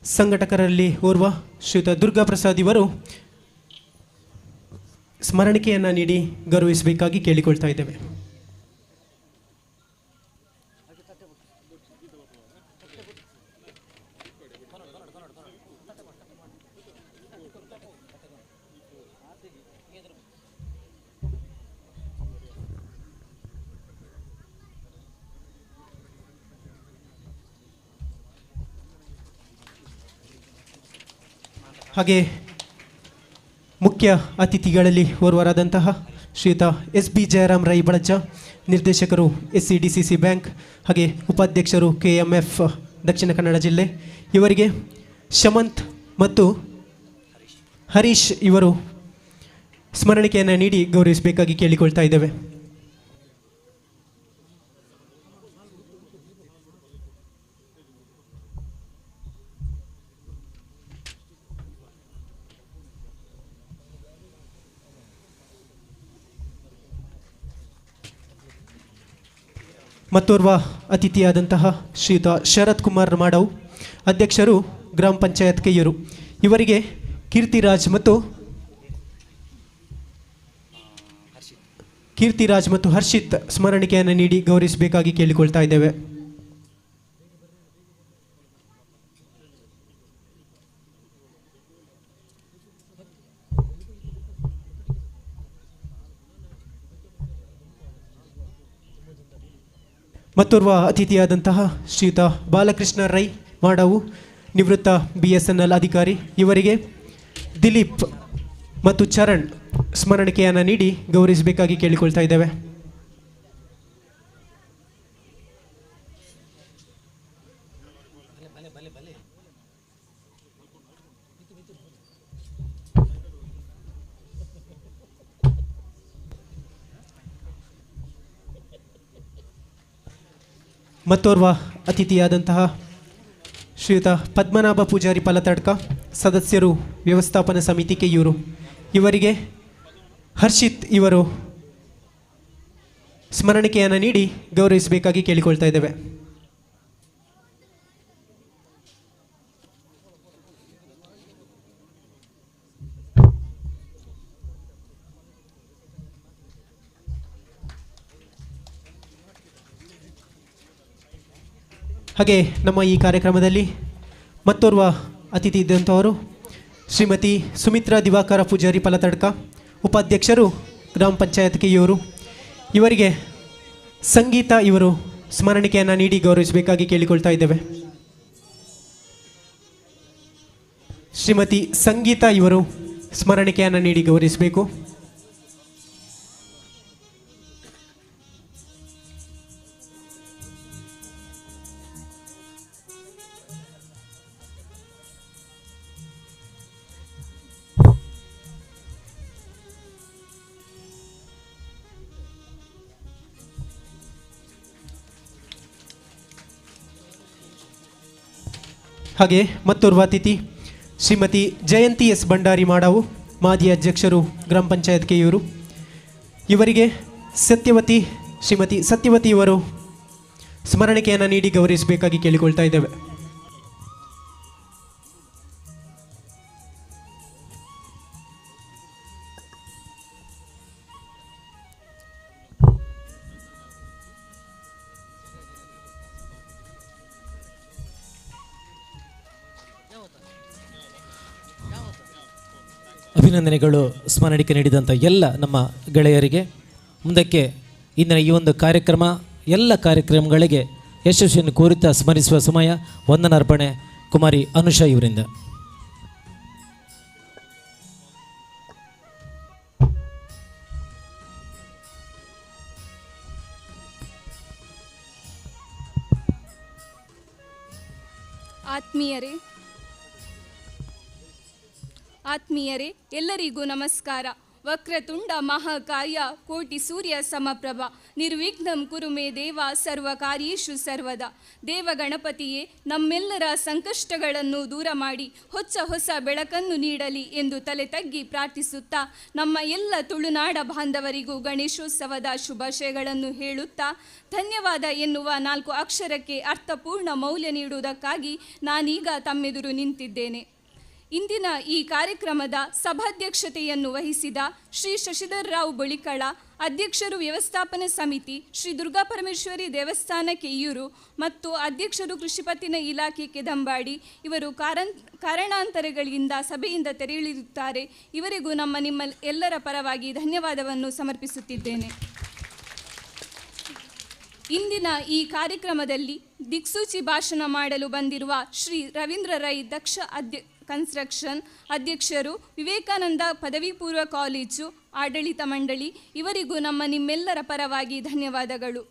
C: ಸಂಘಟಕರಲ್ಲಿ ಓರ್ವ ಶ್ರೀಯುತ ದುರ್ಗಾ ಪ್ರಸಾದ್ ಇವರು ಸ್ಮರಣಿಕೆಯನ್ನು ನೀಡಿ ಗೌರವಿಸಬೇಕಾಗಿ ಕೇಳಿಕೊಳ್ತಾ ಇದ್ದೇವೆ. ಹಾಗೆ ಮುಖ್ಯ ಅತಿಥಿಗಳಲ್ಲಿ ಓರ್ವರಾದಂತಹ ಶ್ರೀಯುತ ಎಸ್ ಬಿ ಜಯರಾಮ್ ರೈ ಬಳಜ್ಜ, ನಿರ್ದೇಶಕರು S C D C C bank ಹಾಗೆ ಉಪಾಧ್ಯಕ್ಷರು ಕೆ ಎಮ್ ಎಫ್ ದಕ್ಷಿಣ ಕನ್ನಡ ಜಿಲ್ಲೆ ಇವರಿಗೆ ಶಮಂತ್ ಮತ್ತು ಹರೀಶ್ ಇವರು ಸ್ಮರಣಿಕೆಯನ್ನು ನೀಡಿ ಗೌರವಿಸಬೇಕಾಗಿ ಕೇಳಿಕೊಳ್ತಾ ಇದ್ದೇವೆ. ಮತ್ತೋರ್ವ ಅತಿಥಿಯಾದಂತಹ ಶ್ರೀಯುತ ಶರತ್ ಕುಮಾರ್ ಮಾಡವ್, ಅಧ್ಯಕ್ಷರು ಗ್ರಾಮ ಪಂಚಾಯತ್ ಕೈಯೂರು ಇವರಿಗೆ ಕೀರ್ತಿರಾಜ್ ಮತ್ತು ಹರ್ಷಿತ್ ಸ್ಮರಣಿಕೆಯನ್ನು ನೀಡಿ ಗೌರವಿಸಬೇಕಾಗಿ ಕೇಳಿಕೊಳ್ತಾ ಇದ್ದೇವೆ. ಮತ್ತೋರ್ವ ಅತಿಥಿಯಾದಂತಹ ಶ್ರೀಯುತ ಬಾಲಕೃಷ್ಣ ರೈ ಮಾಡವು, ನಿವೃತ್ತ BSNL ಅಧಿಕಾರಿ, ಇವರಿಗೆ ದಿಲೀಪ್ ಮತ್ತು ಚರಣ್ ಸ್ಮರಣಿಕೆಯನ್ನು ನೀಡಿ ಗೌರವಿಸಬೇಕಾಗಿ ಕೇಳಿಕೊಳ್ತಾ ಇದ್ದೇವೆ. ಮತ್ತೋರ್ವ ಅತಿಥಿಯಾದಂತಹ ಶ್ರೀಯುತ ಪದ್ಮನಾಭ ಪೂಜಾರಿ ಪಲತಡ್ಕ, ಸದಸ್ಯರು ವ್ಯವಸ್ಥಾಪನಾ ಸಮಿತಿ ಕೆಯೂರು, ಇವರಿಗೆ ಹರ್ಷಿತ್ ಇವರು ಸ್ಮರಣಿಕೆಯನ್ನು ನೀಡಿ ಗೌರವಿಸಬೇಕಾಗಿ ಕೇಳಿಕೊಳ್ತಾ ಇದ್ದೇವೆ. ಹಾಗೆ ನಮ್ಮ ಈ ಕಾರ್ಯಕ್ರಮದಲ್ಲಿ ಮತ್ತೋರ್ವ ಅತಿಥಿ ಇದ್ದಂಥವರು ಶ್ರೀಮತಿ ಸುಮಿತ್ರಾ ದಿವಾಕರ ಪೂಜಾರಿ ಪಲತಡ್ಕ, ಉಪಾಧ್ಯಕ್ಷರು ಗ್ರಾಮ ಪಂಚಾಯತ್ ಕೆಯೂರು, ಇವರಿಗೆ ಸಂಗೀತ ಇವರು ಸ್ಮರಣಿಕೆಯನ್ನು ನೀಡಿ ಗೌರವಿಸಬೇಕಾಗಿ ಕೇಳಿಕೊಳ್ತಾ ಇದ್ದೇವೆ. ಶ್ರೀಮತಿ ಸಂಗೀತ ಇವರು ಸ್ಮರಣಿಕೆಯನ್ನು ನೀಡಿ ಗೌರವಿಸಬೇಕು. ಹಾಗೆ ಮತ್ತೋರ್ವ ಅತಿಥಿ ಶ್ರೀಮತಿ ಜಯಂತಿ ಎಸ್ ಭಂಡಾರಿ ಮಾಡಾವು, ಮಾಜಿ ಅಧ್ಯಕ್ಷರು ಗ್ರಾಮ ಪಂಚಾಯತ್ ಕೆಯೂರು, ಇವರಿಗೆ ಸತ್ಯವತಿ ಶ್ರೀಮತಿ ಸತ್ಯವತಿ ಇವರು ಸ್ಮರಣಿಕೆಯನ್ನು ನೀಡಿ ಗೌರವಿಸಬೇಕಾಗಿ ಕೇಳಿಕೊಳ್ತಾ ಇದ್ದೇವೆ.
J: ಅಭಿನಂದನೆಗಳು ಸ್ಮರಣಿಕೆ ನೀಡಿದಂಥ ಎಲ್ಲ ನಮ್ಮ ಗೆಳೆಯರಿಗೆ. ಮುಂದಕ್ಕೆ ಇಂದಿನ ಈ ಒಂದು ಕಾರ್ಯಕ್ರಮ ಎಲ್ಲ ಕಾರ್ಯಕ್ರಮಗಳಿಗೆ ಯಶಸ್ವಿಯನ್ನು ಕೋರುತ್ತಾ ಸ್ಮರಿಸುವ ಸಮಯ. ವಂದನಾರ್ಪಣೆ ಕುಮಾರಿ ಅನುಷಾ ಇವರಿಂದ.
K: ಆತ್ಮೀಯರೇ ಎಲ್ಲರಿಗೂ ನಮಸ್ಕಾರ. ವಕ್ರತುಂಡ ಮಹಾಕಾಯ ಕೋಟಿ ಸೂರ್ಯ ಸಮಪ್ರಭ ನಿರ್ವಿಘ್ನಂ ಕುರು ಮೇ ದೇವ ಸರ್ವ ಕಾರ್ಯೇಷು ಸರ್ವದಾ. ದೇವಗಣಪತಿಯೇ, ನಮ್ಮೆಲ್ಲರ ಸಂಕಷ್ಟಗಳನ್ನು ದೂರ ಮಾಡಿ ಹೊಚ್ಚ ಹೊಸ ಬೆಳಕನ್ನು ನೀಡಲಿ ಎಂದು ತಲೆ ತಗ್ಗಿ ಪ್ರಾರ್ಥಿಸುತ್ತಾ ನಮ್ಮ ಎಲ್ಲ ತುಳುನಾಡ ಬಾಂಧವರಿಗೂ ಗಣೇಶೋತ್ಸವದ ಶುಭಾಶಯಗಳನ್ನು ಹೇಳುತ್ತಾ ಧನ್ಯವಾದ ಎನ್ನುವ 4 ಅಕ್ಷರಕ್ಕೆ ಅರ್ಥಪೂರ್ಣ ಮೌಲ್ಯ ನೀಡುವುದಕ್ಕಾಗಿ ನಾನೀಗ ತಮ್ಮೆದುರು ನಿಂತಿದ್ದೇನೆ. ಇಂದಿನ ಈ ಕಾರ್ಯಕ್ರಮದ ಸಭಾಧ್ಯಕ್ಷತೆಯನ್ನು ವಹಿಸಿದ ಶ್ರೀ ಶಶಿಧರ್ ರಾವ್ ಬೊಳಿಕಳ, ಅಧ್ಯಕ್ಷರು ವ್ಯವಸ್ಥಾಪನಾ ಸಮಿತಿ ಶ್ರೀ ದುರ್ಗಾ ಪರಮೇಶ್ವರಿ ದೇವಸ್ಥಾನ ಕೆಯ್ಯೂರು ಮತ್ತು ಅಧ್ಯಕ್ಷರು ಕೃಷಿಪತ್ತಿನ ಇಲಾಖೆ ಕೆದಂಬಾಡಿ ಇವರು ಕಾರಣಾಂತರಗಳಿಂದ ಸಭೆಯಿಂದ ತೆರಳಿರುತ್ತಾರೆ. ಇವರಿಗೂ ನಮ್ಮ ನಿಮ್ಮ ಎಲ್ಲರ ಪರವಾಗಿ ಧನ್ಯವಾದವನ್ನು ಸಮರ್ಪಿಸುತ್ತಿದ್ದೇನೆ. ಇಂದಿನ ಈ ಕಾರ್ಯಕ್ರಮದಲ್ಲಿ ದಿಕ್ಸೂಚಿ ಭಾಷಣ ಮಾಡಲು ಬಂದಿರುವ ಶ್ರೀ ರವೀಂದ್ರ ರೈ ದಕ್ಷ ಕನ್ಸ್ಟ್ರಕ್ಷನ್ ಅಧ್ಯಕ್ಷರು ವಿವೇಕಾನಂದ ಪದವಿ ಪೂರ್ವ ಕಾಲೇಜು ಆಡಳಿತ ಮಂಡಳಿ ಇವರಿಗೂ ನಮ್ಮ ನಿಮ್ಮೆಲ್ಲರ ಪರವಾಗಿ ಧನ್ಯವಾದಗಳು.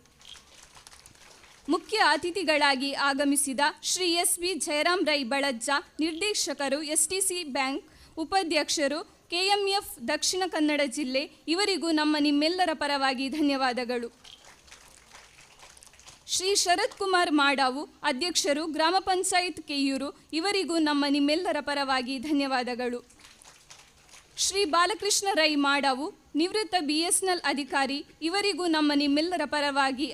K: ಮುಖ್ಯ ಅತಿಥಿಗಳಾಗಿ ಆಗಮಿಸಿದ ಶ್ರೀ ಎಸ್ ಬಿ ಜಯರಾಮ್ ರೈ ಬಳಜ್ಜ, ನಿರ್ದೇಶಕರು STC bank, ಉಪಾಧ್ಯಕ್ಷರು ಕೆಎಂಎಫ್ ದಕ್ಷಿಣ ಕನ್ನಡ ಜಿಲ್ಲೆ ಇವರಿಗೂ ನಮ್ಮ ನಿಮ್ಮೆಲ್ಲರ ಪರವಾಗಿ ಧನ್ಯವಾದಗಳು. ಶ್ರೀ ಶರತ್ ಕುಮಾರ್ ಮಾಡಾವು, ಅಧ್ಯಕ್ಷರು ಗ್ರಾಮ ಪಂಚಾಯತ್ ಕೆಯ್ಯೂರು ಇವರಿಗೂ ನಮ್ಮ ನಿಮ್ಮೆಲ್ಲರ ಪರವಾಗಿ ಧನ್ಯವಾದಗಳು. ಶ್ರೀ ಬಾಲಕೃಷ್ಣ ರೈ ಮಾಡಾವು, ನಿವೃತ್ತ BSNL ಅಧಿಕಾರಿ ಇವರಿಗೂ ನಮ್ಮ ನಿಮ್ಮೆಲ್ಲರ ಪರವಾಗಿ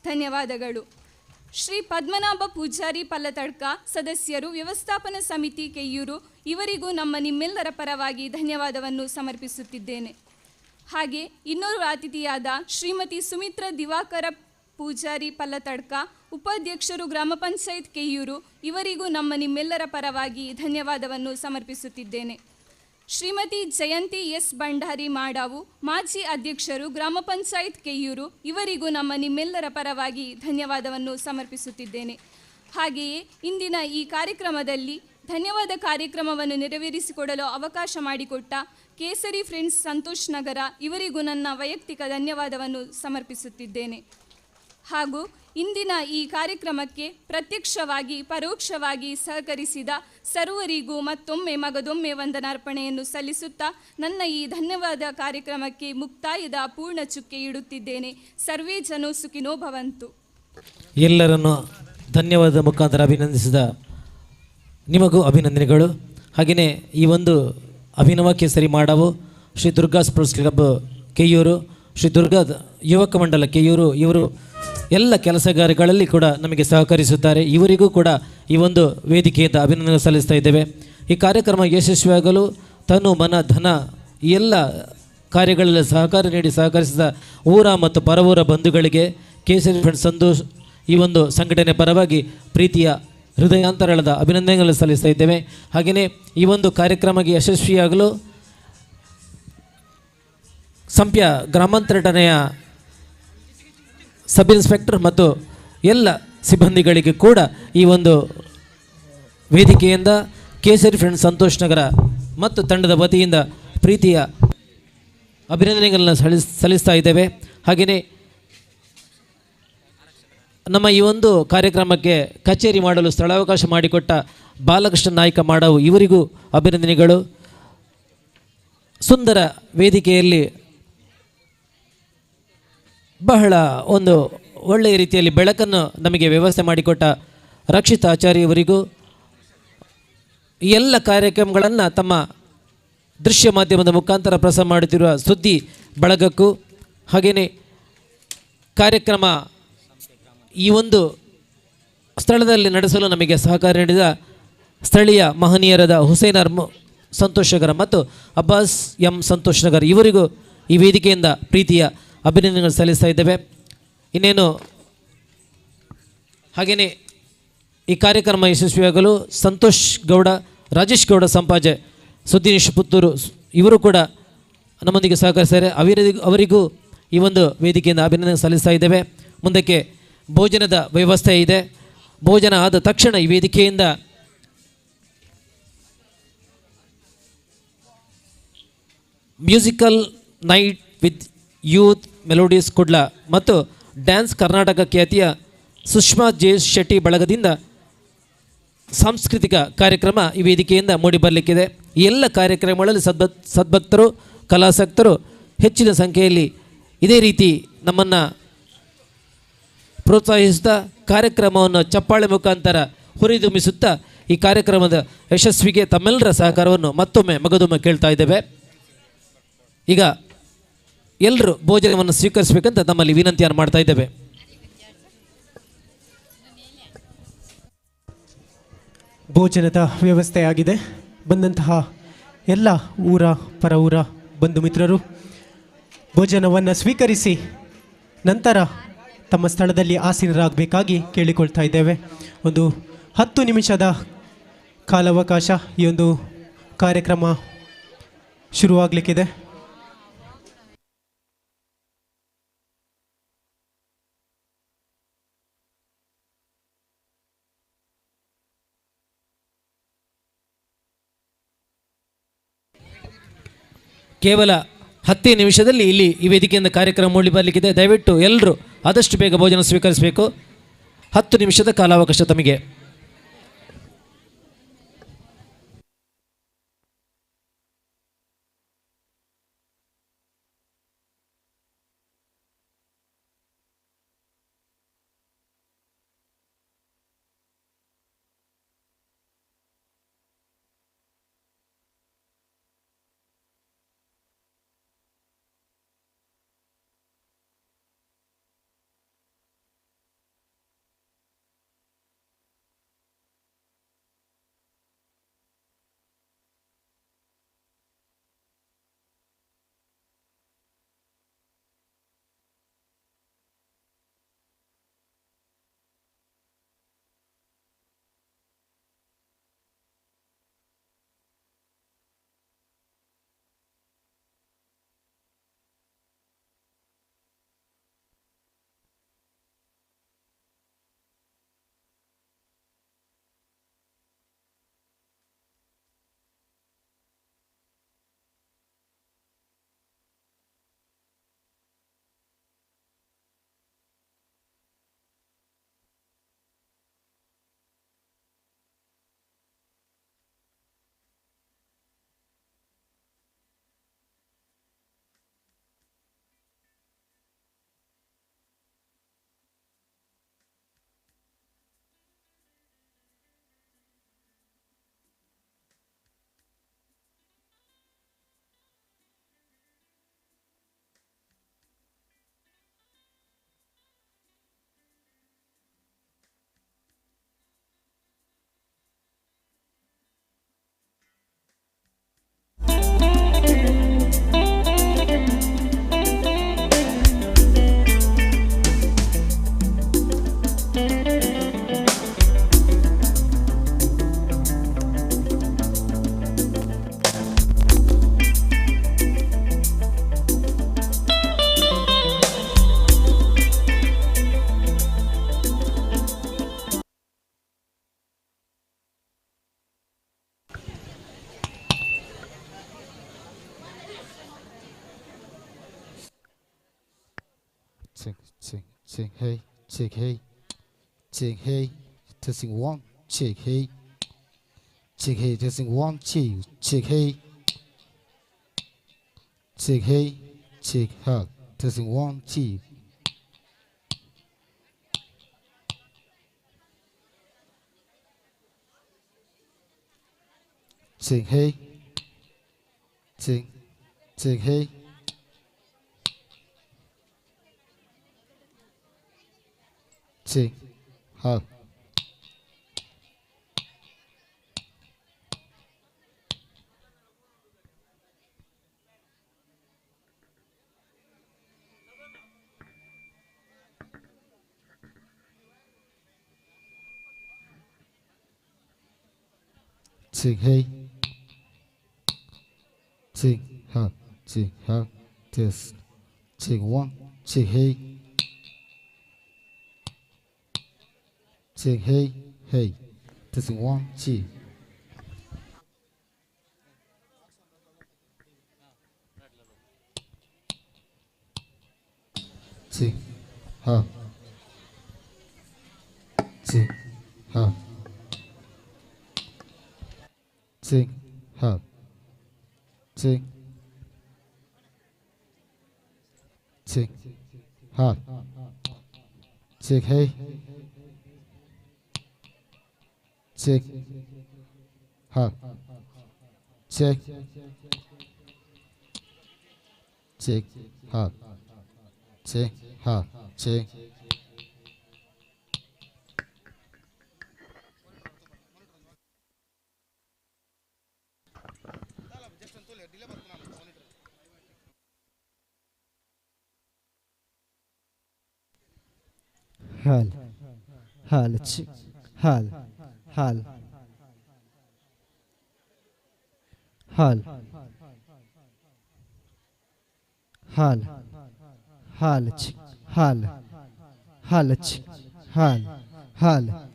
K: ಧನ್ಯವಾದಗಳು. ಶ್ರೀ ಪದ್ಮನಾಭ ಪೂಜಾರಿ ಪಲ್ಲತಡ್ಕ, ಸದಸ್ಯರು ವ್ಯವಸ್ಥಾಪನಾ ಸಮಿತಿ ಕೆಯ್ಯೂರು ಇವರಿಗೂ ನಮ್ಮ ನಿಮ್ಮೆಲ್ಲರ ಪರವಾಗಿ ಧನ್ಯವಾದವನ್ನು ಸಮರ್ಪಿಸುತ್ತಿದ್ದೇನೆ. ಹಾಗೆ ಇನ್ನೋರ್ವ ಅತಿಥಿಯಾದ ಶ್ರೀಮತಿ ಸುಮಿತ್ರಾ ದಿವಾಕರ ಪೂಜಾರಿ ಪಲ್ಲತಡ್ಕ, ಉಪಾಧ್ಯಕ್ಷರು ಗ್ರಾಮ ಪಂಚಾಯತ್ ಕೆಯ್ಯೂರು ಇವರಿಗೂ ನಮ್ಮ ನಿಮ್ಮೆಲ್ಲರ ಪರವಾಗಿ ಧನ್ಯವಾದವನ್ನು ಸಮರ್ಪಿಸುತ್ತಿದ್ದೇನೆ. ಶ್ರೀಮತಿ ಜಯಂತಿ ಎಸ್ ಭಂಡಾರಿ ಮಾಡಾವು, ಮಾಜಿ ಅಧ್ಯಕ್ಷರು, ಗ್ರಾಮ ಪಂಚಾಯತ್ ಕೆಯ್ಯೂರು ಇವರಿಗೂ ನಮ್ಮ ನಿಮ್ಮೆಲ್ಲರ ಪರವಾಗಿ ಧನ್ಯವಾದವನ್ನು ಸಮರ್ಪಿಸುತ್ತಿದ್ದೇನೆ. ಹಾಗೆಯೇ ಇಂದಿನ ಈ ಕಾರ್ಯಕ್ರಮದಲ್ಲಿ ಧನ್ಯವಾದ ಕಾರ್ಯಕ್ರಮವನ್ನು ನೆರವೇರಿಸಿಕೊಡಲು ಅವಕಾಶ ಮಾಡಿಕೊಟ್ಟ ಕೇಸರಿ ಫ್ರೆಂಡ್ಸ್ ಸಂತೋಷ್ ನಗರ ಇವರಿಗೂ ನನ್ನ ವೈಯಕ್ತಿಕ ಧನ್ಯವಾದವನ್ನು ಸಮರ್ಪಿಸುತ್ತಿದ್ದೇನೆ. ಹಾಗೂ ಇಂದಿನ ಈ ಕಾರ್ಯಕ್ರಮಕ್ಕೆ ಪ್ರತ್ಯಕ್ಷವಾಗಿ ಪರೋಕ್ಷವಾಗಿ ಸಹಕರಿಸಿದ ಸರ್ವರಿಗೂ ಮತ್ತೊಮ್ಮೆ ಮಗದೊಮ್ಮೆ ವಂದನಾರ್ಪಣೆಯನ್ನು ಸಲ್ಲಿಸುತ್ತಾ ನನ್ನ ಈ ಧನ್ಯವಾದ ಕಾರ್ಯಕ್ರಮಕ್ಕೆ ಮುಕ್ತಾಯದ ಪೂರ್ಣ ಚುಕ್ಕೆ ಇಡುತ್ತಿದ್ದೇನೆ. ಸರ್ವೇ ಜನೋ ಸುಖಿನೋ ಭವಂತು.
J: ಎಲ್ಲರನ್ನು ಧನ್ಯವಾದ ಮುಖಾಂತರ ಅಭಿನಂದಿಸಿದ ನಿಮಗೂ ಅಭಿನಂದನೆಗಳು. ಹಾಗೆಯೇ ಈ ಒಂದು ಅಭಿನವ ಕೇಸರಿ ಮಾಡವು, ಶ್ರೀ ದುರ್ಗಾ ಸ್ಪೋರ್ಟ್ಸ್ ಕ್ಲಬ್ ಕೆಯ್ಯೂರು, ಶ್ರೀ ದುರ್ಗಾ ಯುವಕ ಮಂಡಲ ಕೆಯ್ಯೂರು ಇವರು ಎಲ್ಲ ಕೆಲಸಗಾರಗಳಲ್ಲಿ ಕೂಡ ನಮಗೆ ಸಹಕರಿಸುತ್ತಾರೆ. ಇವರಿಗೂ ಕೂಡ ಈ ಒಂದು ವೇದಿಕೆಯಿಂದ ಅಭಿನಂದನೆ ಸಲ್ಲಿಸ್ತಾ ಇದ್ದೇವೆ. ಈ ಕಾರ್ಯಕ್ರಮ ಯಶಸ್ವಿಯಾಗಲು ತನು ಮನ ಧನ ಈ ಎಲ್ಲ ಕಾರ್ಯಗಳಲ್ಲಿ ಸಹಕಾರ ನೀಡಿ ಸಹಕರಿಸಿದ ಊರ ಮತ್ತು ಪರವೂರ ಬಂಧುಗಳಿಗೆ ಕೇಸರಿ ಫ್ರೆಂಡ್ಸ್ ಸಂತೋಷ್ ಈ ಒಂದು ಸಂಘಟನೆ ಪರವಾಗಿ ಪ್ರೀತಿಯ ಹೃದಯಾಂತರಾಳದ ಅಭಿನಂದನೆಗಳನ್ನು ಸಲ್ಲಿಸ್ತಾ ಇದ್ದೇವೆ. ಹಾಗೆಯೇ ಈ ಒಂದು ಕಾರ್ಯಕ್ರಮಕ್ಕೆ ಯಶಸ್ವಿಯಾಗಲು ಸಂಪ್ಯ ಗ್ರಾಮಾಂತರ ಠಾಣೆಯ ಸಬ್ ಇನ್ಸ್ಪೆಕ್ಟರ್ ಮತ್ತು ಎಲ್ಲ ಸಿಬ್ಬಂದಿಗಳಿಗೆ ಕೂಡ ಈ ಒಂದು ವೇದಿಕೆಯಿಂದ ಕೇಸರಿ ಫ್ರೆಂಡ್ಸ್ ಸಂತೋಷ್ ನಗರ ಮತ್ತು ತಂಡದ ವತಿಯಿಂದ ಪ್ರೀತಿಯ ಅಭಿನಂದನೆಗಳನ್ನು ಸಲ್ಲಿಸ್ತಾ ಇದ್ದೇವೆ. ಹಾಗೆಯೇ ನಮ್ಮ ಈ ಒಂದು ಕಾರ್ಯಕ್ರಮಕ್ಕೆ ಕಚೇರಿ ಮಾಡಲು ಸ್ಥಳಾವಕಾಶ ಮಾಡಿಕೊಟ್ಟ ಬಾಲಕೃಷ್ಣ ನಾಯ್ಕ ಮಾಡವು ಇವರಿಗೂ ಅಭಿನಂದನೆಗಳು. ಸುಂದರ ವೇದಿಕೆಯಲ್ಲಿ ಬಹಳ ಒಂದು ಒಳ್ಳೆಯ ರೀತಿಯಲ್ಲಿ ಬೆಳಕನ್ನು ನಮಗೆ ವ್ಯವಸ್ಥೆ ಮಾಡಿಕೊಟ್ಟ ರಕ್ಷಿತ್ ಆಚಾರ್ಯ ಇವರಿಗೂ, ಈ ಎಲ್ಲ ಕಾರ್ಯಕ್ರಮಗಳನ್ನು ತಮ್ಮ ದೃಶ್ಯ ಮಾಧ್ಯಮದ ಮುಖಾಂತರ ಪ್ರಸಾರ ಮಾಡುತ್ತಿರುವ ಸುದ್ದಿ ಬಳಗಕ್ಕೂ, ಹಾಗೆಯೇ ಕಾರ್ಯಕ್ರಮ ಈ ಒಂದು ಸ್ಥಳದಲ್ಲಿ ನಡೆಸಲು ನಮಗೆ ಸಹಕಾರ ನೀಡಿದ ಸ್ಥಳೀಯ ಮಹನೀಯರಾದ ಹುಸೇನ್ ಅರ್ ಸಂತೋಷ್ ನಗರ ಮತ್ತು ಅಬ್ಬಾಸ್ ಎಂ ಸಂತೋಷ್ ನಗರ್ ಇವರಿಗೂ ಈ ವೇದಿಕೆಯಿಂದ ಪ್ರೀತಿಯ ಅಭಿನಂದನೆಗಳು ಸಲ್ಲಿಸ್ತಾ ಇದ್ದೇವೆ. ಇನ್ನೇನು ಹಾಗೆಯೇ ಈ ಕಾರ್ಯಕ್ರಮ ಯಶಸ್ವಿಯಾಗಲು ಸಂತೋಷ್ ಗೌಡ, ರಾಜೇಶ್ ಗೌಡ ಸಂಪಾಜೆ, ಸುದ್ದಿನೇಶ್ ಪುತ್ತೂರು ಇವರು ಕೂಡ ನಮ್ಮೊಂದಿಗೆ ಸಹಕರಿಸ್ತಾರೆ. ಅವರಿಗೂ ಈ ಒಂದು ವೇದಿಕೆಯಿಂದ ಅಭಿನಂದನೆ ಸಲ್ಲಿಸ್ತಾ ಇದ್ದೇವೆ. ಮುಂದಕ್ಕೆ ಭೋಜನದ ವ್ಯವಸ್ಥೆ ಇದೆ. ಭೋಜನ ಆದ ತಕ್ಷಣ ಈ ವೇದಿಕೆಯಿಂದ musical night with youth melodies Kudla ಮತ್ತು ಡ್ಯಾನ್ಸ್ ಕರ್ನಾಟಕ ಖ್ಯಾತಿಯ ಸುಷ್ಮಾ ಜೆ ಶೆಟ್ಟಿ ಬಳಗದಿಂದ ಸಾಂಸ್ಕೃತಿಕ ಕಾರ್ಯಕ್ರಮ ಈ ವೇದಿಕೆಯಿಂದ ಮೂಡಿಬರಲಿಕ್ಕಿದೆ. ಈ ಎಲ್ಲ ಕಾರ್ಯಕ್ರಮಗಳಲ್ಲಿ ಸದ್ಭಕ್ತರು, ಕಲಾಸಕ್ತರು ಹೆಚ್ಚಿನ ಸಂಖ್ಯೆಯಲ್ಲಿ ಇದೇ ರೀತಿ ನಮ್ಮನ್ನು ಪ್ರೋತ್ಸಾಹಿಸುತ್ತಾ ಕಾರ್ಯಕ್ರಮವನ್ನು ಚಪ್ಪಾಳೆ ಮುಖಾಂತರ ಹುರಿದುಂಬಿಸುತ್ತಾ ಈ ಕಾರ್ಯಕ್ರಮದ ಯಶಸ್ವಿಗೆ ತಮ್ಮೆಲ್ಲರ ಸಹಕಾರವನ್ನು ಮತ್ತೊಮ್ಮೆ ಮಗದೊಮ್ಮೆ ಕೇಳ್ತಾ ಇದ್ದೇವೆ. ಈಗ ಎಲ್ಲರೂ ಭೋಜನವನ್ನು ಸ್ವೀಕರಿಸಬೇಕಂತ ತಮ್ಮಲ್ಲಿ ವಿನಂತಿಯನ್ನು ಮಾಡ್ತಾ ಇದ್ದೇವೆ.
C: ಭೋಜನದ ವ್ಯವಸ್ಥೆಯಾಗಿದೆ. ಬಂದಂತಹ ಎಲ್ಲ ಊರ ಪರ ಊರ ಬಂಧು ಮಿತ್ರರು ಭೋಜನವನ್ನು ಸ್ವೀಕರಿಸಿ ನಂತರ ತಮ್ಮ ಸ್ಥಳದಲ್ಲಿ ಆಸೀನರಾಗಬೇಕಾಗಿ ಕೇಳಿಕೊಳ್ತಾ ಇದ್ದೇವೆ. ಒಂದು 10 ನಿಮಿಷದ ಕಾಲಾವಕಾಶ ಈ ಒಂದು ಕಾರ್ಯಕ್ರಮ ಶುರುವಾಗಲಿಕ್ಕಿದೆ.
J: ಕೇವಲ 10 ನಿಮಿಷದಲ್ಲಿ ಇಲ್ಲಿ ಈ ವೇದಿಕೆಯಿಂದ ಕಾರ್ಯಕ್ರಮ ಮೂಡಿ ಬರಲಿಕ್ಕಿದೆ. ದಯವಿಟ್ಟು ಎಲ್ಲರೂ ಆದಷ್ಟು ಬೇಗ ಭೋಜನ ಸ್ವೀಕರಿಸಬೇಕು. 10 ನಿಮಿಷದ ಕಾಲಾವಕಾಶ ತಮಗೆ.
I: Check, check, check, hey, check, hey, check, hey, testing one, check, hey, check, hey, testing one, two, check, hey, check, hey, check, ha, testing one, two. Check, hey, check, check, hey. Check, ha. Check, hey. Check, ha, check, ha, test. Check one, check, hey. Check, hey, hey. Testing one, two. Check, ha. Check, ha. Check, ha. Check. Check, ha. Check, hey. Check, ha. Check. Check, ha. Check, ha. Check.
C: Hal, hal, check, hal, hal, hal, hal, hal, check, hal, hal, check, hal, hal,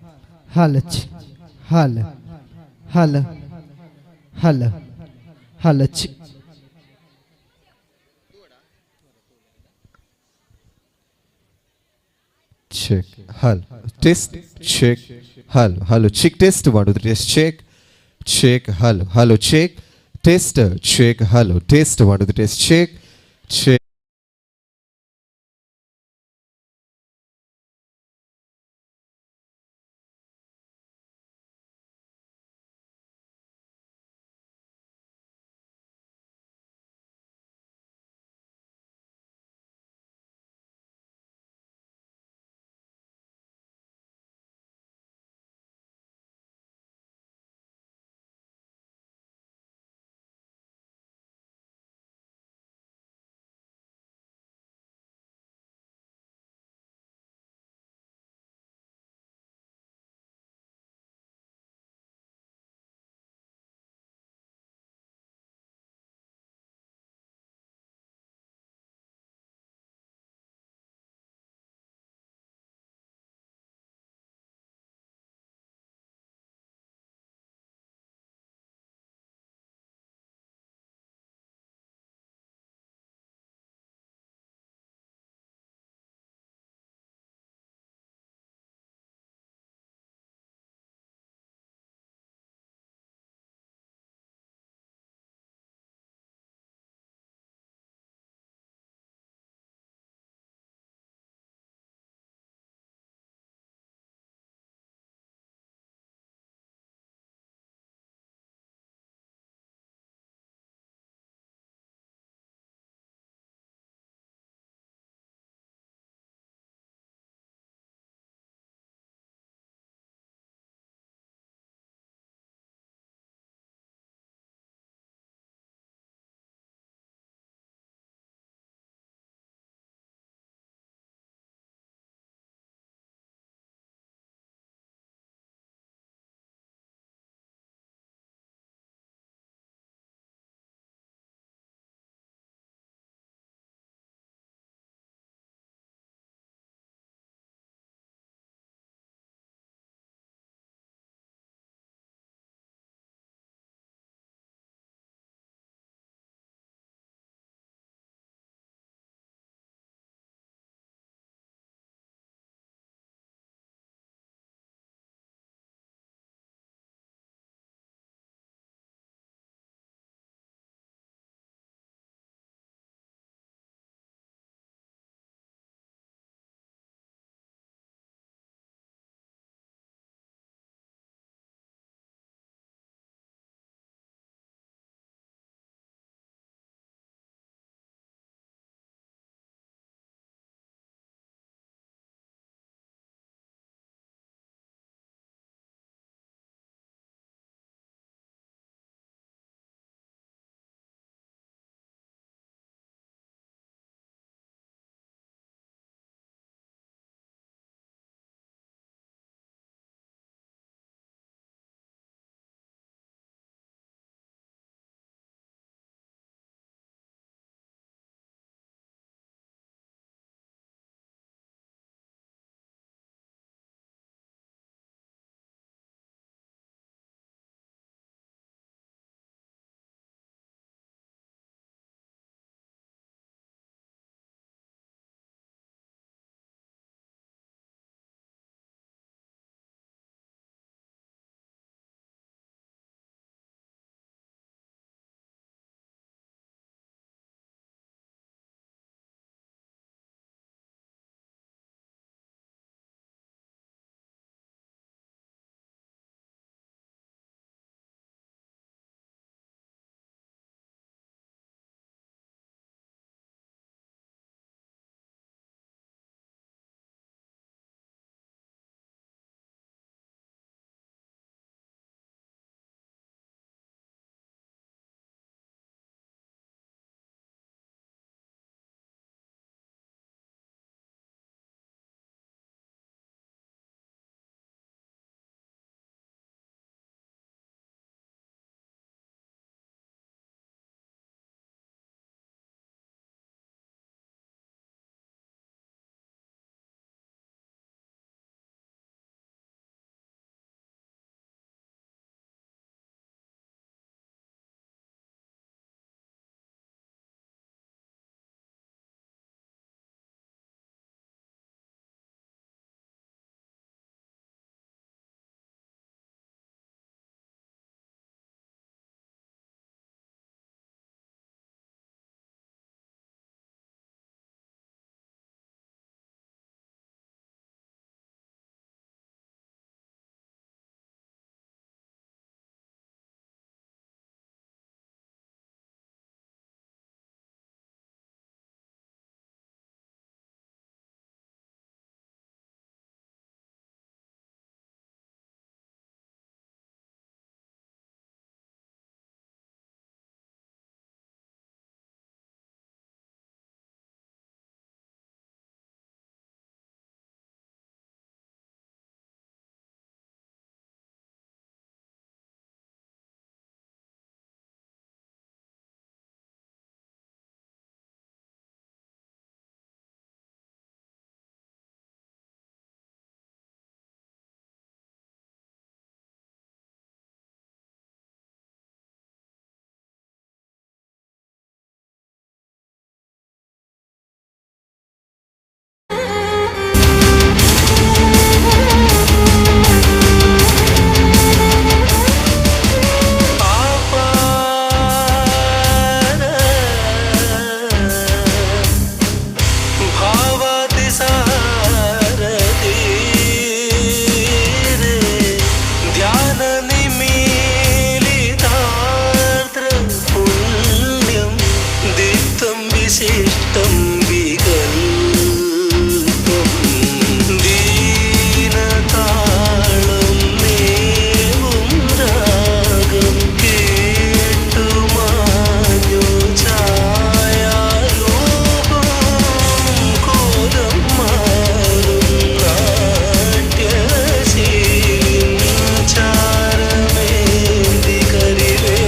C: hal, check, hal, hal, hal, hal, check.
Q: Check, hello, test, check, hello, hello, check, test, 1, 2, 3, test, check, check, hello, hello, check, test, check, hello, test, 1, 2, 3, test, check, check.
R: വിശിഷ്ടം വികൽപ്പം ദീനതാളം മേവും രാഗം കേട്ടുമാഞ്ഞു ഛായാരൂപം കോലം മാറും നാട്യശീലിൻ ചാരമേന്തി കരിവേഷമാടി.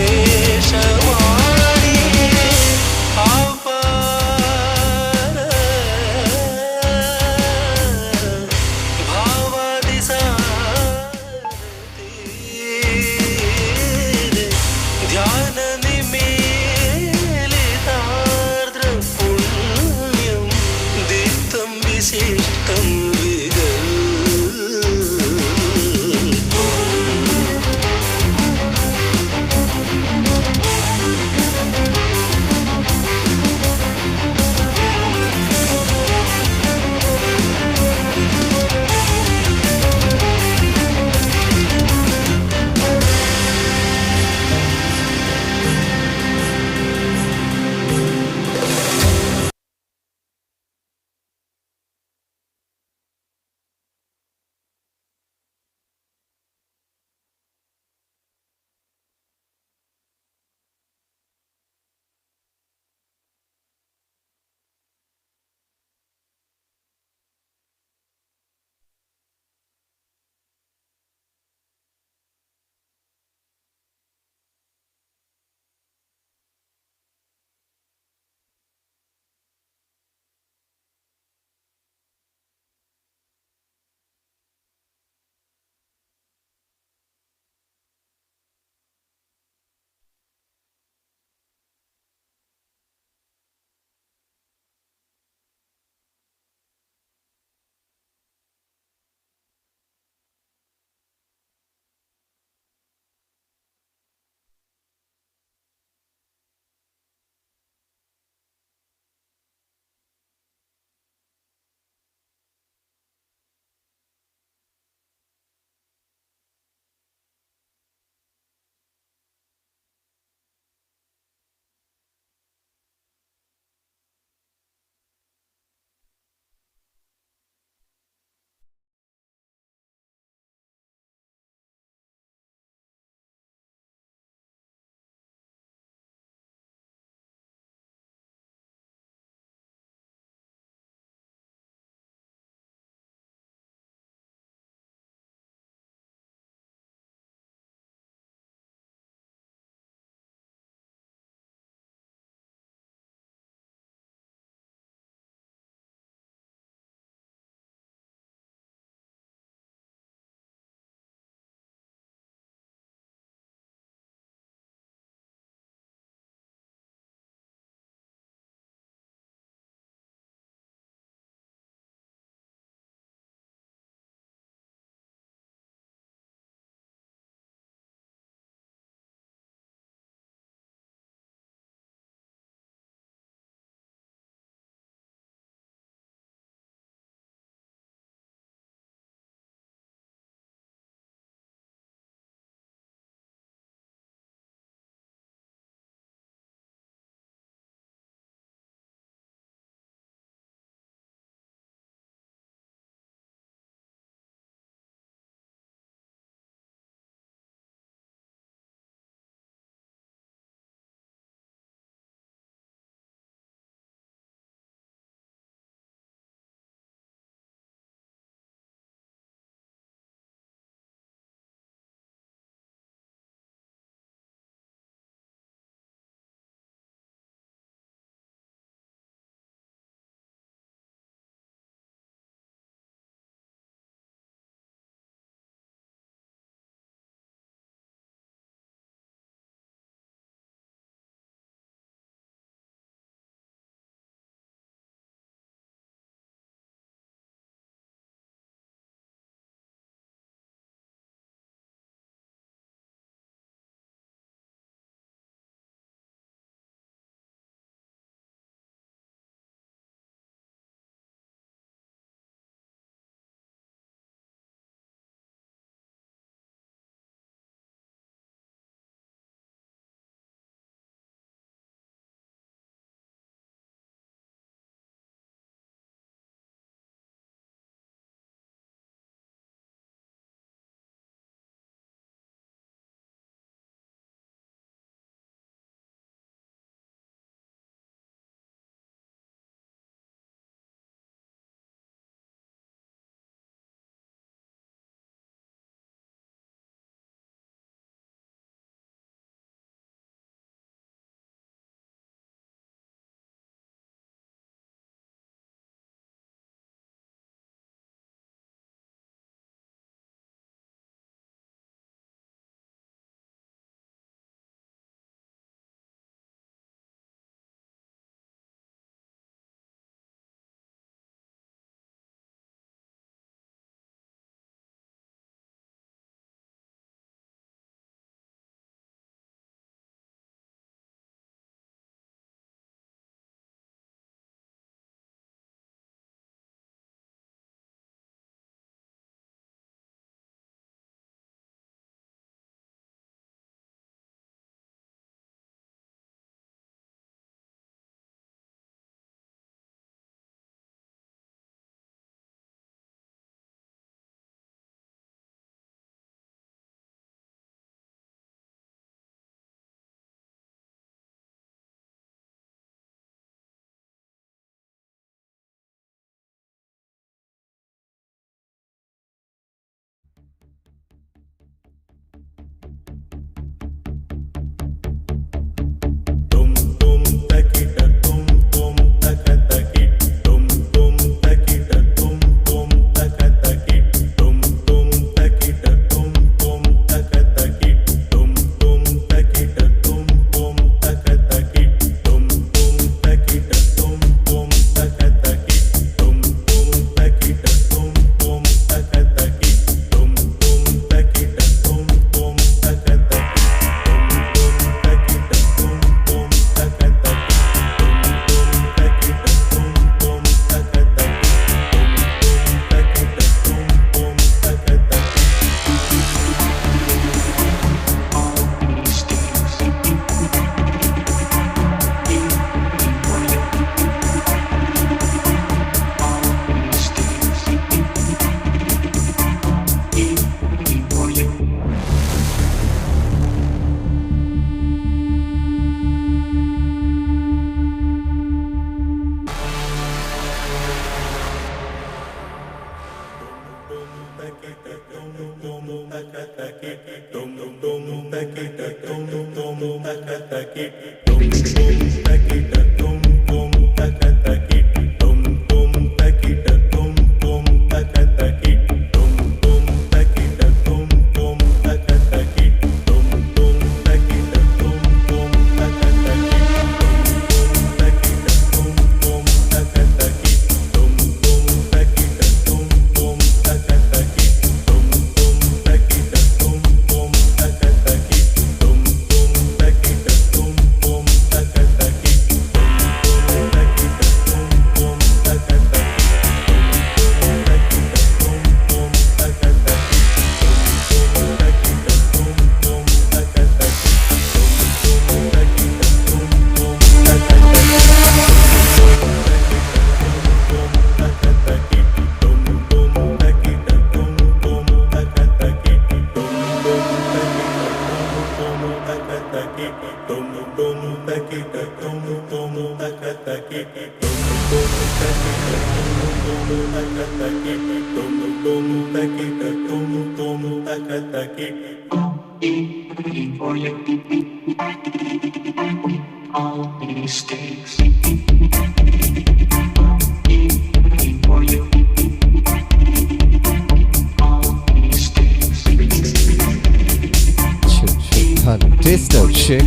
Q: Hello, test check.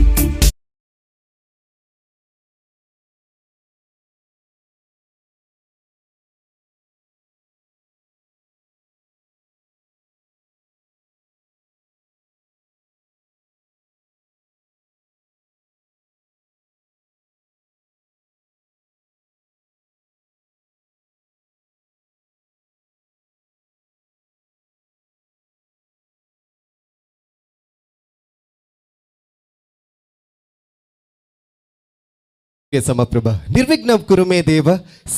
Q: Samaprabha ನಿರ್ವಿಘ್ನ ಕುರುಮೇ ದೇವ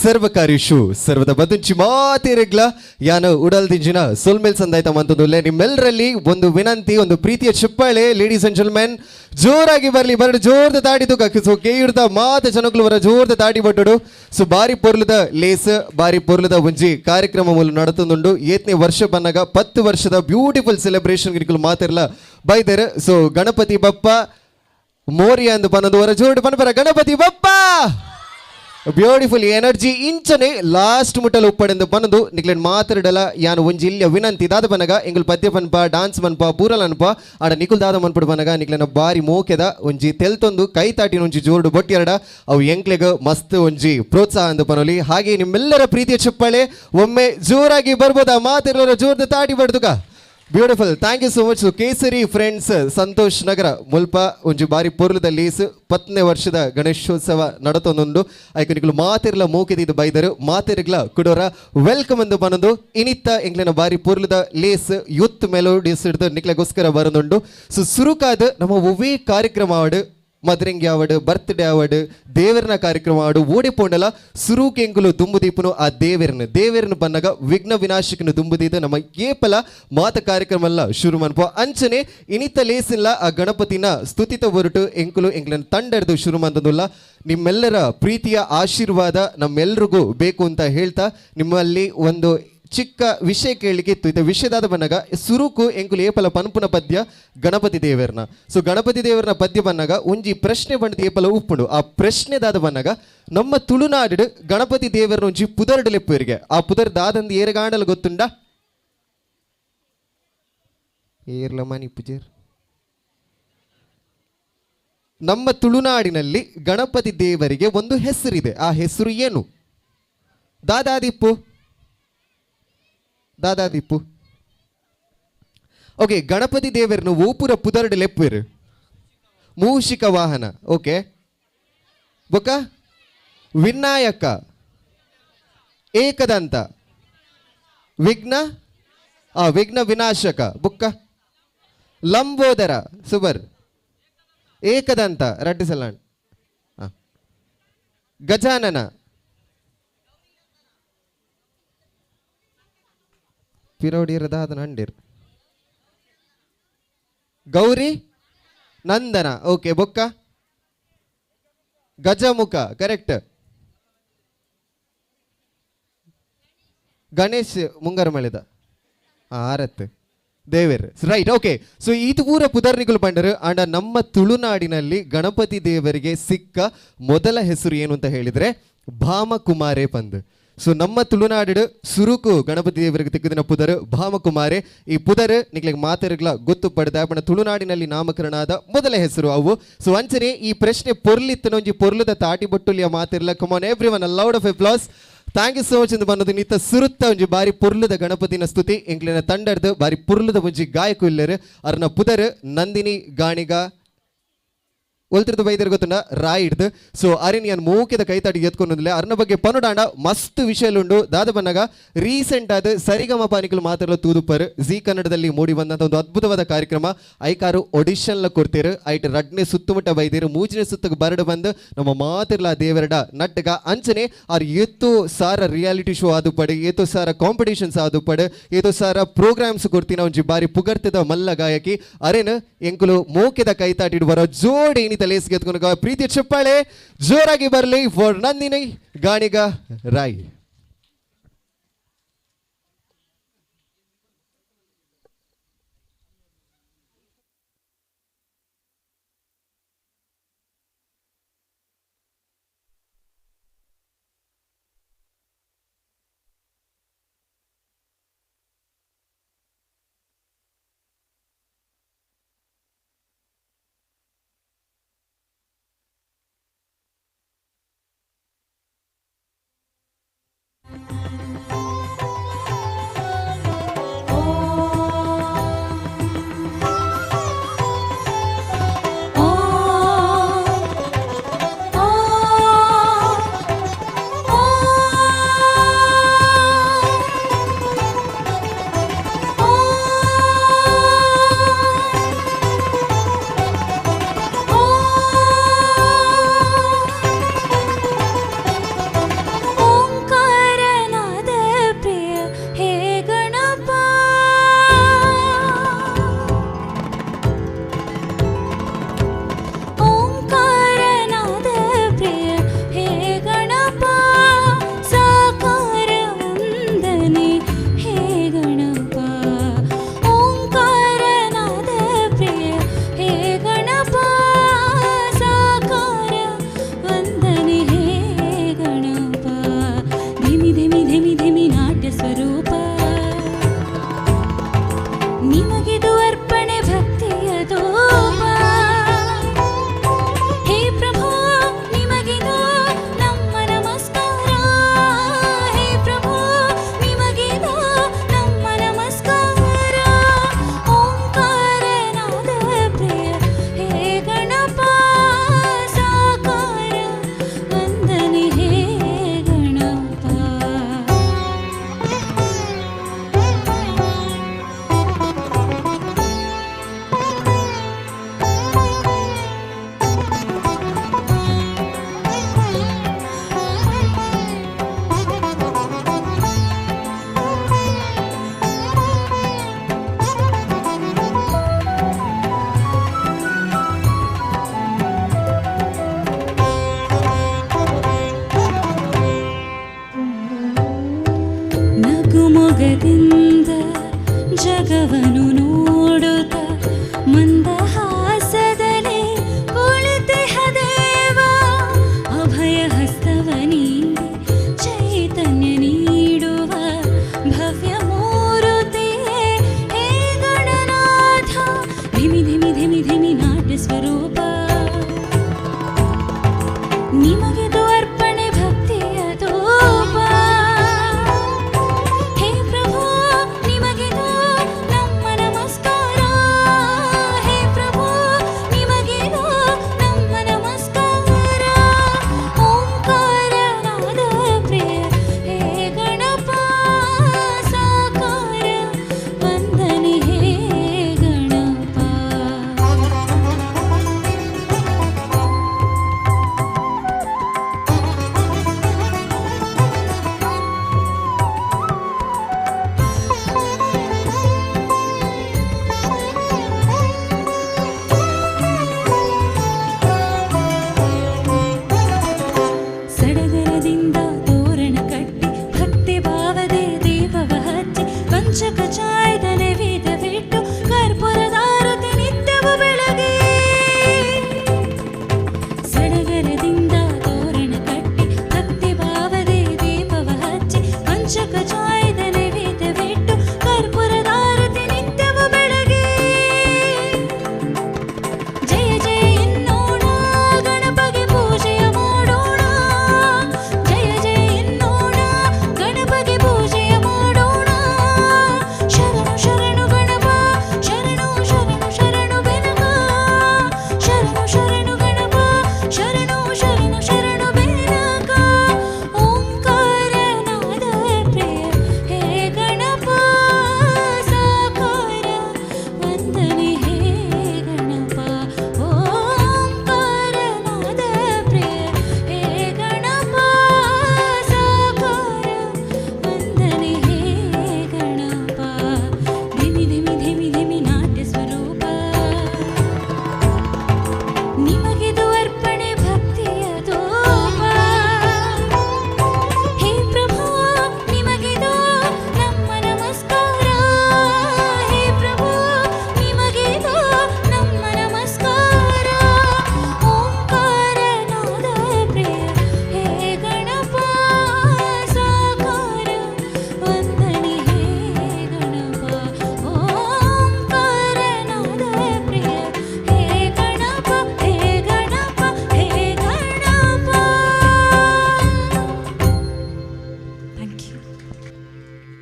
Q: ಸರ್ವಕಾರ್ಯಶು ಸರ್ವದ ಬದುಂಚಿ ಮಾತಿರಗ್ಲ ಯಾನು ಉಡಲ್ ದಿಂಜಿನ ಸೊಲ್ಮೇಲ್ ಸಂದಾಯ್ತ ಮಂತದುಲ್ಲೆ. ನಿಮ್ಮೆಲ್ಲರಲ್ಲಿ ಒಂದು ವಿನಂತಿ, ಒಂದು ಪ್ರೀತಿಯ ಚಪ್ಪಾಳೆ ಲೇಡೀಸ್ ಅಂಡ್ ಜೆಂಟಲ್ಮೆನ್ ಜೋರಾಗಿ ಬರಲಿ. ಬರಡು ಜೋರ್ದ ತಾಡಿ ತೂಕ. ಸೊ ಕೇಯುಡ್ದ ಮಾತ ಜನಕ್ಲು ಬರ ಜೋರ್ದ ತಾಡಿ ಬಟ್ಟಡು. ಸೊ ಬಾರಿ ಪೊರ್ಲುದ ಲೇಸ್, ಬಾರಿ ಪೊರ್ಲುದ ಒಂಜಿ ಕಾರ್ಯಕ್ರಮ ಮೂಲ ನಡತುಂದುಂಡು. ಏತ್ನೇ ವರ್ಷ ಬನ್ನಗ 10 ವರ್ಷದ ಬ್ಯೂಟಿಫುಲ್ ಸೆಲೆಬ್ರೇಷನ್ ಗಿರಿಕುಲು ಮಾತಿರ್ಲ ಬೈದರ್. ಸೊ ಗಣಪತಿ ಬಪ್ಪ ಮೋರಿಯ ಅಂದು ಪನ್ನೊಂದು ವರ ಜೋಡು ಪನ್ಪರ ಗಣಪತಿ ಬಪ್ಪ ಬ್ಯೂಟಿಫುಲ್ ಎನರ್ಜಿ ಇಂಚನೆ ಲಾಸ್ಟ್ ಮುಟ್ಟಲು ಉಪ್ಪಡೆಂದು ಪನ್ನೊಂದು ನಿಕ್ಲೆನ್ ಮಾತಾಡಲ ಯಾನು ಒಂಜಿ ಇಲ್ಲಿಯ ವಿನಂತಿ ದಾದ ಬನಗ ಎಂಗುಲ್ ಪದ್ಯ ಪನ್ಪ ಡಾನ್ಸ್ ಮನ್ಪ ಪೂರಲ್ ಅನ್ಪ ಆಡ ನಿಕುಲ್ ದಾದ ಮನ್ಪಡು ಬನಗ ನಿಕ್ಲೆನ ಬಾರಿ ಮೋಕೆದ ಒಂಜಿ ತೆಲ್ತೊಂದು ಕೈ ತಾಟಿನ ಒಂಜಿ ಜೋಡು ಬೊಟ್ಟಿಯರಡ ಅವು ಎಂಕ್ಲೆಗ್ ಮಸ್ತ್ ಒಂಜಿ ಪ್ರೋತ್ಸಾಹ ಅಂದು ಪನೊಲಿ. ಹಾಗೆ ನಿಮ್ಮೆಲ್ಲರ ಪ್ರೀತಿಯ ಚಪ್ಪಾಳೆ ಒಮ್ಮೆ ಜೋರಾಗಿ ಬರ್ಬೋದಾ? ಮಾತಿರೋರ ಜೋರ್ದ ತಾಟಿ ಬಡ್ದುಕ. Beautiful, thank you so much. Kesari friends Santosh Nagar ಮುಲ್ಪ ಒಂಜಿ ಬಾರಿ ಪೊರ್ಲುದ ಲೇಸ್ 10ನೇ ವರ್ಷದ ಗಣೇಶೋತ್ಸವ ನಡತೊಂದುಂಡು. ಐಕ್ ನಿಕುಲು ಮಾತಿರ್ಲ ಮೋಕೆದಿದ್ದು ಬೈದರು ಮಾತಿರ್ಗ್ಲ ಕುಡೋರ welcome ಎಂದು ಬನೊಂದು ಇನಿತ್ತ ಎಂಕ್ಲೆನ ಬಾರಿ ಪೊರ್ಲುದ Lay's youth melodies ಹಿಡ್ದು ನಿಕ್ಲೆಗೋಸ್ಕರ ಬರೊಂದುಂಡು. ಸೊ ಸುರುಕಾದ ನಮ್ಮ ಒವ್ವೇ ಕಾರ್ಯಕ್ರಮ ಆವಡ್, ಮದ್ರಂಗಿ ಆವಡ್, ಬರ್ತ್ಡೇ ಆವಡ್, ದೇವರನ ಕಾರ್ಯಕ್ರಮ ಆವಡ್, ಓಡಿ ಪೋಂಡಲ ಸುರುಕು ಎಂಕುಲು ದುಂಬುದೀಪುನು ಆ ದೇವರನ್ನು ದೇವರನ್ನು ಬನ್ನಗ ವಿಘ್ನ ವಿನಾಶಕನು ದುಂಬುದೀದು ನಮ್ಮ ಏಪಲ ಮಾತ ಕಾರ್ಯಕ್ರಮ ಎಲ್ಲ ಶುರು ಮನ್ಪು. ಅಂಚನೆ ಇನಿತ ಲೇಸಿಲ್ಲ ಆ ಗಣಪತಿನ ಸ್ತುತಿತ ಹೊರಟು ಎಂಕುಲು ಎಂಕ್ಲನ್ ತಂಡರ್ದು ಶುರು ಮಂತದುಲ್ಲ. ನಿಮ್ಮೆಲ್ಲರ ಪ್ರೀತಿಯ ಆಶೀರ್ವಾದ ನಮ್ಮೆಲ್ರಿಗೂ ಬೇಕು ಅಂತ ಹೇಳ್ತಾ ನಿಮ್ಮಲ್ಲಿ ಒಂದು ಚಿಕ್ಕ ವಿಷಯ ಕೇಳಲಿಕ್ಕೆ ಇತ್ತು. ಇದು ವಿಷಯದಾದ ಬನ್ನಗ ಸುರುಕು ಎಂಕುಲು ಏಪಲ ಪನ್ಪುನ ಪದ್ಯ ಗಣಪತಿ ದೇವರನ. ಸೊ ಗಣಪತಿ ದೇವರನ ಪದ್ಯ ಬನ್ನಗ ಒಂಜಿ ಪ್ರಶ್ನೆ ಬಂದು ಏಪಲ ಉಪ್ಪುಂಡು. ಆ ಪ್ರಶ್ನೆದಾದ ಬನ್ನಗ ನಮ್ಮ ತುಳುನಾಡು ಗಣಪತಿ ದೇವರನ ಒಂಜಿ ಪುದರ್ಡು ಲೆಪ್ಪುವರಿಗೆ ಆ ಪುದರ್ ದಾದಂದು ಏರಗಾಂಡಲು ಗೊತ್ತುಂಡ? ಏರ್ಲ ಮನಿ ಪುಜೇರ್. ನಮ್ಮ ತುಳುನಾಡಿನಲ್ಲಿ ಗಣಪತಿ ದೇವರಿಗೆ ಒಂದು ಹೆಸರಿದೆ, ಆ ಹೆಸರು ಏನು? ದಾದಾದಿಪ್ಪು ದಾದಾದಿಪ್ಪು. ಓಕೆ, ಗಣಪತಿ ದೇವರನ್ನು ಓಪುರ ಪುದರ್ಡು ಲೆಪ್ಪುವೆರು ಮೂಷಿಕ ವಾಹನ. ಓಕೆ, ಬೊಕ್ಕ ವಿನಾಯಕ, ಏಕದಂತ, ವಿಘ್ನ ವಿಘ್ನ ವಿನಾಶಕ, ಬುಕ್ಕ ಲಂಬೋದರ, ಸುಬರ್, ಏಕದಂತ ರಡ್ಡಿಸಲ, ಗಜಾನನ, ಪಿರೋಡಿರದಾದ ಹಂಡಿರ್, ಗೌರಿ ನಂದನ. ಓಕೆ, ಬೊಕ್ಕ ಗಜಮುಖ, ಕರೆಕ್ಟ್. ಗಣೇಶ್ ಮುಂಗಾರು ಮಳೆದ ಆರತ್ ದೇವೇರ್, right. Okay, so ಇದು ಪೂರ ಪುದರ್ನಿಗಳು ಪಂಡರು. ಅಂಡ ನಮ್ಮ ತುಳುನಾಡಿನಲ್ಲಿ ಗಣಪತಿ ದೇವರಿಗೆ ಸಿಕ್ಕ ಮೊದಲ ಹೆಸರು ಏನು ಅಂತ ಹೇಳಿದ್ರೆ ಭಾಮಕುಮಾರೇ ಪಂದ್. ಸೊ ನಮ್ಮ ತುಳುನಾಡು ಸುರುಕು ಗಣಪತಿ ದೇವರಿಗೆ ತಿಕ್ಕದಿನ ಪುದರ್ ಭಾಮಕುಮಾರೆ. ಈ ಪುದರ್ ನಿಕ್ಲೆಗ್ ಮಾತೆರ್ಗ್ಲ ಗೊತ್ತು ಪಡೆದ ಪಂಡ ತುಳುನಾಡಿನಲ್ಲಿ ನಾಮಕರಣ ಆದ ಮೊದಲ ಹೆಸರು ಅವು. ಸೊ ಅಂಚನೆ ಈ ಪ್ರಶ್ನೆ ಪೊರ್ಲಿತ್ತನೊಂಜಿ ಪೊರ್ಲುದ ತಾಟಿ ಬೊಟ್ಟುಲಿಯ ಮಾತಿರ್ಲ. Come on everyone, loud of applause. Thank you so much ಎಂದು ಬನ್ನದು ನಿತ್ತ ಸುರುತ್ತ ಒಂಜಿ ಬಾರಿ ಪೊರ್ಲುದ ಗಣಪತಿನ ಸ್ತುತಿ ಎಂಕ್ಲೆನ ತಂಡರ್ದು ಬಾರಿ ಪೊರ್ಲುದ ಒಂಜಿ ಗಾಯಕು ಇಲ್ಲರು ಅರ್ನ ಪುದರ್ ನಂದಿನಿ ಗಾಣಿಗ ಒಲ್ತಿರ್ದು ಬೈದರ್ ಗೊತ್ತುಂಡ ರಾಯ್ ಹಿಡ್ದು. ಸೊ ಅರಿನ್ ಯಾನ್ ಮೂಕೆದ ಕೈತಾಡಿ ಎತ್ಕೊಂಡ್ಲೆ ಅರ್ನ ಬಗ್ಗೆ ಪನುಡಾಂಡ ಮಸ್ತ್ ವಿಷಯಲುಂಡು. ದಾದ ಬನ್ನಗ ರೀಸೆಂಟ್ ಆದ ಸರಿಗಮ ಪಾನಿಕಲು ಮಾತ್ರ ತೂದುಪ್ಪರ್ ಜಿ ಕನ್ನಡದಲ್ಲಿ ಮೂಡಿ ಬಂದಂತ ಒಂದು ಅದ್ಭುತವಾದ ಕಾರ್ಯಕ್ರಮ. ಐಕಾರು ಒಡಿಷನ್ಲ ಕೊಡ್ತೀರು, ಐಟ್ ರಡ್ನೆ ಸುತ್ತಮುಟ್ಟ ಬೈದಿರು, ಮೂಜನೇ ಸುತ್ತಕ್ಕೆ ಬರಡು ಬಂದು ನಮ್ಮ ಮಾತಿರ್ಲ ದೇವರಡ ನಟ್ಟಗ ಅಂಚನೆ ಆರ್ ಏತೋ ಸಾರ ರಿಯಾಲಿಟಿ ಶೋ ಆದುಪಡು, ಏತೋ ಸಾರ ಕಾಂಪಿಟೇಷನ್ಸ್ ಆದುಪಡು, ಏತೋ ಸಾರ ಪ್ರೋಗ್ರಾಮ್ಸ್ ಕೊಡ್ತೀನ ಒಂಜಿ ಬಾರಿ ಪುಗರ್ತದ ಮಲ್ಲ ಗಾಯಕಿ ಅರೇನು ಎಂಕುಲು ಮೋಕೆದ ಕೈತಾಟಿಡು ಬರೋ ಜೋಡಿ. ಸಂಗೀತ ಲೇಸ್ ಗೆದ್ಕೊಂಡು ಪ್ರೀತಿಯ ಚಪ್ಪಾಳೆ ಜೋರಾಗಿ ಬರಲಿ for Nandini Ganiga Rai.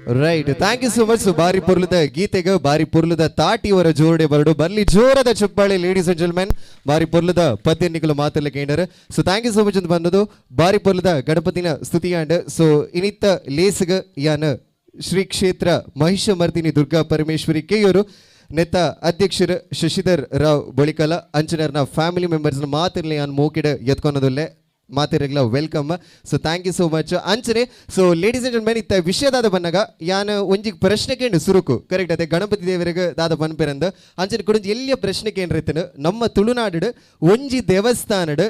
Q: Right, thank you so much. ಬಾರಿ ಪೊರ್ಲುದ ಗೀತೆಗೆ ಬಾರಿ ಪೊರ್ಲುದ ತಾಟಿಯವರ ಜೋರಡೆ ಬರಡು ಬರ್ಲಿ ಜೋರದ ಚಪ್ಪಾಳೆ. ಲೇಡೀಸ್ ಅಂಡ್ ಜೆಂಟಲ್ಮೆನ್, ಬಾರಿ ಪೊರ್ಲುದ ಪದ್ಯ ನಿಕಲು ಮಾತೆಲ್ಲ ಕೇಂಡರ್. So thank you so much ಅಂತ ಬಂದದು ಬಾರಿ ಪೊರ್ಲುದ ಗಣಪತಿನ ಸ್ತುತಿಯಾಂಡ್. ಸೊ ಇನಿತ್ತ ಲೇಸ್ಗ ಯಾನ ಶ್ರೀ ಕ್ಷೇತ್ರ ಮಹಿಷಮರ್ದಿನಿ ದುರ್ಗಾ ಪರಮೇಶ್ವರಿ ಕೆಯವರು ನೆತ್ತ ಅಧ್ಯಕ್ಷರು ಶಶಿಧರ್ ರಾವ್ ಬೊಳಿಕಲ ಅಂಚನರ್ನ ಫ್ಯಾಮಿಲಿ ಮೆಂಬರ್ಸ್ನ ಮಾತಿರ್ಲಿ ಯಾನ್ ಮೋಕಿಡ ಎತ್ಕೊನದುಲ್ಲೆ ಮಾತಿರಗ್ಲ welcome. So thank you so much ಅಂಚನೆ. ಸೊ ಲೇಡೀಸ್ ಅಂಡ್ ಜೆಂಟಲ್ಮೆನ್, ಇತ್ತ ವಿಷಯದಾದ ಬನ್ನಗ ಯಾನ್ ಒಂಜಿ ಪ್ರಶ್ನೆ ಕೇಂಡು ಸುರುಕು ಕರೆಕ್ಟ್ ಅದೇ ಗಣಪತಿ ದೇವರಿಗೆ ದಾದ ಪನ್ಪೆರಂದು ಅಂಚನೆ ಕುಡೊಂಜಿ ಎಲ್ಲಿಯ ಪ್ರಶ್ನೆ ಕೇಂದ್ರ. ನಮ್ಮ ತುಳುನಾಡು ಒಂಜಿ ದೇವಸ್ಥಾನಡ್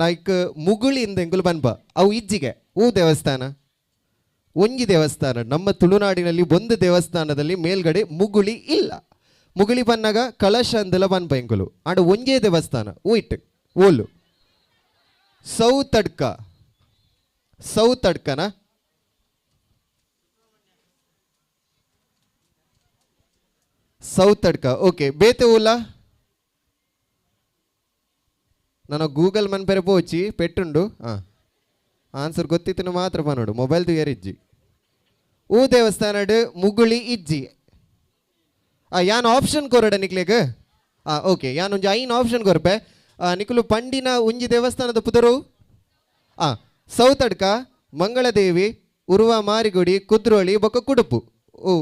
Q: ನಾಯ್ಕ್ ಮುಗುಳಿಂದ ಎಂಕುಲು ಪನ್ಪ ಅವು ಇಜ್ಜಿಗೆ ಊ ದೇವಸ್ಥಾನ ಒಂಜಿ ದೇವಸ್ಥಾನ ನಮ್ಮ ತುಳುನಾಡಿನಲ್ಲಿ ಒಂದು ದೇವಸ್ಥಾನದಲ್ಲಿ ಮೇಲ್ಗಡೆ ಮುಗುಳಿ ಇಲ್ಲ. ಮುಗುಳಿ ಬನ್ನಾಗ ಕಳಶ ಅಂದಲ ಪನ್ಪ ಎಂಕುಲು ಆಂಡ ಒಂಜೇ ದೇವಸ್ಥಾನ ಊ ಇಟ್ಟು ಓಲು ಸೌತಡ್ಕ ಸೌತಡ್ಕನ ಸೌತಡ್ಕ ಓಕೆ ಬೇತೆ ಊಲ ನಾನು ಗೂಗಲ್ ಮನ್ಪೆರೆ ಪೋಚಿ ಪೆಟ್ಟುಂಡು ಹಾಂ ಆನ್ಸರ್ ಗೊತ್ತಿತ್ತು ಮಾತ್ರ ಪನೋಡು ಮೊಬೈಲ್ ತುಯರ್ ಇಜ್ಜಿ ಊ ದೇವಸ್ಥಾನಡ್ ಮುಗುಳಿ ಇಜ್ಜಿ. ಯಾನ್ ಆಪ್ಷನ್ ಕೊರಡ ನಿಕ್ಲೆಗ್ ಓಕೆ ಯಾನ್ ಒಂಜಿ ಐನ್ ಆಪ್ಷನ್ ಕೊರ್ಪೆ. ನಿಕುಲು ಪಂಡಿನ ಒಂಜಿ ದೇವಸ್ಥಾನದ ಪುದರು ಸೌತಡ್ಕ ಮಂಗಳದೇವಿ ಉರುವ ಮಾರಿಗುಡಿ ಕುದ್ರೋಳಿ ಬೊಕ್ಕ ಕುಡುಪು ಓ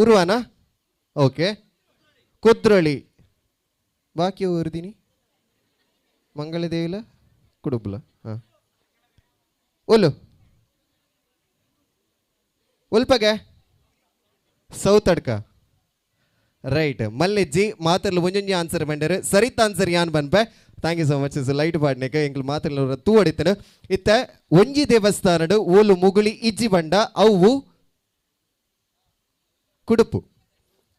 Q: ಉರುವನಾ ಓಕೆ ಕುದ್ರೋಳಿ ಬಾಕಿ ಊರ್ದಿನಿ ಮಂಗಳದೇವಿಲ ಕುಡುಪುಲ ಹಾಂ ಒಲ್ಲು ಒಲ್ಪಗೆ ಸೌತಡ್ಕ ರೈಟ್ ಮಲ್ಲೆಜ್ಜಿ ಮಾತರ್ಲು ಒಂಜೊಂಜಿ ಆನ್ಸರ್ ಬಂಡರು ಸರಿತ ಆನ್ಸರ್ ಯಾನ್ ಬನ್ಪೆ. Thank you so much. So light ಪಾಡ್ನೆಕ್ ಎಂಕ್ಲು ಮಾತರ್ಲು ತೂ ಹೊಡಿತನು ಇತ್ತ ಒಂಜಿ ದೇವಸ್ಥಾನಡು ಓಲು ಮುಗುಳಿ ಇಜ್ಜಿ ಬಂಡ ಅವು ಕುಡುಪು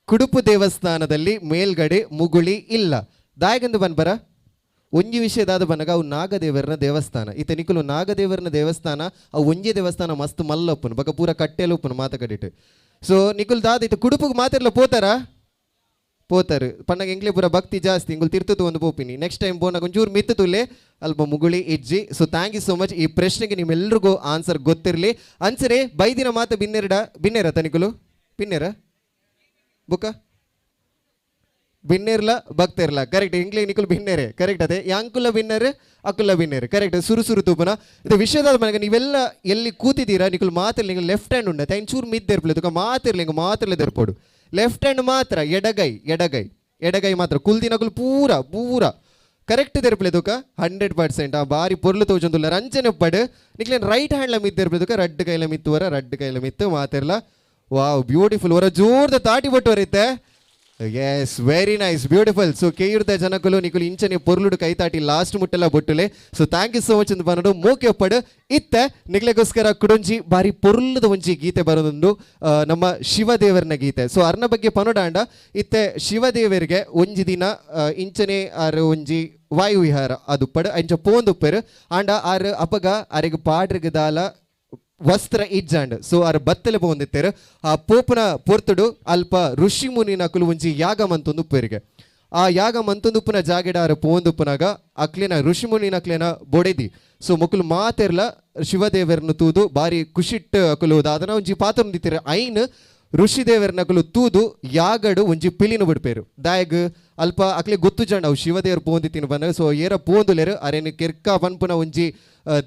Q: ಕುಡುಪು ದೇವಸ್ಥಾನದಲ್ಲಿ ಮೇಲ್ಗಡೆ ಮುಗುಳಿ ಇಲ್ಲ. ದಾಯಗಂದು ಬನ್ಬರ ಒಂಜಿ ವಿಷಯದಾದ ಬನ್ನಗ ಅವು ನಾಗದೇವರನ ದೇವಸ್ಥಾನ ಇತ್ತ ನಿಕುಲು ನಾಗದೇವರನ ದೇವಸ್ಥಾನ ಅವು ಒಂಜಿ ದೇವಸ್ಥಾನ ಮಸ್ತ್ ಮಲ್ಲಪ್ಪನು ಬಕ ಪೂರ ಕಟ್ಟೆಲುಪ್ಪನು ಮಾತ ಕಡಿಟ್ಟು. ಸೊ ನಿಕುಲ್ ದಾದ ಇತ್ತ ಕುಡುಪುಗೆ ಮಾತಿರ್ಲ ಪೋತಾರ ಪೋತಾರು ಪಣ್ಣಗೆ ಎಂಗ್ಲೆ ಪೂರ ಭಕ್ತಿ ಜಾಸ್ತಿ ಇಂಗುಲ್ ತಿರ್ತತು ಒಂದು ಪೋಪಿನಿ ನೆಕ್ಸ್ಟ್ ಟೈಮ್ ಪೋನಾಗ ಒಂಚೂರು ಮಿತ್ತು ತುಲೆ ಅಲ್ಪ ಮುಗುಳಿ ಇಜ್ಜಿ. So thank you so much. ಈ ಪ್ರಶ್ನೆಗೆ ನಿಮ್ಮೆಲ್ರಿಗೂ ಆನ್ಸರ್ ಗೊತ್ತಿರಲಿ. ಅನ್ಸರೆ ಬೈದಿನ ಮಾತು ಬಿನ್ನೆರಡ ಬಿನ್ನೇರ ತನಿಕುಲು ಬಿನ್ನೇರ ಬುಕ್ಕ ಬಿನ್ನೇರ್ಲ ಭಕ್ತಿರ್ಲ ಕರೆಕ್ಟ್ ಇಂಗ್ಲೆ ನಿಕುಲು ಬಿನ್ನೇರೆ ಕರೆಕ್ಟ್ ಅದೇ ಯಾಂಕುಲ ಬಿನ್ನೇರು ಅಕುಲ ಬಿನ್ನೇರು ಕರೆಕ್ಟ್ ಸುರು ಸುರು ತೂಪನ ಇದು ವಿಷಯದ ಮನೆಗೆ ನೀವೆಲ್ಲ ಎಲ್ಲಿ ಕೂತಿದ್ದೀರಾ ನಿಕುಲು ಮಾತಿರ್ಲಿ ನಿಂಗೆ ಲೆಫ್ಟ್ ಹ್ಯಾಂಡ್ ಉಂಡ ಚೂರು ಮಿದ್ದಿರ್ಪಲೆ ತುಕ ಮಾತಿರ್ಲಿ ಹಿಂಗೆ ಮಾತಿರ್ಲಿ ದೆರ್ಪೋಡು ಲೆಫ್ಟ್ ಹ್ಯಾಂಡ್ ಮಾತ್ರ ಎಡಗೈ ಎಡಗೈ ಎಡಗೈ ಮಾತ್ರ ಕುಲ್ದಿನಕುಲು ಪೂರ ಪೂರ ಕರೆಕ್ಟ್ ತೆರಪಲೆ ತುಕ 100% ಆ ಬಾರಿ ಪೊರ್ಲು ತೋಜೊಂದುಲ್ಲ ರಂಜನೆ ಪಡು ನಿಕ್ಲೇನ್ ರೈಟ್ ಹ್ಯಾಂಡ್ಲ ಮಿದ್ದಿರ್ಪಲೆ ತುಕ ರಡ್ಡು ಕೈಲ ಮಿತ್ತುವರ ರಡ್ಡು ಕೈಲ ಮಿತ್ತು ಮಾತಿರ್ಲ. ವಾವ್ ಬ್ಯೂಟಿಫುಲ್ ವರ ಜೋರ್ದ ತಾಟಿ ಬೊಟ್ಟು ವರೈತೆ. Yes very nice beautiful. So ಕೇಯುರ್ದ ಜನಕುಲು ನಿಕುಲು ಇಂಚನೆ ಪೊರ್ಲುಡು ಕೈತಾಟಿ last ಮುಟ್ಟೆಲ್ಲ ಬೊಟ್ಟುಲೆ. So thank you so much ಅಂತ ಬನ್ನಡು ಮೋಕೆ ಪಡು ಇತ್ತ ನಿಕ್ಲೆಗೋಸ್ಕರ ಕುಡೊಂಜಿ ಬಾರಿ ಪೊರ್ಲುದ ಒಂಜಿ ಗೀತೆ ಬರೋದೊಂದು ನಮ್ಮ ಶಿವದೇವರನ ಗೀತೆ. ಸೊ ಅರ್ನ ಬಗ್ಗೆ ಪನೋಡಾಂಡ ಇತ್ತೆ ಶಿವದೇವರಿಗೆ ಒಂಜಿ ದಿನ ಇಂಚನೆ ಆರು ಒಂಜಿ ವಾಯುವಿಹಾರ ಅದು ಪಡು ಅಂಚ ಪೋಂದುಪ್ಪೆರು ಆಂಡ ಆರು ಅಪಗ ಅರೆಗ್ ಪಾಡ್ರಿಗ್ ದಾಲ ವಸ್ತ್ರ ಇಜ್ಜಾಂಡ್. ಸೊ ಆರ್ ಬತ್ತಲೆ ಪೋಂದಿತ್ತೇರು ಆ ಪೋಪನ ಪೊರ್ತುಡು ಅಲ್ಪ ಋಷಿ ಮುನಿನ ಅಕುಲು ಒಂಜಿ ಯಾಗ ಮಂತೊಂದು ಉಪ್ಪೇರಿಗೆ ಆ ಯಾಗ ಮಂತೊಂದುಪ್ಪುನ ಜಾಗೆಡ ಆರು ಪೋಂದುಪ್ಪುನಾಗ ಅಕ್ಲೆನ ಋಷಿ ಮುನಿನ ಅಕ್ಲೆನ ಬೊಡೆದಿ. ಸೊ ಮೊಕುಲು ಮಾತೆರ್ಲ ಶಿವದೇವರನ್ನು ತೂದು ಬಾರಿ ಖುಷಿಟ್ಟು ಅಕುಲು ದಾದನ ಒಂಜಿ ಪಾತ್ರ ಹೊಂದಿತ್ತೀರ ಐನ್ ಋಷಿ ದೇವರನ ಅಕುಲು ತೂದು ಯಾಗಡು ಒಂಜಿ ಪಿಲಿನ ಬಿಡ್ಪೇರು ದಾಯಗ್ ಅಲ್ಪ ಅಕ್ಲೆ ಗೊತ್ತು ಜಂಡ ಅವು ಶಿವದೇವರು ಪೋಂದಿತ್ತಿನ ಬಂದಾಗ. ಸೊ ಏರ ಪೋಂದುಲೇರು ಅರೇನು ಕಿರ್ಕ ಪನ್ಪುನ ಒಂಜಿ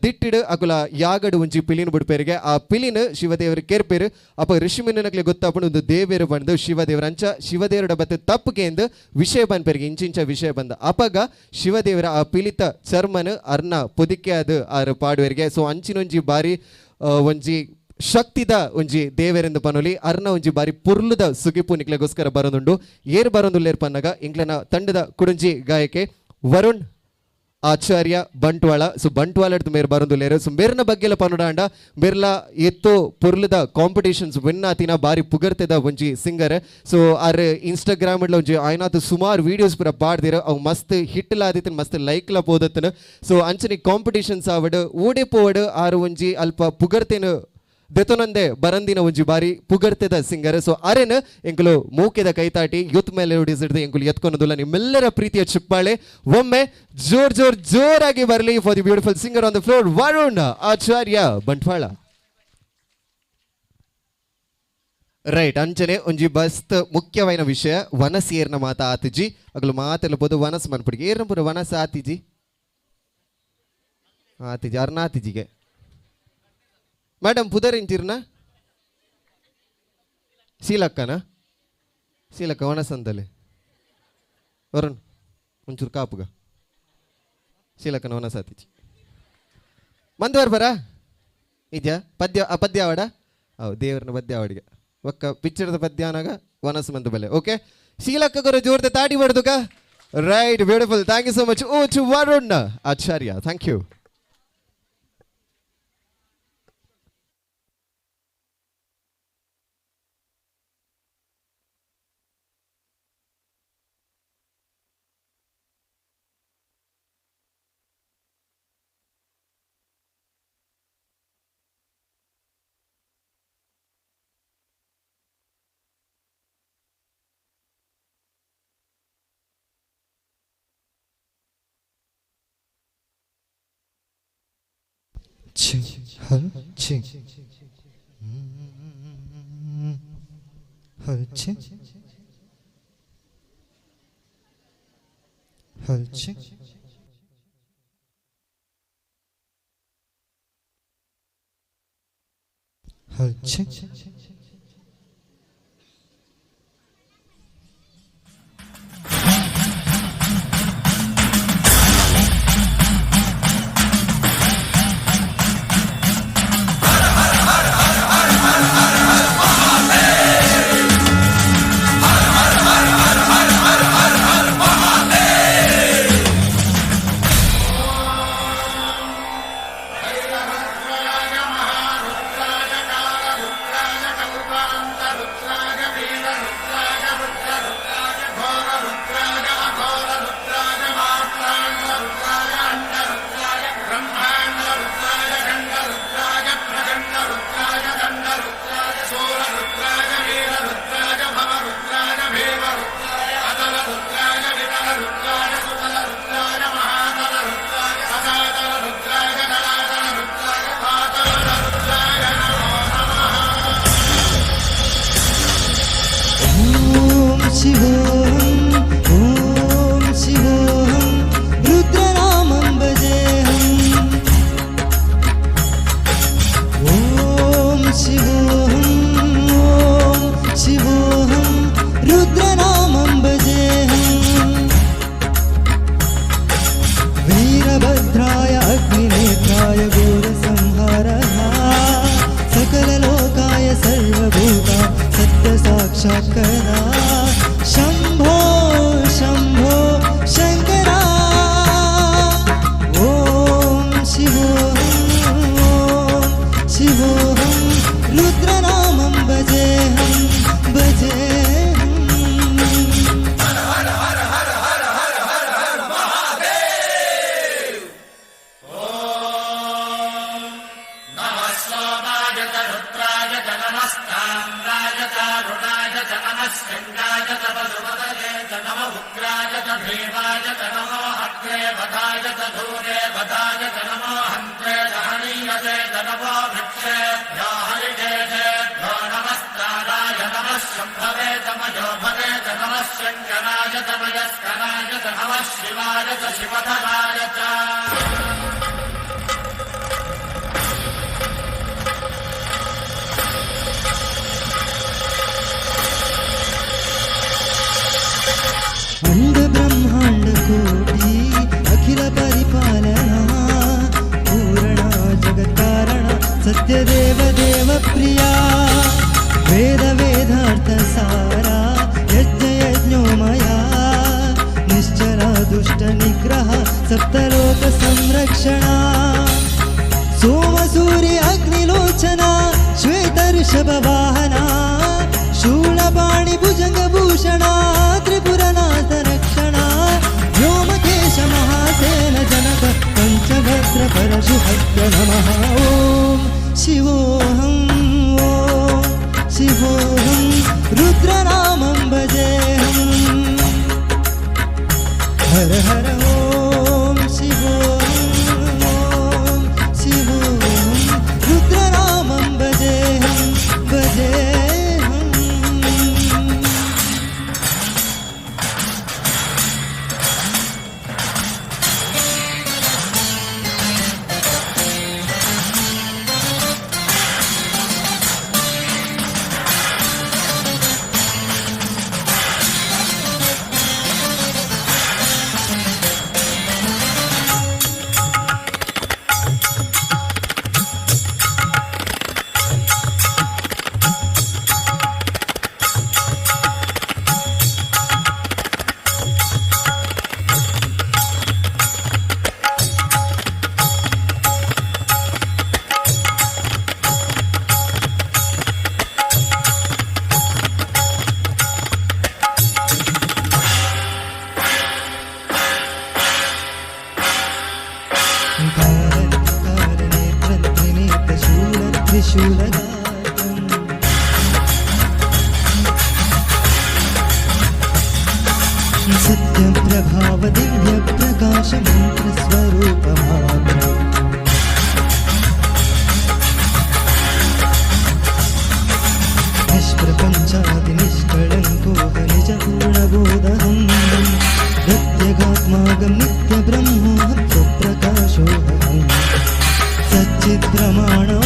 Q: ದಿಟ್ಟಿಡು ಅಕುಲ ಯಾಗಡು ಒಂಜಿ ಪಿಲಿನ ಬಿಡ್ಪೇರಿಗೆ ಆ ಪಿಲಿನ ಶಿವದೇವರು ಕೆರ್ಪೇರು ಅಪ್ಪ ಋಷಿಮುನಿನಕ್ಲೆ ಗೊತ್ತಾಪುಂಡು ಒಂದು ದೇವೇರು ಬಂದು ಶಿವದೇವರ ಅಂಚ ಶಿವದೇವರ ಬತ್ತೆ ತಪ್ಪುಗೆ ಎಂದು ವಿಷಯ ಬಂದ್ಪೇರಿಗೆ ಇಂಚಿಂಚ ವಿಷಯ ಬಂದ ಅಪಗ ಶಿವದೇವರ ಆ ಪಿಲಿತ ಚರ್ಮನ ಅರ್ನ ಪೊದಿಕೆ ಅದು ಆರು ಪಾಡುವರಿಗೆ. ಸೊ ಅಂಚಿನೊಂಜಿ ಬಾರಿ ಒಂಜಿ ಶಕ್ತಿದ ಒಂಜಿ ದೇವರೆಂದು ಪನೊಲಿ ಅರ್ನ ಒಂಜಿ ಬಾರಿ ಪುರ್ಲುದ ಸುಗಿಪು ನಿಕ್ಲೆಗೋಸ್ಕರ ಬರೋದುಂಡು. ಏರ್ ಬರೋದುಲ್ಲೇರ್ ಪನ್ನಗ ಇಂಕ್ಲೆನ ತಂಡದ ಕುಡುಂಜಿ ಗಾಯಕೆ ವರುಣ್ ಆಚಾರ್ಯ ಬಂಟ್ವಾಳ. ಸೊ ಬಂಟ್ವಾಳದ ಮೇರ್ ಬರೋದುಲ್ಲೇರು. ಸೊ ಮೇರ್ನ ಬಗ್ಗೆಲ ಪನುಡಾಂಡ ಮೇರ್ಲ ಎತ್ತೋ ಪುರ್ಲುದ ಕಾಂಪಿಟೇಷನ್ಸ್ ವಿನ್ ಆತಿನ ಬಾರಿ ಪುಗರ್ತೆದ ಒಂಜಿ ಸಿಂಗರ್. ಸೊ ಆರ್ ಇನ್ಸ್ಟಾಗ್ರಾಮ್ ಒಂಜಿ ಆಯ್ನಾತ್ ಸುಮಾರು ವೀಡಿಯೋಸ್ ಪೂರ ಪಾಡ್ದಿರ ಅವು ಮಸ್ತ್ ಹಿಟ್ ಲಾದಿತ್ತನ್ ಮಸ್ತ್ ಲೈಕ್ಲ ಪೋದತ್ತನ. ಸೊ ಅಂಚನೆ ಕಾಂಪಿಟೇಷನ್ಸ್ ಆವಡ್ ಓಡೆ ಪೋವಡ್ ಆರು ಒಂಜಿ ಅಲ್ಪ ಪುಗರ್ತೆನು ದೆತೊನಂದೆ ಬರಂದಿನ ಒಂಜಿ ಬಾರಿ ಪುಗರ್ತೆದ ಸಿಂಗರ್. ಸೊ ಅರೆನ್ ಎಂಕುಲು ಮೂಕೆದ ಕೈತಾಟಿ ಯೂತ್ ಮೇಲೆ ಎಂಕುಲು ಎತ್ಕೊನದುಲ್ಲ. ನಿಮ್ಮೆಲ್ಲರ ಪ್ರೀತಿಯ ಚಿಪ್ಪಾಳೆ ಒಮ್ಮೆ ಜೋರ್ ಜೋರ್ ಜೋರಾಗಿ ಬರಲಿ for the beautiful singer on the floor Varun Acharya Bantwal. Right ಅಂಚನೆ ಒಂಜಿ ಬಸ್ತ್ ಮುಖ್ಯವಾಯಿನ ವಿಷಯ ವನಸ್ ಏರ್ನ ಮಾತ ಆತಿಜಿ ಅಗಲು ಮಾತೆಲ್ಲ ಪೊದು ವನಸ್ ಮನ್ಪುಡಿಗೆ ಏರ್ನ ಪೂರ ವನಸ್ ಆತಿಜಿ ಆತಿಜಿ ಅರ್ನ ಆತಿಜಿಗೆ ಮೇಡಮ್ ಪುದರ್ ಇಂಚಿರ್ನ ಶೀಲಕ್ಕನ ಶೀಲಕ್ಕ ವನಸ್ ಅಂತಲೆ ವರುಣ್ ಒಂಚೂರು ಕಾಪುಗ ಶೀಲಕ್ಕನ ವನಸ್ ಆತಿಜಿ ಮಂದವರ್ ಬರ ಇದ್ಯಾ ಪದ್ಯ ಆ ಪದ್ಯ ಆವಡ ಹೌದು ದೇವ್ರನ್ನ ಪದ್ಯ ಆವಡಿಗೆ ಒಕ್ಕ ಪಿಕ್ಚರ್ದ ಪದ್ಯ ಅನಾಗ ವನಸ್ ಮಂದು ಬಲೆ okay ಶೀಲಕ್ಕ Guru ಜೋರ್ದ ತಾಡಿ ಬಡ್ದುಕ. Right, beautiful, thank you so much. Oh to Varun Acharya, thank you.
S: Check, hello, check. Hello, check. Hello, check. Hello, check.
G: Om शिवोऽहं रुद्रनामं भजेऽहम्। ॐ शिवोऽहं, ॐ शिवोऽहं रुद्रनामं भजेऽहम्। वीरभद्राय अग्निनेत्राय घोरसंहारः सकललोकाय सर्वभूता सत्यसाक्षात्करा शंभो शंभो शंकरा। ॐ शिवोऽहं, ॐ शिवोऽहं रुद्रनामं भजेऽहं भजेऽहम्। अंड ब्रह्मांड कोटि अखिल परिपालना पूरणा जगत्कारण सत्यदेव देव प्रिया वेद वेदार्थ सारा यज्ञ यज्ञोमया निश्चला दुष्ट निग्रह सप्तलोक संरक्षणा सोम सूर्य अग्निलोचना श्वेत ऋषभ वाहना शूलपाणि भुजंग भूषणा त्रिपुरनाथ रक्षणा व्योमकेश महासेन जनक पंचभद्र परशुहस्त नमः। ॐ शिवोऽहं, ॐ शिवोऽहं रुद्रनामं भजेऽहम्। हर हर ॐ शिवोऽहं, ॐ शिवोऽहं रुद्रनामं भजेऽहं भजेऽहम्।
S: शूलगात्रम् सत्यप्रभावदिव्यप्रकाशमन्त्रस्वरूपमात्रम् निष्प्रपञ्चादिनिष्कळङ्कोह निजपूर्णबोधहम् प्रत्यगात्मागं नित्यब्रह्मोऽहं स्वप्रकाशोऽहम् सच्चित्प्रमाण ॐ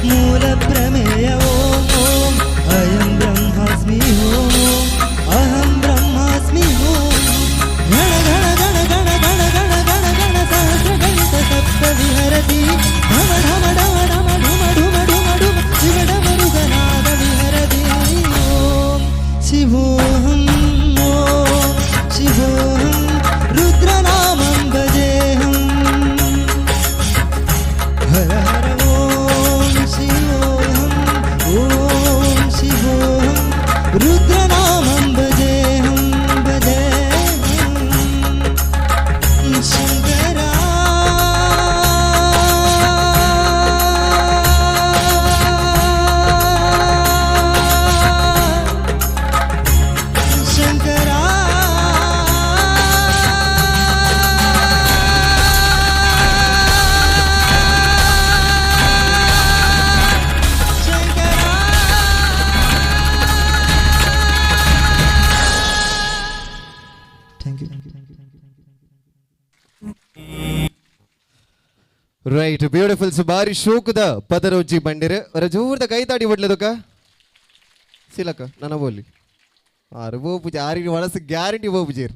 S: मूलप्रमेय ॐ अयं ब्रह्मास्मि ॐ अहं ब्रह्मास्मि ॐ गण गण गण गण गण गण गण गण सहस्रगणित सप्त विहरति ढम ढम ढम ढम ढुम ढुम ढुम ढुम शिवडमरुगनाद विहरति ॐ शिवोऽहं ॐ शिवोऽहं रुद्रनामं भजेऽहम् हर हर ॐ शिवोऽहं ॐ शिवोऽहं रुद्रनामं भजेऽहं भजेऽहं Shankara Shankara Thank you.
Q: Right, beautiful. So ಬಾರಿ ಶೋಕದ ಪದರೋಜಿ ಬಂಡಿರು ಅವರ ಜೋರದ ಕೈ ತಾಡಿ ಬಿಡ್ಲದಕ್ಕ ಸಿಲಕ್ಕ ನನ್ನ ಬೋಲಿ ಆರು ಬೋಪುಜಿ ಆರಿಗೆ ಒಳಸು guarantee ಬೋಪುಜೀರ್.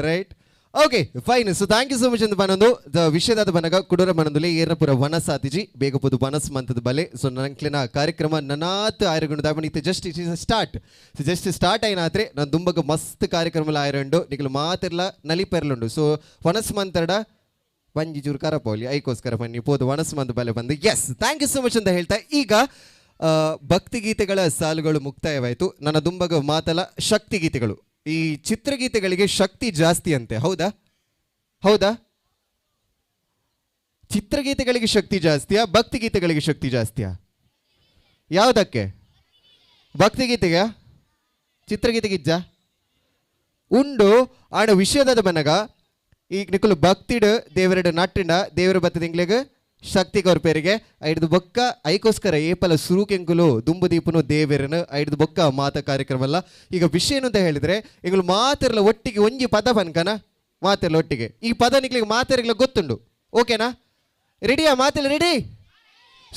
Q: Right, okay, fine. So thank you so much ಅಂತ ಬನ್ನೊಂದು the ವಿಷಯದಾದ ಬನಗ ಕುಡೋರ ಬನೊಂದುಲೆ ಏರ್ನಪುರ ವನಸಾತಿಜಿ ಬೇಗ ಪೊದು ವನಸ್ ಮಂತದ ಬಲೆ. ಸೊ ನಂಕ್ಲಿನ ಕಾರ್ಯಕ್ರಮ ನನಾತ್ ಆಯರಗುಂಡು ದಾಪಣ ಇತ್ತೆ just it is start. So just start అయినాತ್ರೆ ನಾನು ದುಂಬಗ ಮಸ್ತ್ ಕಾರ್ಯಕ್ರಮ ಆಯರಂಡು ನಿಕಲು ಮಾತಿರ್ಲ ನಲಿಪೆರ್ಲುಂಡು. ಸೊ ವನಸ್ ಮಂತರ್ಡ ಬಂಜಿ ಚೂರು ಕರಪೋಲಿ ಐಕೋಸ್ಕರ ಬನ್ನಿ ಪೋದು ವನಸ್ ಮಂತ್ ಬಲೆ ಬಂದು. Yes, thank you so much ಅಂತ ಹೇಳ್ತಾ ಈಗ ಭಕ್ತಿಗೀತೆಗಳ ಸಾಲುಗಳು ಮುಕ್ತಾಯವಾಯಿತು. ನನ್ನ ದುಂಬಗ ಮಾತಲ ಶಕ್ತಿ ಗೀತೆಗಳು. ಈ ಚಿತ್ರಗೀತೆಗಳಿಗೆ ಶಕ್ತಿ ಜಾಸ್ತಿ ಅಂತೆ, ಹೌದಾ? ಹೌದಾ? ಚಿತ್ರಗೀತೆಗಳಿಗೆ ಶಕ್ತಿ ಜಾಸ್ತಿಯಾ, ಭಕ್ತಿಗೀತೆಗಳಿಗೆ ಶಕ್ತಿ ಜಾಸ್ತಿಯಾ? ಯಾವುದಕ್ಕೆ? ಭಕ್ತಿಗೀತೆಗೆ? ಚಿತ್ರಗೀತೆಗಿಜ್ಜ ಉಂಡು ಆಡ ವಿಷಯದ ಬನಗ ಈಗ ನಿಕುಲು ಭಕ್ತಿಡು ದೇವರಡು ನಟ್ಟಿಂಡ ದೇವರ ಬತ್ತದ ಇಂಗ್ಲೆಗ್ ಶಕ್ತಿ ಕೊರ್ಪೇರಿಗೆ ಐಡ್ದು ಬೊಕ್ಕ ಐಕೋಸ್ಕರ ಏಪಲ ಸುರುಕೆಂಕುಲು ದುಂಬು ದೀಪನು ದೇವೆರನು ಐಡ್ದು ಬೊಕ್ಕ ಮಾತ ಕಾರ್ಯಕ್ರಮ ಅಲ್ಲ. ಈಗ ವಿಷಯ ಏನು ಅಂತ ಹೇಳಿದ್ರೆ, ಇಂಗುಲು ಮಾತಿರ್ಲ ಒಟ್ಟಿಗೆ ಒಂಜಿ ಪದ ಪನ್ಕನ ಮಾತಿರ್ಲ ಒಟ್ಟಿಗೆ ಈ ಪದ ನಿಕ್ಲಿಗೆ ಮಾತಿರ್ಲ ಗೊತ್ತುಂಡು, ಓಕೆನಾ? ರೆಡಿಯಾ? ಮಾತಿಲ್ಲ ರೆಡಿ?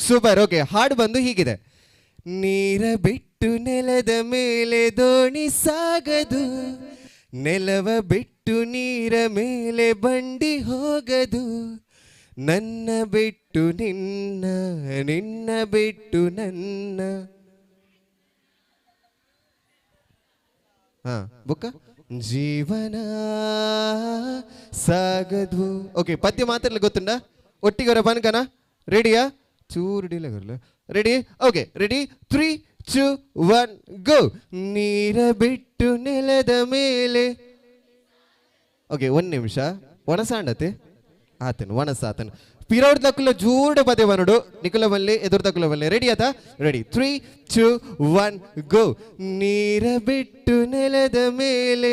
Q: Super, okay. ಹಾಡು ಬಂದು ಹೀಗಿದೆ. ನೀರ ಬಿಟ್ಟು ನೆಲದ ಮೇಲೆ ದೋಣಿ ಸಾಗದು, ನೆಲವ ಬಿಟ್ಟು ನೀರ ಮೇಲೆ ಬಂಡಿ ಹೋಗದು, ನನ್ನ ಬಿಟ್ಟು ನಿನ್ನ, ನಿನ್ನ ಬಿಟ್ಟು ನನ್ನ. ಹಾ ಬುಕ್ಕ ಜೀವನ ಸಾಗದು. ಓಕೆ, ಪದ್ಯ ಮಾತ್ರ ಗೊತ್ತುಂಡ? ಒಟ್ಟಿಗೆ ಬನ್ಕನ ರೆಡಿಯಾ? ಚೂರು delay. Ready? Okay, ready, 3 2 1 go. ನೀರ ಬಿಟ್ಟು ನೆಲದ ಮೇಲೆ. ಓಕೆ, ಒಂದು ನಿಮಿಷ ಒಣಸಾಂಡತೆ ಆತನು ಒಣಸ ಆತನು ಪಿರೌಡ್ ದಕ್ಕುಲ ಜೂರ್ಡ ಪದೇ ಬನುಡು ನಿಕುಲ ಬಲ್ಲೆ ಎದುರು ದಕ್ಕುಲ ಬಲ್ಲೆ. ರೆಡಿ ಆತ? ರೆಡಿ, 3 2 1 ಗೋ. ನೀರ ಬಿಟ್ಟು ನೆಲದ ಮೇಲೆ,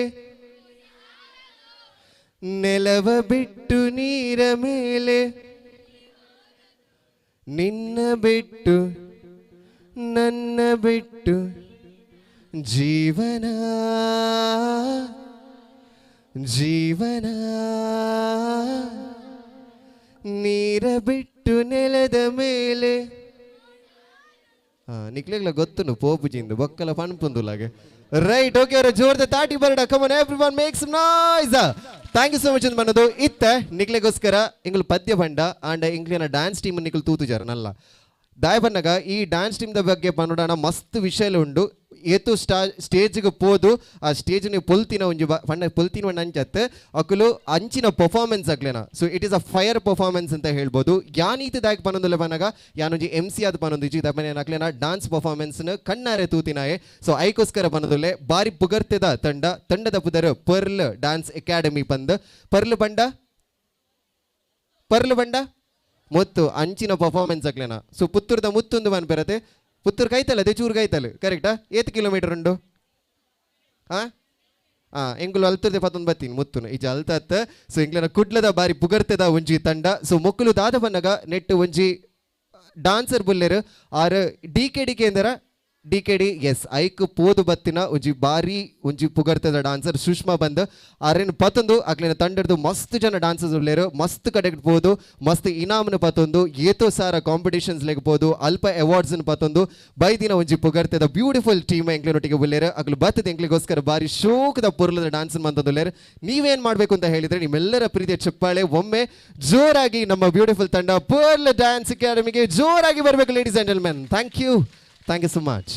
Q: ನೆಲವ ಬಿಟ್ಟು ನೀರ ಮೇಲೆ, ನಿನ್ನ ಬಿಟ್ಟು ನನ್ನ ಬಿಟ್ಟು ಜೀವನ ಜೀವನ, ನೀರ ಬಿಟ್ಟು ನೆಲದ ಮೇಲೆ. ಹಾ ನಿಕ್ಲೆಗ್ಲ ಗೊತ್ತುನು ಪೋಪುಜಿಂದು ಬೊಕ್ಕಲ ಪನ್ಪುಂದುಲಾಗೆ. ರೈಟ್, ಓಕೆ, ಅವರ ಜೋರ್ದ ತಾಟಿ ಬರಡ. Come on everyone, make some noise. Thank you so much ಅಂತ ಬನ್ನದು ಇತ್ತ ನಿಕ್ಲೆಗೋಸ್ಕರ ಇಂಗ್ಲು ಪದ್ಯ ಬಂಡ ಆಂಡ ಇಂಗ್ಲಿನ ಡ್ಯಾನ್ಸ್ ಟೀಮ್ ನಿಕ್ಲು ತೂತುಜಾರ ನಲ್ಲ ದಾಯ ಬನ್ನಗ. ಈ ಡ್ಯಾನ್ಸ್ ಟೀಮ್ದ ಬಗ್ಗೆ ಪನ್ನುಡಾಣ ಮಸ್ತ್ ವಿಷಯ ಉಂಡು. ಏತು ಸ್ಟೇಜ್ಗೆ ಪೋದು ಆ ಸ್ಟೇಜ್ ನೀವು ಪೊಲ್ತಿನ ಒಂಜಿ ಪಂಡ ಪೊಲ್ತಿನ ಒಂಜಿ ಅಂಚತ್ ಅಕುಲು ಅಂಚಿನ performance ಆಗ್ಲೇನ. So it is a fire performance ಅಂತ ಹೇಳ್ಬೋದು. ಯಾನೀತಿ ದಾಯಕ್ ಪನೊಂದುಲ್ಲ ಬನ್ನಗ ಯಾನೊಂಜಿ ಎಮ್ ಸಿ ಆದ ಪನೊಂದು ದಪ್ಪನೆ ಅಕ್ಲೇನ ಡಾನ್ಸ್ ಪರ್ಫಾರ್ಮೆನ್ಸ್ನ ಕಣ್ಣಾರೆ ತೂತಿನಾಯೆ. ಸೊ ಐಕೋಸ್ಕರ ಪನೊಂದುಲ್ಲೆ ಬಾರಿ ಪುಗರ್ತೆದ ತಂಡ, ತಂಡದ ಪುದರ್ ಪರ್ಲ್ ಡ್ಯಾನ್ಸ್ ಅಕಾಡೆಮಿ ಪಂದ್. ಪರ್ಲ್ ಬಂಡ, ಪರ್ಲ್ ಬಂಡ ಮುತ್ತು ಅಂಚಿನ ಪರ್ಫಾರ್ಮೆನ್ಸ್ ಅಕ್ಲೇನ. ಸೊ ಪುತ್ತೂರ್ದ ಮುತ್ತೊಂದು ಪನ್ಪೆರತೆ, ಪುತ್ತೂರು ಕೈತಲ್ಲ ಅದೇ ಚೂರು ಕೈತಲ್ಲ ಕರೆಕ್ಟಾ? ಏತ್ ಕಿಲೋಮೀಟರ್ ಉಂಡು? ಹಾಂ ಹಾಂ ಎಂಕುಲು ಅಲ್ತರ್ದೆ ಪತ್ತೊಂದು ಬತ್ತೀನಿ ಮುತ್ತುನು ಇಜ ಅಲ್ತತ್ತ. ಸೊ ಎಂಕ್ಲೆನ ಕುಡ್ಲದ ಬಾರಿ ಪುಗರ್ತೆದ ಒಂಜಿ ತಂಡ. ಸೊ ಮೊಕ್ಕಲು ದಾದ ಬನ್ನಗ ನೆಟ್ಟು ಒಂಜಿ ಡಾನ್ಸರ್ ಬುಲ್ಲೆರು ಆರು ಡಿ ಕೆ ಡಿ ಕೇಂದ್ರ ಡಿ ಕೆ ಡಿ ಎಸ್ ಐಕ್ ಪೋದು ಬತ್ತಿನ ಒಂಜಿ ಬಾರಿ ಒಂಜಿ ಪುಗರ್ತೆದ ಡಾನ್ಸರ್ ಸುಷ್ಮಾ ಬಂದು ಆರೇನು ಪತ್ತೊಂದು ಅಕ್ಲಿನ ತಂಡದ್ದು ಮಸ್ತ್ ಜನ ಡಾನ್ಸರ್ಸ್ ಉಲ್ಲೇರು, ಮಸ್ತ್ ಕಡೆಗೆ ಪೋದು ಮಸ್ತ್ ಇನಾಮನ ಪತ್ತೊಂದು ಏತೋ ಸಾರ ಕಾಂಪಿಟೇಷನ್ಸ್ ಲೆಗ್ ಪೋದು ಅಲ್ಪ ಅವಾರ್ಡ್ಸ್ ಪತ್ತೊಂದು ಬೈದಿನ ಒಂಜಿ ಪುಗರ್ತೆದ ಬ್ಯೂಟಿಫುಲ್ ಟೀಮ್ ಎಂಕ್ಲಿನೊಟ್ಟಿಗೆ ಉಲ್ಲೇರು. ಅಕ್ಲು ಬತ್ತದ ಎಂಕ್ಲಿಗೋಸ್ಕರ ಬಾರಿ ಶೋಕದ ಪೊರ್ಲದ ಡಾನ್ಸ್ ಮಂತಂದುಲ್ಲೇರು. ನೀವೇನು ಮಾಡಬೇಕು ಅಂತ ಹೇಳಿದ್ರೆ ನಿಮ್ಮೆಲ್ಲರ ಪ್ರೀತಿಯ ಚಪ್ಪಾಳೆ ಒಮ್ಮೆ ಜೋರಾಗಿ ನಮ್ಮ ಬ್ಯೂಟಿಫುಲ್ ತಂಡ ಪರ್ಲ್ ಡ್ಯಾನ್ಸ್ ಅಕಾಡೆಮಿಗೆ ಜೋರಾಗಿ ಬರಬೇಕು ladies and gentlemen. Thank you, thank you so much.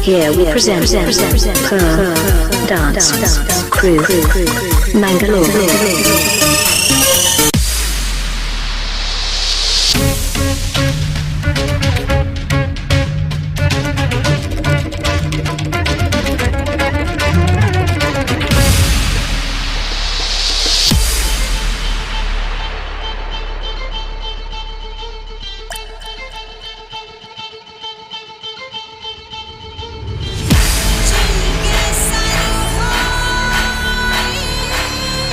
T: Here we present Pearl Dance Crew Mangalore.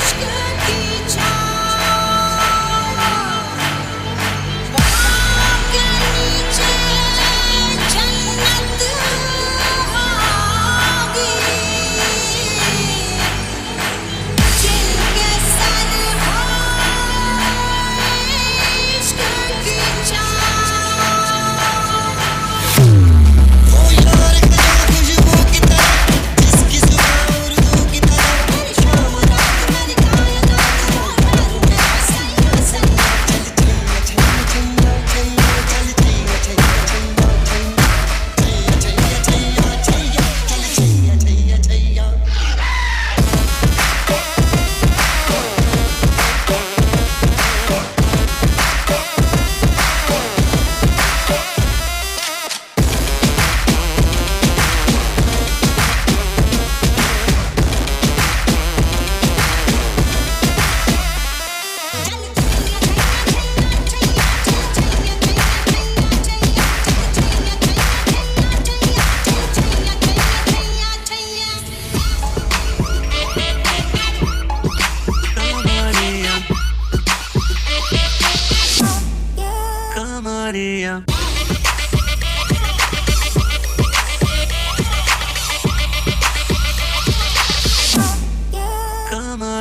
A: इश्क की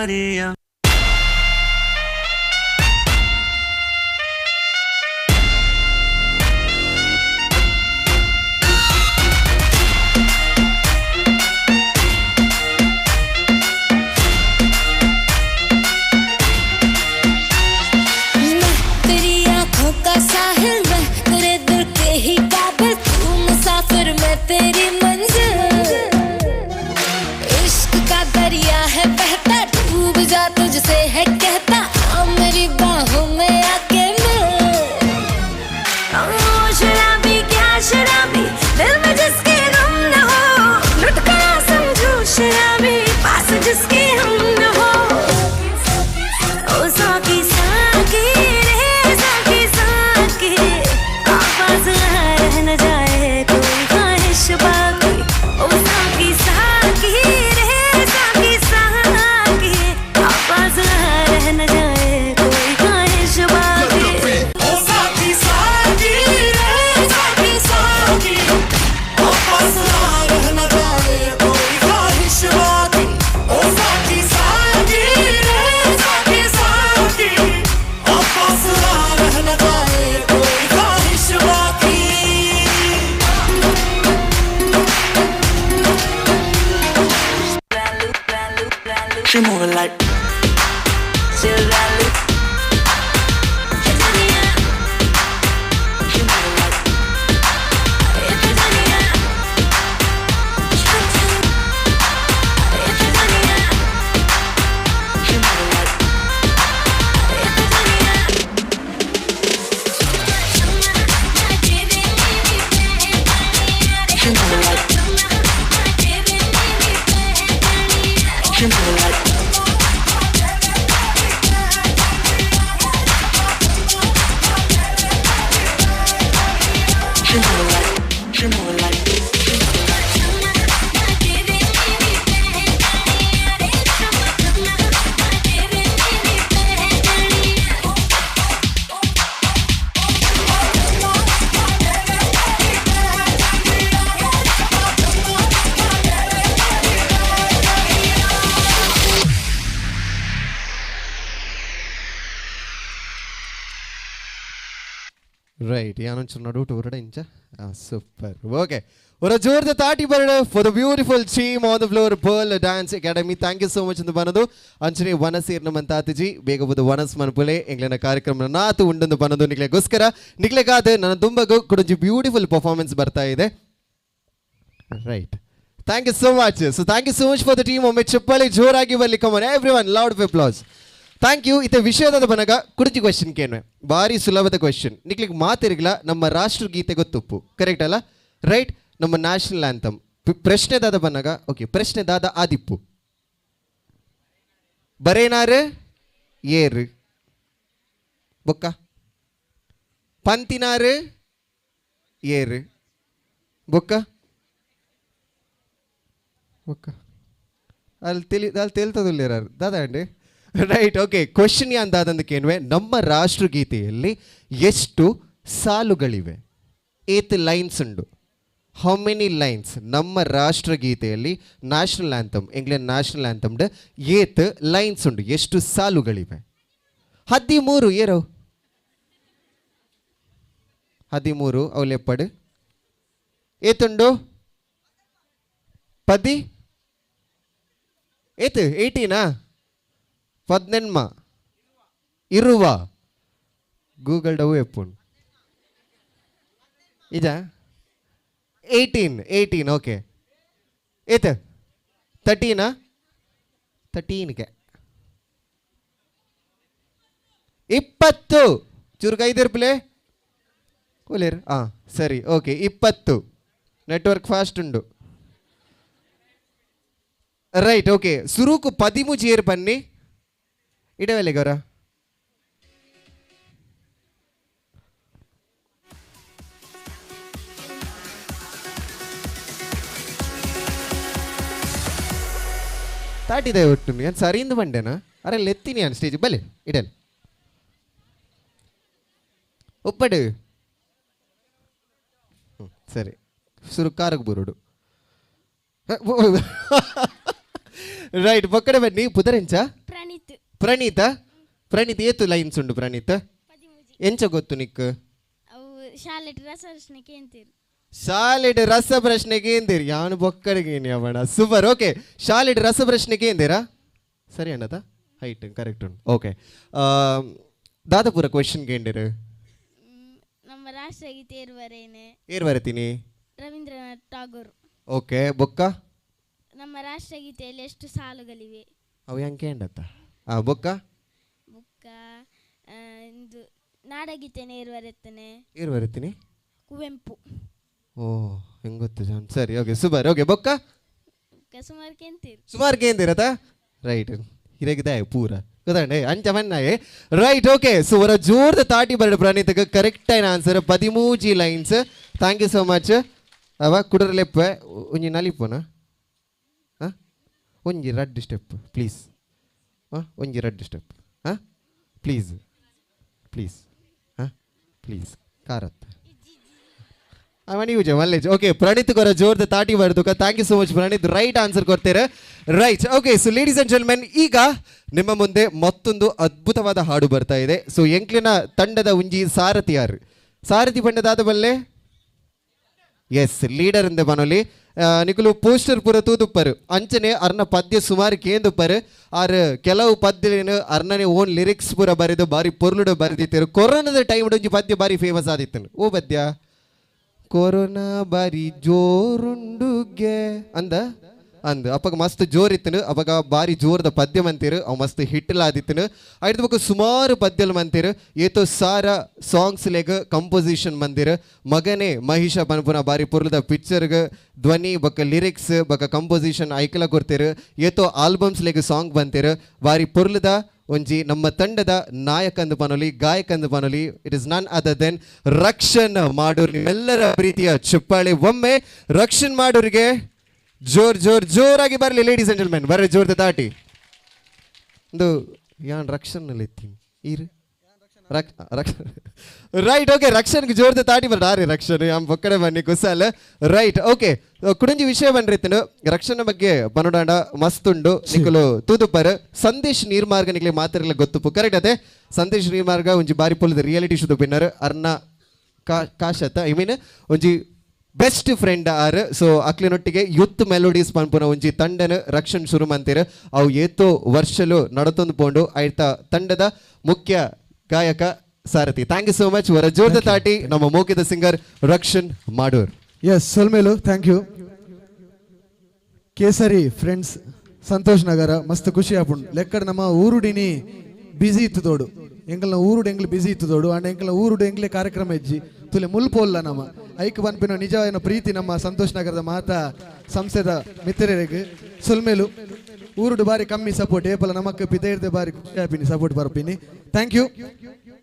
R: Maria.
A: मैं तेरी आंखों का साहिल, मैं तेरे दिल के ही काबिल, तू मुसाफिर मैं तेरी मंजिल। इश्क का दरिया है बहता, डूब जा तुझसे है कहता, आ मेरी बाहों में आके मिल। ओ शराबी क्या शराबी, दिल में जिसके गम न हो, लुट गया समझो शराबी, पास जिसके हम न हो। ओ साकी साकी रे साकी साकी, आवाज रह न जाए कोई ख्वाहिश बाकी। ओ साकी साकी रे साकी साकी, आवाज रह न जाए कोई ख्वाहिश बाकी।
R: ओ साकी साकी रे साकी साकी, आवाज रह न जाए कोई ख्वाहिश बाकी। ओ साकी साकी रे साकी साकी, आवाज रह न जाए कोई ख्वाहिश बाकी।
F: She moving like She moving like. She moving like. She moving like.
Q: Right, ಯಾನೊಂಚೂರು ನಡುಟು ಹೊರಡ ಇಂಚ. Super, okay. ஒரு ಜೋರದ ತಾಟಿ ಬರಡು for the beautiful team on the floor, Pearl Dance Academy. Thank you so much ಅಂತ ಬನ್ನದು. ಅಂಚನೆ ವನ ಸೇರ್ನ ಮಂತಾತಿಜಿ ಬೇಗ ಬುದ ವನಸ್ ಮನ್ಪುಲೆ ಎಂಗ್ಲೆನ ಕಾರ್ಯಕ್ರಮ ನಾತು ಉಂಡೊಂದು ಬನ್ನದು ನಿಕ್ಲೆಗೋಸ್ಕರ ನಿಕ್ಲೆಗಾದ ನನ್ನ ತುಂಬಗೂ ಕುಡೊಂಜಿ ಬ್ಯೂಟಿಫುಲ್ ಪರ್ಫಾರ್ಮೆನ್ಸ್ ಬರ್ತಾ ಇದೆ. Right, thank you so much. So thank you so much for the team. ಒಮ್ಮೆ ಚಪ್ಪಾಳೆ ಜೋರಾಗಿ ಬರಲಿ. Come on everyone, loud applause. Thank you. ಇತ್ತೆ ವಿಷಯದ ಬನಗ ಕುಡಿಜಿ ಕ್ವಶನ್ ಕೇನ್ವೆ, ಭಾರಿ ಸುಲಭದ ಕ್ವಶನ್. ನಿಕ್ಲಿಗೆ ಮಾತಿರ್ಗಿಲ್ಲ ನಮ್ಮ ರಾಷ್ಟ್ರಗೀತೆ ಗೊತ್ತುಪ್ಪು, ಕರೆಕ್ಟ್ ಅಲ್ಲ? ರೈಟ್, ನಮ್ಮ ನ್ಯಾಷನಲ್ ಆಂಥಮ್. ಪ್ರಶ್ನೆ ದಾದ ಬನ್ನಗ, ಓಕೆ, ಪ್ರಶ್ನೆ ದಾದ ಆದಿಪ್ಪು ಬರೇನಾರು ಏರು ಬೊಕ್ಕ ಪಂತಿನಾರು ಏರು ಬೊಕ್ಕ ಬೊಕ್ಕ ಅಲ್ಲಿ ತಿಳಿ ಅಲ್ಲಿ ತೇಲ್ತದಿಲ್ಲ ದಾದಾ ಅಂడి. Right, okay. ಕ್ವಶನ್ ಯಾಂದಾದಂದಕ್ಕೇನುವೆ, ನಮ್ಮ ರಾಷ್ಟ್ರಗೀತೆಯಲ್ಲಿ ಎಷ್ಟು ಸಾಲುಗಳಿವೆ? ಏತ್ ಲೈನ್ಸ್ ಉಂಡು? How many lines? ನಮ್ಮ ರಾಷ್ಟ್ರಗೀತೆಯಲ್ಲಿ national anthem, England national anthem ಏತ್ ಲೈನ್ಸ್ ಉಂಡು? ಎಷ್ಟು ಸಾಲುಗಳಿವೆ? 13. ಏರೋ 13 ಅವಲೆಪ್ಪಡು ಏತುಂಡು? ಪದಿ ಏತು 18 ಪದ್ನೆನ್ಮ ಇರುವ ಗೂಗಲ್ ಡವು ಎಪ್ಪುಂಡು ಇಜ 18 18 ಓಕೆ. ಏತು 13 13ಗೆ 20 ಚೂರು ಕೈದಿರ್ಪಲೆ ಒಲೇರ್. ಹಾಂ ಸರಿ, ಓಕೆ. 20 ನೆಟ್ವರ್ಕ್ ಫಾಸ್ಟ್ ಉಂಡು. Right, okay. ಸುರುಕು 13 ಏರ್ ಬನ್ನಿ ಇಡವೆಲೆ ಗೌರ. ತಾಟಿದೆ ಒಟ್ಟು ಏನು ಸರಿಯಿಂದ ಬಂಡೆನಾ? ಅರೆ ಲೆತ್ತೀನಿ ನಾನು ಸ್ಟೇಜ್ ಬಲೆ ಇಡಲ್ ಒಪ್ಪಡು. ಸರಿ, ಸುರು ಕಾರಗ್ ಬರುಡು. ರೈಟ್, ಬೊಕ್ಕಡೆ ಬನ್ನಿ. ಪುದರೆಂಚ? ಪ್ರಣೀತ ಪ್ರಣೀತ್ ಏತು ಲೈನ್ಸ್ ಉಂಡು ಪ್ರಣೀತ್ ಎಂಚ ಗೊತ್ತು ನಿಕ್
U: ಶಾಲೆಟ್ ರಸಪ್ರಶ್ನೆ ಕೇಂತೀರಿ
Q: ಶಾಲೆಡ್ ರಸ ಪ್ರಶ್ನೆಗೆ ಏಂದಿರಿ ಯಾನು ಬೊಕ್ಕಡಿಗೆ ಅವಣ ಸೂಪರ್ ಓಕೆ ಶಾಲೆಡ್ ರಸ ಪ್ರಶ್ನೆಗೆ ಏಂದಿರಾ ಸರಿ ಅಣ್ಣದ ಹೈಟ್ ಕರೆಕ್ಟ್ ಉಂಟು ಓಕೆ ದಾದಪುರ ಕ್ವೆಶನ್ ಕೇಂದಿರು
U: ನಮ್ಮ ರಾಷ್ಟ್ರಗೀತೆ ಏರ್ವರೇನೆ
Q: ಏರ್ ಬರತೀನಿ
U: ರವೀಂದ್ರನಾಥ್ ಟಾಗೋರ್
Q: ಓಕೆ ಬೊಕ್ಕ
U: ನಮ್ಮ ರಾಷ್ಟ್ರಗೀತೆಯಲ್ಲಿ ಎಷ್ಟು ಸಾಲುಗಳಿವೆ
Q: ಅವು ಹೆಂಗೆ ಕೇಂಡತ್ತ ಆ ಬೊಕ್ಕ
U: ಬುಕ್ಕ ಇದು ನಾಡಗೀತೆನೇ ಏರ್ವರೆತ್ತನೆ
Q: ಏರ್ ಬರತೀನಿ
U: ಕುವೆಂಪು
Q: ಓ ಹೆಂಗೆ ಗೊತ್ತು ಜಾನ್ ಸರಿ ಓಕೆ ಸೂಪರ್ ಓಕೆ ಬೊಕ್ಕ
U: ಬುಕ್ಕ ಸುಮಾರು ಕೇಂತೀರಿ
Q: ಸುಮಾರು ಕೇಂದಿರತ್ತ ರೈಟ್ ಹಿರೇಗಿದೆ ಪೂರ ಗೊತ್ತಾಂಡೆ ಅಂಚ ಮನ್ನಾಯೆ ರೈಟ್ ಓಕೆ ಸೊ ಅವರ ಜೋರ್ದ ತಾಟಿ ಬರಡು ಪ್ರಣೀತಕ್ಕೆ ಕರೆಕ್ಟ್ అయిన answer 13 lines thank you so much ಅವ ಕುಡರಲೆಪ್ಪ ಒಂಜಿ ನಲಿಪೋನ ಹಾಂ ಒಂಜಿ ರಡ್ಡು ಸ್ಟೆಪ್ ಪ್ಲೀಸ್ ಹಾಂ ಒಂಜಿ ರಡ್ಡು ಸ್ಟೆಪ್ ಹಾಂ ಪ್ಲೀಸ್ ಪ್ಲೀಸ್ ಹಾಂ ಪ್ಲೀಸ್ ಕಾರತ್ ಅವನಿ ಯೂಜ ಮಲ್ಲೇಜ್ ಓಕೆ ಪ್ರಣೀತ್ ಕೊರ ಜೋರ್ದ ತಾಟಿ ಬರ್ದುಕ thank you so much Praneeth right answer ಕೊಡ್ತೇವೆ right okay so ladies and gentlemen ಈಗ ನಿಮ್ಮ ಮುಂದೆ ಮತ್ತೊಂದು ಅದ್ಭುತವಾದ ಹಾಡು ಬರ್ತಾ ಇದೆ. ಸೊ ಎಂಕ್ಲಿನ ತಂಡದ ಉಂಜಿ ಸಾರಥಿ ಯಾರು ಸಾರಥಿ ಬಣ್ಣದಾದ ಬಲ್ಲೆ ಎಸ್ ಲೀಡರ್ ಇಂದ ಬನೊಲಿ ನಿಕುಲು ಪೋಸ್ಟರ್ ಪೂರ ತೂದುಪ್ಪರು ಅಂಚನೆ ಅರ್ನ ಪದ್ಯ ಸುಮಾರು ಕೇಂದುಪ್ಪರು ಆರ್ ಕೆಲವು ಪದ್ಯಲೇನು ಅರ್ನನೆ ಓನ್ ಲಿರಿಕ್ಸ್ ಪೂರ ಬರೆದು ಬಾರಿ ಪೊರ್ಲುಡು ಬರೆದಿತ್ತರು. ಕೊರೋನಾದ ಟೈಮ್ ಒಂಜಿ ಪದ್ಯ ಬಾರಿ ಫೇಮಸ್ ಆದಿತ್ತು. ಓ ಪದ್ಯ ಕೊರೋನಾ ಬಾರಿ ಜೋರುಂಡುಗೆ ಅಂದ ಅಂದ್ ಅಪ್ಪಗ ಮಸ್ತ್ ಜೋರಿತ್ತನು ಅವಾಗ ಬಾರಿ ಜೋರದ ಪದ್ಯ ಮಂತಿರು ಅವು ಮಸ್ತ್ ಹಿಟ್ಲ ಆದಿತ್ತನು. ಐದು ಬೊಕ್ಕ ಸುಮಾರು ಪದ್ಯಲು ಮಂತಿರು ಏತೋ ಸಾರ ಸಾಂಗ್ಸ್ ಲೆಗ್ ಕಂಪೋಸಿಷನ್ ಮಂದಿರು. ಮಗನೇ ಮಹಿಷ ಪನ್ಪುನ ಬಾರಿ ಪೊರ್ಲದ ಪಿಕ್ಚರ್ಗ್ ಧ್ವನಿ ಬೊಕ್ಕ ಲಿರಿಕ್ಸ್ ಬೊಕ್ಕ ಕಂಪೋಸಿಷನ್ ಐಕಲ ಕೊಡ್ತಿರು. ಏತೋ ಆಲ್ಬಮ್ಸ್ ಲೆಗ್ ಸಾಂಗ್ ಬಂತಿರು. ಬಾರಿ ಪೊರ್ಲದ ಒಂಜಿ ನಮ್ಮ ತಂಡದ ನಾಯಕ ಅಂದು ಪನೊಲಿ ಗಾಯಕ ಅಂದು ಪನೊಲಿ it is none other than Rakshan Madur. ನಿಮ್ಮೆಲ್ಲರ ಪ್ರೀತಿಯ ಚಪ್ಪಾಳೆ ಒಮ್ಮೆ ರಕ್ಷಣ್ ಮಾಡೋರಿಗೆ ಜೋರ್ ಜೋರ್ ಜೋರಾಗಿ ಬರಲಿ ಲೇಡೀಸ್ ಅಂಡ್ ಜೆಂಟಲ್ಮೆನ್. ಬರ್ರಿ ಜೋರ್ದ ತಾಟಿ ಒಂದು ಯಾನ್ ರಕ್ಷಣಲ್ಲಿ ಇತ್ತೀನಿ ಈರು ರೈಟ್ ಓಕೆ ರಕ್ಷನ್ಗೆ ಜೋರ್ದ ತಾಟಿ ಬರ್ರಿ ಆರಿ ರಕ್ಷಣ್ ಯಾನ್ ಬೊಕ್ಕಡೆ ಬನ್ನಿ ಕುಸಾಲ ರೈಟ್ ಓಕೆ ಕುಡಂಜಿ ವಿಷಯ ಬಂದ್ರಿತ್ತನು ರಕ್ಷಣೆ ಬಗ್ಗೆ ಬನೋಡಾಂಡ ಮಸ್ತ್ ಉಂಡು ನಿಕುಲು ತೂದುಪ್ಪರ್ ಸಂದೇಶ್ ನೀರ್ಮಾರ್ಗ ನಿಕ್ಲೆ ಮಾತಿರಲ್ಲ ಗೊತ್ತುಪ್ಪು ಕರೆಕ್ಟ್ ಅದೇ ಸಂದೇಶ್ ನೀರ್ಮಾರ್ಗ ಒಂಜಿ ಬಾರಿ ಪೊಲದ ರಿಯಾಲಿಟಿ ಶೋದ ವಿನ್ನರ್ ಅರ್ನ ಕಾಶತ್ತ I mean ಒಂಜಿ ಬೆಸ್ಟ್ ಫ್ರೆಂಡ್ ಆರ್. ಸೊ ಅಕ್ಲಿನೊಟ್ಟಿಗೆ ಯೂತ್ ಮೆಲೋಡೀಸ್ ಪನ್ಪುನ ಒಂಜಿ ತಂಡನ ರಕ್ಷಣ್ ಶುರು ಮಂತಿರು. ಅವು ಏತೋ ವರ್ಷಲು ನಡತೊಂದು ಪೋಂಡು ಐತ ತಂಡದ ಮುಖ್ಯ ಗಾಯಕ ಸಾರಥಿ. Thank you so much ವರ ಜೋರ್ದ ತಾಟಿ ನಮ್ಮ ಮೋಕಿದ ಸಿಂಗರ್ ರಕ್ಷಣ್ ಮಾಡೂರ್.
V: ಎಸ್ ಸೊಲ್ಮೇಲು thank you Kesari friends Santosh Nagar ಮಸ್ತ್ ಖುಷಿ ಆಪುಂಡು ಲೆಕ್ಕಡ್ ನಮ್ಮ ಊರುಡಿನಿ ಬಿಸಿ ಇತ್ತು ತೋಡು ಎಂಕಲ್ನ ಊರುಡು ಎಂಗ್ಲು ಬಿಸಿ ಇತ್ತು ತೋಡು ಅಂಡ್ ಎಂಕಲ್ನ ಊರುಡು ಎಂಗ್ಲೆ ಕಾರ್ಯಕ್ರಮ ಇಜ್ಜಿ ತುಲೆ ಮುಲ್ಪೋಲ್ಲ ನಮ್ಮ ಐಕ್ ಪನ್ಪಿನ ನಿಜ ಏನೋ ಪ್ರೀತಿ ನಮ್ಮ ಸಂತೋಷ್ ನಗರದ ಮಾತಾ ಸಂಸ್ಥೆದ ಮಿತ್ರರಿಗೆ ಸೊಲ್ಮೇಲು ಊರುಡು ಬಾರಿ ಕಮ್ಮಿ ಸಪೋರ್ಟ್ ಏಪಲ ನಮಕ್ ಪಿತೈರ್ದೆ ಬಾರಿ ಖುಷಿ ಆಪಿನಿ ಸಪೋರ್ಟ್ ಬರ್ಪಿನಿ thank you.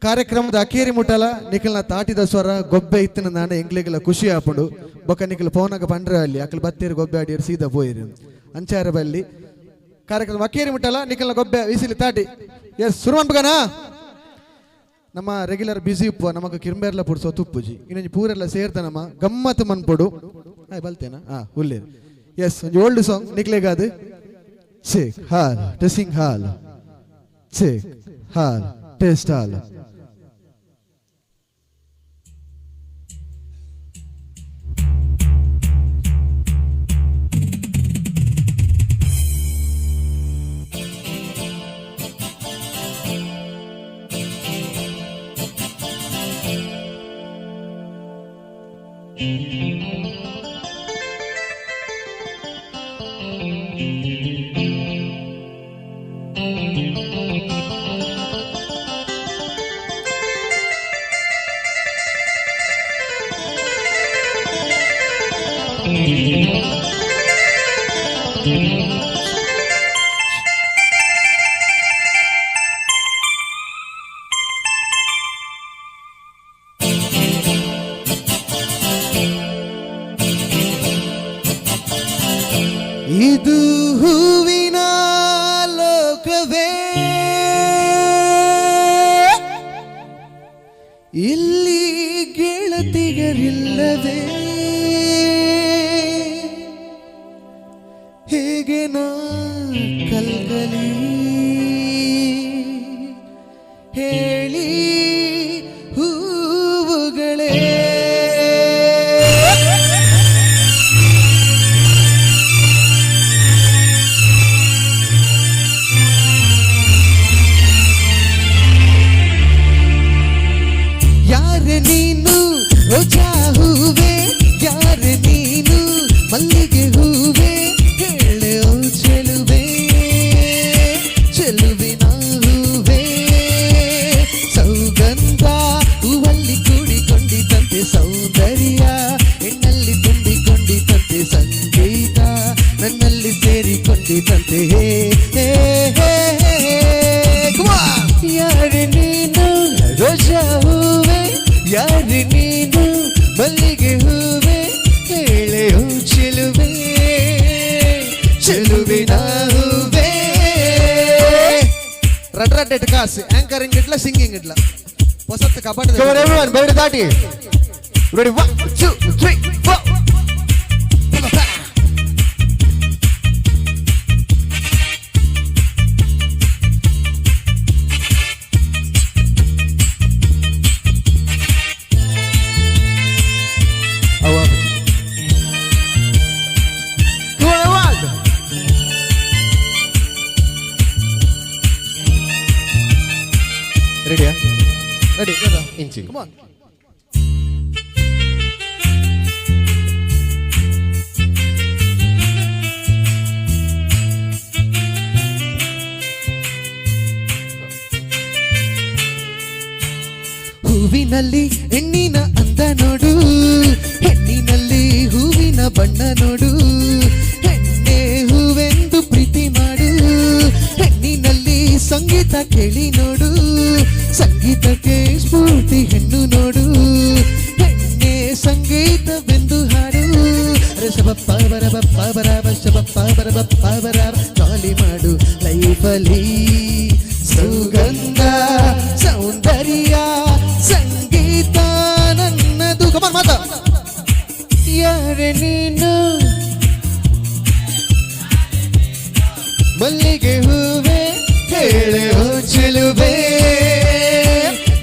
V: ಕಾರ್ಯಕ್ರಮದ ಅಕೇರಿ ಮುಟ್ಟಲ ನಿಖಲ್ನ ತಾಟಿದ ಸ್ವರ ಗೊಬ್ಬೆ ಇತ್ತಿನ ನಾಡ ಎಂಗ್ಲಿಗೆಲ್ಲ ಖುಷಿ ಆಪುಂಡು ಬೊಕ್ಕ ನಿಖಲ್ ಪೋನಾಗ ಪಂಡ್ರೆ ಅಲ್ಲಿ ಅಕಲ್ ಬತ್ತೇರು ಗೊಬ್ಬೆ ಆಡಿಯರು ಸೀದಾ ಪೋಯಿರು ಅಂಚಾರ ಬಲ್ಲಿ ಕಾರ್ಯಕ್ರಮ ಅಕೇರಿ ಮುಟ್ಟಲ ನಿಖಲ್ನ ಗೊಬ್ಬೆ ವಿಸಿಲಿ ತಾಟಿ ಎಸ್ ಶುರು ಅನ್ಬೇಕನಾ ನಮ್ಮ ರೆಗ್ಯುಲರ್ ಬಿಸಿ ಉಪ್ಪು ನಮಗ ಕಿರ್ಬೇರ್ಲ ಪುಡ್ಸೋ ತುಪ್ಪುಜಿ ಇನ್ನೊಂದು ಪೂರೆಲ್ಲ ಸೇರ್ತ ನಮ್ಮ ಗಮ್ಮತ್ತು ಮನ್ಪೊಡು ಆಯ್ ಬಲ್ತೇನಾ ಹಾ ಹುಲ್ಲೇರು ಎಸ್ ಒಂಜಿ ಓಲ್ಡ್ ಸಾಂಗ್ ನಿಕ್ಲೆಗಾದು check hall testing hall check hall test hall. ಇದು ಹೂವಿನ ಲೋಕವೇ ಇಲ್ಲಿ ಗೆಳತಿಗರಿಲ್ಲವೇ ಹೇಗೆ ನಾ ಕಲ್ಕಲಿ ರಡ್ಡ್ ಕಾಸು ಆಂಕರಿಂಗ್ ಇಡ್ಲ ಸಿಂಗಿಂಗ್ ಇಡ್ಲ ಹೊಸತ್ತು ಕಬಡ್ಡಿ.
Q: Come on everyone, ಬೈಡ್ ದಾಟಿ. Ready, 1 2 3 4. ರೆಡಿಯಾ?
V: ರೆಡಿ.
Q: ಇಂಚಿ.
V: Come on. ಹೂವಿನಲ್ಲಿ ಹೆಣ್ಣಿನ ಅಂದ ನೋಡು, ಹೆಣ್ಣಿನಲ್ಲಿ ಹೂವಿನ ಬಣ್ಣ ನೋಡು, ಹೆಣ್ಣೆ ಹೂವೆಂದು ಪ್ರೀತಿ ಮಾಡು, ಹೆಣ್ಣಿನಲ್ಲಿ ಸಂಗೀತ ಕೇಳಿ ನೋಡು, ಸಂಗೀತಕ್ಕೆ ಸ್ಫೂರ್ತಿ ಹೆಣ್ಣು ನೋಡು, ಹೆಣ್ಣೆ ಸಂಗೀತವೆಂದು ಹಾಡು. ರಸಬಪ್ಪ ಬರಬಪ್ಪ ಬರಬ ಶಬಪ್ಪ ಬರಬಪ್ಪ ಬರಬ ಜಾಲಿ ಮಾಡು ಲೈಫಲಿ. ಸುಗಂಧ ಸೌಂದರ್ಯ ಸಂಗೀತ ನನ್ನದು. ಕಮಾನ್ ಮಾತಾ.
Q: ಯಾರೆ ನೀನು ಮಲ್ಲಿಗೆ ಹೂವೆ, ಹೇಳೆ ಹೋ ಚೆಲುವೆ,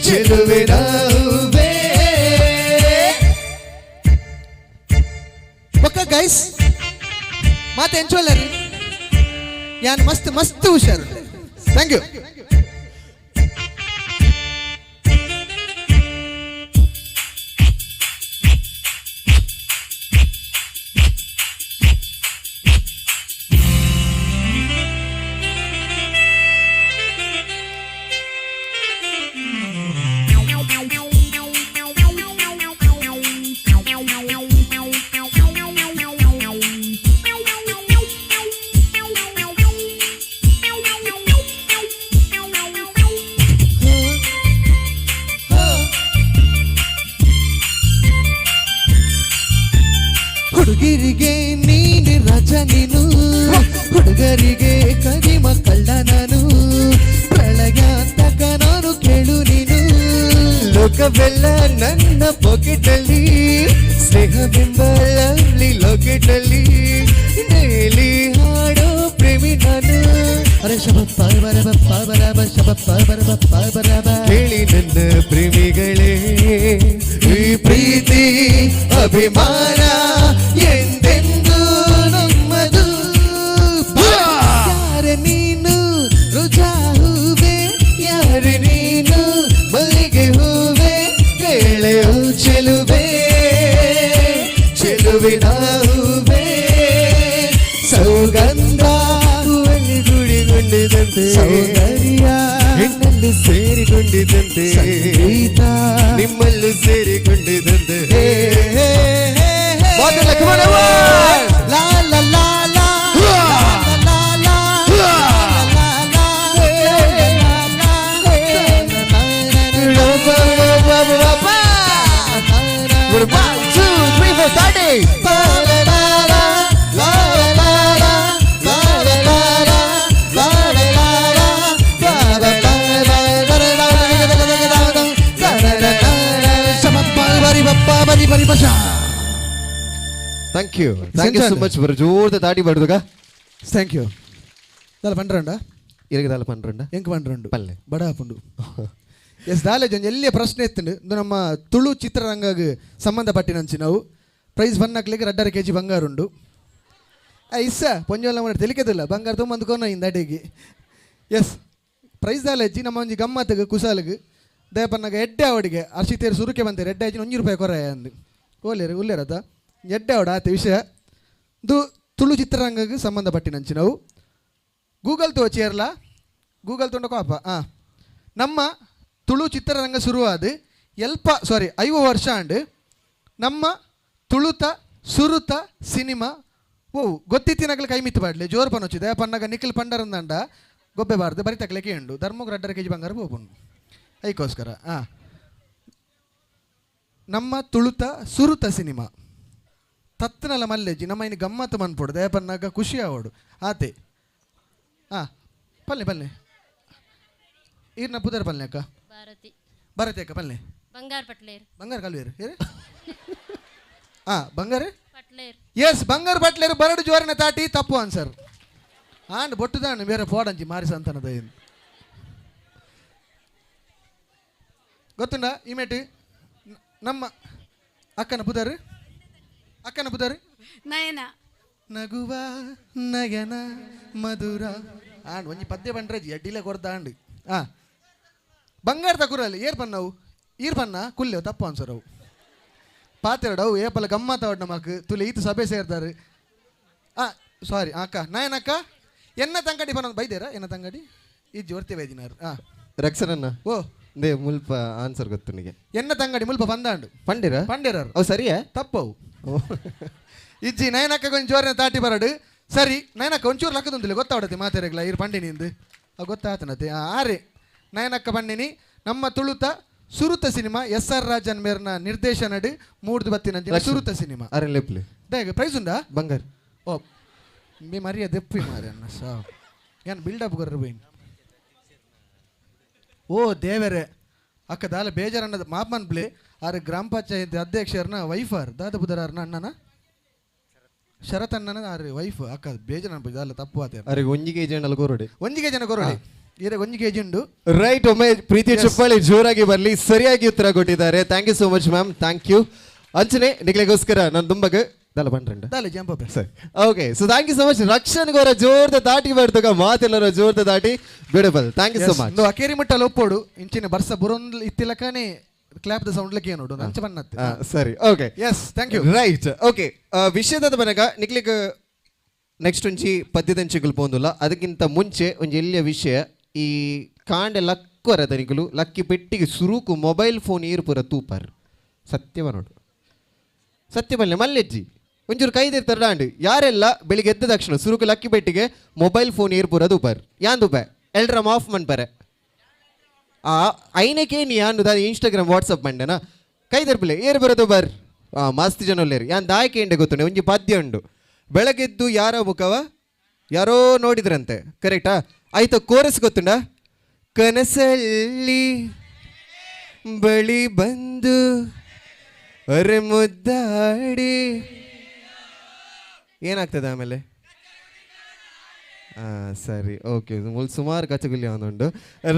Q: ಚೆಲುವಿನ ಹೂವೆ.
V: ಒಕ್ಕ ಗೈಸ್ ಮಾತೆ ಎಂಚೋಲ್ಲರಿ ಯಾನ್ ಮಸ್ತ್ ಮಸ್ತ್ ಹುಷಾರು. Thank you. ಹುಡುಗಿರಿಗೆ ನೀನೆ ರಾಜ ನೀನು, ಹುಡುಗರಿಗೆ ಕರಿಮ ಕಳ್ಳ ನಾನು, ಪ್ರಳಯ ತಕ ನಾನು ಕೇಳು ನೀನು.
Q: ಲೋಕವೆಲ್ಲ ನನ್ನ ಪಾಕೆಟಲ್ಲಿ, ಸ್ನೇಹವೆಂಬ ಲವ್ಲಿ ಲಾಕೆಟಲ್ಲಿ, ನೇಲಿ ಹಾಡೋ ಪ್ರೇಮಿ ನಾನು.
V: ಅರೆ ಶಬಪ್ಪ ಬರಬಪ್ಪ ಬರಬ ಶಬಪ್ಪ ಬರಬಪ್ಪ ಬರಬ.
Q: ಕೇಳಿ ನನ್ನ ಪ್ರೇಮಿಗಳೇ, ಈ ಪ್ರೀತಿ ಅಭಿಮಾನ ಎಂದೆಂದು ನಮ್ಮದು.
V: ಯಾರ ನೀನು ರುಜಾ ಹೂವೆ,
Q: ಯಾರು ನೀನು ಮಲ್ಲಿಗೆ ಹೂವೆ, ಕೇಳೆ ಚೆಲುವೆ, ಚೆಲುವಿನ ಹೂವೆ. ಸೌಗಂಧ ಹೂವಲ್ಲಿ ಗುಡಿಗೊಂಡಿದಂತೆ,
V: ಸೌಂದರ್ಯ
Q: ಹೆಣ್ಣಲ್ಲಿ ಸೇರಿಕೊಂಡಿದ್ದಂತೆ,
V: ಸಂಗೀತ
Q: ನಿಮ್ಮಲ್ಲಿ ಸೇರಿಕೊಂಡಿದ್ದಂತೆ.
V: ಲಾ ಲಾ ಲಾ ಲಾ ಲಾ ಲಾ
Q: One, two, three, four, thirty. Thank you, thank you so much. ಬರ ಜೋರ್ದ ತಾಟಿ ಬಡ್ದುಗ.
V: Thank you. ದಾಲ ಪಂಡ್ರಂಡ
Q: ಇರಗ ದಾಲ ಪಂಡ್ರಂಡ
V: ಎಂಕ್ ಪಂಡ್ರಂಡು
Q: ಪಲ್ಲೆ
V: ಬಡ ಪುಂಡು. ಎಸ್ ದಾಲೆ ಜೊಂಜಿ ಎಲ್ಲಿಯ ಪ್ರಶ್ನೆ ಎತ್ತುಂಡು. ಇದು ನಮ್ಮ ತುಳು ಚಿತ್ರರಂಗಗೆ ಸಂಬಂಧಪಟ್ಟಿನಂಚಿ. ನಾವು ಪ್ರೈಸ್ ಬನ್ನಕ್ಲಿಗೆ 2.5 ಕೆಜಿ ಬಂಗಾರ ಉಂಡು. ಇಸ್ಸ ಪೊಂಜೋಲ ಮಾಡಿ ತಿಳಿಕೆದಿಲ್ಲ ಬಂಗಾರ ತುಂಬಂದು ಇಂದ ಅಡಿಗೆ. ಎಸ್ ಪ್ರೈಸ್ ದಾಲೆಜ್ಜಿ ನಮ್ಮ ಒಂಜಿ ಗಮ್ಮತ್ತಿಗೆ ಕುಸಾಲಿಗೆ ದಯಪನ್ನಾಗ ಎಡ್ಡೆ ಅವಡಿಗೆ ಅರ್ಷಿತೇರು ಸುರುಕೆ ಬಂತೇರು ಎಡ್ಡೆ ಆಯ್ತು 1 ರೂಪಾಯಿ ಕೊರ ಅಂದು ಓಲೇರು ಉಲ್ಲೇರತ ಎಡ್ಡೆ ಅವಡ ಆತ ವಿಷಯ. ಇದು ತುಳು ಚಿತ್ರರಂಗಕ್ಕೆ ಸಂಬಂಧಪಟ್ಟಿನಂಚಿ. ನಾವು ಗೂಗಲ್ ತೋಚಿಯರ್ಲ ಗೂಗಲ್ ತೊಂಡ ಕೋಪ. ಹಾಂ ನಮ್ಮ ತುಳು ಚಿತ್ರರಂಗ ಶುರುವಾದ ಎಲ್ಪ ಸಾರಿ 50 ವರ್ಷ ಆಂಡ್ ನಮ್ಮ ತುಳುತ ಸುರುತ ಸಿನಿಮಾ ಓ ಗೊತ್ತಿತ್ತಿನಗಲು ಕೈ ಮಿತ್ತು ಬಾಡ್ಲಿ ಜೋರು ಪನೊಚ್ಚಿದೆ ಪನ್ನಾಗ ನಿಖಿಲ್ ಪಂಡರಂದಂಡ ಗೊಬ್ಬೆ ಬಾರ್ದು ಬರಿ ತಕ್ಲೆಕ್ಕೆ ಉಂಡು ಧರ್ಮಕ್ಕೆ 2.5 ಕೆಜಿ ಬಂಗಾರ ಹೋಗುಂಡು ಐಕೋಸ್ಕರ. ಹಾಂ ನಮ್ಮ ತುಳುತ ಸುರುತ ಸಿನಿಮಾ ತತ್ತನಲ ಮಲ್ಲೆಜ್ಜಿ ನಮ್ಮ ಇನ್ನು ಗಮ್ಮತ್ತು ಮನ್ಪೊಡು ದಯಪನ್ನಾಗ ಖುಷಿ ಆವಡು ಆತೆ. ಹಾಂ ಪಲ್ಲೆ ಪಲ್ಲೆ ಈರ್ನ ಪುದರ್ ಪಲ್ಲೆ ಅಕ್ಕ?
B: ಭಾರತಿ.
V: ಭಾರತಿ ಅಕ್ಕ ಪಲ್ಲೆ.
B: ಬಂಗಾರ ಪಟ್ಲೇರ್.
V: ಬಂಗಾರ ಕಲ್ವೇರು ಏರು? ಆ ಬಂಗಾರ
B: ಪಟ್ಲೇರ್.
V: ಎಸ್ ಬಂಗಾರ ಪಟ್ಲೇರು ಬರಡು ಜೋರಿನ ತಾಟಿ ತಪ್ಪು ಆನ್ಸರ್. ಆಂಡ್ ಬೊಟ್ಟುದಾಂಡ್ ಬೇರೆ ಫೋಡಂಚಿ ಮಾರಿ ಸಂತಾನದ ಏನು ಗೊತ್ತುಂಡ ಇಮೇಟ್ ನಮ್ಮ ಅಕ್ಕನ ಪುದರ್, ಅಕ್ಕನ ಪುದರ್
B: ನಯನ.
V: ನಗುವ ನಯನ ಮಧುರ ಆಂಡ್ ಒಂಜಿ ಪದ್ಯ ಬಂಡ್ರೆ ಎಡ್ಡಿಲೆ ಕೊರ್ದ ಆಂಡ್. ಆ ಬಂಗಾರದ ಕುರಲ್ಲಿ ಏರ್ ಪನ್ನವು ಈರ್ ಪನ್ನ ಕುಲ್ಲೆವು ತಪ್ಪು ಆನ್ಸರ್ ಅವು. ಪಾತೆರಡವು ಏಪಲ ಗಮ್ಮತ್ತ ನಮಕ್ ತುಲೆ ಈತ ಸಭೆ ಸೇರ್ತಾರೆ. ಆ ಸಾರಿ ಅಕ್ಕ ನಯನಕ್ಕ ಎನ್ನ ತಂಗಡಿ ಬನ್ನ ಬೈದೇರ ಎನ್ನ ತಂಗಡಿ ಇಜ್ಜಿ ಒರ್ತಿ ಬೈದಿನಾರು. ಆ
Q: ರಕ್ಷಣನ್ನ
V: ಓ
Q: they ಮುಲ್ಪ ಆನ್ಸರ್ ಗೊತ್ತು ನಿಗೆ.
V: ಎನ್ನ ತಂಗಡಿ ಮುಲ್ಪ ಬಂದಾಂಡು
Q: ಪಂಡಿರ
V: ಪಂಡಿರರು
Q: ಅವು ಸರಿಯಾ
V: ತಪ್ಪವು ಇಜ್ಜಿ. ನಯನಕ್ಕ ಕೊಂಚ ಜೋರಿನ ತಾಟಿ ಬರಡು. ಸರಿ ನಯನಕ್ಕ ಒಂಚೂರು ಲಕ್ಕದುಂದಿಲ್ಲ ಗೊತ್ತಾವಡತಿ ಮಾತೆರೆಗ್ಲ ಇರು ಪಂಡಿನಿಂದು ಅವು ಗೊತ್ತಾತನತೆ. ಆರೆ ನಯನಕ್ಕ ಪಂಡಿನಿ ನಮ್ಮ ತುಳುತ ಸುರುತ ಸಿನಿಮಾ ಎಸ್ ಆರ್ ರಾಜನ್ ಮೇರ್ನ ನಿರ್ದೇಶನಡು ಮೂಡ್ದು ಬತ್ತಿನ ಸುರುತ ಸಿನಿಮಾ.
Q: ಅರೆ ಲೆಪ್ಲಿ
V: ದಾಯಗ ಪ್ರೈಸ್ ಉಂಡಾ
Q: ಬಂಗಾರ.
V: ಓ ಮೇ ಮರಿಯ ದೆಪ್ಪಿ ಮಾರಿ ಅನ್ನ ಸಾವ್ ಏನು ಬಿಲ್ಡಪ್ ಕೊರ್ರು ಬೈನ್. ಓ ದೇವರೇ ಅಕ್ಕ ದಾಲ ಬೇಜಾರನ್ನದ ಮಾಪನ್ ಪ್ಲೇ ಆರು ಗ್ರಾಮ ಪಂಚಾಯತ್ ಅಧ್ಯಕ್ಷರನ್ನ ವೈಫ್ ಆರ್ ದಾದ ಬುಧರಾರ್ನ ಅಣ್ಣನ ಶರತ್ ಅಣ್ಣನ ಆರು ವೈಫ್ ಅಕ್ಕ ಬೇಜಾರ ದಾಲ ತಪ್ಪು ಆತ.
Q: ಅರೆ ಒಂಜಿ ಕೆಜಿ ಅಣ್ಣಲ ಕೊರಡೆ,
V: ಒಂಜಿ ಕೆಜಿ ಅಣ್ಣ ಕೊರಡೆ ಈರೆ ಒಂಜಿ ಕೆಜಿ ಉಂಡು.
Q: ರೈಟ್, ಒಮ್ಮೆ ಪ್ರೀತಿಯ ಚಪ್ಪಾಳೆ ಜೋರಾಗಿ ಬರಲಿ. ಸರಿಯಾಗಿ ಉತ್ತರ ಕೊಟ್ಟಿದ್ದಾರೆ. Thank you so much ma'am, thank you. ಅಂಚನೆ ನಿಗ್ಲಿಗೋಸ್ಕರ ನಾನು ತುಂಬಗ ದಾಲ ಬಂಡ್ರಂಡ
V: ದಾಲೆ ಜಂಪ್
Q: ಸರಿ. Okay, so thank you so much ರಕ್ಷಣಗೋರ ಜೋರ್ದ ದಾಟಿ ಬರ್ತಗ ಮಾತೆಲ್ಲರ ಜೋರ್ದ ದಾಟಿ. Beautiful, thank you so much.
V: ಅಕೇರಿ ಮುಟ್ಟಲ ಒಪ್ಪೋಡು ಇಂಚಿನ ಬರ್ಸ ಬುರೊಂದ್ ಇತ್ತಿಲಕನೆ ಕ್ಲಾಪ್ the sound ಲಕ್ಕೆ ನೋಡು ಅಂಚ ಬನ್ನತ್ತೆ.
Q: ಸರಿ, okay,
V: yes, thank you.
Q: Right, okay. ವಿಷಯದ ಬನಗ ನಿಕ್ಲಿಗ್ ನೆಕ್ಸ್ಟ್ ಒಂಜಿ ಪದ್ಯದಂಚಿಗಳು ಪೋಂದುಲ್ಲ. ಅದಕ್ಕಿಂತ ಮುಂಚೆ ಒಂಜಿ ಎಲ್ಲಿಯ ವಿಷಯ, ಈ ಕಾಂಡೆ ಲಕ್ವರ ತನಿಕಲು ಲಕ್ಕಿ ಪೆಟ್ಟಿಗೆ ಸುರುಕು ಮೊಬೈಲ್ ಫೋನ್ ಏರು ಪೂರ ತೂಪಾರ್ ಸತ್ಯವ ನೋಡು ಸತ್ಯ ಬಲ್ಲೆ ಮಲ್ಲೆಜ್ಜಿ ಒಂಚೂರು ಕೈದಿರ್ತಾರೆ ದಾಂಡು. ಯಾರೆಲ್ಲ ಬೆಳಿಗ್ಗೆ ಎದ್ದ ತಕ್ಷಣ ಸುರುಕು ಲಕ್ಕಿ ಪೆಟ್ಟಿಗೆ ಮೊಬೈಲ್ ಫೋನ್ ಏರು ಪೂರ ತೂಪಾರ್ ಯಾನ್ ತೂಪೆ ಎಲ್ರಮ್ ಆಫ್ ಮನ್ಪರೆ. ಆ ಐನಕ್ಕೆ ನೀ ಯಾನು ದಾದ ಇನ್ಸ್ಟಾಗ್ರಾಮ್ ವಾಟ್ಸಪ್ ಮಂಡೆನಾ ಕೈದರ್ಪಿಲ್ಲ ಏರು ಬರೋದು ಬರ್ ಮಸ್ತ್ ಜನ ಒಲ್ಲೇರು ಯಾನ್ ದಾಯಕೆ ಎಂಡೆ ಗೊತ್ತುಂಡೆ ಒಂಜಿ ಪದ್ಯ ಉಂಡು. ಬೆಳಗೆದ್ದು ಯಾರೋ ಮುಖವ ಯಾರೋ ನೋಡಿದ್ರಂತೆ, ಕರೆಕ್ಟಾ? ಆಯ್ತು, ಕೋರಸ್ ಗೊತ್ತುಂಡ? ಕನಸಲ್ಲಿ ಬಳಿ ಬಂದು ಅರೆ ಮುದ್ದಾಡಿ ಏನಾಗ್ತದೆ ಆಮೇಲೆ? ಸರಿ, ಓಕೆ, ಮುಲ್ ಸುಮಾರು ಕಚಗುಲಿ ಉಂಡು.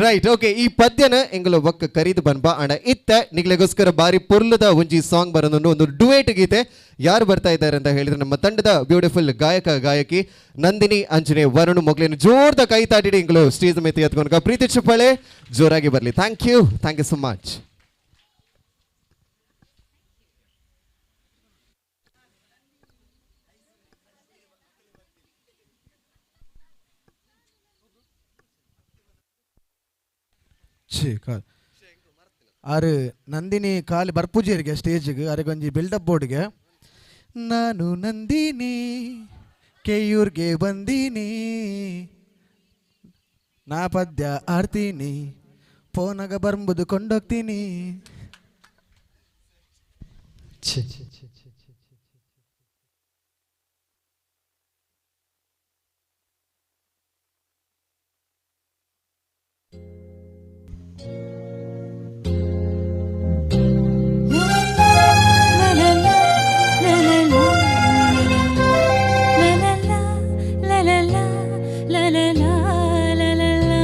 Q: ರೈಟ್, ಓಕೆ, ಈ ಪದ್ಯನ ಎಂಗುಲ ಬೊಕ್ಕ ಕರೀದು ಬನ್ಪ ಅಂಡ ಇತ್ತ ನಿಗ್ಲೆಗೋಸ್ಕರ ಬಾರಿ ಪೊರ್ಲುದ ಒಂಜಿ ಸಾಂಗ್ ಬರೋದುಂಡು, ಒಂದು ಡುಯೇಟ್ ಗೀತೆ. ಯಾರು ಬರ್ತಾ ಇದ್ದಾರೆ ಅಂತ ಹೇಳಿದ್ರೆ ನಮ್ಮ ತಂಡದ ಬ್ಯೂಟಿಫುಲ್ ಗಾಯಕ ಗಾಯಕಿ ನಂದಿನಿ ಅಂಜನೆ ವರುಣ್ ಮೊಗ್ಲೇನು ಜೋರ್ದ ಕೈ ತಾಟಿಡಿ ಎಂಗುಲು ಸ್ಟೇಜ್ ಮೇಲೆ ಎತ್ಕೊಂಡ ಪ್ರೀತಿ ಚಪ್ಪಾಳೆ ಜೋರಾಗಿ ಬರಲಿ. Thank you, thank you so much.
V: ಆರು ನಂದಿನಿ ಖಾಲಿ ಬರ್ಪೂಜೆರಿಗೆ ಸ್ಟೇಜ್ಗೆ ಅರೆಗೊಂಜಿ ಬಿಲ್ಡಪ್ ಬೋರ್ಡ್ಗೆ. ನಾನು ನಂದಿನಿ ಕೆಯೂರ್ಗೆ ಬಂದೀನಿ, ನಾ ಪದ್ಯ ಆಡ್ತೀನಿ, ಫೋನಾಗ ಬರ್ಂಬುದು ಕೊಂಡೋಗ್ತೀನಿ.
S: La la la la la la.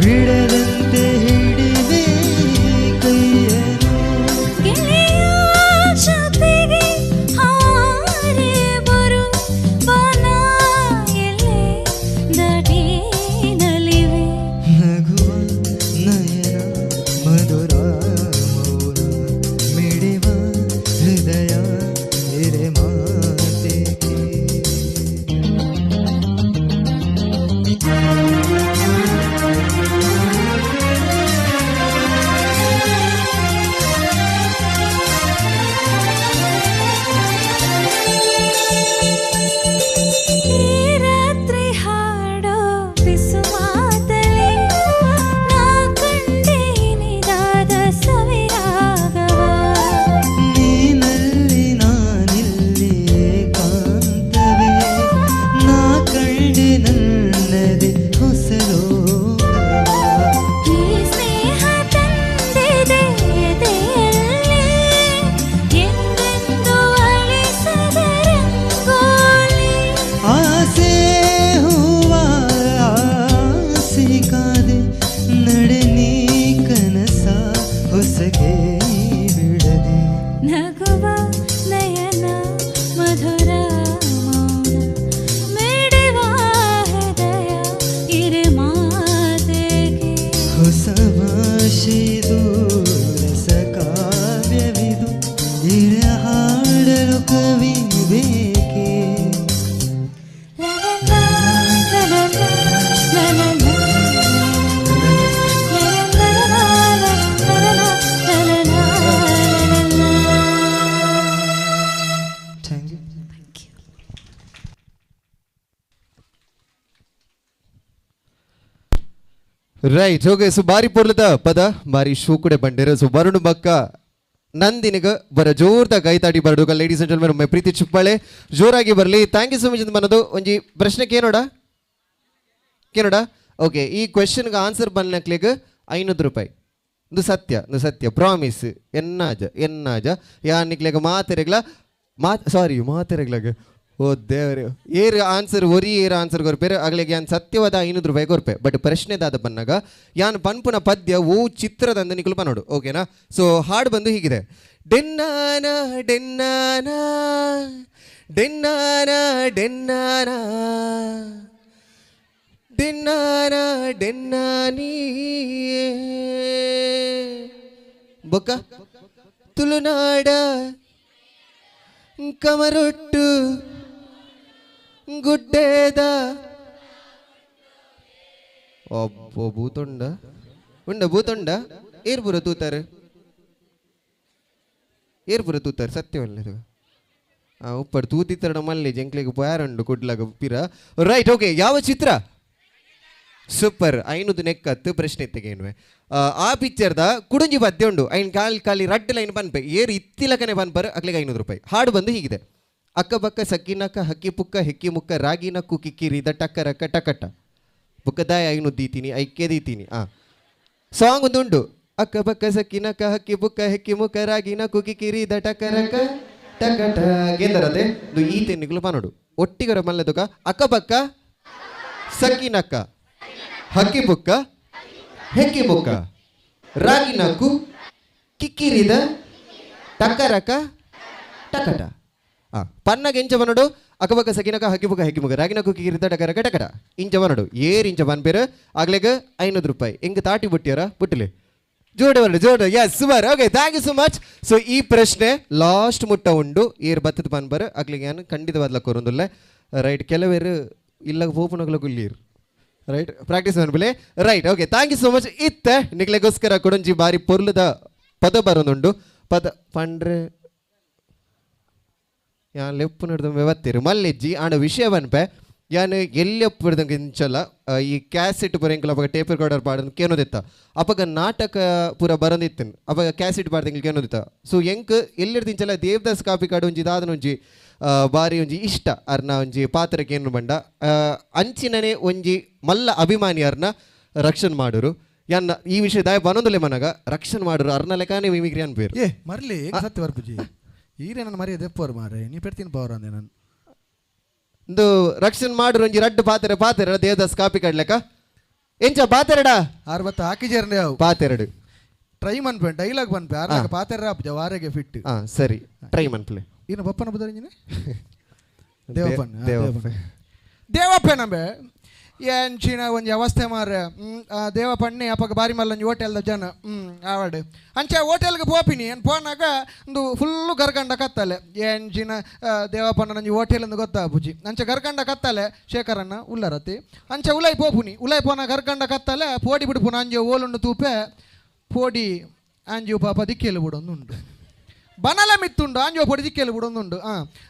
S: ಬಿಡದಂತೆ ಹಿಡಿವೆ ಕೈಯನು.
A: ಗೆಳೆಯ ಜೊತೆಗೆ ಹಾರಿ ಬರು ಬನ ಎಲೆ ದಾಟಿ ನಲಿವೆ.
S: ನಗುವ ನಯನ ಮಧುರ ಮೌನ ಮಿಡಿವ ಹೃದಯ ಎರೆ ಮಾತೆಗೆ.
A: ಈ ರಾತ್ರಿ ಹಾಡೋ ಬಿಸುಮಾತಲಿ ನಾ ಕಂಡೆ ನಿದಾದ ಸವಿರಾಗವ.
S: ನೀನಲ್ಲಿ ನಾನಿಲ್ಲಿ ಏಕಾಂತವೇ, ನಾ ಕಂಡೆ ನನ್ನದೇ ಹೊಸಲೋಕವ.
A: ಈ ಸ್ನೇಹ ತಂದಿದೆ ಎದೆಯಲ್ಲಿ ಎಂದೆಂದು ಅಳಿಸದ ರಂಗೋಲಿ.
S: ಆಸೆ ಹೂವ ಆಸೆ ಕಾದೆ ನಡೆ ನೀ ಕನಸ ಹೊಸಗೆ ಬಿಡದೆ.
A: ನಗುವ ನಯನ ಮಧುರ ಮೌನ ಮಿಡಿವ ಹೃದಯ ಇರೆ ಮಾತೆಗೆ.
S: ಹೊಸ ಭಾಷೆದು ರಸ ಕಾವ್ಯವಿದು, ಇರ ಹಾಡಲು ಕವಿ ಬೇಕೆ? Thank you.
Q: Right, okay. So ಬಾರಿ ಪೊರ್ಲದ ಪದ, ಬಾರಿ ಶೂ ಕೂಡ ಬಂಡಿರ. ಸೊ ವರುಣ್ ಬಕ್ಕ ನಂದಿನಿಗ ಬರ ಜೋರ್ದ ಕೈತಾಡಿ ಬರಡುಗ. ಲೇಡೀಸ್ ಅಂಡ್ ಜೆಂಟಲ್ಮೆನ್, ಒಮ್ಮೆ ಪ್ರೀತಿ ಚುಪ್ಪಾಳೆ ಜೋರಾಗಿ ಬರಲಿ. Thank you so much ಅಂತ ಬನ್ನೋದು. ಒಂಜಿ ಪ್ರಶ್ನೆ ಕೇನೋಡ ಕೇನೋಡ. ಓಕೆ, ಈ ಕ್ವೆಶನ್ಗೆ ಆನ್ಸರ್ ಬಂದ್ನಕ್ಲಿಗೆ 500 ರೂಪಾಯಿ. ಇದು ಸತ್ಯ, ಇದು ಸತ್ಯ, ಪ್ರಾಮಿಸ್. ಎನ್ನಾಜ ಎನ್ನಾಜ ಯಾನಿಕ್ಲೆಗ ಮಾತೆರೆಗ್ಲ ಮಾತ್ ಸಾರಿ ಮಾತೆರೆಗ್ಲಾಗ ಓ ದೇವರೇ, ಏರ್ ಆನ್ಸರ್ ಒರಿ ಏರ್ ಆನ್ಸರ್ ಕೊರ್ಪೇರು ಅಗ್ಲಿಗೆ ಯಾನ್ ಸತ್ಯವಾದ 500 ರೂಪಾಯಿ ಕೊರ್ಪೆ. ಬಟ್ ಪ್ರಶ್ನೆದಾದ ಬನ್ನಾಗ ಯಾನ್ ಪನ್ಪುನ ಪದ್ಯ ಓ ಚಿತ್ರದ ನಿಕುಲು ಪನೋಡು, ಓಕೆನಾ? ಸೊ ಹಾಡು ಬಂದು ಹೀಗಿದೆ. ಡೆನ್ನಾನ ಡೆನ್ನಾನ ಡೆನ್ನಾನ ಡೆನ್ನಾನ ಡೆನ್ನಾನ ಡೆನ್ನಾನಿ ಬೊಕ್ಕ ತುಳುನಾಡ ಕಮರೊಟ್ಟು ಗುಡ್ಡೇದ ಒಬ್ಬ ಭೂತೊಂಡ ಉಂಡ ಭೂತೊಂಡ ಏರ್ಪುರ ತೂತಾರೆ ಏರ್ಪುರ ತೂತಾರೆ ಸತ್ಯವಲ್ಲ. ಉಪ್ಪಡು ತೂತಿತ್ತರಡ ಮಲ್ಲಿ ಜಂಕ್ಲಿಗೆ ಪೋಯಾರುಂಡು ಕುಡ್ಲಾಗ ಪಿರ. Right, okay. ಯಾವ ಚಿತ್ರ? ಸೂಪರ್. 500 ನೆಕ್ಕತ್ತು ಪ್ರಶ್ನೆ ತೆಗೇನುವೆ. ಆ ಪಿಕ್ಚರ್ದ ಕುಡುಂಜಿ ಪದ್ಯ ಉಂಡು. ಐನ್ ಕಾಲ್ ಖಾಲಿ ರಡ್ಡು ಲೈನ್ ಪನ್ಪೆ ಏರು ಇತ್ತಿಲಕನೆ ಪನ್ಪರ್ ಅಕ್ಲಿಗೆ 500 ರೂಪಾಯಿ. ಹಾಡು ಬಂದು ಹೀಗಿದೆ. ಅಕ್ಕ ಬಕ್ಕ ಸಕ್ಕಿನಕ್ಕ ಹಕ್ಕಿ ಪುಕ್ಕ ಹೆಕ್ಕಿ ಮುಕ್ಕ ರಾಗಿ ನಕ್ಕು ಕಿಕ್ಕಿರಿದ ಟಕ್ಕ ರಕ್ಕ ಟಕಟ ಬುಕ್ಕದಾಯ 500 ದೀತೀನಿ ಐಕೆ ದೀತೀನಿ. ಸಾಂಗ್ ಒಂದು ಉಂಟು. ಅಕ್ಕ ಬಕ್ಕ ಸಕ್ಕಿನಕ್ಕ ಹಕ್ಕಿ ಬುಕ್ಕ ಹೆಕ್ಕಿ ಮುಕ್ಕ ರಾಗಿ ನಕ್ಕು ಕಿಕ್ಕಿರಿದ ಟಕ್ಕ ರಕ್ಕ ಟಕಟ ಗೆಂದರದೆ ಇದು ಈ ತೆನ್ನಿಗಳು ಪನೋಡು ಒಟ್ಟಿಗರ ಮಲ್ಲೆದುಕ ಅಕ್ಕ ಬಕ್ಕ ಸಕ್ಕಿನಕ್ಕ ಹಕ್ಕಿ ಬುಕ್ಕ ಹೆಕ್ಕಿ ಬುಕ್ಕ ರಾಗಿ ನಕ್ಕು ಕಿಕ್ಕಿರಿದ ಟಕ್ಕರಕ ಟಕಟ. ಪನ್ನಗ ಇಂಚ ಬನ್ನಡು ಅಕ್ಕಬಕ್ಕ ಸಕಿನಕ ಹಕ್ಕಿ ಬುಕ್ಕ ಹೆಕ್ಕಿ ಮುಕ್ಕ ರಾಗಿನ ಕುಕ್ಕಿರಿದ ಟಕರಕ ಟಕಟ ಇಂಚ ಬನ್ನಡು ಏರ್ ಇಂಚ ಬನ್ಪೇರು ಆಗ್ಲೇಗ 500 ರೂಪಾಯಿ. ಹಿಂಗೆ ತಾಟಿ ಬುಟ್ಟಿಯಾರ ಬುಟ್ಟಲಿ ಜೋಡೆ ಬರಡು ಜೋಡೆ. Yes, super. Okay, thank you so much. So ಈ ಪ್ರಶ್ನೆ ಲಾಸ್ಟ್ ಮುಟ್ಟ ಉಂಡು. ಏರ್ ಬತ್ತದ ಪನ್ಪರು ಅಗ್ಲಿಗೆ ಏನು ಖಂಡಿತವಾದ್ಲ ಕೊರೊಂದುಲ್ಲೆ. ರೈಟ್, ಕೆಲವೇರು ಇಲ್ಲ ಪೋಪುನಗಲ ಗುಲ್ಲೀರು. ರೈಟ್, ಪ್ರಾಕ್ಟೀಸ್ ಮನ್ಪುಲೆ. Right, okay, thank you so much. ಇತ್ತೆ ನಿಕ್ಲೆಗೋಸ್ಕರ ಕೊಡೊಂಜಿ ಬಾರಿ ಪೊರ್ಲುದ ಪದ ಬರೋದುಂಡು. ಪದ ಪಂಡ್ರೆ ಯಾನ್ ಲೆಪ್ಪು ನಡ್ದು ವ್ಯವತ್ತಿರು ಮಲ್ಲೆಜ್ಜಿ ಆಂಡ ವಿಷಯ ಪನ್ಪೆ ಯಾನ್ ಎಲ್ಲೆಪ್ಪುಡ್ದಂಗೆ ಇಂಚಲ ಈ ಕ್ಯಾಸೆಟ್ ಪೂರ ಎಂಕುಲು ಅಪಗ ಟೇಪ್ ರೆಕಾರ್ಡರ್ ಪಾಡಂದು ಕೇನೋದಿತ್ತ. ಅಪಗ ನಾಟಕ ಪೂರ ಬರಂದಿತ್ತು, ಅಪಗ ಕ್ಯಾಸೆಟ್ ಪಾಡ್ದಂಗೆ ಕೇನೋದಿತ್ತ. ಸೊ ಎಂಕ್ ಎಲ್ಲೆಡ್ದು ಇಂಚಲ ದೇವದಾಸ್ ಕಾಪಿ ಕಾಡು ಒಂಜಿ ದಾದನ ಒಂಜಿ ಬಾರಿ ಒಂಜಿ ಇಷ್ಟ ಅರ್ನ ಒಂಜಿ ಪಾತ್ರ ಕೇನು ಬಂಡ ಅಂಚಿನನೆ ಒಂಜಿ ಮಲ್ಲ ಅಭಿಮಾನಿ ಅರ್ನ ರಕ್ಷಣೆ ಮಾಡೋರು. ಯಾನ್ ಈ ವಿಷಯ ದಾಯ ಬನೊಂದುಲೆ ಮನಗ ರಕ್ಷಣೆ ಮಾಡೋರು ಅರ್ನ ಲೆಕ್ಕನೇ ಮಿಮಿಕ್ರಿ ಅನ್ಪೇರು.
V: ಏ ಮರ್ಲಿ ಸತ್ಯ ಬರ್ಪುಜಿ ಈರೇ ನನ್ನ ಮರ್ಯಾದೆ ದೆಪ್ಪರು ಮಾರೆ ನೀ ಪೆಡ್ತೀನಿ ಪವರ್ ಅಂದೆ ನಾನು.
Q: ಇಂದು ರಕ್ಷಣೆ ಮಾಡೋರು ಒಂಜಿ ರಡ್ಡು ಪಾತ್ರೆ ಪಾತ್ರೆ ದೇವದಾಸ್ ಕಾಪಿ ಕಾಡ್ಲೆಕ್ಕ ಎಂಚ ಪಾತೆರಡ
V: ಆರ್ಬತ್ತ ಹಾಕಿಜೇರ್ನೆ ಅವು
Q: ಪಾತೆರಡು
V: ಟ್ರೈ ಮನ್ಪೆ ಡೈಲಾಗ್ ಮನ್ಪೆ ಆರ್ನಾಗ ಪಾತೆರ ಆಪುಜ ವಾರೆಗೆ ಫಿಟ್
Q: ಹಾ ಸರಿ ಟ್ರೈ ಮನ್ಪಲೆ
V: ಇನ್ನು ಬಪ್ಪನ ಬದರಿಂಜಿನೆ ದೇವಪ್ಪನ್
Q: ದೇವಪ್ಪ
V: ದೇವಪ್ಪೆ ನಂಬೆ ಎಂಚಿನ ಒಂಜಿ ಅವಸ್ಥೆ ಮಾರ್ರೆ ದೇವಪ್ಪಣ್ಣೆ ಅಪ್ಪಗ ಬಾರಿ ಮಲ್ಲೊಂಜಿ ಹೋಟೆಲ್ದ ಜನ ಆವಡ್ ಅಂಚೆ ಹೋಟೆಲ್ಗೆ ಪೋಪಿನಿ ಏನು ಪೋನಾಗ ಒಂದು ಫುಲ್ಲು ಗರ್ಗಂಡ ಕತ್ತಲೆ ಎಂಚಿನ ದೇವಪ್ಪಣ್ಣ ಒಂಜಿ ಹೋಟೆಲ್ ಅಂದು ಗೊತ್ತಾಪುಜಿ ಅಂಚೆ ಗರ್ಗಂಡ ಕತ್ತಲೆ ಶೇಖರಣ್ಣ ಉಲ್ಲರತಿ ಅಂಚೆ ಉಲೈ ಪೋಪುನಿ ಉಲೈ ಪೋನ ಗರ್ಗಂಡ ಕತ್ತಲೆ ಪೋಡಿ ಬಿಡ್ಪುನ ಅಂಜೆ ಓಲುಂಡು ತೂಪೆ ಪೋಡಿ ಅಂಜು ಪಾಪ ದಿಕ್ಕೆಲು ಬಿಡೊಂದುಂಡು ಬನಲ ಮಿತ್ತುಂಡು ಆಂಜೋ ಪೊಡಿ ದಿಕ್ಕೆಲು ಬಿಡೊಂದುಂಡು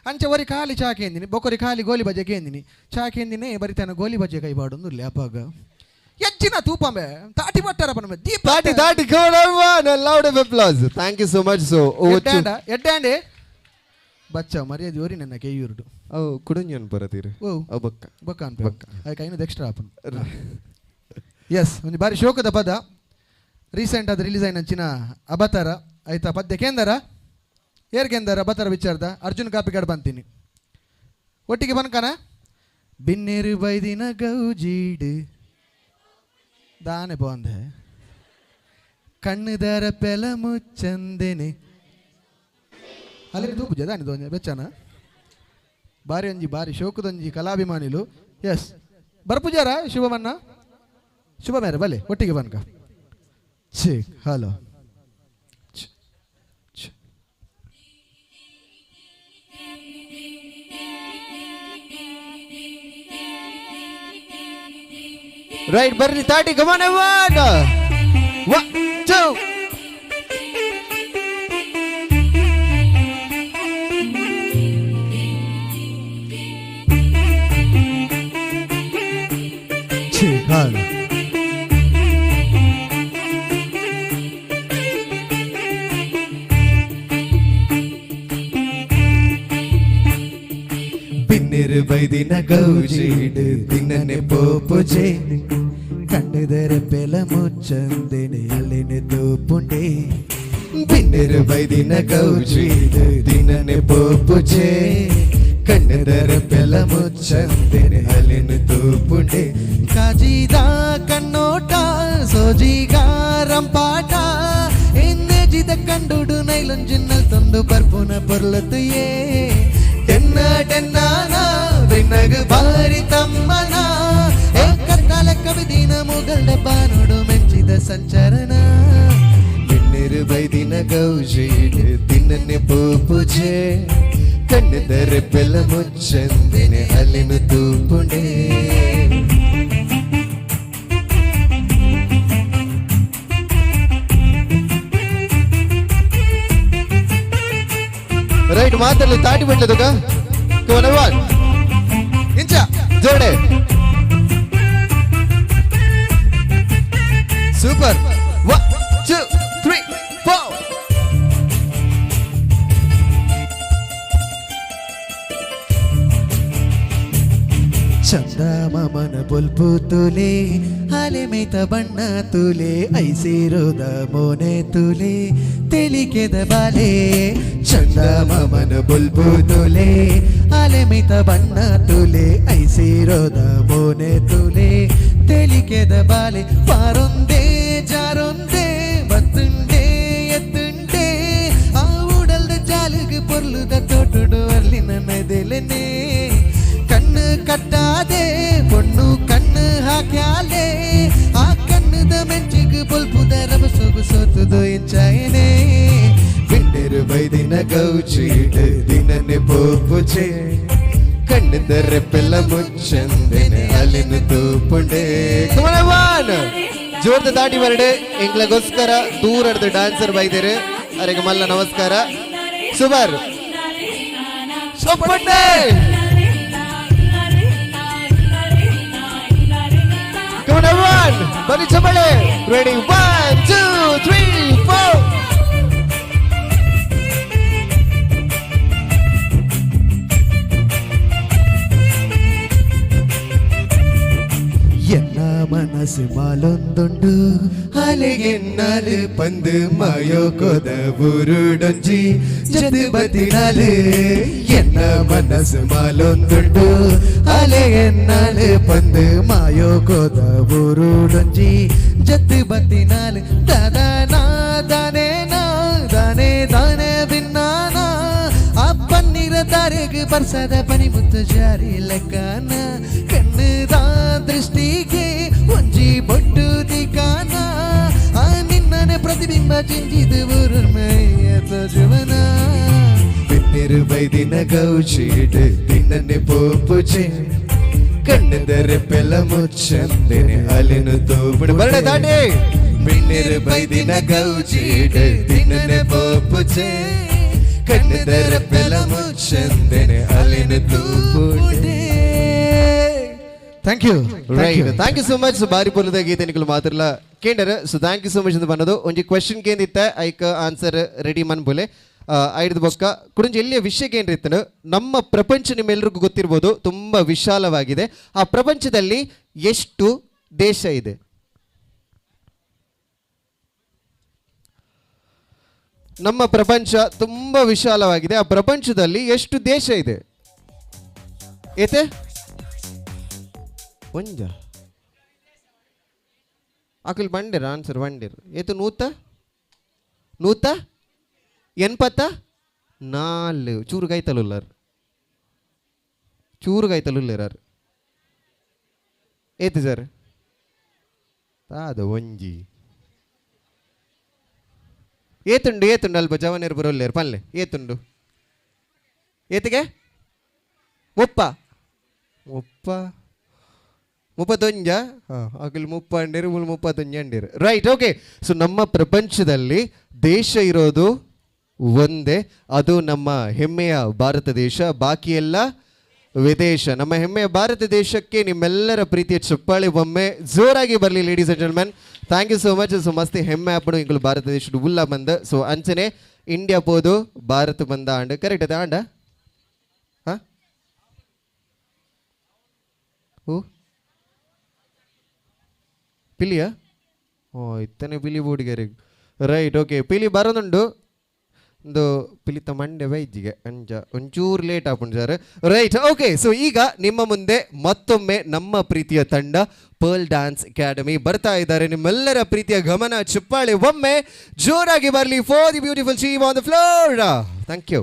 V: ಅಂಚೆ ಒರಿ ಖಾಲಿ ಚಾ ಕೇಂದಿನಿ ಬೊಕೊರಿ ಖಾಲಿ ಗೋಲಿ ಬಜೆ ಕೇಂದಿನಿ ಚಾ ಕೇಂದಿನಿ ಬರಿತಾನ ಗೋಲಿ ಬಜೆ ಕೈ ಬಾಡೊಂದುಲ್ಲೆ ಅಪ್ಪಾಗ ಎಜ್ಜಿನ ತೂಪಂಬೆ ತಾಟಿ ಬಟ್ಟಾರ ಪನಂಬೆ ದೀಪ
Q: ತಾಟಿ ತಾಟಿ loud of applause. Thank you so much. So over to
V: ಎಡ್ಡಾಂಡೆ ಬಚ್ಚ ಮರ್ಯಾದೆ ಓರಿ ನನ್ನ ಕೈಯೂರುಡು
Q: ಅವು ಕುಡುಂಜನ್ ಬರತೀರಿ
V: ಓ
Q: ಅವು ಬೊಕ್ಕ
V: ಬೊಕ್ಕ ಅನ್ಪೆ ಅದಕ್ಕೆ ಐನೂರು ಎಕ್ಸ್ಟ್ರಾ ಆಪನ್ ಎಸ್ ಒಂದು ಬಾರಿ ಶೋಕದ ಪದ ರೀಸೆಂಟ್ ಅದು ರಿಲೀಸ್ ಆಯ್ನಂಚಿನ ಅಬತಾರ ಆಯ್ತಾ ಪದ್ಯ ಕೇಂದರ ಏರ್ ಕೇಂದರ ಅಬತಾರ ವಿಚಾರದ ಅರ್ಜುನ್ ಕಾಪಿಗಾಡ್ ಬಂತೀನಿ ಒಟ್ಟಿಗೆ ಬನ್ಕನ ಬಿನ್ನೇರು ಬೈದಿನ ಗೌಜೀಡು ದಾನೆ ಬಂದೆ ಕಣ್ಣುದರ ಪೆಲ ಮುಚ್ಚಂದೆನೆ ಅಲ್ಲಿ ತೂಪುಜ ದಾನಿ ದೋಂಜ ಬೆಚ್ಚನ ಬಾರಿ ಒಂಜಿ ಬಾರಿ ಶೋಕದೊಂಜಿ ಕಲಾಭಿಮಾನಿಲು ಎಸ್ ಬರ್ಪುಜಾರ ಶುಭಮನ್ನ ಶುಭ ಮೇರೆ ಬಲೆ ಒಟ್ಟಿಗೆ ಬನ್ಕ ಛೇ ಹಲೋ
Q: ರೈಟ್ ಬರ್ರಿ ತಾಟಿ ಕಮಾನ್ 1 2
V: ಛೇ ಹಲೋ ಬಿನ್ನಿರು ಬೈದಿನ ಗೌಜೀಡು ದಿನನೆ ಪೋಪುಜೆ ಕಣ್ಣುದರ ಪೆಲ ಮುಚ್ಚಂದಿನಿ ಅಲ್ಲಿನ ತೂಪುಂಡೆ
Q: ಬಿನ್ನಿರು ಬೈದಿನ ಗೌಜೀಡು ದಿನನೆ ಪೋಪುಜೆ ಕಣ್ಣುದರ ಪೆಲ ಮುಚ್ಚಂದಿನಿ ಅಲ್ಲಿನ ತೂಪುಂಡೆ
V: ಕಾಜಿದ ಕಣ್ಣೋಟ ಸೋಜಿಗಾರಂಪಾಟ ಎನ್ನೆಜಿದ ಕಂಡುಡು ನೈಲೊಂಜಿನ್ನಲ್ ತಂದು ಪರ್ಪುನ ಪೊರ್ಲತುಯೇ ಟೆನ್ನ ಟೆನ್ನಾನ ಬೆನ್ನಗು ಬಾರಿ ತಮ್ಮನ ಏಕತ್ತಾಲ ಕವಿದಿನ ಮುಗಲ್ಡ ಬಾನೋಡು ಮೆಂಚಿದ ಸಂಚರಣ
Q: ಬಿನ್ನಿರು ಬೈದಿನ ಗೌಜೀಡು ದಿನನೆ ಪೋಪುಜೆ ಕಣ್ಣುದರ ಪೆಲ ಮುಚ್ಚಂದಿನಿ ಅಲ್ಲಿನ ತೂಪುಂಡೆ ರೈಟ್ ಮಾತಾಡಲಿ ತಾಟಿ ಬಿಡ್ಲದಕ್ಕ ಒನ್
V: ಇಂಚ
Q: ಜೋಡೆ
V: ಸೂಪರ್
Q: 1 2 3 4
V: ಚಂದ ಮಾಮನ ಬೊಲ್ಪು ತುಲೆ ಅಲೆ ಮೇತ ಬಣ್ಣ ತುಲೆ ಐಸಿರೋದ ಮೋನೆ ತುಲೆ ತೆಲಿಕೆದ ಬಾಲೆ ಚಂದ ಮಾಮನ ಬೊಲ್ಪು ತುಲೆ ಅಲೆ ಮೇತ ಬಣ್ಣ ತುಲೆ ಐಸಿರೋದ ಮೋನೆ ತುಲೆ ತೆಲಿಕೆದ ಬಾಲೆ ಪಾರೊಂದೇ ಜಾರೊಂದೇ ಬತ್ತುಂಡೆ ಎತ್ತುಂಡೆ ಆ ಉಡಲ್ದ ಜಾಲಿಗೆ ಪೊರ್ಲುದ ತೋಟುಡು ಅಲ್ಲಿ ನನ್ನದೆಲೆನೆ ಕಣ್ಣು ಕಟ್ಟಾದೆ பொண்ணு கண்ணு ಹಾಕ್ಯಾಲೆ ಆ ಕಣ್ಣುದ ಮೆಂಚಿಗೆ ಬೊಲ್ಪುದ ರಬಸೊಗು ಸೋತುದು ಇಂಚಾಯನೆ
Q: ಬಿನ್ನಿರು ಬೈದಿನ ಗೌಜೀಡು ದಿನನೆ ಪೋಪುಜೆ ಕಣ್ಣುದರ ಪೆಲ್ಲ ಮುಚ್ಚಂದಿನಿ ಅಲ್ಲಿನ ತೂಪುಂಡೆ ಕಮಲವಾನ್ ಜೋರ್ದ ದಾಟಿ ಬರಡೆ ಎಂಗ್ಲಗೋಸ್ಕರ ದೂರದ ಡಾನ್ಸರ್ ಬೈದಿರು ಅರೆಗೆ ಮಲ್ಲ ನಮಸ್ಕಾರ ಸುಬಾರ್ ಸೊಪ್ಪಟ್ಟೆ Come on, everyone! ಬನ್ನಿ ಚಪ್ಪಳೆ ರೆಡಿ 1 2 3 4
V: ಎನ್ನ ಮನಸ್ಸು ಮಾಲೊಂದುಂಡು
B: ಮಾಲೊಂದುಂಡು ಅಲೆಗೆನ್ನಾಲು ಪಂದು ಮಾಯೋ ಕೊದ ಬುರುಡೊಂಜಿ ಜದು ಬತ್ತಿನಾಲು ಎನ್ನ ಮನಸ್ಸು ಮಾಲೊಂದುಂಡು ಅಲೆಗೆನ್ನಾಲು ಪಂದು ಮಾಯೋ ಕೊದ ಬುರುಡೊಂಜಿ ಜತ್ತು ಬತ್ತಿನಾಲು ದಾದಾ ದಾನೆ ನಾ ದಾನೆ ದಾನೆ ಬಿನ್ನಾನ ಆ ಪನ್ನೀರ ತಾರೆಗೆ ಬರ್ಸದ ಪನಿ ಮುತ್ತು ಜಾರಿ ಲೆಕ್ಕನ ಕಣ್ಣುದ ದೃಷ್ಟಿಗೆ ಒಂಜಿ ಬೊಟ್ಟು ದಿಕಾನ ಆ ನಿನ್ನನೆ ಪ್ರತಿಬಿಂಬ ಚಿಂಚಿದು ಜೀವನ ಬಿನ್ನಿರು ಬೈದಿನ ಗೌಚಿಡು ತಿನ್ನನೆ ಪೋಪುಚೆ ಕಣ್ಣೆದರೆ ಪೆಲ ಮುಚ್ಚಂದೆನೆ ಅಲೆನು ತೋಪುಡು ಬರಡೆ ದಾಟೆ ಬಿನ್ನಿರು ಬೈದಿನ ಗೌಚಿಡು ತಿನ್ನನೆ ಪೋಪುಚೆ ಕಣ್ಣೆದರೆ ಪೆಲ ಮುಚ್ಚಂದೆನೆ ಅಲೆನು ತೋಪುಡೆ.
V: Thank you.
Q: Right, thank you so much. ಬಾರಿ ಪೊಲದ ಗೀತೆ ನಿಕುಲು ಮಾತ್ರಲ ಕೇಂಡರ್. So thank you so much ಅಂತ ಬನ್ನದು ಒಂಜಿ ಕ್ವೆಶನ್ ಕೇಂದಿತ್ತ ಐಕ್ ಆನ್ಸರ್ ರೆಡಿ ಮನ್ಬುಲೆ ಐಡ್ದು ಬೊಕ್ಕ ಕುಡಂಜಿ ಎಲ್ಲಿಯ ವಿಷಯ ಕೇಂದ್ರಿತ್ತನು. ನಮ್ಮ ಪ್ರಪಂಚ ನಿಮ್ಮೆಲ್ಲರಿಗೂ ಗೊತ್ತಿರ್ಬೋದು, ತುಂಬ ವಿಶಾಲವಾಗಿದೆ. ಆ ಪ್ರಪಂಚದಲ್ಲಿ ಎಷ್ಟು ದೇಶ ಇದೆ? ನಮ್ಮ ಪ್ರಪಂಚ ತುಂಬ ವಿಶಾಲವಾಗಿದೆ, ಆ ಪ್ರಪಂಚದಲ್ಲಿ ಎಷ್ಟು ದೇಶ ಇದೆ? ಏತೆ ಒಂಜ ಅಕಲ್ ಬಂಡಿರ್ ಆನ್ಸರ್ ಬಂಡಿರ್ ಏತು ನೂತ ನೂತ ಎನ್ಪತ್ತ ನಾಲು ಚೂರು ಕೈತಲುಲ್ಲಾರ್ ಚೂರು ಕೈತಲುಲ್ಲೇರಾರ್ ಏತು ಸರ್ ತಾದ ಒಂಜಿ ಏತುಂಡು ಏತುಂಡು ಅಲ್ಪ ಜವನೇರು ಬರೋಲ್ಲೇರು ಪಲ್ಲೆ ಏತುಂಡು ಏತಿಗೆ ಮುಪ್ಪ ಮುಪ್ಪ ಮುಪ್ಪತ್ತೊಂಜ ಹಾಂ ಅಕಲ್ ಮುಪ್ಪ ಅಂಡೇರು ಮುಲ್ ಮುಪ್ಪತ್ತೊಂಜ ಅಂಡೇರು. Right, okay. ಸೊ ನಮ್ಮ ಪ್ರಪಂಚದಲ್ಲಿ ದೇಶ ಇರೋದು ಒಂದೇ, ಅದು ನಮ್ಮ ಹೆಮ್ಮೆಯ ಭಾರತ ದೇಶ. ಬಾಕಿ ಎಲ್ಲ ವಿದೇಶ. ನಮ್ಮ ಹೆಮ್ಮೆಯ ಭಾರತ ದೇಶಕ್ಕೆ ನಿಮ್ಮೆಲ್ಲರ ಪ್ರೀತಿಯ ಚಪ್ಪಾಳೆ ಒಮ್ಮೆ ಜೋರಾಗಿ ಬರಲಿ ladies and gentlemen. Thank you so much. So ಮಸ್ತ್ ಹೆಮ್ಮೆ ಆಪಡು ಇಂಗುಲು ಭಾರತ ದೇಶದ ಉಲ್ಲ ಬಂದ. ಸೊ ಅಂಚನೆ ಇಂಡಿಯಾ ಪೋದು ಭಾರತ ಬಂದ ಆಂಡ್ ಕರೆಕ್ಟ್ ಅದ ಆಂಡ ಹಾಂ ಓ ಪಿಲಿಯಾ ಓ ಇತ್ತನೆ ಪಿಲಿ ಬೋಡಿಗರೆ. Right, okay. ಪಿಲಿ ಬರೋದುಂಡು ಒಂದು ಪಿಲಿತ ಮಂಡೆ ವೈದ್ಯಗೆ ಅಂಜ ಒಂಚೂರು ಲೇಟ್ ಆಪುಂಡು ಸರ್. Right, okay. ಸೊ ಈಗ ನಿಮ್ಮ ಮುಂದೆ ಮತ್ತೊಮ್ಮೆ ನಮ್ಮ ಪ್ರೀತಿಯ ತಂಡ ಪರ್ಲ್ ಡ್ಯಾನ್ಸ್ ಅಕಾಡೆಮಿ ಬರ್ತಾ ಇದ್ದಾರೆ. ನಿಮ್ಮೆಲ್ಲರ ಪ್ರೀತಿಯ ಗಮನ ಚಪ್ಪಾಳೆ ಒಮ್ಮೆ ಜೋರಾಗಿ ಬರಲಿ for the beautiful team on the floor. Thank you.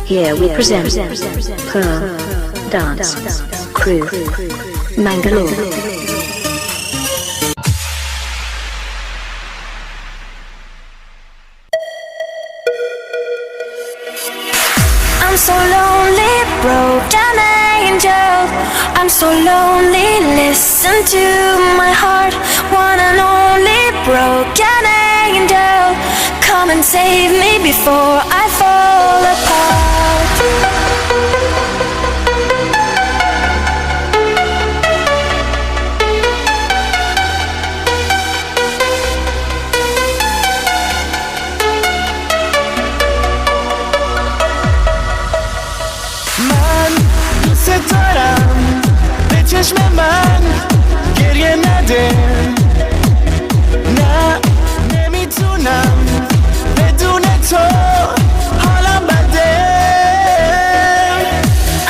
T: Here we present Pearl Dance Crew, Mangalore.
E: I'm so lonely, broken angel. I'm so lonely, listen to my heart. One and only broken angel. and save me before I fall apart.
D: من دوست دارم به چشم من گریه نده نه نمیتونم بدون تو حالم بده.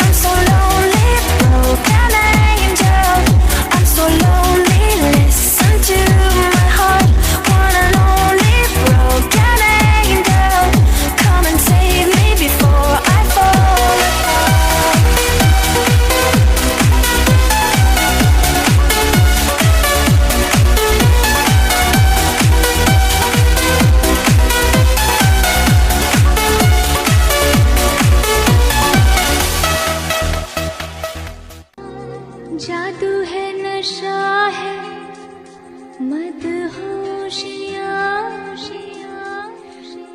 E: I'm so lonely, broken angel. I'm so lonely, listen to my heart. One and only broken angel. Come and save me before I fall apart.
A: जादू है, नशा है, मदहोशियाँ,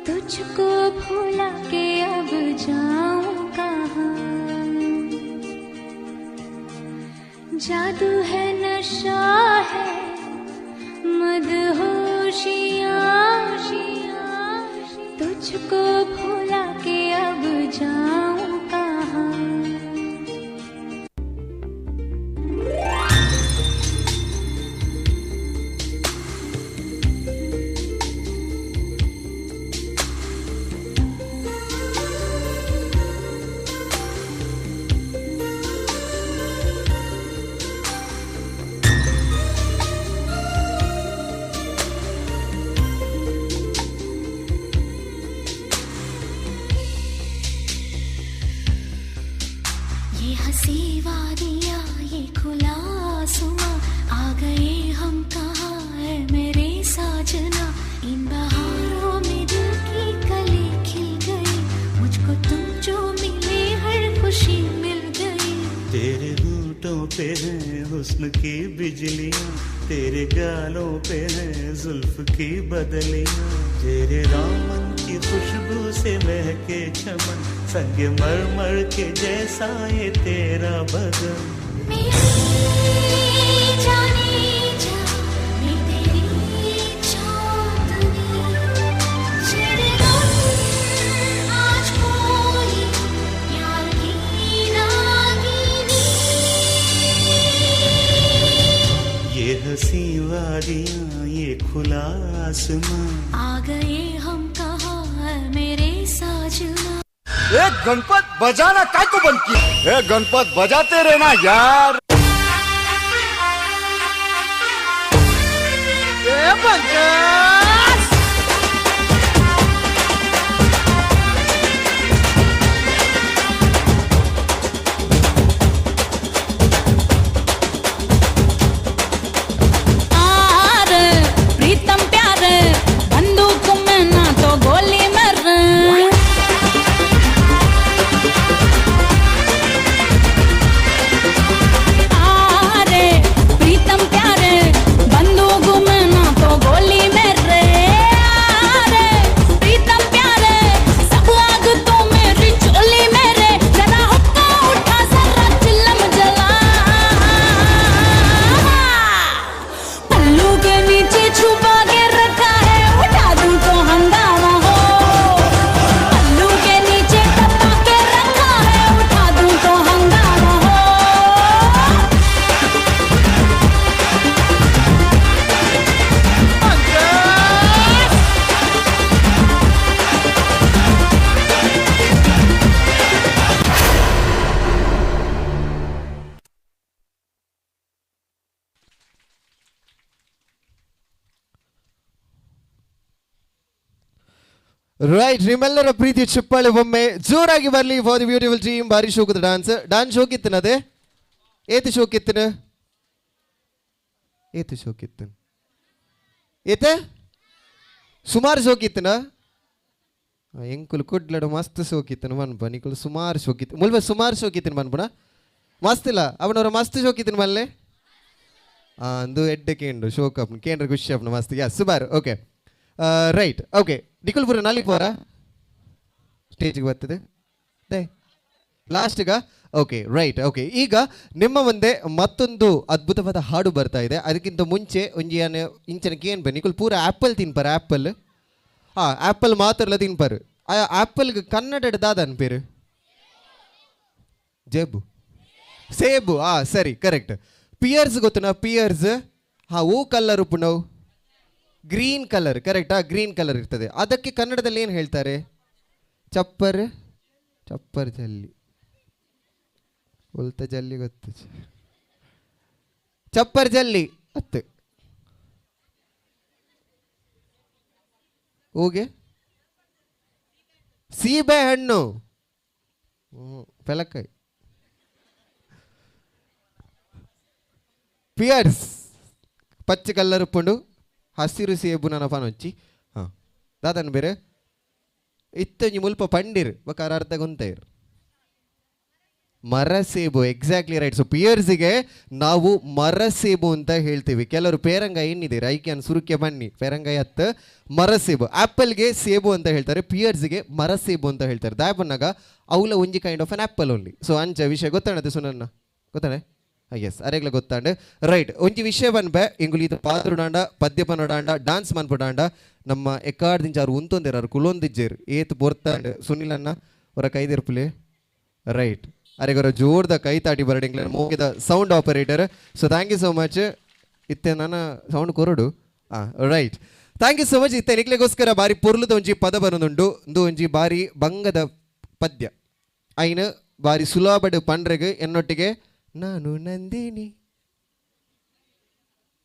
A: तुझको भुला के अब जाऊं कहाँ। जादू है, नशा है, मदहोशियाँ, तुझको भुला के अब जाऊं कहाँ। ये हंसी वादियाँ, ये खुला आसमां, आ गए हम कहाँ है मेरे साजना। इन बहारों में दिल की कली खिल गई, मुझको तुम जो मिले हर खुशी मिल गई।
H: तेरे होठों पे है हुस्न की बिजलियाँ, तेरे गालों पे है जुल्फ की बदलियाँ, तेरे दामन की खुशबू से महके चमन, संग मरमर के जैसा ये तेरा बदन।
A: मेरी जाने जा, मैं तेरी चांदनी, छेड़ दो आज कोई प्यार की रागिनी।
H: ये हंसी वादियाँ, ये खुला आसमां,
A: आ गए हम कहाँ है मेरे साजना।
W: ए गणपत बजाना काय को बंद किया? ए गणपत बजाते रहना यार। ए पंकज,
A: आर प्रीतम प्यार, बंदूक में ना तो गोली मर। आरे प्रीतम प्यार, बंदूक में ना तो गोली मर। आरे प्रीतम प्यार, सब आग तो मेरी चोली मेरे, जरा हुक्का उठा जरा चिल्लम जला। पल्लू के नीचे छुपा के रखा है, उठा दूं तो हंगामा हो। पल्लू के नीचे दबा के रखा है, उठा दूं तो हंगामा हो।
Q: ರೈಟ್, ನಿಮ್ಮೆಲ್ಲರ ಪ್ರೀತಿಯ ಚಪ್ಪಾಳೆ ಒಮ್ಮೆ ಜೋರಾಗಿ ಬರಲಿ ಫಾರ್ the beautiful team. ಭಾರಿ ಶೋಕದ ಡಾನ್ಸ್, ಡಾನ್ಸ್ ಶೋಕಿತ್ತನದೆ ಏತು ಶೋಕಿತ್ತನ, ಏತು ಶೋಕಿತ್ತನ, ಏತೆ ಸುಮಾರು ಶೋಕಿತ್ತನ. ಎಂಕುಲು ಕುಡ್ಲಡು ಮಸ್ತ್ ಶೋಕಿತ್ತನ ಮನ್ಪ, ನಿಕುಲು ಸುಮಾರು ಶೋಕಿತ್ತು ಮುಲ್ಬ ಸುಮಾರು ಶೋಕಿತ್ತನ ಮನ್ಪುಣ ಮಸ್ತ್ ಇಲ್ಲ ಅವನವರ ಮಸ್ತ್ ಶೋಕಿತ್ತನ ಮಲ್ಲೆ ಅಂದು ಎಡ್ಡೆ ಕೇಂಡು ಶೋಕ್ ಅಪ್ನ ಕೇಂದ್ರ ಖುಷಿ ಅಪ್ನ ಮಸ್ತ್ ಯಾ ಸುಮಾರು. ಓಕೆ, ರೈಟ್ ಓಕೆ ನಿಖಿಲ್ ಪೂರ ನಾಲಿಗೆ ಪೋರ ಸ್ಟೇಜ್ಗೆ ಬರ್ತದೆ they ಲಾಸ್ಟ್ಗ ಓಕೆ ರೈಟ್ ಓಕೆ ಈಗ ನಿಮ್ಮ ಮುಂದೆ ಮತ್ತೊಂದು ಅದ್ಭುತವಾದ ಹಾಡು ಬರ್ತಾ ಇದೆ. ಅದಕ್ಕಿಂತ ಮುಂಚೆ ಒಂಜಿ ಇಂಚನಕ್ಕೆ ಏನು ಬನ್ನಿ ನಿಕುಲ್ ಪೂರ ಆ್ಯಪಲ್ ತಿನ್ಪಾರ? ಆ್ಯಪಲ್ ಹಾಂ ಆ್ಯಪಲ್ ಮಾತ್ರಲ್ಲ ತಿನ್ಪಾರು. ಆ ಆ್ಯಪಲ್ಗೆ ಕನ್ನಡ ದಾದ ಅನ್ಪೇರು? ಜೇಬು ಸೇಬು. ಹಾಂ ಸರಿ ಕರೆಕ್ಟ್. ಪಿಯರ್ಸ್ ಗೊತ್ತುನಾ? ಪಿಯರ್ಸ್ ಹಾಂ ಹೂ ಕಲರ್ ಉಪ್ಪು ನಾವು ಗ್ರೀನ್ ಕಲರ್ ಕರೆಕ್ಟಾ? ಗ್ರೀನ್ ಕಲರ್ ಇರ್ತದೆ. ಅದಕ್ಕೆ ಕನ್ನಡದಲ್ಲಿ ಏನು ಹೇಳ್ತಾರೆ? ಚಪ್ಪರ್ ಚಪ್ಪರ್ ಜಲ್ಲಿ ಉಲ್ತ ಜಲ್ಲಿ ಗೊತ್ತು, ಚಪ್ಪರ್ ಜಲ್ಲಿ ಅತ್ತು ಹೂಗೆ ಸೀಬೆ ಹಣ್ಣು ಪೆಲಕಾಯಿ ಪಿಯರ್ಸ್ ಪಚ್ಚೆ ಕಲ್ಲರ್ ಉಪ್ಪುಂಡು ಹಸಿರು ಸೇಬು ನನ್ನ ಪನೊಂಚಿ. ಹಾಂ ದಾದನ್ ಬೇರೆ ಇತ್ತೊಂಜಿ ಮುಲ್ಪ ಪಂಡಿರ್ ಬೊಕ ಅರ್ಧ ಗೊಂತೈರ್ ಮರ ಸೇಬು. Exactly right. So ಪಿಯರ್ಸಿಗೆ ನಾವು ಮರ ಸೇಬು ಅಂತ ಹೇಳ್ತೀವಿ. ಕೆಲವರು ಪೇರಂಗಾಯಿ ಎನ್ನಿದ್ದೀರಿ ಐಕ್ಯಾನ್ ಸುರುಕೆ ಬನ್ನಿ ಪೇರಂಗಾಯಿ ಹತ್ತು ಮರ ಸೇಬು. ಆ್ಯಪಲ್ಗೆ ಸೇಬು ಅಂತ ಹೇಳ್ತಾರೆ, ಪಿಯರ್ಸಿಗೆ ಮರ ಸೇಬು ಅಂತ ಹೇಳ್ತಾರೆ. ದಾಯಪನ್ನಾಗ ಅವಲ ಒಂಜಿ kind of an apple only. So ಅಂಚ ವಿಷಯ ಗೊತ್ತಾಣತೆ ಸುನನ್ನ ಗೊತ್ತಾಣೆ? ಎಸ್ ಅರೆಗ್ಲ ಗೊತ್ತಾಂಡೆ. ರೈಟ್ ಒಂಜಿ ವಿಷಯ ಬನ್ಬೆ ಇಂಗುಲಿ ಇದು ಪಾತ್ರುಡಾಂಡ ಪದ್ಯ ಪನೋಡಾಂಡ ಡಾನ್ಸ್ ಮನ್ಪುಡಾಂಡ ನಮ್ಮ ಎಕ್ಕಾಡ್ದಿಂಚ ಅವ್ರು ಉಂತೊಂದಿರ ಅವ್ರು ಕುಲೊಂದಿಜ್ಜೇರು ಏತ್ ಪೊರ್ತಾಂಡ್ ಸುನಿಲನ್ನ ಅವರ ಕೈದಿರ್ಪುಲೆ. ರೈಟ್ ಅರೆಗೊರ ಜೋರ್ದ ಕೈ ತಾಟಿ ಬರಡಿಂಗ್ಲ ಮೋಗಿದ sound operator. So thank you so much. ಇತ್ತೆ ನನ್ನ ಸೌಂಡ್ ಕೊರಡು. ಹಾಂ right thank you so much. ಇತ್ತೆ ನಿಕ್ಲೆಗೋಸ್ಕರ ಬಾರಿ ಪೊರ್ಲುದ ಒಂಜಿ ಪದ ಬರೋದುಂಡು. ಇಂದು ಒಂಜಿ ಬಾರಿ ಬಂಗದ ಪದ್ಯ ಐನು ಬಾರಿ ಸುಲಭಡ್ ಪಂಡ್ರೆಗ್ ಎನ್ನೊಟ್ಟಿಗೆ ನಾನು ನಂದಿನಿ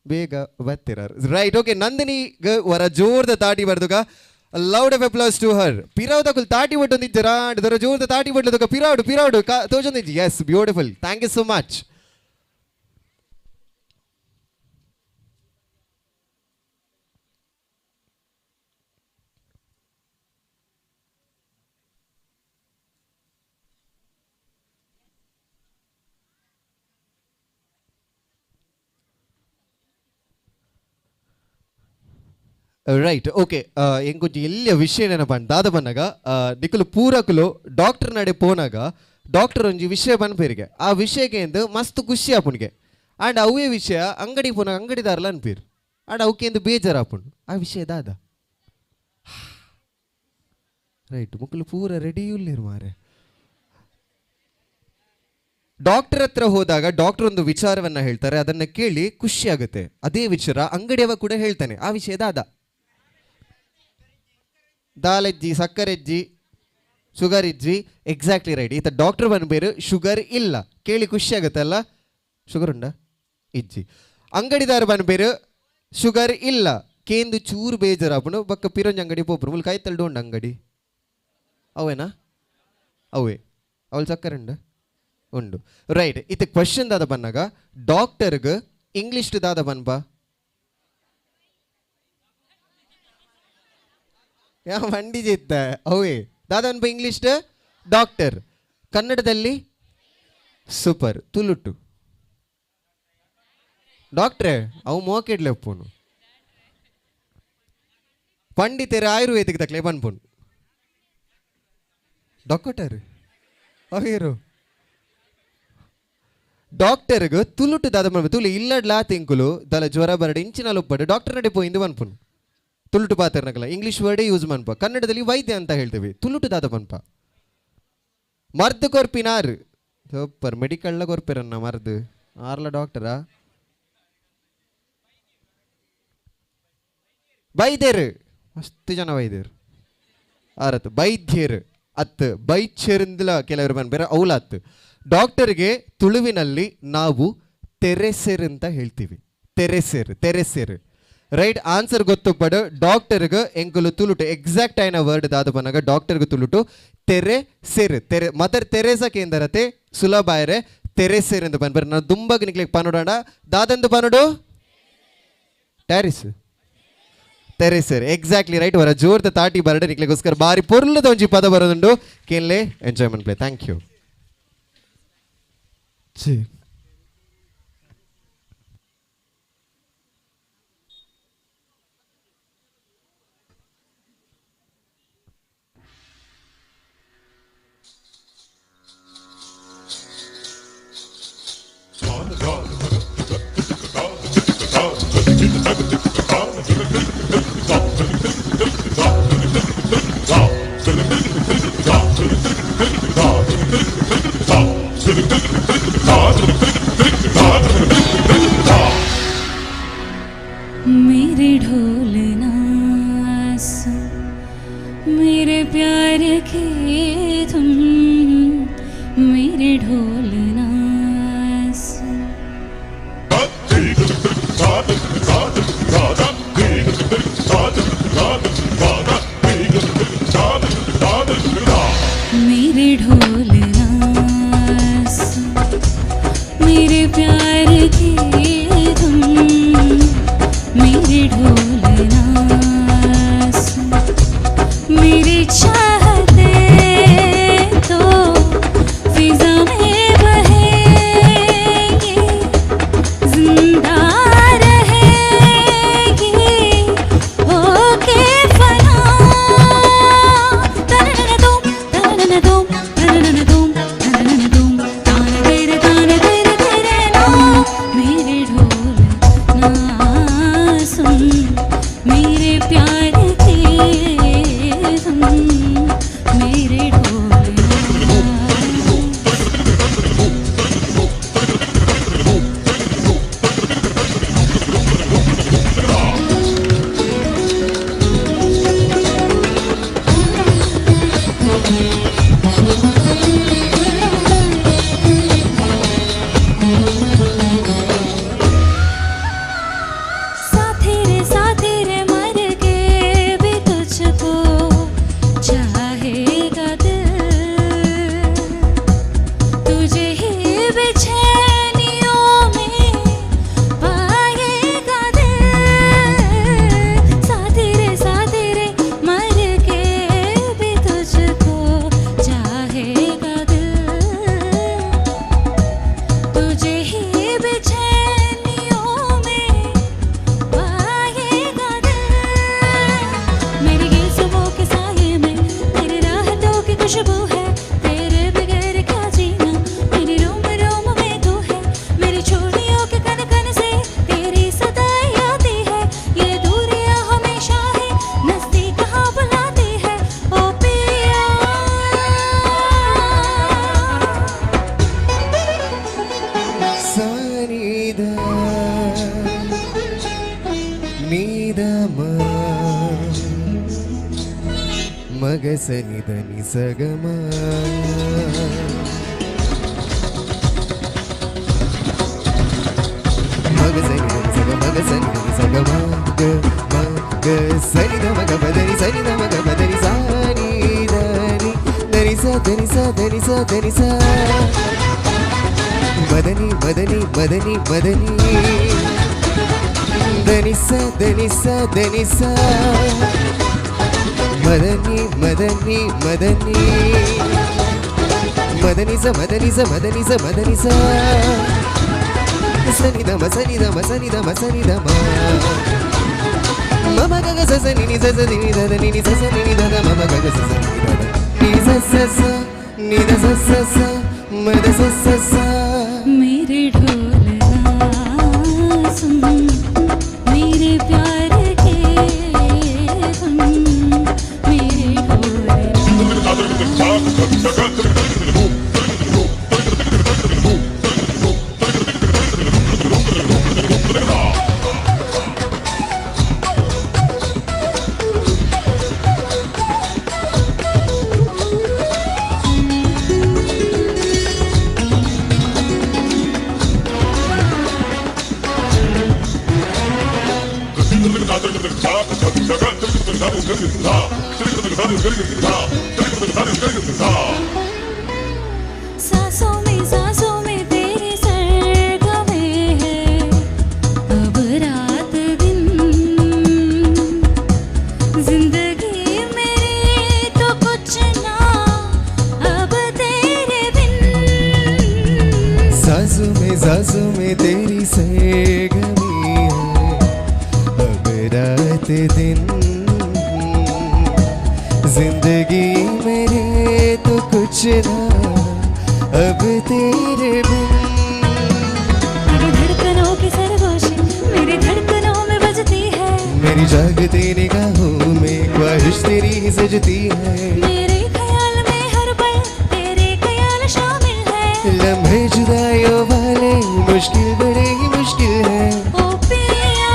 Q: ಬೇಗ ಬರ್ತಿರಾರು. ರೈಟ್ ಓಕೆ ನಂದಿನಿಗೆ ವರ ಜೋರ್ದ ತಾಟಿ ಬರ್ದುಗ loud of applause to her. ಪಿರಾವ್ದಕುಲ್ ತಾಟಿ ಒಟ್ಟೊಂದಿಜ್ಜರ Dora ಜೋರ್ದ ತಾಟಿ ಒಟ್ಲದಕ ಪಿರಾವ್ಡು ಪಿರಾವ್ಡು ತೋಜೊಂದಿಜ್ಜಿ. Yes beautiful thank you so much. Right okay ಎಂಕೊಂಚ ಎಲ್ಲಿಯ ವಿಷಯ ನೆನಪಂಡ್ ದಾದ ಬನ್ನಾಗ ನಿಕುಲು ಪೂರಕುಲು ಡಾಕ್ಟರ್ ನಡೆ ಪೋನಾಗ ಡಾಕ್ಟರ್ ಒಂಜಿ ವಿಷಯ ಪನ್ಪೇರಿಗೆ ಆ ವಿಷಯಕ್ಕೆ ಎಂದು ಮಸ್ತ್ ಖುಷಿ ಆಪುಣಿಗೆ ಆ್ಯಂಡ್ ಅವೇ ವಿಷಯ ಅಂಗಡಿ ಪೋನಾಗ ಅಂಗಡಿದಾರಲ್ಲ ಅನ್ಪೀರ್ ಆ್ಯಂಡ್ ಅವಕ್ಕೆ ಎಂದು ಬೇಜಾರು ಆಪುಂಡು ಆ ವಿಷಯ ದಾದ. ರೈಟ್ ಮುಕ್ಕಲು ಪೂರ ರೆಡಿ ಉಲ್ಲೇರು ಮಾರೆ. ಡಾಕ್ಟರ್ ಹತ್ರ ಹೋದಾಗ ಡಾಕ್ಟರ್ ಒಂದು ವಿಚಾರವನ್ನ ಹೇಳ್ತಾರೆ, ಅದನ್ನು ಕೇಳಿ ಖುಷಿ ಆಗುತ್ತೆ. ಅದೇ ವಿಚಾರ ಅಂಗಡಿಯವ ಕೂಡ ಹೇಳ್ತಾನೆ, ಆ ವಿಷಯ ದಾದ. ದಾಲೆಜ್ಜಿ ಸಕ್ಕರೆಜ್ಜಿ ಶುಗರ್ ಇಜ್ಜಿ. Exactly right. ಈತ ಡಾಕ್ಟರ್ ಬಂದ್ಬೇರು ಶುಗರ್ ಇಲ್ಲ ಕೇಳಿ ಖುಷಿ ಆಗುತ್ತಲ್ಲ. ಶುಗರ್ ಉಂಡ ಇಜ್ಜಿ. ಅಂಗಡಿದಾರ ಬಂದ್ಬೇರು ಶುಗರ್ ಇಲ್ಲ ಕೇಂದು ಚೂರು ಬೇಜಾರಾಪುಂಡು ಬಕ್ಕ ಪಿರೊಂಜಿ ಅಂಗಡಿ ಪೋಪುರು ಮುಲ್ ಕೈತಲ್ಡು ಉಂಡು ಅಂಗಡಿ ಅವೇನಾ ಅವೇ ಅವಳು ಸಕ್ಕರೆ ಉಂಡು ಉಂಡು. ರೈಟ್ ಇತ್ತ ಕ್ವಶನ್ ದಾದ ಬಂದಾಗ ಡಾಕ್ಟರ್ಗೆ ಇಂಗ್ಲೀಷ್ ದಾದ ಬನ್ಬಾ ಯಾ ಮಂಡಿ ಜಿತ್ತ ಅವೇ ದಾದನ್ಬ ಇಂಗ್ಲೀಷ್ ಡಾಕ್ಟರ್ ಕನ್ನಡದಲ್ಲಿ ಸೂಪರ್ ತುಲುಟು ಡಾಕ್ಟ್ರೇ ಅವು ಮೋಕೆಡ್ಲೆ ಒಪ್ಪುನು ಪಂಡಿತರು ಆಯುರ್ವೇದಿಕ್ ತಕ್ಲೆ ಪನ್ಪುನು ಡಾಕ್ಟರ್ ಅವೇರು ಡಾಕ್ಟರ್ಗೆ ತುಲುಟು ದಾದ ಮನ್ಪು ತುಳು ಇಲ್ಲಡ್ಲಾ ತಿಂಕುಲು ದಲ ಜ್ವರ ಬರಡು ಇಂಚಿನ ಉಪ್ಪಡು ಡಾಕ್ಟರ್ ನಡೆ ಪೋಯಿಂದು ಪನ್ಪುನು ತುಳುಟು ಪಾತಿರ್ನಕಲ ಇಂಗ್ಲೀಷ್ ವರ್ಡೇ ಯೂಸ್ ಮನ್ಪ ಕನ್ನಡದಲ್ಲಿ ವೈದ್ಯ ಅಂತ ಹೇಳ್ತೇವೆ ತುಳುಟು ದಾದ ಪನ್ಪ ಮರ್ದು ಕೊರ್ಪಿನಾರ್ ಸೂಪರ್ ಮೆಡಿಕಲ್ನ ಕೊರ್ಪಿರನ್ನ ಮರ್ದು ಆರ್ಲ ಡಾಕ್ಟರಾ ವೈದ್ಯರು ಮಸ್ತ್ ಜನ ವೈದ್ಯರು ಆರತ್ತು ವೈದ್ಯರು ಅತ್ತು ಬೈಚರಿಂದಲ ಕೆಲವರು ಬನ್ಬೇರೆ ಅವಲಾತ್ತು ಡಾಕ್ಟರ್ಗೆ ತುಳುವಿನಲ್ಲಿ ನಾವು ತೆರೆಸೆರ್ ಅಂತ ಹೇಳ್ತೀವಿ. ತೆರೆಸೆರ್ ತೆರೆಸೆರ್ ರೈಟ್ ಆನ್ಸರ್ ಗೊತ್ತು ಪಡು ಡಾಕ್ಟರ್ಗೆ ಎಂಕುಲು ತುಳುಟು ಎಕ್ಸಾಕ್ಟ್ ಆಯ್ನ ವರ್ಡ್ ದಾದ ಪನ್ನಾಗ ಡಾಕ್ಟರ್ಗೆ ತುಳುಟು ತೆರೆ ಸೆರ್ ತೆರೆ ಮದರ್ ತೆರೇಸಾ ಕೇಂದ್ರತೆ ಸುಲಭ ಆಯ್ರೆ ತೆರೆಸೆರ್ ಅಂತ ಪನ್ಪರ್. ನಾನು ದುಂಬಗ್ ನಿಕ್ಲೆಗ್ ಪನೋಡಾಂಡ ದಾದಂದು ಪನೋಡು ಟ್ಯಾರಿಸ್ ತೆರೆಸೆರ್ ಎಕ್ಸಾಕ್ಟ್ಲಿ ರೈಟ್. ವರ ಜೋರ್ದ ತಾಟಿ ಬರಡೆ ನಿಕ್ಲೆಗೋಸ್ಕರ ಬಾರಿ ಪೊರ್ಲದ ಒಂಜಿ ಪದ ಬರೋದುಂಡು ಕೇನ್ಲೆ enjoyment play. Thank you.
A: मेरे प्यार की धुन, मेरे ढोलना सुन। मेरे ढोलना सुन, मेरे प्यार की धुन, मेरे ढोलना सुन। मेरी चाहते तो फिजा में बहेंगे, जिंदा रहेगी होके फना। तननन दुम तननन दुम तननन दुम तननन दुम तान तेरे तान तेरे तेरे ना। मेरे ढोलना सुन, मेरे प्यार की धुन, मेरे ढोलना। साथी रे साथी रे मर के भी तुझको चाहेगा दिल, तुझे ही बेचैनियों में पाएगा दिल। साथी रे मर के भी तुझको चाहेगा दिल, तुझे ही बेचैनियों में पाएगा दिल। मेरी गिलसुओं के साये में तेरी राहतों की खुशबू है, तेरे बगैर क्या जीना, मेरे रोम रोम में तू है। मेरी चूड़ियों के कन कन से तेरी सदाई आती है, ये दूरियां हमेशा है नजदीक कहाँ बुलाती है। ओ पिया
B: ಸಾನಿದ ನೀದಮ ಮಗ ಸನಿದ ನಿಸಗಮ ಮಗ ಸನಿದ ನಿಸಗ ಮಗ ಸನಿದ ನಿಸಗ ಮಗ ಮಗ ಸನಿದ ಮಗ ಬದನಿ ಸನಿದ ಮಗ ಬದನಿ ಸಾನಿ దని దని స దని స దని స దని స మదని మదని మదని మదని దని స దని స దని స మదని మదని మదని మదని స మదని స మదని స మదని స సని దమ సని దమ సని దమ సని దమ మమ గగ స స ని ని స స ని ని the the ని ని స స ని ని the the మమ గగ స స ని ని the the ని స స స ని the స స స మ the స స స.
A: मेरे ढोलना सुन, मेरे प्यार के धुन, मेरे ढोलना। सांसों में तेरी सरगमे है अब रात दिन, जिंदगी मेरी तो कुछ ना अब तेरे बिन।
B: सांसों में तेरी सरगमी है अब रात दिन, जिंदगी मेरे तो कुछ ना अब तेरे बिन।
A: मेरी धड़कनों की सरगोशी मेरी धड़कनों में बजती है,
B: मेरी जागती निगाहों में ख्वाहिश तेरी ही सजती है,
A: मेरे ख्याल में हर पल तेरे ख्याल शामिल है।
B: लम्हे जुदाइयों वाले मुश्किल बड़े ही मुश्किल है।
A: ओ पिया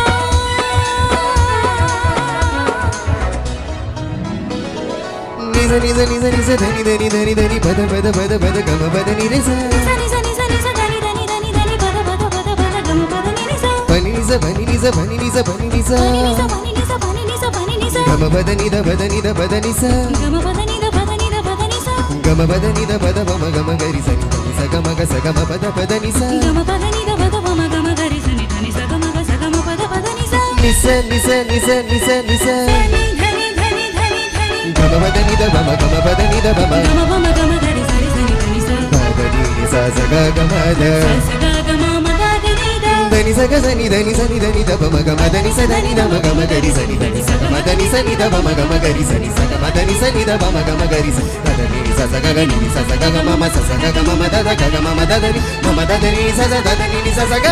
B: ನಿ ಸ ನಿ ಸ ನಿ ಸ ನಿ ಸ ಧನಿ ಧನಿ ಧನಿ ಧನಿ ಪದ ಪದ ಪದ ಪದ ಗಮ ಪದ ನಿ ರೆ ಸ
A: ನಿ ಸ ನಿ ಸ ನಿ ಸ ಧನಿ ಧನಿ ಧನಿ ಧನಿ ಪದ ಪದ ಪದ ಪದ ಗಮ ಪದ ನಿ ರೆ ಸ
B: ಪನಿ ನಿ ಸ ಪನಿ ನಿ ಸ ಪನಿ ನಿ ಸ ಪನಿ ನಿ ಸ
A: ನಿ ಸ ಪನಿ ನಿ ಸ ಪನಿ ನಿ ಸ ಪನಿ ನಿ ಸ
B: ಗಮ ಪದ ನಿ the ಪದ ನಿ the ಪದ ನಿ ಸ
A: ಗಮ ಪದ ನಿ the ಪದ ನಿ the ಪದ ನಿ ಸ
B: ಗಮ ಪದ ನಿ the ಪದ ಮ ಗಮ ಗರಿ ಸ ನಿ the ನಿ ಸ ಗಮ ಗ ಸ ಗಮ ಪದ ಪದ ನಿ ಸ
A: ಗಮ ಪದ ನಿ the ಪದ ಮ ಗಮ ಗರಿ ಸ ನಿ the ನಿ ಸ ಗಮ ಗ ಸ ಗಮ ಪದ ಪದ ನಿ ಸ
B: ನಿ ಸ ನಿ ಸ ನಿ ಸ ನಿ ಸ ನಿ ಸ
A: ಧನಿ ಧನಿ ಧನಿ ಧನಿ ಧನಿ
B: ಗಮ ಪದ ನಿ the ಬಮ ಗಮ ಪದ ನಿ the ಬಮ
A: ಗಮ ಬಮ ಗಮ ಗರಿ ಸ ರಿ ಸ ನಿ the ನಿ ಸ
B: ಪದ ನಿ ನಿ ಸ ಸ ಗ ಗ ಮ the
A: ಸ ಸ ಗ ಗ ಮ ಮ ಗ ಗ ನಿ the
B: the ನಿ ಸ ಗ ಸ ನಿ the ನಿ ಸ ನಿ the ನಿ the ಬ ಮ ಗ ಮ the ನಿ ಸ the ನಿ the ಮ ಗ ಮ ಗ ರಿ ಸ ನಿ the ನಿ ಸ ಗ ಮ the ನಿ ಸ ನಿ the ಬ ಮ ಗ ಮ ಗ ರಿ ಸ ನಿ ಸ ಗ ಮ the ನಿ ಸ ನಿ the ಬ ಮ ಗ ಮ ಗ ರಿ ಸ the the ನಿ ನಿ ಸ ಸ ಗ ಗ ನಿ ನಿ ಸ ಸ ಗ ಗ ಮ ಮ ಸ ಸ ಗ ಗ ಮ ಮ the the ಗ ಗ ಮ ಮ the the ನಿ ಮ ಮ the the ನಿ ಸ ಸ the the ನಿ ನಿ ಸ ಸ ಗ.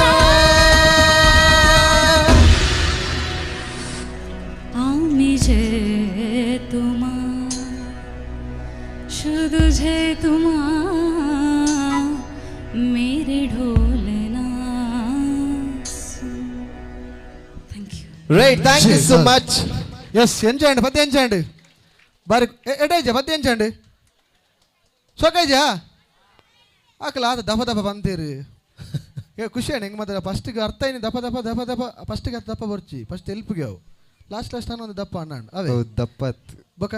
A: আমি যে তোমার শুধু যে তোমার মেরে ঢোলনা.
B: Right, thank you so much.
V: Yes, enjoy and ಪದ್ಯ ಎಂಜಾಯ್ ಬಾರಿ ಎಡೈಜ ಪದ್ಯ ಎಂಜಾಯ್ ಸೊಕೈಜ ಆಕಲ ಆತ ದಫ ದಫ ಬಂತೀರಿ ಏ ಖುಷಿ ಅಣ್ಣ ಹೆಂಗೆ ಮಾತ್ರ ಫಸ್ಟಿಗೆ ಅರ್ಥ ಏನು ದಫ ದಫ ದಫ ದಫ ಫಸ್ಟಿಗೆ ಅದು ದಪ್ಪ ಬರ್ಚಿ ಫಸ್ಟ್ ಎಲ್ಪಿಗೆ ಅವು ಲಾಸ್ಟ್ ಲಾಸ್ಟ್ ನಾನು ಒಂದು ದಪ್ಪ ಅಣ್ಣ ಅವೇ
B: ದಪ್ಪತ್
V: ಬೊಕ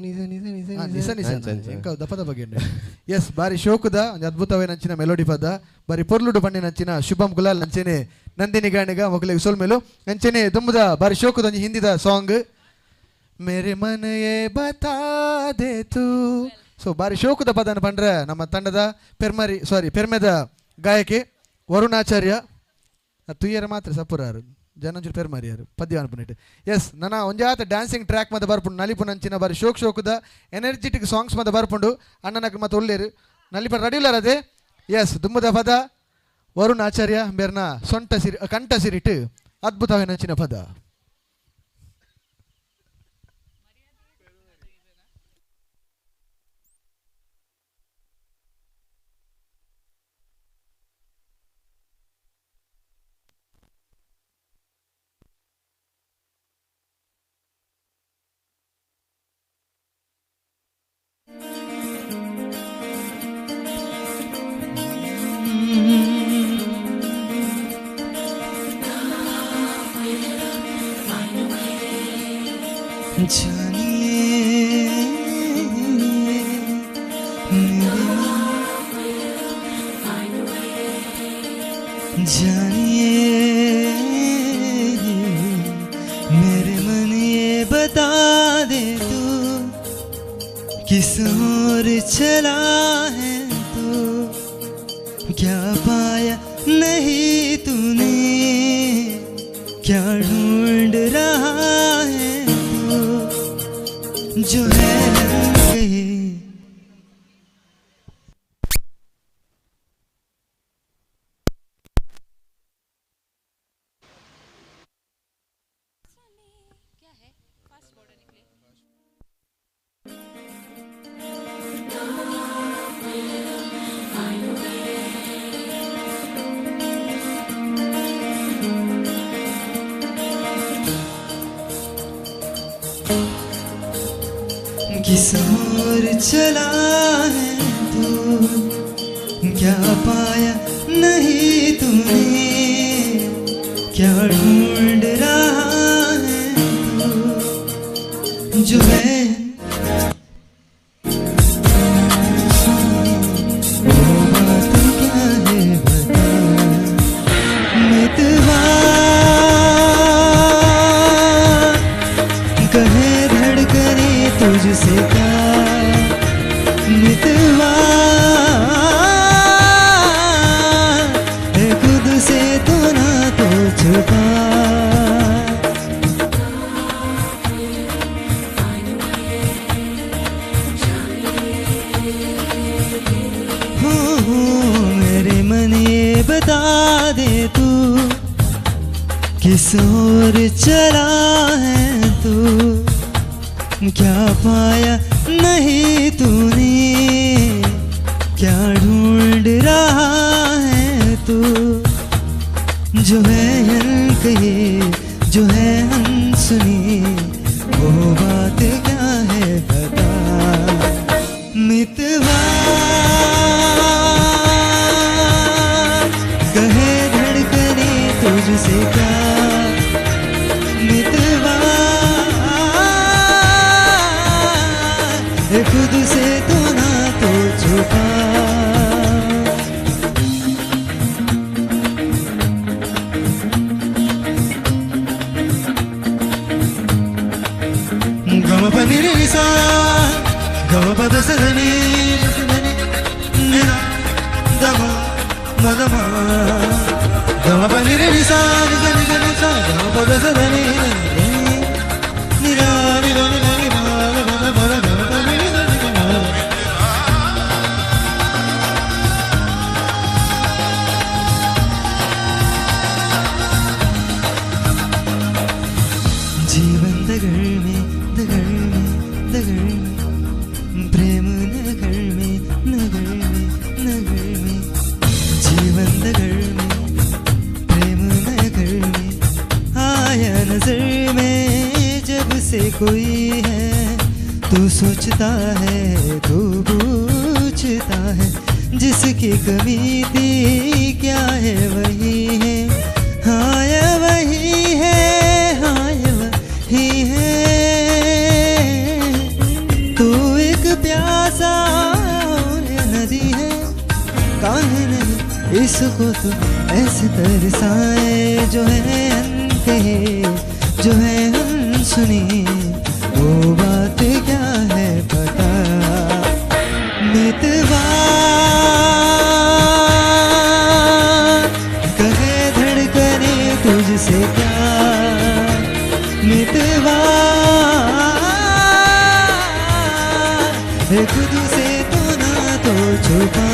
B: ನಿಜ ನಿಜ ನಿಜ
V: ನಿಜ ನಿಜ ಎಂಕ ದಪ್ಪ ದಪ್ಪ ಗೆಂಡೆ. ಎಸ್, ಬಾರಿ ಶೋಕುದ ಒಂದು ಅದ್ಭುತವೇ ನಂಚಿನ ಮೆಲೋಡಿ ಪದ ಬಾರಿ ಪೊರ್ಲುಡು ಬಣ್ಣಿ ನಂಚಿನ ಶುಭಂ ಗುಲಾಲ್ ನಂಚೆನೆ ನಂದಿನಿ ಗಾಣಿಗ ಮೊಗಲಿಗೆ ಸೊಲ್ಮೇಲು ನಂಚೆನೆ ದುಂಬುದ ಬಾರಿ ಶೋಕುದ ಒಂಜಿ ಹಿಂದಿದ ಸಾಂಗ್ ಮೇರೆ ಮನ ಯೇ ಬತಾ they ತೂ. ಸೊ ಬಾರಿ ಶೋಕುದ ಪದನ ಪಂಡ್ರೆ ನಮ್ಮ ತಂಡದ ಪೆರ್ಮರಿ ಸಾರಿ ಪೆರ್ಮೆದ ಗಾಯಕಿ ವರುಣಾಚಾರ್ಯ ತುಯ್ಯರ ಮಾತ್ರ ಸಪುರಾರು ಜನಂಜೂರು ಪೆರ್ಮರಿಯಾರು ಪದ್ಯ ಅನ್ಪುನಿಟ್ಟು. ಎಸ್, ನನ್ನ ಒಂಜಾತ ಡ್ಯಾನ್ಸಿಂಗ್ ಟ್ರ್ಯಾಕ್ ಮತ್ತೆ ಬರ್ಪುಂಡು ನಲಿಪು ನಂಚಿನ ಬಾರಿ ಶೋಕ್ ಶೋಕುದ ಎನರ್ಜೆಟಿಕ್ ಸಾಂಗ್ಸ್ ಮತ್ತೆ ಬರ್ಪುಂಡು ಅಣ್ಣನಕ್ಕೆ ಮತ್ತೆ ಒಳ್ಳೇರು ನಲಿಪ ರೆಡಿ ಅದೇ. ಎಸ್, ದುಮ್ಮದ ಪದ ವರುಣ್ ಆಚಾರ್ಯ ಬೇರ್ನ ಸೊಂಟ ಸಿರಿ ಕಂಠ ಸಿರಿಟ್ಟು ಅದ್ಭುತವಾಗಿ ನಂಚಿನ ಪದ.
S: जानिए मेरे मन ये बता दे तू किस ओर चला है तू, क्या पाया नहीं तूने, क्या ढूंढ रहा है तू, जो है कहीं। किस ओर चला है तू, क्या पाया नहीं तूने, क्या ढूंढ रहा है तू, जो है वो बात क्या है बता मितवा, कहे धड़कने तुझसे क्या मितवा, खुद से तो ना तो छुपा। हो मेरे मन ये बता दे तू किस ओर चला है तू, क्या पाया नहीं तूने, क्या ढूंढ रहा है तू, जो है कही जो है अनसुनी, वो बात क्या है మ ప ని రి సా గ మ ప the స the ని ని the మ మ the మ గ మ ప ని రి సా ని స ని స ని సా గ మ ప the స the ని ని రా ని ర ని ర ని మ మ మ మ ర గ మ ప ని రి స ని గ మ. जीवन दगड़ में दगड़ में दगड़ में प्रेम नगर में नगर में नगर में जीवन दगड़ में प्रेम नगर में आया नजर में जब से कोई है तू सोचता है तू पूछता है जिसकी कमी थी क्या है वही है हाँ ये वही है हाँ ये वही है तू एक प्यासा और नदी है काहे नहीं इसको तो ऐसे तरसाए जो है अनकहे जो है अनसुनी वो बात क्या है पता मितवा कहे धड़कने तुझसे प्यार मितवा खुद से तो ना तो छुपा।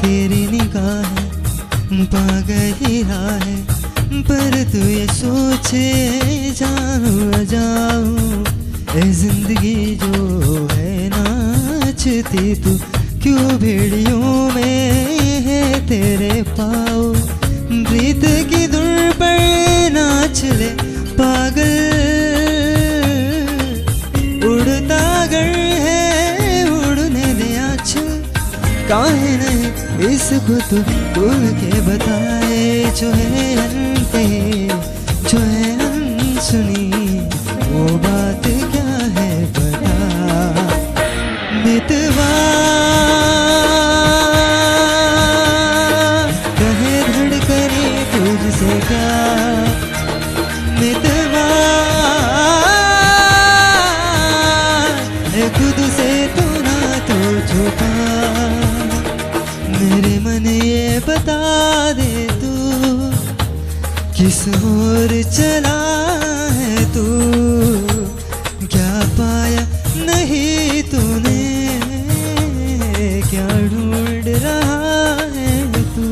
S: तेरी निगाहें पा गई है पर तू ये सोचे जाऊँ जाऊँ ए जिंदगी जो है नाचती तू क्यों भेड़ियों में है तेरे पाँव प्रीत की धुन पर नाच ले पागल उड़ता घर है उड़ने दे आँचल काहे नहीं इसको तो बोल के बताए जो है अनकहे जो है अनसुनी वो बात क्या है बता मितवा कहे धड़कने तुझसे क्या मितवा खुद से तो ना तो छुपा मेरे मन ये बता दे तू किस ओर चला है तू क्या पाया नहीं तूने क्या ढूंढ रहा है तू।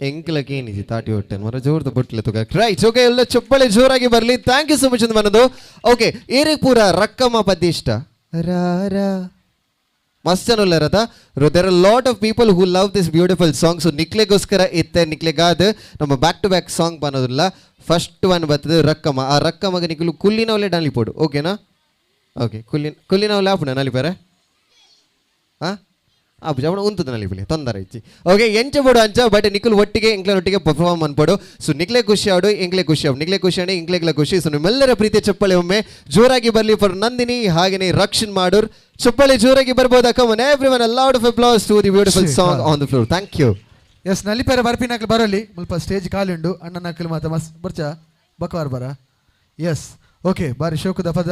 Q: ಎಂಕ್ಲಕ್ಕೆ ಏನಿದೆ ತಾಟಿ ಹೊಟ್ಟೆ ಮರ ಜೋರ್ದ ಬೊಟ್ಲೆ ತುಗ ರೈಟ್ ಓಕೆ ಎಲ್ಲ ಚಪ್ಪಳೆ ಜೋರಾಗಿ ಬರಲಿ. Thank you so much ಅಂತ ಮನದು. ಓಕೆ ಏರೆ ಪೂರ ರಕ್ಕಮ್ಮ ಪದ್ಯ ಇಷ್ಟ ರಾ ರಾ ಮಸ್ತ್ ಜನ ಉಲ್ಲಾರತ. There are lot of people who love this beautiful song. So ನಿಕ್ಲೆಗೋಸ್ಕರ ಇತ್ತೆ ನಿಕ್ಲೆಗಾದ ನಮ್ಮ ಬ್ಯಾಕ್ ಟು ಬ್ಯಾಕ್ ಸಾಂಗ್ ಬನ್ನೋದಿಲ್ಲ. ಫಸ್ಟ್ ಒನ್ ಬರ್ತದೆ ರಕ್ಕಮ್ಮ. ಆ ರಕ್ಕಮ್ಮಗ ನಿಕ್ಲು ಕುಲ್ಲಿನವಲ್ಲೇ ನಲಿಪೋಡು ಓಕೆನಾ? ಓಕೆ ಕುಲ್ಲಿನ ಕುಲ್ಲಿನವಲ್ಲೇ ಆಪುಣ ನಲಿಪಾರೆ ಹಾಂ ಆಪುಜ ಅವನು ಉಂತದ ನಲಿಪಿಲಿ ತೊಂದರೆ ಇಚ್ಚಿ. ಓಕೆ ಎಂಚ ಬೋಡು ಅಂಚ ಬಟ್ ನಿಖಲ್ ಒಟ್ಟಿಗೆ ಎಂಕ್ಲನೊಟ್ಟಿಗೆ ಪರ್ಫಾರ್ಮ್ ಅನ್ಪೋಡು. ಸೊ ನಿಕ್ಲೆ ಖುಷಿ ಆಡು ಎಂಕ್ಲೆ ಖುಷಿ ಆಡು ನಿಕ್ಲೆ ಖುಷಿ ಆಡಿ ಇಂಕ್ಲೆಗ್ಲ ಖುಷಿ. ಸೊ ನಿಮ್ಮೆಲ್ಲರ ಪ್ರೀತಿಯ ಚಪ್ಪಳೆ ಒಮ್ಮೆ ಜೋರಾಗಿ ಬರಲಿ ಫಾರ್ ನಂದಿನಿ ಹಾಗೆಯೇ ರಕ್ಷಣ್ ಮಾಡೋರ್. ಚಪ್ಪಳೆ ಜೋರಾಗಿ ಬರ್ಬೋದಾ? Come on everyone, a loud of applause to the beautiful song on the floor. Thank you.
V: Yes ನಲಿಪೇರ ಬರ್ಪಿನಕ್ಲು ಬರಲಿ ಮುಲ್ಪ ಸ್ಟೇಜ್ ಖಾಲಿ ಉಂಡು ಅಣ್ಣನ ಅಕ್ಕಲು ಮಾತ ಮಸ್ ಬರ್ಚ ಬಕ್ವಾರ್ ಬರ. ಎಸ್ ಓಕೆ ಬಾರಿ ಶೋಕದ ಪದ.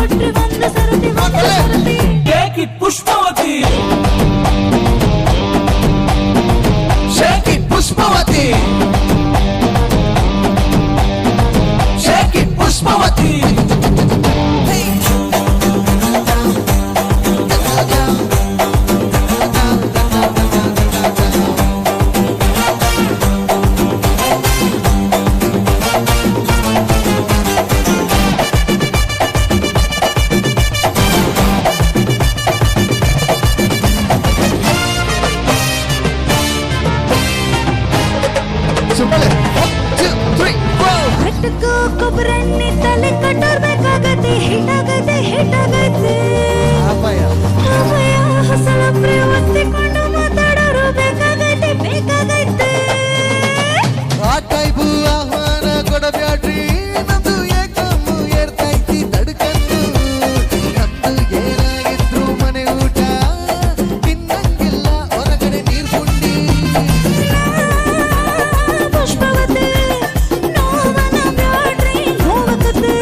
A: ಕೊಟ್ರಿ ಒಂದು ಸರತಿ ಒಂದು ಸರತಿ.
F: Take it Pushpavati, shake it Pushpavati, shake it Pushpavati.
A: ಬೆಟ್ಟಕ್ಕೂ ಕೊಬ್ಬರಣ್ಣೆ ತಲೆ ಕಟ್ಟೋರ್ಬೇಕಾಗತ್ತೆ, ಹಿಟ್ಟಾಗತ್ತೆ ಹಿಟ್ಟಾಗತ್ತೆ. ಅಭಯ ಹೊಸಲೊಬ್ರೆ ಒತ್ತಿಕೊಂಡು ಮಾತಾಡೋರು ಬೇಕಾಗೈತೆ ಬೇಕಾಗೈತೆ.
V: ಆ ಟೈಪು ಆಹ್ವಾನ ಕೊಡಬ್ಯಾಡ್ರಿ, ನಮ್ದು ಏಕಮ್ಮು ಏರ್ತೈತಿ ತಡ್ಕಂದು. ನಮ್ದು ಏನಾಗಿದ್ರು ಮನೆ ಊಟ ತಿನ್ನಂಗಿಲ್ಲ ಹೊರಗಡೆ ನೀರ್ ಪುಂಡಿ.
A: ಪುಷ್ಪವತಿ ನೋವನ ಬ್ಯಾಡ್ರಿ ನೋವಕತೆ.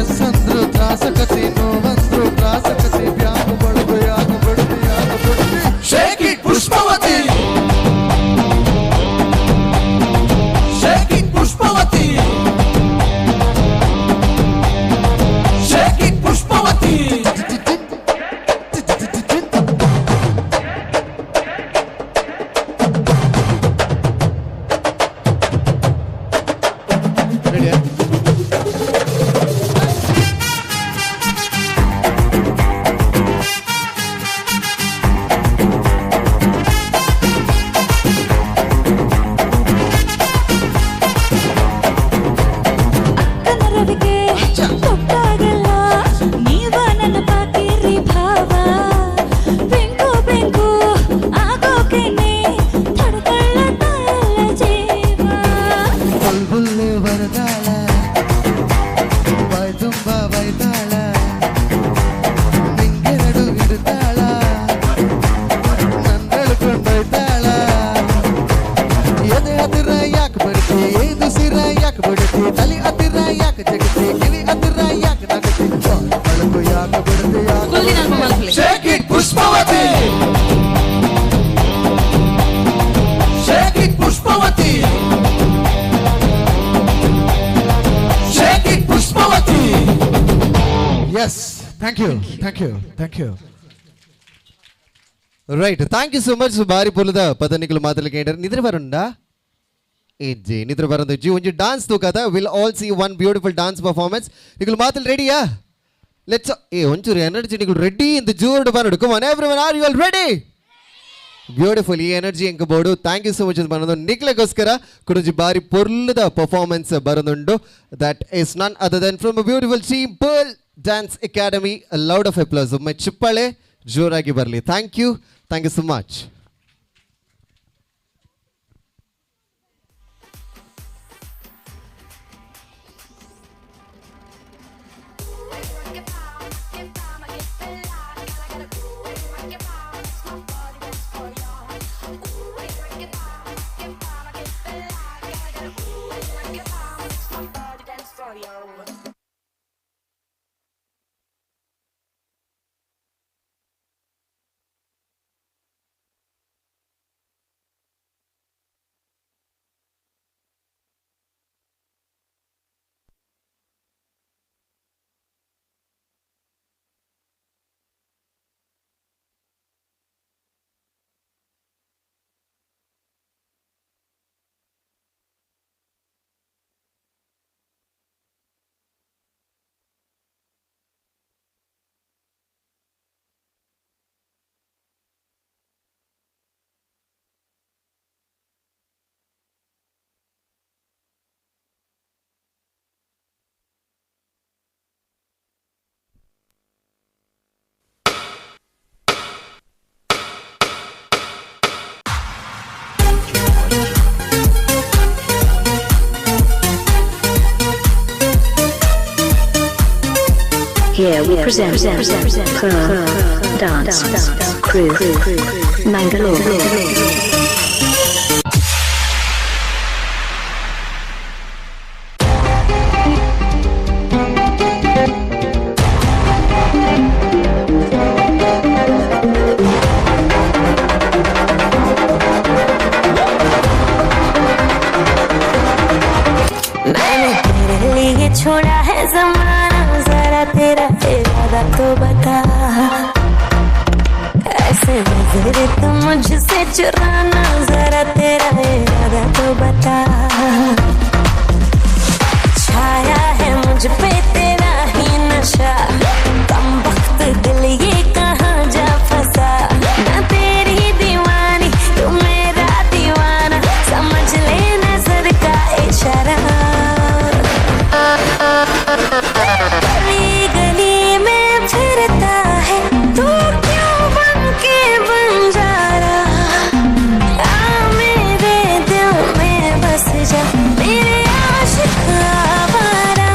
V: ಎಸ್ ಅಂದ್ರು ತ್ರಾಸಕತೆ, ನೋವಂದ್ರು ತ್ರಾಸಕತೆ, ಬ್ಯಾಗು ಬಡದು ಯಾಗ ಬಡದು ಯಾಗ ಬಡದು.
F: Shake it Pushpavati, shake it Pushpavati, shake it Pushpavati.
A: ಅಕ್ಕನರವಿಗೆ ತೊಟ್ಟಾಗಲ್ಲ ನೀವ ನನ್ನ ಪಾಕಿರಿ ಭಾವ. ಬೆಂಕು ಬೆಂಕು ಆಗೋಕೆನೆ ತಡ್ಕೊಳ್ಳತ್ತಾಲ್ಲ ಜೀವ.
V: ಬುಲ್ಬುಲ್ಲು ಬರದಾಳ, ಬಾಯ್ ತುಂಬ ಬೈತಾಳ, ನಿಂಗೆರಡು ಇಡ್ತಾಳ, ನನ್ನೆಳ್ಕೊಂಡೊಯ್ತಾಳ. ಎದೆ ಹತ್ತಿರ ಯಾಕೆ ಬಡ್ತಿ, ಏದು ಸಿರ ಯಾಕೆ ಬಡ್ತಿ, ತಲೆ ಹತ್ತಿರ ಯಾಕೆ ಜಗತಿ, ಕಿವಿ ಹತ್ತಿರ ಯಾಕೆ ನಗತಿ, ಅಳಕು ಯಾಕೆ ಬಿಡ್ತಿ ಯಾಕೆ?
F: Shake it Pushpavati, shake it Pushpavati, shake it Pushpavati.
V: Yes, thank you, thank you, thank you.
B: Right, thank you so much. ಬಾರಿ ಪೊಲದ ಪದನಿಗಳು ಮಾತಲ್ಲಿ ಕೇಂದ್ರ ನಿದ್ರೆ ಬರುಂಡಾ ಇಜ್ಜಿ ನಿದ್ರೆ ಬರಂದು ಜಿ ಒಂಜಿ ಡಾನ್ಸ್ ತೂಕದ. Will all see one beautiful dance performance. ನಿಗಳು ಮಾತಲ್ಲಿ ರೆಡಿಯಾ? Let's ಏ ಒಂಚೂರು ಎನರ್ಜಿ ನಿಗಳು ರೆಡಿ ಇಂದ Joad ಬರೋಡು. Come on everyone, are you all ready? Beautiful, ಈ ಎನರ್ಜಿ ಎಂಕ ಬೋಡು. Thank you so much ಅಂತ ಬರೋದು ನಿಕ್ಲೆಗೋಸ್ಕರ ಕುಡುಂಜಿ ಬಾರಿ ಪೊರ್ಲದ performance ಬರೋದುಂಡು. That is none other than from beautiful team Pearl Dance Academy. Loud of applause, ಒಮ್ಮೆ ಚಿಪ್ಪಾಳೆ ಜೋರಾಗಿ ಬರಲಿ. Thank you, thank you so much.
T: Here we present Pearl Dance Crew Mangalore.
E: छोड़ा है जमाना, जरा तेरा इरादा तो बता। ऐसे नजरे तुम मुझसे चुराना, जरा तेरा इरादा तो बता। छाया है मुझ पे तेरा ही नशा, कमबख्त दिल ये कहाँ जा फंसा। मैं तेरी दीवानी तू मेरा दीवाना, समझ ले नजर का इशारा। गली गली में फिरता है तू क्यों बन के बंजारा, आ मेरे दिल में बस जा मेरे आशिक आवारा।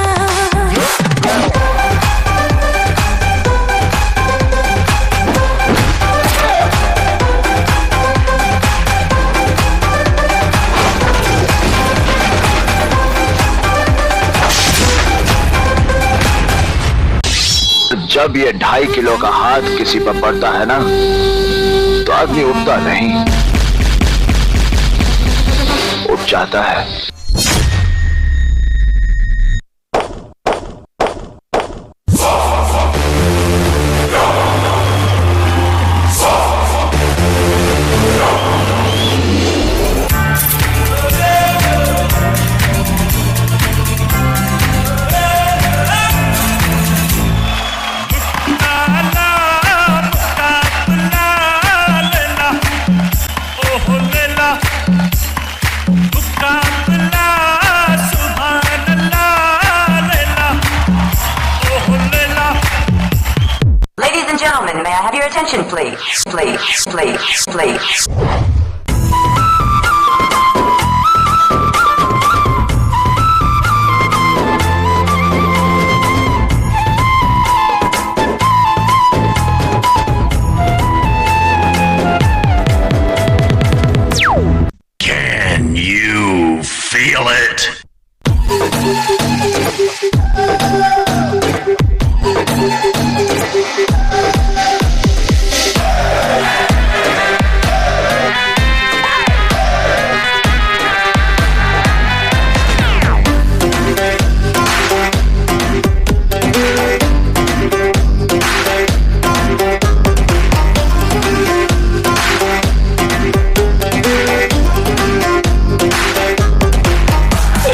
L: जब ये 2.5 किलो का हाथ किसी पर पड़ता है ना, तो आदमी उठता नहीं, उठ जाता है।
M: Ladies and gentlemen, may I have your attention, please? Please, please, please.
L: Can you feel it?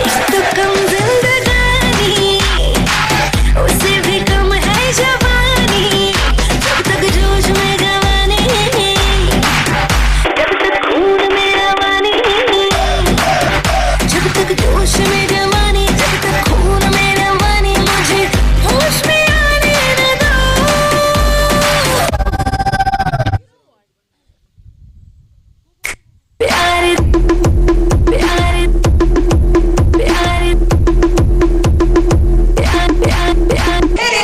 E: एक तो कम जिंदगानी, उसे भी कम है जवानी। जब तक जोश में जवानी, जब तक खून में रवानी, जब तक जोश में जवानी, जब तक खून में रवानी, मुझे होश में आने न दो। प्यार प्यार प्यार प्यार प्यार प्यार।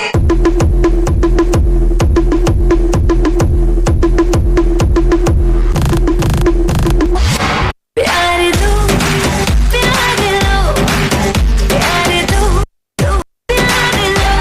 E: प्यार दो, प्यार लो, प्यार दो, दो, प्यार लो।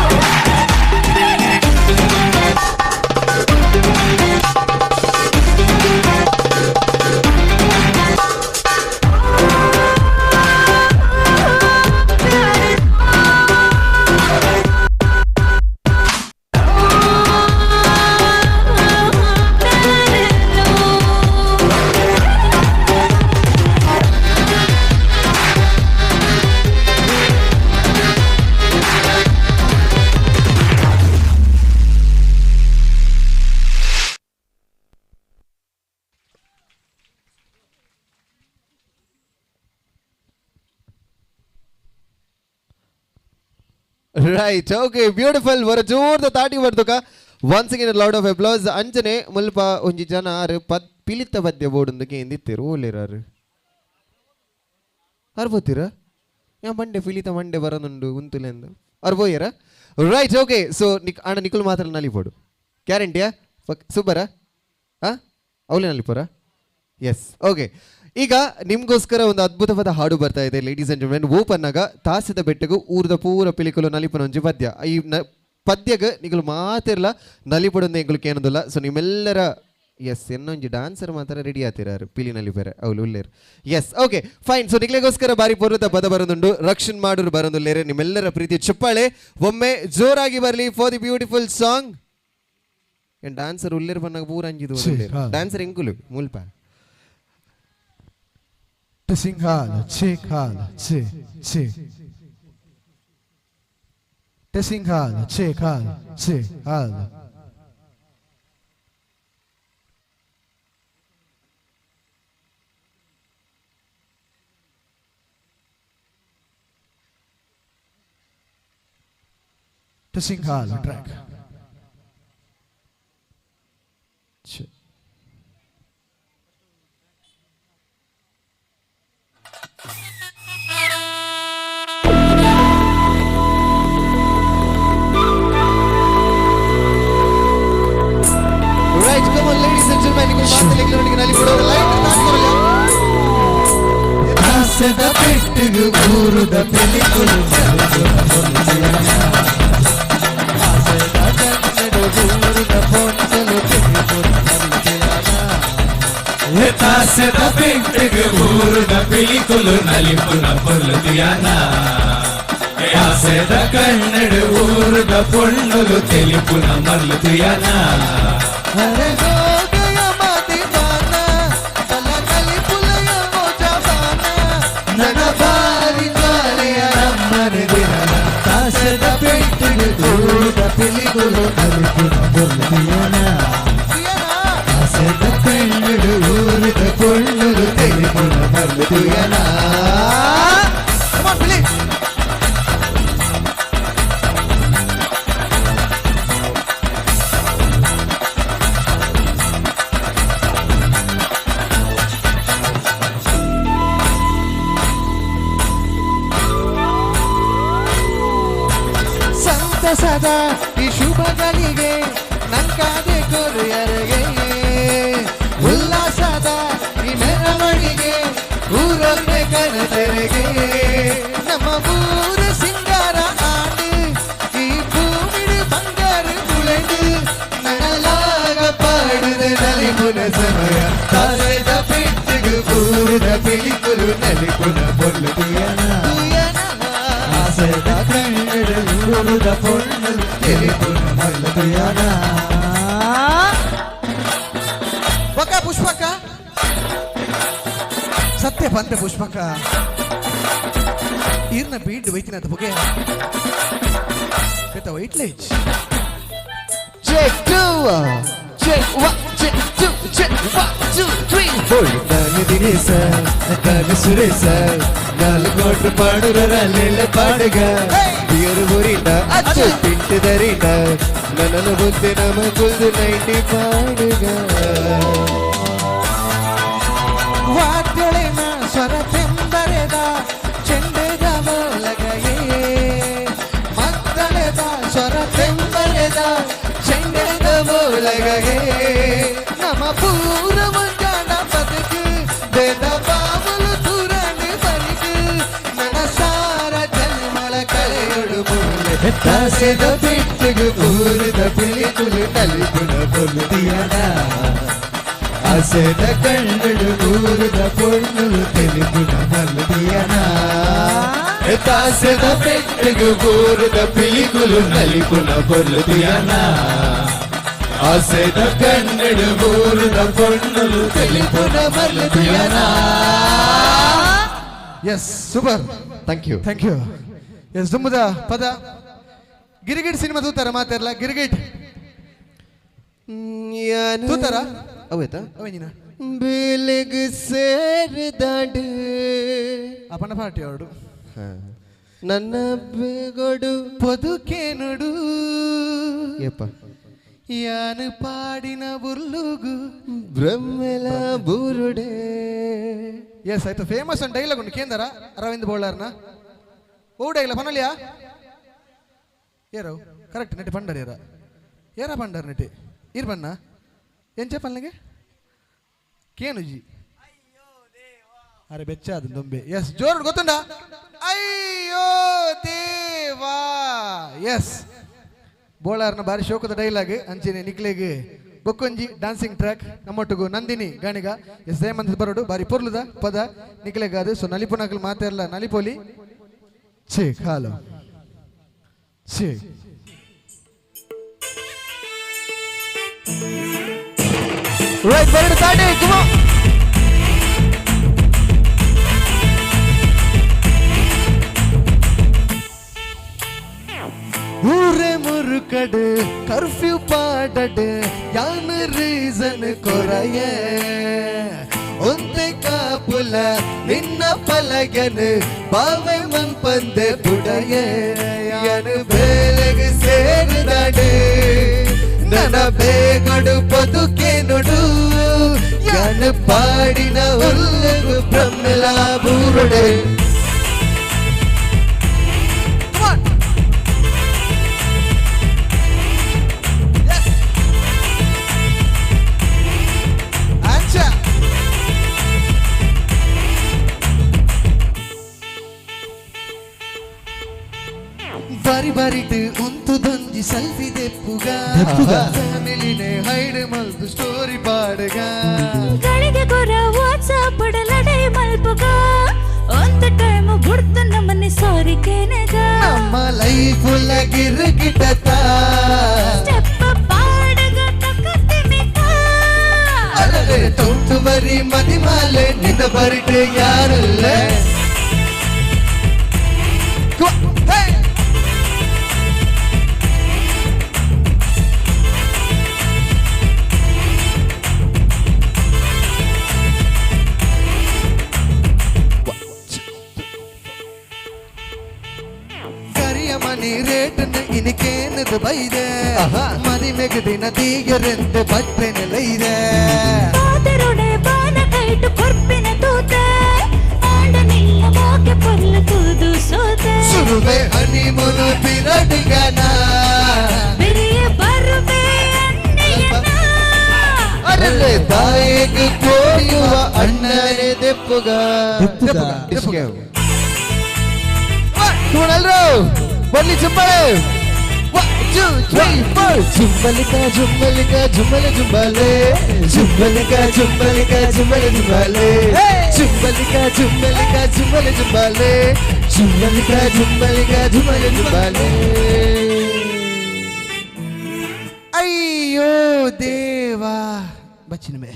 Q: Right, okay, beautiful. ವರ ಜೋರ್ದ ತಾಟಿ ಬರ್ದುಕ. Once again a lot of applause. ಅಂಚನೆ ಮುಲ್ಪ ಒಂಜಿ ಜನ ಆರು ಪದ್ ಪಿಲಿತ ಪದ್ಯ ಬೋಡುಂದು ಕೇಂದಿತ್ತೆರು ಓಲೇರಾರು ಆರು ಬೋತೀರ ಯಾ ಮಂಡೆ ಪಿಲಿತ ಮಂಡೆ ಬರನುಂಡು ಉಂತುಲೆಂದು ಆರು ಬೋಯರ. Right, okay. So Nick ಅಣ್ಣ ನಿಕುಲ್ ಮಾತ್ರ ನಲಿಪೋಡು ಗ್ಯಾರಂಟಿಯಾ ಸೂಪರಾ ಹಾಂ ಅವಲೇ ನಲಿಪೋರಾ? S, okay. ಈಗ ನಿಮಗೋಸ್ಕರ ಒಂದು ಅದ್ಭುತವಾದ ಹಾಡು ಬರ್ತಾ ಇದೆ ಲೇಡೀಸ್ ಅಂಡ್ ಜೆಂಟಲ್ಮೆನ್. ಓಪನ್ ಆಗ ತಾಸದ ಬೆಟ್ಟಗು ಊರ್ದ ಪೂರ ಪಿಲಿಕುಲು ನಲಿಪನ ಒಂಜಿ ಪದ್ಯ. ಈ ಪದ್ಯಗ ನಿಕುಲು ಮಾತಿರ್ಲ ನಲಿಪಡೊಂದು ಎಂಕುಲು ಕೇನೊಂದುಲ್ಲ. ಸೊ ನಿಮ್ಮೆಲ್ಲರ
B: ಎಸ್, ಇನ್ನೊಂಜಿ ಡಾನ್ಸರ್ ಮಾತ್ರ ರೆಡಿ ಆತಿರಾರು ಪಿಲಿನಲ್ಲಿ ಬೇರೆ ಅವ್ಲು ಉಲ್ಲೇರು. Yes, okay, fine. ಸೊ ನಿಕ್ಲೆಗೋಸ್ಕರ ಬಾರಿ ಪೂರ್ವದ ಪದ ಬರೋದುಂಡು, ರಕ್ಷಣ್ ಮಾಡೂರು ಬರೋದುಲ್ಲೇರೆ. ನಿಮ್ಮೆಲ್ಲರ ಪ್ರೀತಿ ಚಪ್ಪಾಳೆ ಒಮ್ಮೆ ಜೋರಾಗಿ ಬರಲಿ for the beautiful song. Dancer ಉಲ್ಲೇರು ಬನ್ನಾಗ ಪೂರ ಅಂಜಿದು. ಡಾನ್ಸರ್ ಎಂಕುಲು ಮುಲ್ಪ.
V: Testing hall check hall check check testing hall check hall check hall testing hall track.
B: Right, come on, ladies and gentlemen, ನಿಮಗೆ ಮಾತಲ್ಲಿ ನಲ್ಲಿ ಕೊಡೋ ಲೈಟ್ ತಾಕ್ಕೊರಲ್ಲ.
S: ಆಸೆದ ಪೆಟ್ಟಿಗೆ ಊರುದ ಪಿಲಿಕುಲು ಆಸೆದ ಕನ್ನಡ ಊರುದ ಪೊನ್ನಲು
F: ತಾಸೆದ ಪೆಟ್ಟಿಗೆ ಊರುದ ಪಿಲಿಕುಲು ನಲಿಪುನ ಪೊಲ್ಲುದಿಯಾನ ಆಸೆದ ಕನ್ನಡ ಊರುದ ಪೊಣ್ಣುಲು ತೆಲಿಪುನ ಮರ್ಲುದಿಯಾನ.
S: ಅರೆ ಹೋಗಯ ಮಾದಿವಾನ ಬಲ ನಲಿಪುಲಯ ಮೋಜವಾನ ನನ ಬಾರಿ ಜ್ವಾಲೆಯ ನಮ್ಮನೆ ದಿನ ತಾಸೆದ ಪೆಟ್ಟಿಗೆ ಊರುದ ಪಿಲಿಕುಲು ನಲಿಪುನ ಪೊಲ್ಲುದಿಯಾನ ಆಸೆದ ಕನ್ನಡ ಊರುದ ಪೊಣ್ಣುಲು ತೆಲಿಪುನ ಮರ್ಲುದಿಯಾನ.
B: Come on, Philip.
S: ಸಂತಸದ ಈ ಶುಭಗಳಿಗೆ ನಂಕಾದೆ ಕೊರಿಯರಿಗೆ ಉಲ್ಲಾಸದ ಈ ಮೆರವಣಿಗೆ ಊರೊಮ್ಮೆ ಕನತೆರೆಗೆ ನಮ್ಮ ಊರ ಸಿಂಗಾರ ಆண்டு ಈ ಭೂಮಿಡು ಬಂಗಾರ ಕುಳೆದು ನನಲಾಗ ಪಾಡುದ ನಲಿಪುನ ಸಮಯ ತಾಸೆದ ಪೆಟ್ಟಿಗೆ ಊರದ ಪಿಲಿಕುಲು ನಲಿಪುನ ಪೊಲ್ಲುದಿಯನ ಆಸೆದ ಕನ್ನಡ ಊರುದ ಪೊಣ್ಣಲು ತೆಲಿಪುನ ಮಲ್ಲುದಿಯನ.
V: ಬಕ ಪುಷ್ಪಕ ಸತ್ಯ ಪಂತೆ ಪುಷ್ಪಕ ಈರ್ನ ಬೀಡ್ ವೈತಿನ ಬುಗೆ ಬೆತ್ತ ವೈಟ್ಲೇಜ್.
B: Check two, check one, check two, check 1, 2, 3, 4.
S: ನಾನು ದಿನೇಶ ನಾನು ಸುರೇಶ ನಾಲ್ಕು ಕೋಟ್ರು ಪಾಡುರ ಲೇಲೆ ಪಾಡುಗ
B: ಬಿಯರು ಬುರಿಟ ಅಚ್ಚು ತಿಂಟು ದರಿಟ ನನ್ನನ್ನು ಬುದ್ಧಿ ನಮ ಕುಲ್ದು ನೈಟಿ ಪಾಡುಗ.
S: ವಾದ್ಯೊಳೆನ ಸ್ವರ ತೆಂಬರೆದ ಚೆಂಡೆದ ಮೂಲಗಯೇ ಮಕ್ಕಳೆದ ಸ್ವರ ತೆಂಬರೆದ ಚೆಂಡೆದ ಮೂಲಗಯೇ ನಮ್ಮ ಪೂರ ಮುಂಜಾನ ಬದುಕು ಬೇದ ಬಾಬುಲು ತುರಣು ಬರಿಕು ನನ್ನ ಸಾರ ಜನ್ಮಳ ಕಳೆಯೊಡು ಮೂಲೆ ತಾಸೆದ ಪೆಟ್ಟಿಗೆ ಊರದ ಪಿಲಿಕುಲು ನಲಿಪುನ ಪೊಲ್ಲುದಿಯನ ಆಸೆದ ಕಣ್ಣಡು ಊರದ ಪೊಣ್ಣುಲು ತೆಲಿಪುನ ಮಲ್ಲುದಿಯನ
F: ತಾಸೆದ ಪೆಟ್ಟಿಗೆ ಊರುದ ಪಿಲಿಕುಲು ನಲಿಪುನ ಪೊಲ್ಲುದಿಯಾನ ಆಸೆದ ಕನ್ನಡ ಊರುದ ಪೊಣ್ಣುಲು ತೆಲಿಪುನ ಮರ್ಲುದಿಯಾನ.
V: Yes, super.
B: Thank you.
V: Thank you. Yes, ದುಂಬುದ ಪದ ಗಿರಿಗಿಟ್ ಸಿನಿಮಾ ತೂತಾರ ಮಾತಾರಲ್ಲ ಗಿರಿಗಿಟ್ ತೂತಾರ
B: ಅವೇತಾ
V: ಅವೇನಿನ
B: ಬೆಲೆಗ್ ಸೇರಿದಾಡು
V: ಅಪನ ಪಾರ್ಟಿ ಅವರು
B: ನನ್ನ ಬೇಗೊಡು
S: ಪೊದುಕೆ ನುಡು
B: ಏಪ
S: ಯಾನು ಪಾಡಿನ ಬುರ್ಲುಗು
B: ಬ್ರಹ್ಮೆಲ ಬುರುಡೆ.
V: ಎಸ್, ಆಯ್ತು. ಫೇಮಸ್ ಒಂದು ಡೈಲಾಗ್ ಉಂಟು ಕೇಂದ್ರ ಅರವಿಂದ್ ಬೋಳಾರ್ನ ಓ ಡೈಲಾಗ್ ಪನಲಿಯಾ ಏರವು ಕರೆಕ್ಟ್ ನೆಟ್ಟಿ ಪಂಡರ್ ಏರ ಏರ ಪಂಡರ್ ನೆಟ್ಟಿ ಇರ್ ಬಣ್ಣ ಎಂಚ ಪಲ್ನಿಗೆ ಕೇನುಜಿ ಅರೆ ಬೆಚ್ಚ ಅದು ದೊಂಬೆ. ಎಸ್, ಜೋರು ಗೊತ್ತುಂಡ ಅಯ್ಯೋ ದೇವಾ. ಎಸ್, ಬೋಳಾರ್ನ ಬಾರಿ ಶೋಕದ ಡೈಲಾಗ್ ಅಂಚೆನೆ ನಿಕ್ಲೆಗ್ ಬೊಕ್ಕೊಂಜಿ ಡಾನ್ಸಿಂಗ್ ಟ್ರ್ಯಾಕ್ ನಮ್ಮೊಟ್ಟಿಗೂ ನಂದಿನಿ ಗಾಣಿಗ ಎಸ್ ದಯಮಂತ್ ಬರೋಡು ಬಾರಿ ಪೊರ್ಲುದ ಪದ ನಿಕ್ಲೆಗಾದು. ಸೊ ನಲಿಪುನಕಲ್ ಮಾತೆರ್ಲ ನಲಿಪೊಲಿ. Check hello check.
Q: Right, ಬರಡು ತಾಡಿ, come on.
V: ಊರೇ ಮುರುಕಡು ಕರ್ಫ್ಯೂ ಪಾಡಡು ಯಾನ್ ರೀಸನ್ ಕೊರಯ ಒಂತೆ ಕಾಪುಲ ನಿನ್ನ ಪಲಗನು ಬಾವೆ ಮನ್ಪಂದೆ ಬುಡಯ ಯಾನು ಬೇಲೆಗೆ ಸೇರಿದಾಡೆ ನನ್ನ ಬೇಗಡು ಬದುಕೆ ನುಡು ಯಾನು ಪಾಡಿನ ಉಲ್ಲಗು ಬ್ರಹ್ಮಲ ಬೂರುಡೆ. ಬಾರಿ ಬಾರಿಟ್ ಉಂತುದೊಂಜಿ ಸೆಲ್ಫಿ ದೆಪ್ಪುಗ ಫ್ಯಾಮಿಲಿನೇ ಹೈಡ್ ಮಲ್ತು ಸ್ಟೋರಿ ಪಾಡುಗ
A: ಗಳಿಗೆ ಗೊರ ವಾಟ್ಸಾಪ್ ಲಡೈ ಮಲ್ಪುಗ ಒಂತ ಟೈಮ್ ಬುಡ್ತು ನಮ್ಮನೆ ಸಾರಿ ಕೇನಗ
V: ನಮ್ಮ ಲೈಫ್ ಗಿರ್ಗಿಟತ
A: ಸ್ಟೆಪ್ ಪಾಡಗ ತಕ್ಕತ್ತೆ ಮಿತ
V: ಅಲ್ಲದೆ ಟೌಟು ಬರಿ ಮದಿಮಾಲೆ ನಿನ್ನ ಬರಿಟ್ ಯಾರಲ್ಲ. ಇನಿಕೇನದು ಬೈದೆ ಮದಿಮೆಗೆ ದಿನ ತೀಯರೆಂದು ಬಟ್ಟೆ ನಿಲೈದೆ
A: ಪಾದರೊಡೆ ಬಾನ ಕೈಟು ಕೊರ್ಪಿನ ತೂತೆ ಆಂಡ ನಿನ್ನ ಮೋಕೆ ಪೊರ್ಲು ತೂದು ಸೋತೆ
V: ಸುರುವೆ ಹನಿಮುನು ಪಿರಡುಗನ
A: ಬೆರಿಯ ಬರುವೆ ಅಣ್ಣಯ್ಯನ
Q: ಅರಲೆ ತಾಯಿಗೆ ಕೋಯುವ ಅಣ್ಣನೇ ದೆಪ್ಪುಗ ಎಲ್ರು ಬರ್ಲಿ ಚುಂಬಳೆ. 1 2 3 4. ಜುಂಬಲಿಕ ಜುಂಬಲಿಕ ಜುಂಬಲೆ ಜುಂಬಲೆ ಜುಂಬಲಿಕ ಜುಂಬಲಿಕ ಜುಂಬಲೆ ಜುಂಬಲೆ ಜುಂಬಲಿಕ ಜುಂಬಲಿಕ ಜುಂಬಲೆ ಜುಂಬಲೆ ಜುಂಬಲಿಕ ಜುಂಬಲಿಕ ಜುಂಬಲೆ ಜುಂಬಲೆ.
V: ಅಯ್ಯೋ ದೇವಾ ಬಚ್ಚಿನ ಮೇ.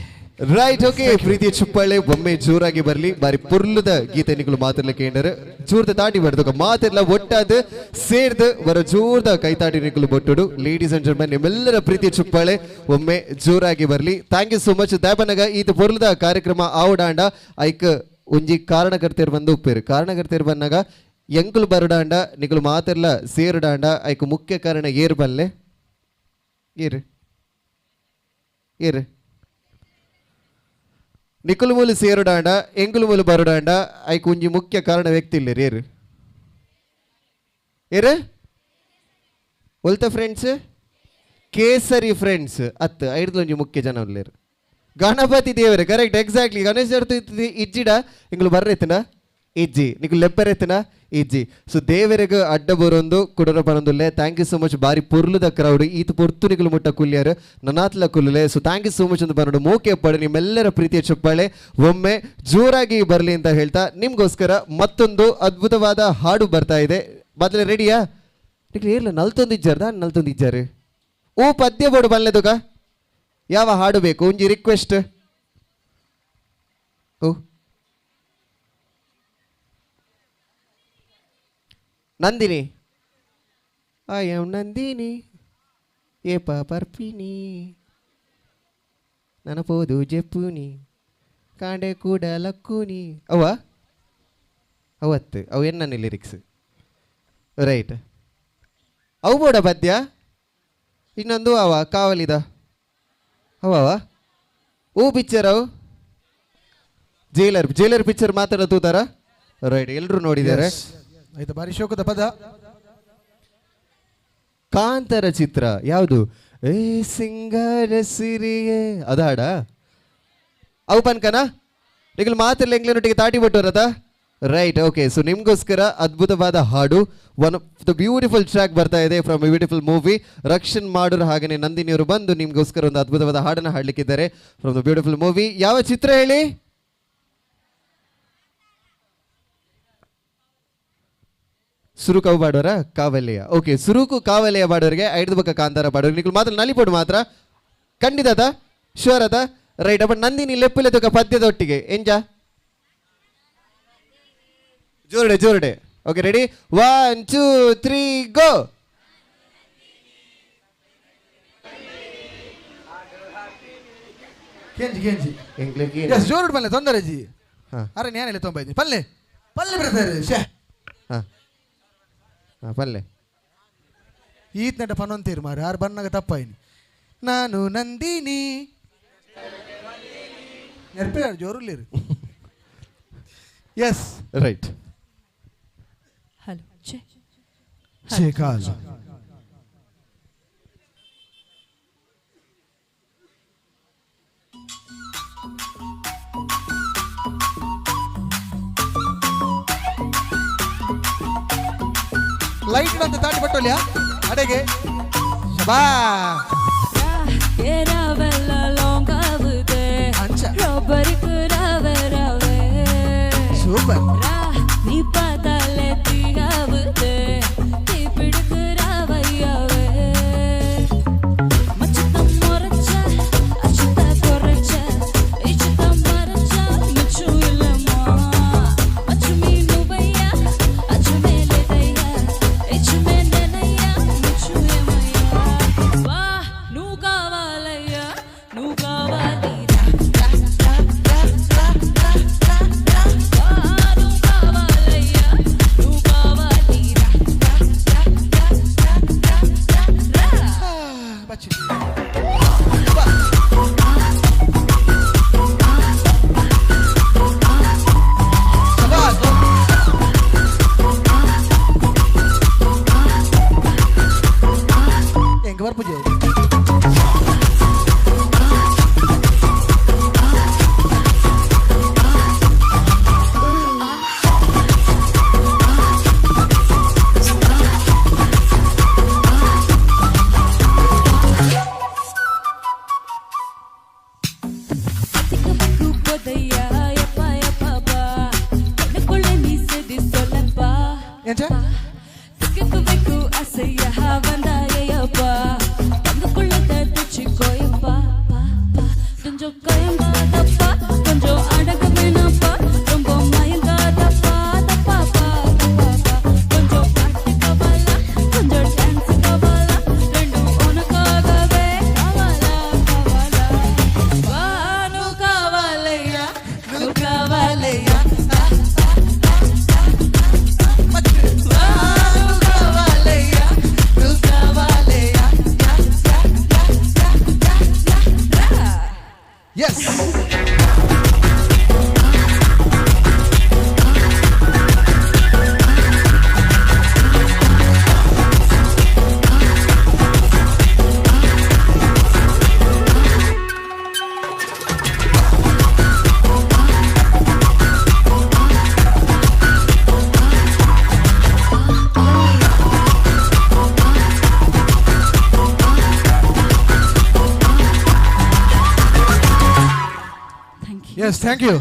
Q: ರೈಟ್, ಓಕೆ, ಪ್ರೀತಿಯ ಚುಪ್ಪಾಳೆ ಒಮ್ಮೆ ಜೋರಾಗಿ ಬರಲಿ. ಬಾರಿ ಪುರ್ಲುದ ಗೀತೆ ನಿಗಳು ಮಾತಿರ್ಲ ಕೇಂಡರು ಜೋರ್ದ ತಾಟಿ ಬರ್ದು ಮಾತಿರ್ಲ ಒಟ್ಟಾದ ಸೇರ್ದು ಬರೋ ಜೋರ್ದ ಕೈತಾಟಿ ನಿಗಳು ಬೊಟ್ಟುಡು. ಲೇಡೀಸ್ ಅಂಡ್ ಜೆಂಟಲ್ಮೆನ್, ನಿಮ್ಮೆಲ್ಲರ ಪ್ರೀತಿಯ ಚುಪ್ಪಾಳೆ ಒಮ್ಮೆ ಜೋರಾಗಿ ಬರಲಿ. Thank you so much. ದಾಪನಗ ಈತ ಪೊರ್ಲುದ ಕಾರ್ಯಕ್ರಮ ಆವಡಾಂಡ ಐಕ್ ಒಂಜಿ ಕಾರಣಕರ್ತೆರ್ ಬಂದು ಉಪ್ಪೇರು. ಕಾರಣಕರ್ತೆರ್ ಬಂದಾಗ ಎಂಕುಲು ಬರುಡಾಂಡ ನಿಕುಲು ಮಾತಿರ್ಲ ಸೇರುಡಾಂಡ ಐಕ್ ಮುಖ್ಯ ಕಾರಣ ಏರ್ ಬಲ್ಲೆ ಏರು ಏರು ನಿಕುಲು ಮೂಲು ಸೇರುಡಾಂಡ ಎಂಕುಲು ಮೂಲು ಬರುಡಾಂಡ ಐಕ್ ಒಂಜಿ ಮುಖ್ಯ ಕಾರಣ ವ್ಯಕ್ತಿ ಇಲ್ಲ ಏರು ಏರು ಒಲ್ತ ಫ್ರೆಂಡ್ಸ್ ಕೇಸರಿ ಫ್ರೆಂಡ್ಸ್ ಅತ್ತು ಐಡ್ದು ಒಂಜಿ ಮುಖ್ಯ ಜನ ಉಲ್ಲೇರು ಗಣಪತಿ ದೇವರು. Correct, exactly. ಗಣೇಶ ಚತುರ್ಥಿ ಇಜ್ಜಿಡ ಇಂಗ್ಲು ಬರ್ರೆತ್ತನ ಇಜ್ಜಿ ನಿಕುಲು ಲೆಪ್ಪರೆತ್ತನ ಇಜ್ಜಿ. ಸೊ ದೇವರಿಗೆ ಅಡ್ಡ ಬರೊಂದು ಕುಡರ ಬರೊಂದುಲ್ಲೆ. Thank you so much. ಬಾರಿ ಪೊರ್ಲುದ ಕ್ರೌಡ್ ಈತ ಪೊರ್ತು ನಿಕುಲು ಮುಟ್ಟ ಕುಲ್ಯಾರು ನನಾತ್ಲ ಕುಲ್ಲುಲೆ. So thank you so much ಅಂತ ಬರೋಡು ಮೋಕೆ ಪಡೆ ನಿಮ್ಮೆಲ್ಲರ ಪ್ರೀತಿಯ ಚಪ್ಪಾಳೆ ಒಮ್ಮೆ ಜೋರಾಗಿ ಬರಲಿ ಅಂತ ಹೇಳ್ತಾ ನಿಮ್ಗೋಸ್ಕರ ಮತ್ತೊಂದು ಅದ್ಭುತವಾದ ಹಾಡು ಬರ್ತಾ ಇದೆ. ಮೊದಲೇ ರೆಡಿಯಾ? ನಿಕ್ಲು ಏರ್ಲ ನಲ್ತೊಂದು ಇಜ್ಜಾರ್ದ ನಲ್ತೊಂದು ಇಜ್ಜಾರು ಓ ಪದ್ಯ ಬೋಡು ಬಲ್ಲೆದುಗ ಯಾವ ಹಾಡು ಬೇಕು ಒಂಜಿ ರಿಕ್ವೆಸ್ಟ್. ಓ ನಂದಿನಿ, I am Nandini ಏಪ ಪರ್ಪಿನಿ ನನಪೋದು ಜೆಪ್ಪುನಿ ಕಾಂಡೆ ಕೂಡ ಲಕ್ಕುನಿ ಅವ ಅವತ್ತು ಅವು ಎನ್ನನಿ ಲಿರಿಕ್ಸ್. ರೈಟ್, ಅವು ಬೋಡ ಪದ್ಯ ಇನ್ನೊಂದು ಅವ ಕಾವಲಿದ ಅವ ಓ ಪಿಕ್ಚರ್ ಅವು ಜೈಲರ್ ಜೈಲರ್ ಪಿಕ್ಚರ್ ಮಾತಾಡ ತೂತಾರ. ರೈಟ್, ಎಲ್ಲರೂ ನೋಡಿದ್ದಾರೆ.
V: ಆಯ್ತು, ಬಾರಿ ಶೋಕದ ಪದ.
Q: ಕಾಂತಾರ ಚಿತ್ರ ಯಾವುದು? ಏ ಸಿಂಗಾರ ಸಿರಿಯೇ ಅದಾಡ ಅವು ಪನ್ಕನ ನಿಗಲ್ ಮಾತಿರ್ಲ ಎಂಗ್ಲಿನೊಟ್ಟಿಗೆ ತಾಟಿ ಬಿಟ್ಟವರತ.
B: Right, okay. ಸೊ ನಿಮಗೋಸ್ಕರ ಅದ್ಭುತವಾದ ಹಾಡು, one of the beautiful track ಬರ್ತಾ ಇದೆ ಫ್ರಮ್ ಬ್ಯೂಟಿಫುಲ್ ಮೂವಿ. ರಕ್ಷಣ್ ಮಾಡೋರು ಹಾಗೆಯೇ ನಂದಿನಿಯವರು ಬಂದು ನಿಮಗೋಸ್ಕರ ಒಂದು ಅದ್ಭುತವಾದ ಹಾಡನ್ನು ಹಾಡಲಿಕ್ಕಿದ್ದಾರೆ ಫ್ರಮ್ the beautiful movie. ಯಾವ ಚಿತ್ರ ಹೇಳಿ? ಸುರುಕವು ಬಾಡೋರ ಕಾವಲೆಯ. ಓಕೆ, ಸುರುಕು ಕಾವಲೆಯ ಬಾಡೋರಿಗೆ, ಐದು ಬಕ್ಕ ಕಾಂತಾರ ಬಾಡೋರಿಗೆ ನಿಕ್ಲು ಮಾತ್ರ ನಲಿಪೋಡು ಮಾತ್ರ ಖಂಡಿತ ಅದ, ಶೋರ್ ಅದ? ರೈಟ್. ಅಪ್ಪ ನಂದಿನಿ ಲೆಪ್ಪುಲೆ ತುಕ ಪದ್ಯದೊಟ್ಟಿಗೆ ಎಂಜ ಜೋರುಡೆ ಜೋರುಡೆ. ಓಕೆ, ರೆಡಿ, 1 2 3 ಗೋ.
V: ಕೆಂಜಿ ಕೆಂಜಿ ಎಸ್ ಜೋರುಡು ಪಲ್ಲೆ ತೊಂದರೆ ಜಿ. ಅರೆ ನ್ಯಾನೆಲ್ಲ ತೊಂಬ ಇದ್ದೀನಿ ಪಲ್ಲೆ ಪಲ್ಲೆ ಬರ್ತಾರೆ ಶೇ.
B: ಹಾಂ ಹಾಂ ಪಲ್ಲೆ
V: ಈತ್ ನಟ ಪನೊಂತೀರು ಮಾರು ಆರು ಬನ್ನಾಗ ತಪ್ಪಾಯಿನಿ. ನಾನು ನಂದಿನಿ ನೆನಪೇ ಜೋರುಲ್ಲಿರು. S
B: right.
A: ಹಲೋ ಚೆ
V: ಚೇಕಾಲ್ ಲೈಟ್ ಅಂತ ತಾಟಿ ಪಟ್ಟೋಲ್ಯಾ ಅಡೆಗೆ ಶಬಾ ಸೂಪರ್. Thank you.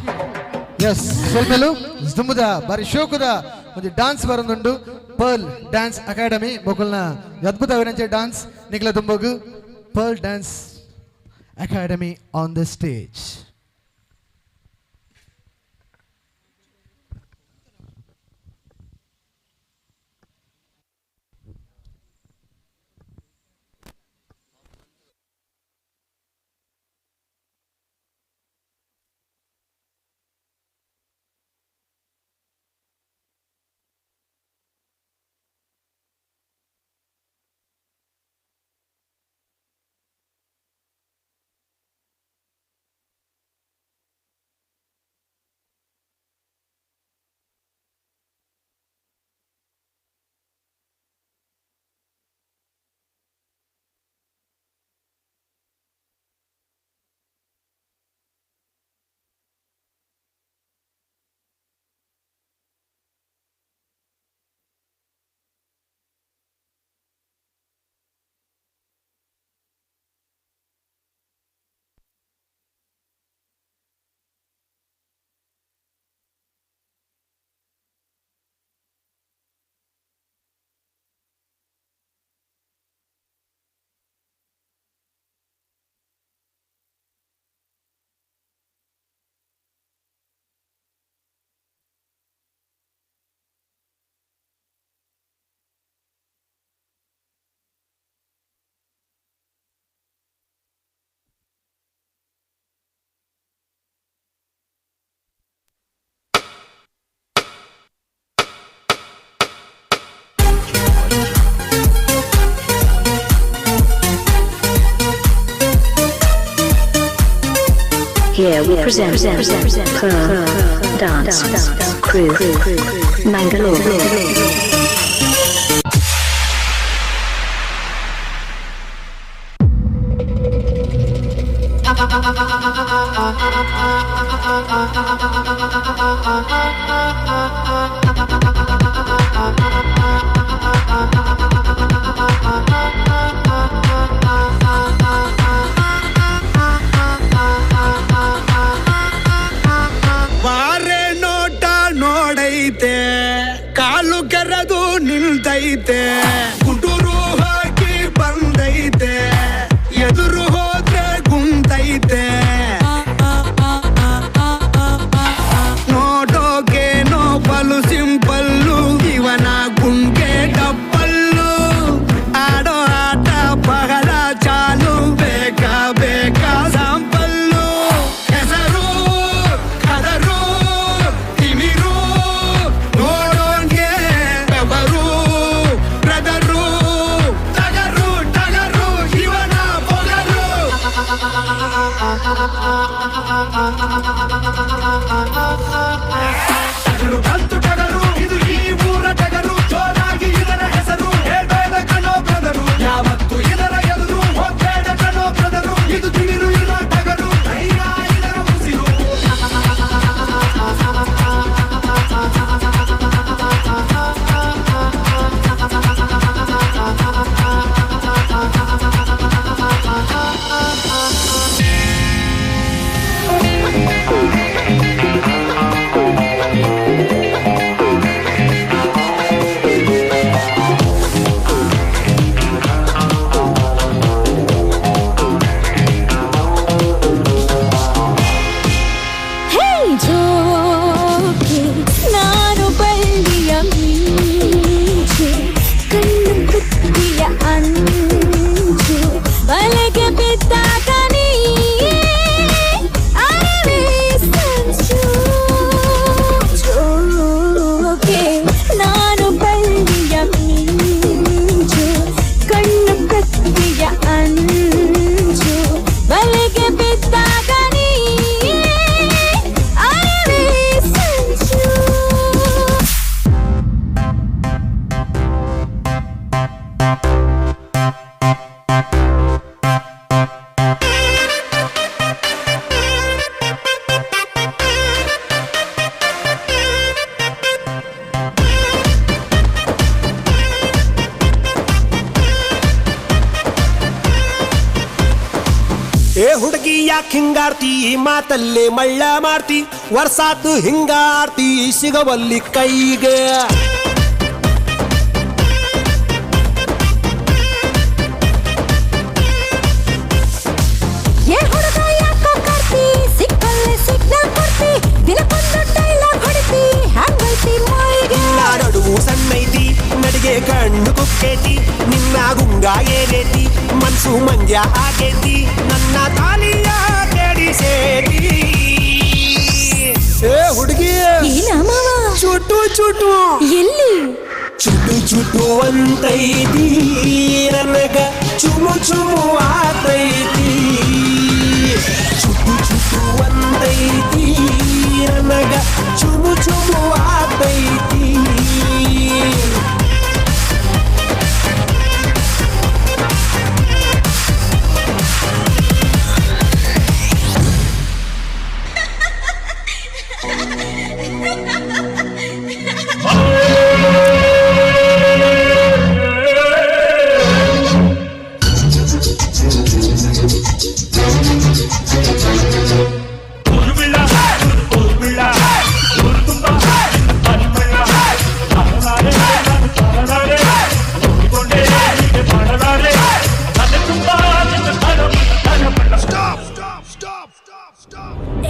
V: S ಸೊಲ್ಮೆಲು ದುಂಬುದ ಬಾರಿ ಶೋಕುದ ಒಂದು ಡಾನ್ಸ್ ಬರೋದುಂಡು. ಪರ್ಲ್ ಡ್ಯಾನ್ಸ್ ಅಕಾಡೆಮಿ ಮೊಕಲ್ನ ಅದ್ಭುತ ಅವಿನಂಚೆ dance ನಿಖಲ ದುಂಬಗು. Pearl dance academy on the stage.
T: Here we present Pearl Dance Crew Mangalore.
N: ವಾರೆ ನೋಟ ನೋಡೈತೆ, ಕಾಲು ಕೆರೆದು ನಿಲ್ತೈತೆ, ಗುಡುರು ಹಾಕಿ ಬಂದೈತೆ, ಎದುರು ಹೋದ್ರೆ ಗುಂತೈತೆ. ನೋಡೋಕೆ ನೋಬಲು ಸಿಂಪಲ್ಲು, ಇವನ ಗುಂಗೆ ಡಬ್ಬಲ್ಲು, ಆಡೋ ಆಟ ಬಹಳ ಚಾಲು, ಬೇಕಾ ಬೇಕಾ ಸಾಂಪಲ್ಲು. ಹೆಸರು ಕದರು ತಿಮಿರು, ನೋಡೋನ್ಗೆ ಬೆವರು ಬ್ರದರು, ಟಗರು ಟಗರು ಇವನ ಪೊಗರು. ಟಗರು ಬಂತು ಟಗರು, ಇದು ಈ ಊರ ಟಗರು, ಜೋರಾಗಿ ಇದರ ಹೆಸರು ಹೇಳ್ಬೇಡ ಕಣೋ ಬ್ರದರು, ಯಾವತ್ತು ಇದರ ಎದುರು ಹೋಗ್ಬೇಡ ಕಣೋ ಬ್ರದರು, ಇದು ತಿಮಿರು ಇರೋ ಟಗರು, ಧೈರ್ಯ ಇದರ ಉಸಿರು.
A: ಹೇ ಜೋಕೆ, ನಾನು ಬಳ್ಳಿಯ ಮಿಂಚು, ಕಣ್ಣು ಕುತ್ತಿಯ ಅಂಚು, ಬಲೆಗೆ ಬಿದ್ದಾಗ ನೀ ಅರಿವೇ ಸಂಚು. ಜೋಕೆ, ನಾನು ಬಳ್ಳಿಯ ಮಿಂಚು, ಕಣ್ಣು ಕತ್ತಿಯ ಅಂಚು, ಬಲೆಗೆ ಬಿದ್ದಾಗ ನೀ ಅರಿವೇ ಸಂಚು.
O: ಏ ಹುಡುಗಿ ಯಾಕೆ ಹಿಂಗಾರ್ತಿ, ಈ ಮಾತಲ್ಲೇ ಮಳ್ಳ ಮಾಡ್ತಿ, ವರ್ಷಾತು ಹಿಂಗಾರ್ತಿ ಸಿಗವಲ್ಲಿ ಕೈಗೆ.
A: ಏ ಹುಡುಗ ಯಾಕೋ ಕಾರ್ತಿ, ಸಿಕ್ಕಲ್ಲೇ ಸಿಗ್ನಲ್ ಕೊಡ್ತಿ, ದಿನಕ್ಕೊಂದು ಡೈಲಾಗ್ ಹೊಡಿತಿ, ಹ್ಯಾಂಗೈತಿ ಮೈಗೆ.
O: ನಿನ್ನ ನಡುವು ಸಣ್ಣೈತಿ, ನಡಿಗೆ ಕಣ್ಣು ಕುಕ್ಕೇತಿ, ನಿನ್ನ ಗುಂಗ ಏನೇತಿ, ಮನ್ಸು ಮಂಗ್ಯ ಆಗೇತಿ, ನನ್ನ ತಾಲಿಯ ಕೆಡಿಸೇತಿ. ಏ ಹುಡುಗಿ
A: ಏನ ಮಾವ?
O: ಚುಟು ಚುಟು
A: ಎಲ್ಲಿ
O: ಚುಟು ಚುಟು ಅಂತೈತಿ, ನನಗ ಚುಮು ಚುಮು ಆತೈತಿ, ಚುಟು ಚುಟು ಅಂತೈತಿ, ನನಗ ಚುಮು ಚುಮು ಆತೈತಿ.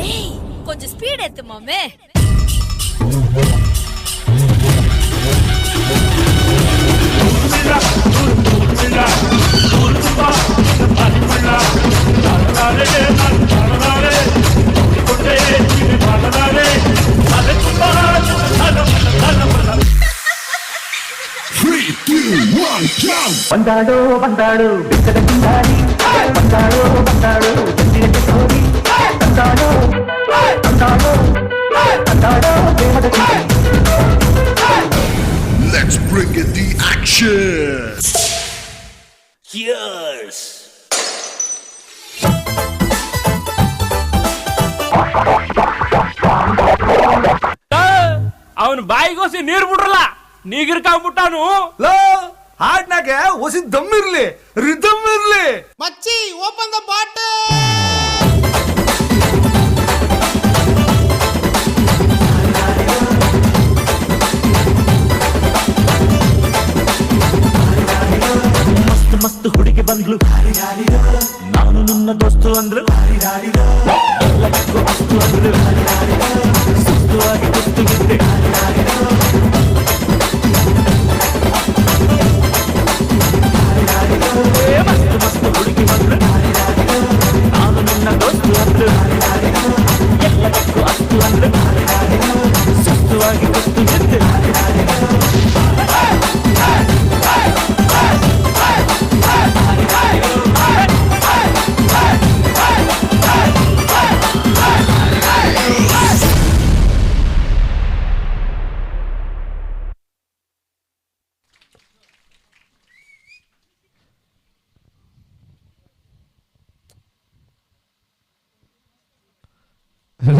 A: ஏய் கொஞ்சம் ஸ்பீட் ஏத்து மாமே.
P: ಬಂದಾಳೋ ಬಂದಾಳು ಬೆಕ್ಕದ ಕಿಂಗಾರಿ, ಬಂದಾಳೋ ಬಂದಾಳು ಚಂದಿರಕ್ಕೆ ಸೋರಿ, ಬಂದಾಳೋ
J: ಬಾಯಿಗೋಸಿ ನೀರ್ ಬಿಡ್ರಲ್ಲ ನೀಗಿರ್ಕೊಂಡ್ಬಿಟ್ಟಾನು.
N: ಲೋ, ಹಾಡ್ನಾಗೆ ಒಸಿ ದಮ್ ಇರ್ಲಿ, ರಿದಮ್ ಇರ್ಲಿ.
K: ಮಚ್ಚಿ, ಓಪನ್ the bottle.
H: ಮಸ್ತ್ ಮಸ್ತ್ ಹುಡುಗಿ ಬಂದ್ಲು, ನಾನು ನಿನ್ನ ದೋಸ್ತು ಅಂದ್ರು, ಎಲ್ಲದಕ್ಕೂ ಅಸ್ತು ಅಂದ್ರು, ಸುಸ್ತುವಾಗಿ ಕುಸ್ತು ಬಿದ್ದೆ. ಏ, ಮಸ್ತ್ ಮಸ್ತ್ ಹುಡುಗಿ ಬಂದ್ಲು, ನಾನು ನಿನ್ನ ದೋಸ್ತು ಅಂದ್ರು, ಎಲ್ಲದಕ್ಕೂ ಅಸ್ತು ಅಂದ್ರು, ಸುಸ್ತುವಾಗಿ ಕುಸ್ತು ಬಿದ್ದೆ.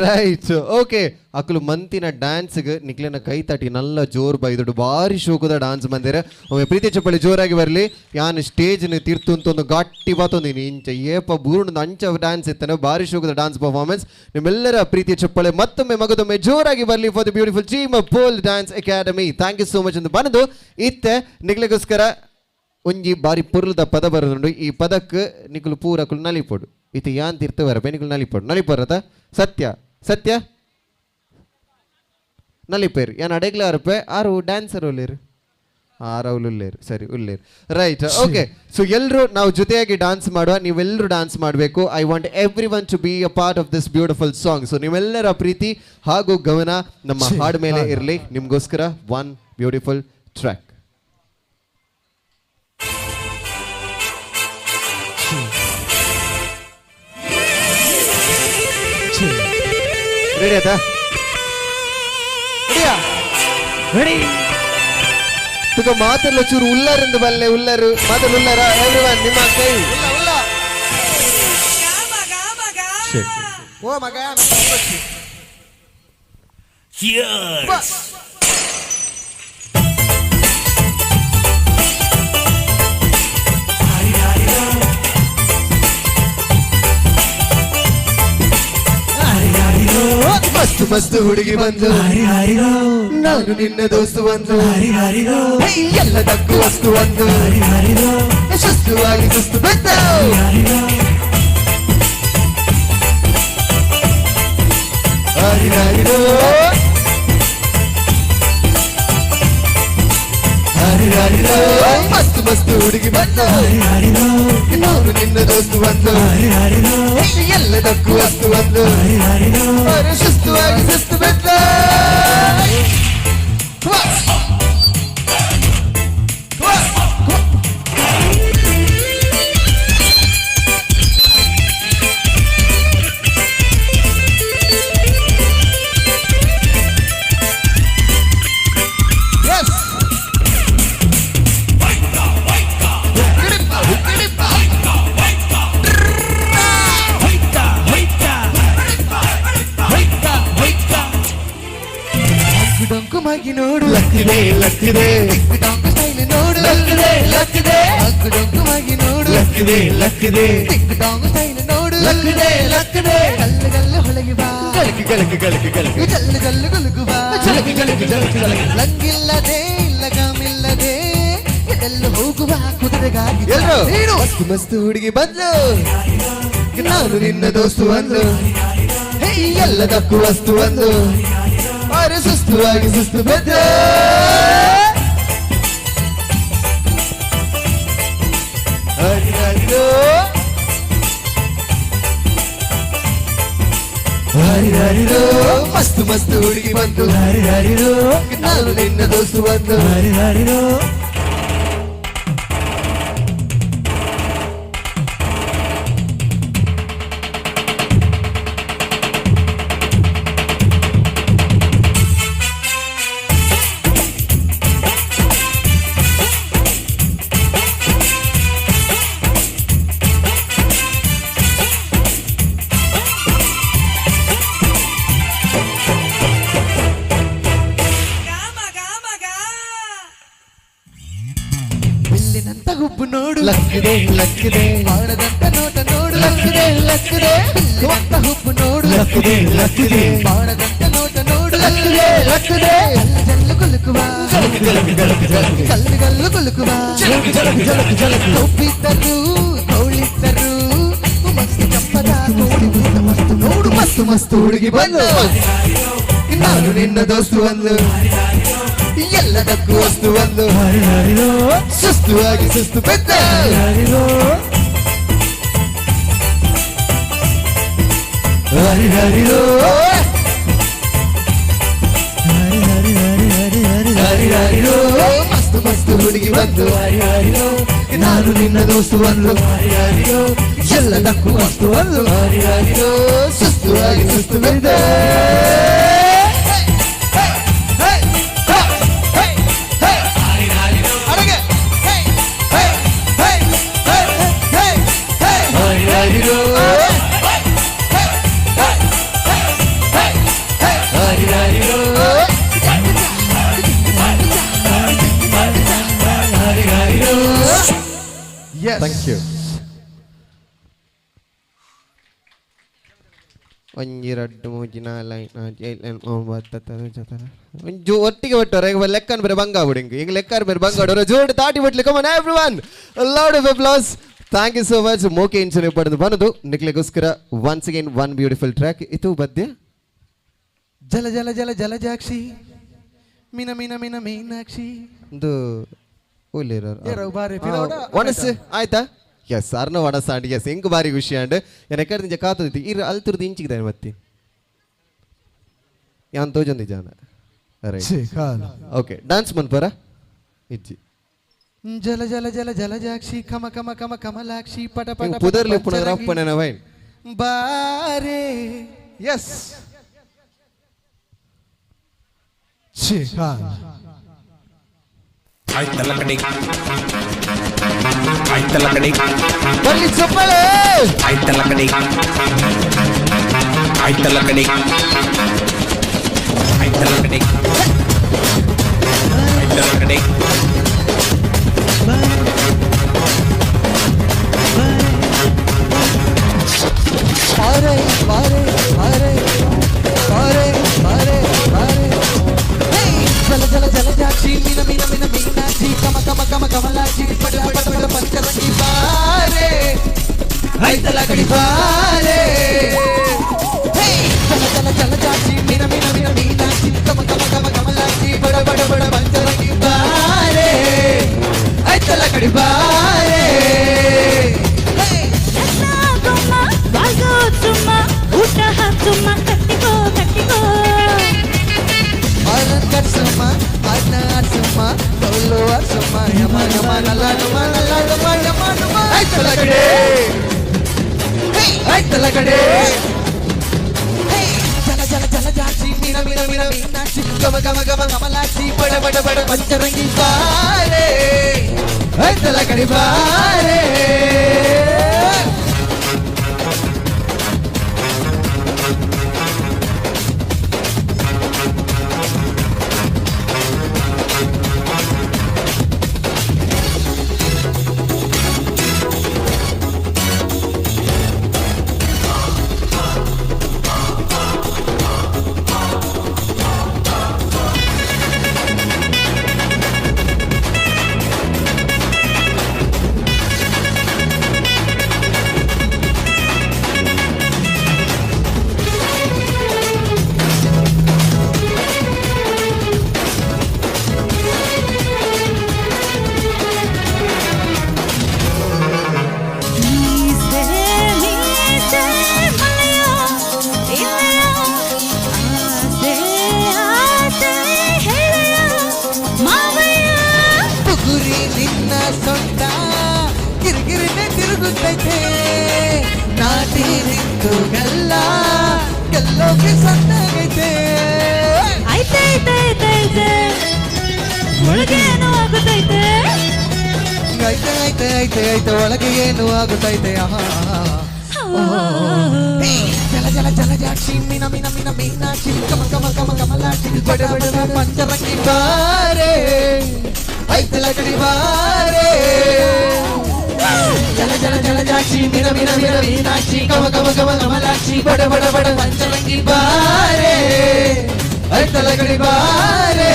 Q: Right, okay. ಅಕುಲು ಮಂತಿನ ಡ್ಯಾನ್ಸ್ಗೆ ನಿಕ್ಲೆನ ಕೈ ತಟಿ ನಲ್ಲ ಜೋರ್ ಬೈದುಡು ಬಾರಿ ಶೋಕದ ಡ್ಯಾನ್ಸ್ ಮಂದಿರ. ಒಮ್ಮೆ ಪ್ರೀತಿ ಚಪ್ಪಳಿ ಜೋರಾಗಿ ಬರಲಿ. ಯಾನ್ ಸ್ಟೇಜ್ನ ತೀರ್ತು ಅಂತ ಒಂದು ಗಟ್ಟಿ ಬಾತೊಂದಿನಿ ಇಂಚ ಏಪ ಬೂರುಣದ ಅಂಚ ಡ್ಯಾನ್ಸ್ ಇತ್ತನ, ಬಾರಿ ಶೋಕದ ಡ್ಯಾನ್ಸ್ ಪರ್ಫಾರ್ಮೆನ್ಸ್. ನಿಮ್ಮೆಲ್ಲರ ಪ್ರೀತಿಯ ಚಪ್ಪಳೆ ಮತ್ತೊಮ್ಮೆ ಮಗದೊಮ್ಮೆ ಜೋರಾಗಿ ಬರಲಿ for the beautiful team pole dance academy. Thank you so much ಅಂತ ಬಂದು ಇತ್ತೆ ನಿಕ್ಲೆಗೋಸ್ಕರ ಒಂಜಿ ಬಾರಿ ಪುರ್ಲದ ಪದ ಬರೋದುಂಡು. ಈ ಪದಕ್ಕೆ ನಿಕುಲು ಪೂರಕುಲು ನಲಿಪೋಡು. ಇತ್ತೆ ಯಾನ್ ತೀರ್ಥ ಬರಪೆ ನಿಕುಲು ನಲಿಪೋಡು. ನಲಿಪೋರತ ಸತ್ಯ ಸತ್ಯ ನಲಿಪೇರು ಯಾನ್ ಅಡೆಗ್ಲ ಅರಪೆ ಆರು ಡ್ಯಾನ್ಸರ್ ಉಲ್ಲೇರು ಆರವ್ಲು ಉಲ್ಲೇರು ಸರಿ ಉಲ್ಲೇರು. Right, okay. ಸೊ ಎಲ್ಲರೂ ನಾವು ಜೊತೆಯಾಗಿ ಡ್ಯಾನ್ಸ್ ಮಾಡುವ, ನೀವೆಲ್ಲರೂ ಡ್ಯಾನ್ಸ್ ಮಾಡಬೇಕು. I want everyone to be a part of this beautiful song. So ನಿಮ್ಮೆಲ್ಲರ ಪ್ರೀತಿ ಹಾಗೂ ಗಮನ ನಮ್ಮ ಹಾಡು ಮೇಲೆ ಇರಲಿ. ನಿಮಗೋಸ್ಕರ ಒನ್ ಬ್ಯೂಟಿಫುಲ್ ಟ್ರ್ಯಾಕ್. ರೆಡಿ ಆಯ್ತಾ? ರೆಡಿಯಾ?
S: ರೆಡಿ.
Q: ತುಕ ಮಾತೆಲ್ಲ ಚೂರು ಉಲ್ಲರಿಂದ ಬಲ್ಲೆ ಉಲ್ಲರು ಮಾತೆಲ್ಲ ಉಲ್ಲರ ಎವ್ರಿವನ್ ನಿಮ್ಮ ಕೈ
V: ಓ ಮಗ.
H: Cheers!
B: ಮಸ್ತ್ ಮಸ್ತ್ ಹುಡುಗಿ ಬಂದು ನಾನು ನಿನ್ನ ದೋಸ್ತು ಬಂದು ಎಲ್ಲದಕ್ಕೂ ವಸ್ತು ಬಂದು ಸುಸ್ತುವಾಗಿ ಸುಸ್ತು ಬಂದು ಹರಿಹರಿರೋ ಹರಿಹರಿರೋ ಮಸ್ತ್ ಮಸ್ತ್ ಹುಡುಗಿ ಬಂದು ನಾನು ನಿನ್ನ ದೋಸ್ತು ಬಂದು ಎಲ್ಲದಕ್ಕೂ ವಸ್ತು ಬಂದು ಸುಸ್ತುವಾಗಿ ಸುಸ್ತು ಬಂದ.
S: ಡೊಂಕು ಮಗಿ ನೋಡು
B: ಲಕ್ಕಿದೆ ಲಕ್ಕಿದೆ
S: ಡೊಂಕು ಸ್ಟೈಲ್ ನೋಡು
B: ಲಕ್ಕಿದೆ ಲಕ್ಕಿದೆ
S: ಡೊಂಕು ಮಗಿ ನೋಡು
B: ಲಕ್ಕಿದೆ ಲಕ್ಕಿದೆ
S: ಡೊಂಕು ಸ್ಟೈಲ್ ನೋಡು
B: ಲಕ್ಕಿದೆ ಲಕ್ಕಿದೆ
S: ಕಲ್ಲು ಕಲ್ಲು ಹೊಳಗಿ ಬಾ
B: ಗಳಕಿ ಗಳಕಿ ಗಳಕಿ ಗಳಕಿ
S: ಜಲ್ಲು ಜಲ್ಲು ಗುಲುಗು ಬಾ
B: ಝಲಕಿ ಝಲಕಿ ಝಲಕಿ ಝಲಕಿ.
S: ಲಂಗಿಲ್ಲದೆ ಲಗಾಮಿಲ್ಲದೆ ಎಲ್ಲೆಲ್ಲೂ ಹೋಗುವ ಕುದುರೆಗಾಗಿ
B: ಎಲ್ರು
S: ನೀನು
B: ಮಸ್ತ್ ಮಸ್ತ್ ಹುಡುಗಿ ಬಂದ್ಲು ನಾನು ನಿನ್ನ ದೋಸ್ತು ಅಂದ್ಲು ಹೇ ಎಲ್ಲದಕ್ಕೂ ವಸ್ತು ಅಂದ್ಲು ಅರೆ ಸುಸ್ತುವಾಗಿ ಸುಸ್ತು ಬಂದ್ಲು. ಹರಿಹರಿರೋ ಹರಿಹರಿರೋ ಮಸ್ತ್ ಮಸ್ತ್ ಹುಡುಗಿ ಬಂತು ಹರಿಹರಿರೋ ನಾನು ನಿನ್ನ ದೋಸ್ತು ಬಂದು ಹರಿಹರಿರೋ. ಲಕ್ಕಿದೆ ಲಕ್ಕಿದೆ
G: ಬಾಣದಂತ ನೋಟ ನೋಡು
B: ಲಕ್ಕಿದೆ ಲಕ್ಕಿದೆ
G: ಬಿಲ್ಲಿನಂತ ಹುಬ್ಬು ನೋಡು
B: ಲಕ್ಕಿದೆ ಲಕ್ಕಿದೆ
G: ಬಾಣದಂತ ನೋಟ ನೋಡು
B: ಲಕ್ಕಿದೆ ಲಕ್ಕಿದೆ
G: ಜಲ್ಲು ಜಲ್ಲು ಕುಲುಕುವ
B: ಜಲಕ್ ಜಲಕ್ ಜಲಕ್ ಜಲಕ್
G: ಕಲ್ಲು ಗಲ್ಲು ಕುಲುಕುವ
B: ಜಲಕ್ ಜಲಕ್ ಜಲಕ್ ಜಲಕ್
G: ಕೊಬ್ಬಿದ್ದರು ಕೋಳಿದ್ದರು ಮಸ್ತ್ ಚಪ್ಪದ ಕೋಳಿ ಊಟ ಮಸ್ತ್ ನೋಡು
B: ಮಸ್ತು ಮಸ್ತು ಹುಡುಗಿ ಬಂದು ನಾನು ನಿನ್ನ ದೋಸ್ತು ಅಂದು ಎಲ್ಲದಕ್ಕೂ ವಸ್ತು ಒಂದು ಸುಸ್ತು ಆಗಿ ಸುಸ್ತು ಬಿದ್ದ ಹರಿ ಹರಿರೋ ಹರಿ ಹರಿರೋ ಮಸ್ತು ಮಸ್ತು ಹುಡುಗಿ ಬಂದು ಹರಿ ಹರಿರೋ ನಾನು ನಿನ್ನ ದೋಸ್ತು ಅಂದು ಹರಿ ಹರಿರೋ ಎಲ್ಲದಕ್ಕೂ ವಸ್ತು ಒಂದು ಹರಿ ಹರಿರೋ ಸುಸ್ತು ಆಗಿ ಸುಸ್ತು ಬಿದ್ದ
Q: thank you. ಒಂಜಿ ರಡ್ಡು ಮೂಜಿ ನಾಲ್ ಐನ್ ಆಜಿ ಏಳ್ ಎಂಟ್ ಒಂಬತ್ತು ಹತ್ತು ಒಂಜು ಒಟ್ಟಿಗೆ ಒಟ್ಟರೆ ಲೆಕ್ಕನ್ ಬೇರೆ ಬಂಗ ಬಿಡಿಂಗ್ ಈಗ ಲೆಕ್ಕನ್ ಬೇರೆ ಬಂಗ ಆಡೋರು ಜೋಡಿ ತಾಟಿ bitly. Come on everyone, loud of applause. Thank you so much. ಮೋಕೆ ಇಂಚನೆ ಪಡೆದು ಬಂದು ನಿಕ್ಲೆಗೋಸ್ಕರ once again one beautiful track ಇದು ಬದ್ಯ
V: ಜಲ ಜಲ ಜಲ ಜಲಜಾಕ್ಷಿ ಮೀನ ಮೀನ ಮೀನ ಮೀನಾಕ್ಷಿ
Q: ಒಂದು ಒಣಸ್ ಆಯ್ತಾ? ಎಸ್ ಅರ್ನ ಒಣಸ ಅಂಡ್ ಎಸ್ ಎಂಕ್ ಬಾರಿ ಖುಷಿ ಅಂಡ್ ಏನ್ ಎಕ್ಕಡ ನಿಂಚ ಕಾತದಿತ್ತು ಇರ್ ಅಲ್ತುರ್ದು ಇಂಚಿಗಿದೆ ಮತ್ತೆ ಯಾನ್ ತೋಜೊಂದಿ ಜಾನ. ಓಕೆ ಡಾನ್ಸ್ ಮನ್ಪರ ಇಜ್ಜಿ.
V: ಜಲ ಜಲ ಜಲ ಜಲಜಾಕ್ಷಿ ಕಮ ಕಮ ಕಮ ಕಮಲಾಕ್ಷಿ ಪಟ ಪಟ
Q: ಪುದರ್ಲಿ ಪುನರ್ ಅಪ್ಪನ ವೈನ್
V: ಬಾರೆ ಎಸ್
C: ಆಯ್ತಲ್ಲ ಕಡೆ, ಆಯ್ತಲ್ಲ ಕಡೆ,
B: ಬರ್ಲಿ ಚಪ್ಪಾಳೆ.
C: ಆಯ್ತಲ್ಲ ಕಡೆ, ಆಯ್ತಲ್ಲ ಕಡೆ, ಆಯ್ತಲ್ಲ ಕಡೆ, ಆಯ್ತಲ್ಲ ಕಡೆ.
G: ಬಾರೆ ಬಾರೆ ಬಾರೆ ಬಾರೆ ಬಾರೆ ಬಾರೆ ಜಲ ಜಲ ಜಲಜಾಕ್ಷಿ ಮೀನ ಮೀನ ಮೀನ ಮೀನಾಕ್ಷಿ ಕಮ ಕಮ ಕಮ ಕಮಲಾಕ್ಷಿ ಪಟ ಪಟ ಪಟ ಪಂಚರಂಗಿ ಬಾರೆ ಐತಲ ಕಡಿ ಬಾರೆ ಜಲ ಜಲ ಜಲಜಾಕ್ಷಿ ಮೀನ ಮೀನ ಮೀನ ಮೀನಾಕ್ಷಿ ಕಮ ಕಮ ಕಮ ಕಮಲಾಕ್ಷಿ ಪಟ ಪಟ ಪಟ ಪಂಚರಂಗಿ ಬಾರೆ ಐತಲ ಕಡಿ ಬಾರೆ.
A: ಊಟ ಹಾಕ್ಸುಮ್ಮ ಕಟ್ಟಿಕೋ ಕಟ್ಟಿಕೋ
G: ಕಟ್ಸಮ್ಮ ಅನ್ನ ಆಡ್ಸಮ್ಮ ಡೊಳ್ಳು ಆಡ್ಸಮ್ಮ ಯಮ ಯಮ ನಲ್ಲ ನಮ ನಲ್ಲ ನಮ ಯಮ ನಮ ಐತಲ ಕಡೆ ಐತಲ ಕಡೆ ಜಲ ಜಲ ಜಲಜಾಕ್ಷಿ ಮೀನ ಮೀನ ಮೀನ ಮೀನಾಕ್ಷಿ ಗಮ ಗಮ ಗಮ ಕಮಲಾಕ್ಷಿ ಬಡ ಬಡ ಬಡ ಪಂಚರಂಗಿ ಬಾರೆ ಐತಲ ಕಡೆ ಬಾರೆ. ಬುಗುರಿ ನಿನ್ನ ಸೊಂಟ ಕಿರಿಕಿರಿನೆ ತಿರುಗುತ್ತೈತೆ ನಾಟಿ ನಿಂತು ಗಲ್ಲ ಗಲ್ಲೋಕೆ ಸತ್ತಾಗೈತೆ
A: ಐತೆ ಐತೆ ಐತೆ ಐತೆ ಒಳಗೇನು ಆಗುತ್ತೈತೆ
G: ಐತೆ ಐತೆ ಐತೆ ಐತೆ ಒಳಗೆ ಏನು ಆಗುತ್ತೈತೆ. ಆಹಾ ಜಲ ಜಲ ಜಲಜಾಕ್ಷಿ ಮೀನ ಮೀನ ಮೀನ ಮೀನಾಕ್ಷಿ ಕಮ ಕಮ ಕಮ ಕಮಲಾಕ್ಷಿ ಬಡ ಬಡ ಪಂಚರಂಗಿ ಬಾರೆ ಐತಲ ಕಡಿ ಬಾರೆ.
F: ಜಲ ಜಲ ಜಲಜಾಕ್ಷಿ ಮಿನ ಮಿನ ಮಿನ ಮೀನಾಕ್ಷಿ ಕಮ ಕಮ ಕಮ ಕಮಲಾಕ್ಷಿ ಬಡ ಬಡ ಬಡ ಪಂಚರಂಗಿ ಬಾರೆ ಐತಲಗಡಿ ಬಾರೆ.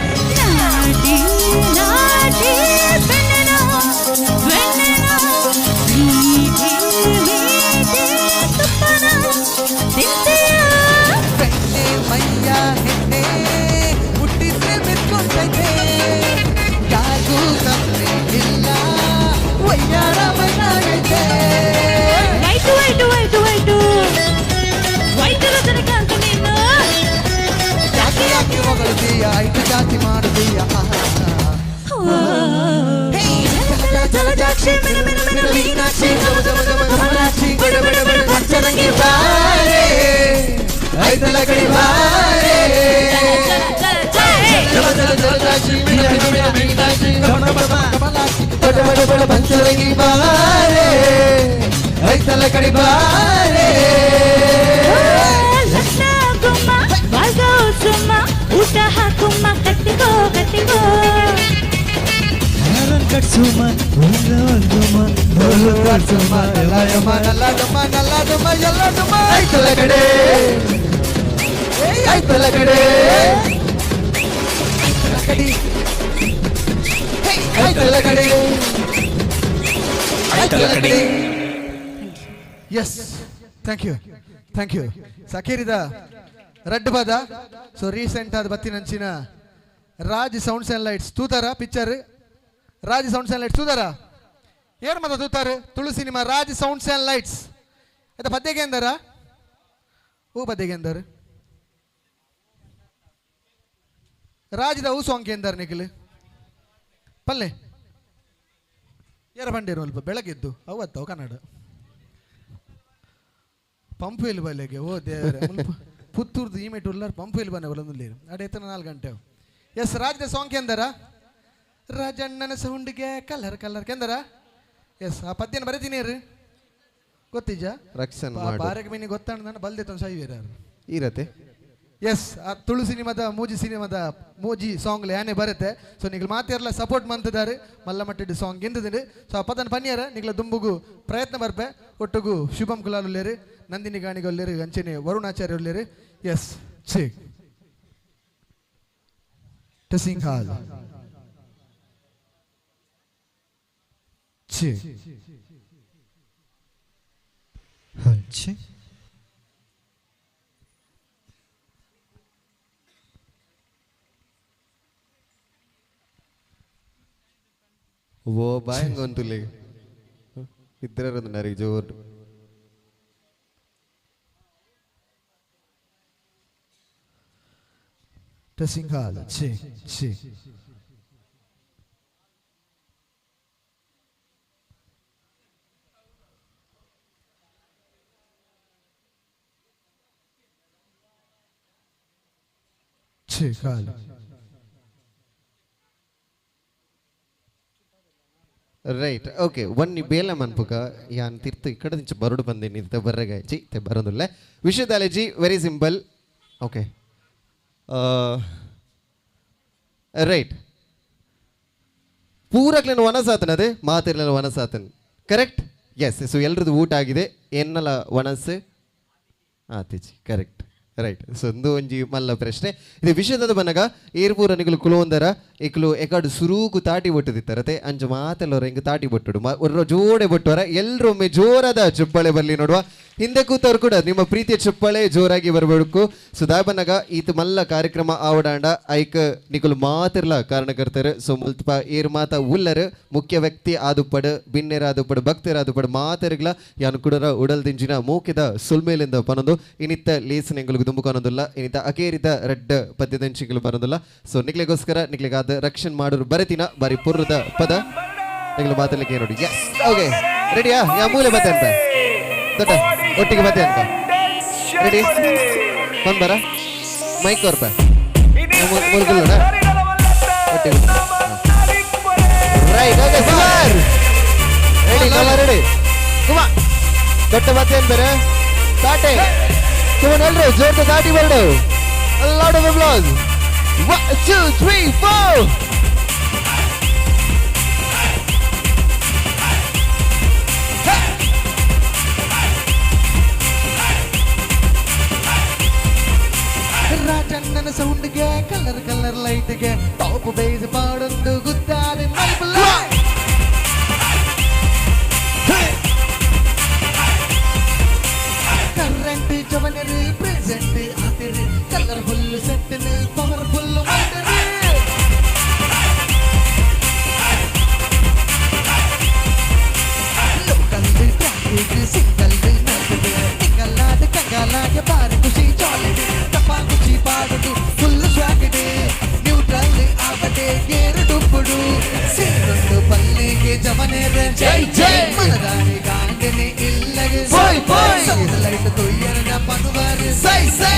A: ನಾಟಿ ನಾಟಿ ಬೆಣ್ಣೆನ ಬೆಣ್ಣೆನ ಮೀಟಿ ಮೀಟಿ ತುಪ್ಪನ ತಿಂತೀಯ.
F: ಬೆಣ್ಣೆ ಮೈಯ ಹೆಣ್ಣೆ ಹುಟ್ಟಿದ್ರೆ ಮೆತ್ಕೊಂಡೈತೆ, ಯಾರಿಗೂ ಕಮ್ಮಿ ಇಲ್ಲ ವೈಯಾರ ಮೈನಾಗೈತೆ.
A: White white white white white Rajinikanth ನೀನು.
F: ಯಾಕೆ ಯಾಕೆ ಹೊಗಳ್ತೀಯ, ಐಟು ಜಾತಿ ಮಾಡುತ್ತೀಯ. ಜಲ ಜಲಜಾಕ್ಷಿ ಮಿನ ಮಿನ ಮಿನ ಮೀನಾಕ್ಷಿ ಗಮ ಗಮ ಗಮ ಕಮಲಾಕ್ಷಿ ಬಡ ಬಡ ಬಡ ಪಂಚರಂಗಿ ಬಾರೆ ಐತಲ ಕಡಿ ಬಾರೆ. ಜಲ ಜಲ ಜಲಜಾಕ್ಷಿ ಮಿನ ಮಿನ ಮಿನ ಮೀನಾಕ್ಷಿ ಗಮ ಗಮ ಗಮ ಕಮಲಾಕ್ಷಿ ಬಡ ಬಡ ಬಡ ಪಂಚರಂಗಿ ಬಾರೆ ಐತಲ ಕಡಿ ಬಾರೆ.
A: ಲಗ್ನ ಗುಮ್ಮ ಬಾಳ್ಗೋ ಸುಮ್ಮ ಊಟ ಹಾಕುಮ್ಮ ಕಟ್ಟಿಗೋ ಕಟ್ಟಿಗೋ.
S: ಕಟ್ಸುಮ ಉಲ್ಲೋಗುಮ
F: ಸುಮ್ಮ ನಲ್ಲದಮ್ಮ ನಲ್ಲದಮ್ಮ ನಲ್ಲದಮ್ಮ ಎಲ್ಲದಮ್ಮ ಐತಲ ಕಡೆ ಐತಲ ಕಡೆ ಕಡಿ ಐತಲ ಕಡೆ ಐತಲ ಕಡೆ.
V: Yes, thank you, thank you. ಸಕೇರಿದ ರಡ್ಡ್ ಪದ. ಸೊ ರೀಸೆಂಟ್ ಆದ ಬತ್ತಿನಂಚಿನ ರಾಜ್ ಸೌಂಡ್ಸ್ ಆ್ಯಂಡ್ ಲೈಟ್ಸ್ ತೂತಾರ picture? Raj sounds and lights ತೂತಾರ? ಏನು ಮತ್ತ ತೂತಾರೆ? Tulu cinema Raj sounds and lights ಆಯ್ತಾ? ಪದ್ಯಗೆ ಎಂದಾರ? ಹೂ ಪದ್ಯಗೆ ಎಂದಾರ? ರಾಜ್ದ ಹೂ ಸಾಂಗ್ ಎಂದಾರ ನಿಖಿಲ್ ಪಲ್ಲೆ ಯಾರ ಬಂಡೇರು ಅಲ್ಪ ಬೆಳಗ್ಗೆದ್ದು ಅವತ್ತವು ಕನ್ನಡ ಪಂಪ್ ಇಲ್ಲಿ ಬಲ್ಲೆಗೆ. ಓ ದೇವರೇ, ಮುಲ್ಪ ಪುತ್ತೂರ್ದು ಈ ಮೇಟು ಉಲ್ಲಾರ ಪಂಪ್ ಇಲ್ಲಿ ಬನ್ನ ಒಲಂದುಲ್ಲೇರು ಅಡೆ ಎತ್ತನ 4 ಗಂಟೆ. ಎಸ್, ರಾಜ್ದ ಸಾಂಗ್ ಎಂದಾರ? ರಾಜಣ್ಣನ ಸೌಂಡ್ಗೆ ಕಲರ್ ಕಲರ್ ಕೆಂದರ? ಎಸ್, ಆ ಪದ್ಯನ ಬರೀತೀನಿ ರೀ, ಗೊತ್ತಿಜ?
B: ರಕ್ಷಣೆ ಮಾಡು.
V: ಬಾರಗೆ ಮೀನಿ ಗೊತ್ತಾಣ ನಾನು ಬಲ್ದೆ ಸಾಯಿವೇರ
B: ಇರತ್ತೆ.
V: ಎಸ್, ಆ ತುಳು ಸಿನಿಮಾದ ಮೂಜಿ ಸಿನಿಮಾದ ಮೂಜಿ ಸಾಂಗ್ ಯಾನೆ ಬರುತ್ತೆ. ಸೊ ನಿಗ್ಲು ಮಾತೆರ್ಲ ಸಪೋರ್ಟ್ ಮಂತಿದ್ದಾರೆ ಮಲ್ಲ ಮಟ್ಟಿದ್ದು ಸಾಂಗ್ ಗೆಂದಿದ್ದೀನಿ. ಸೊ ಆ ಪದನ ಪನ್ನಿಯರ ನಿಗ್ಲ ದುಂಬುಗು ಪ್ರಯತ್ನ ಬರ್ಪೆ. ಒಟ್ಟುಗು ಶುಭಂ ಕುಲಾಲ್ ಉಲ್ಲೇರು, ನಂದಿನಿ ಗಾಣಿಗ ಉಲ್ಲೇರು, ಅಂಚನೆ ವರುಣಾಚಾರ್ಯ ಉಲ್ಲೇರು. ಎಸ್, ಛೇ ಟಸಿಂಗ್ ಹಾಲ್ ಛೇ
S: ಛೇ.
B: ಓ ಬಾಯಂಗೊಂತುಲೆ ಇద్దರೊಂದು ಜೋರು.
V: ಟಸಿಂಗ್ ಹಾಲ್ ಛೇ ಛೇ ಛೇ ಕಾಲ್.
B: ರೈಟ್, ಓಕೆ ಒನ್ನಿ ಬೇಲೆ ಮನ್ಪುಕ ಯಾನ್ ತಿರ್ತು ಇಕ್ಕಡ ದಿಂಚ ಬರುಡು ಬಂದಿನಿ ಇತ್ತ ಬರ್ರಗ ಜಿ ತೆ ಬರೋದಿಲ್ಲ ವಿಷಯದಾಲೆ G very simple. Okay right, ಪೂರಕ್ಲೇನು ವನಸಾತನ ಅದೇ ಮಾತಿರ್ಲಿಲ್ಲ ವನಸಾತನ್ ಕರೆಕ್ಟ್. ಎಸ್, ಸೊ ಎಲ್ರದ್ದು ಊಟ ಆಗಿದೆ ಎನ್ನಲ ವನಸ್ಸು ಆತಿಜಿ ಕರೆಕ್ಟ್. ರೈಟ್, ಸೊ ಒಂದು ಒಂಜಿ ಮಲ್ಲ ಪ್ರಶ್ನೆ ಇದು ವಿಷಯದ ಬನ್ನಗ ಏರ್ಪೂರ ನಿಗುಲು ಕುಲೋಂದರ ಇಕ್ಲು ಎಕಾಡು ಸುರೂಕು ತಾಟಿ ಬೊಟ್ಟುದಿತ್ತರತೆ ಅಂಜು ಮಾತೆಲ್ಲರ ಹಿಂಗೆ ತಾಟಿ ಬೊಟ್ಟುಡು ಒರ್ರ ಜೋಡೆ ಬೊಟ್ಟುವರ ಎಲ್ಲರೊಮ್ಮೆ ಜೋರಾದ ಚಪ್ಪಾಳೆ ಬರಲಿ ನೋಡುವ. ಹಿಂದೆ ಕೂತವ್ರು ಕೂಡ ನಿಮ್ಮ ಪ್ರೀತಿಯ ಚಪ್ಪಾಳೆ ಜೋರಾಗಿ ಬರಬೇಕು. ಸೊ ದಾಬನ್ನಗ ಈತ ಮಲ್ಲ ಕಾರ್ಯಕ್ರಮ ಆವಡಾಂಡ ಐಕ್ ನಿಕುಲು ಮಾತಿರ್ಲ ಕಾರಣಕರ್ತರು. ಸೊ ಮುಲ್ತಪ ಏರ್ ಮಾತ ಉಲ್ಲರು ಮುಖ್ಯ ವ್ಯಕ್ತಿ ಆದುಪಡು ಬಿನ್ನೆರಾದುಪಡು ಭಕ್ತರಾದುಪಡು ಮಾತರ್ಗ್ಲ ಯಾನು ಕುಡರ ಉಡಲ್ ದಿಂಜಿನ ಮೂಕಿದ ಸುಲ್ಮೇಲಿಂದ ಪನೊಂದು ಇನಿತ್ತ ಲೇಸನ್ ಎಂಗುಲು ದುಂಬುಕೊನೊಂದುಲ್ಲ ಇನಿತ ಅಕೇರಿದ ರೆಡ್ ಪದ್ಯದಂಚಿಗಳು ಬರೋದಿಲ್ಲ. ಸೊ ನಿಕ್ಲೆಗೋಸ್ಕರ ನಿಕ್ಲೆಗಾದ ರಕ್ಷಣೆ ಮಾಡೋರು ಬರತಿನ ಬಾರಿ ಪುರ್ರದ ಪದ. ಎಂಗ್ಲ ಮಾತಾಡ್ಲಿಕ್ಕೆ ನೋಡಿ. ಎಸ್, ಓಕೆ, ರೆಡಿಯಾ? ಯಾ ಮೂಲೆ ಬತ್ತೆ ಅಂತ ದೊಡ್ಡ ಒಟ್ಟಿಗೆ ಬತ್ತೆ ಅಂತ. ರೆಡಿ? ಬಂದ್ ಬರ ಮೈಕ್ ಕೊರ್ಪ ಮೂರು ಒಟ್ಟಿಗೆ. ರೈಟ್, ಓಕೆ, ಸುಮಾರ್ ರೆಡಿ, ನಮ್ಮ ರೆಡಿ. ಕುಮಾರ್ ದೊಡ್ಡ ಬತ್ತೆ ಅಂತಾರೆ ತಾಟೆ. ಸುಮ್ಮನೆ ಎಲ್ರು ಜೋರ್ದ ತಾಟಿ ಬರ್ಡು. A lot of applause. 1 2 3 4.
V: ರಾಜಣ್ಣನ ಸೌಂಡ್ಗೆ ಕಲರ್ ಕಲರ್ ಲೈಟ್ಗೆ ಟಾಪ್ ಬೇಸ್ ಪಾಡೊಂದು ಗುದ್ದಾದೆ ಮೈಬುಲ್ಲ. ಕರೆಂಟ್ ಜವನರು ಪ್ರೆಸೆಂಟ್ ಆತಿರು ಕಲರ್ಫುಲ್ ಸೆಟ್ ಪವರ್ಫುಲ್ ಮೈಂಡರು. ಲೋಕಲ್ ಟ್ರಾಫಿಕ್ ಸಿಂಗಲ್ ನಿಂಗಲ್ಲಾದ ಕಂಗಾಲಾಗೆ ಬಾರಿ ಖುಷಿ ಜಾಲಿಡ್ ತಪ್ಪ ಖುಷಿ ಪಾಡುದು ಫುಲ್ ಸ್ವಾಗಡೆ ನ್ಯೂಟ್ರಲ್ ಆವಡೆ ಗೇರು ಡುಬ್ಬುಡು ಸೇರೊಂದು ಪಲ್ಲಿಗೆ ಜವನೇರ
B: ಜೈ ಜೈ.
V: ಮನದಾನಿ ಗಾಂಡನೆ ಇಲ್ಲಗೆ
B: ಪೋಯ್ ಪೋಯ್.
V: ಸೌಂಡ್ ಲೈಟ್ ತೊಯ್ಯರನ ಪನುವರು
B: ಸೈ ಸೈ.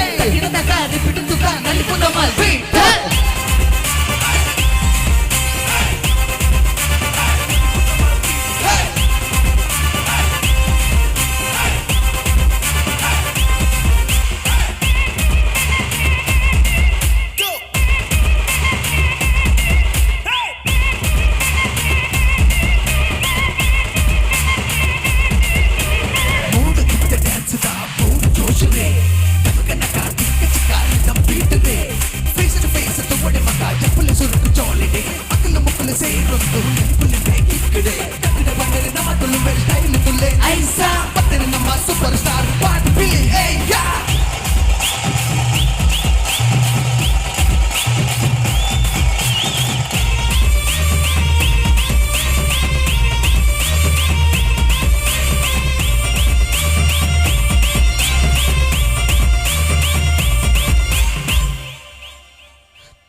V: ಸೂಪರ್ ಸ್ಟಾರ್ ಪಾಟ್ ಬಿಲಿ ಏ ಯಾ.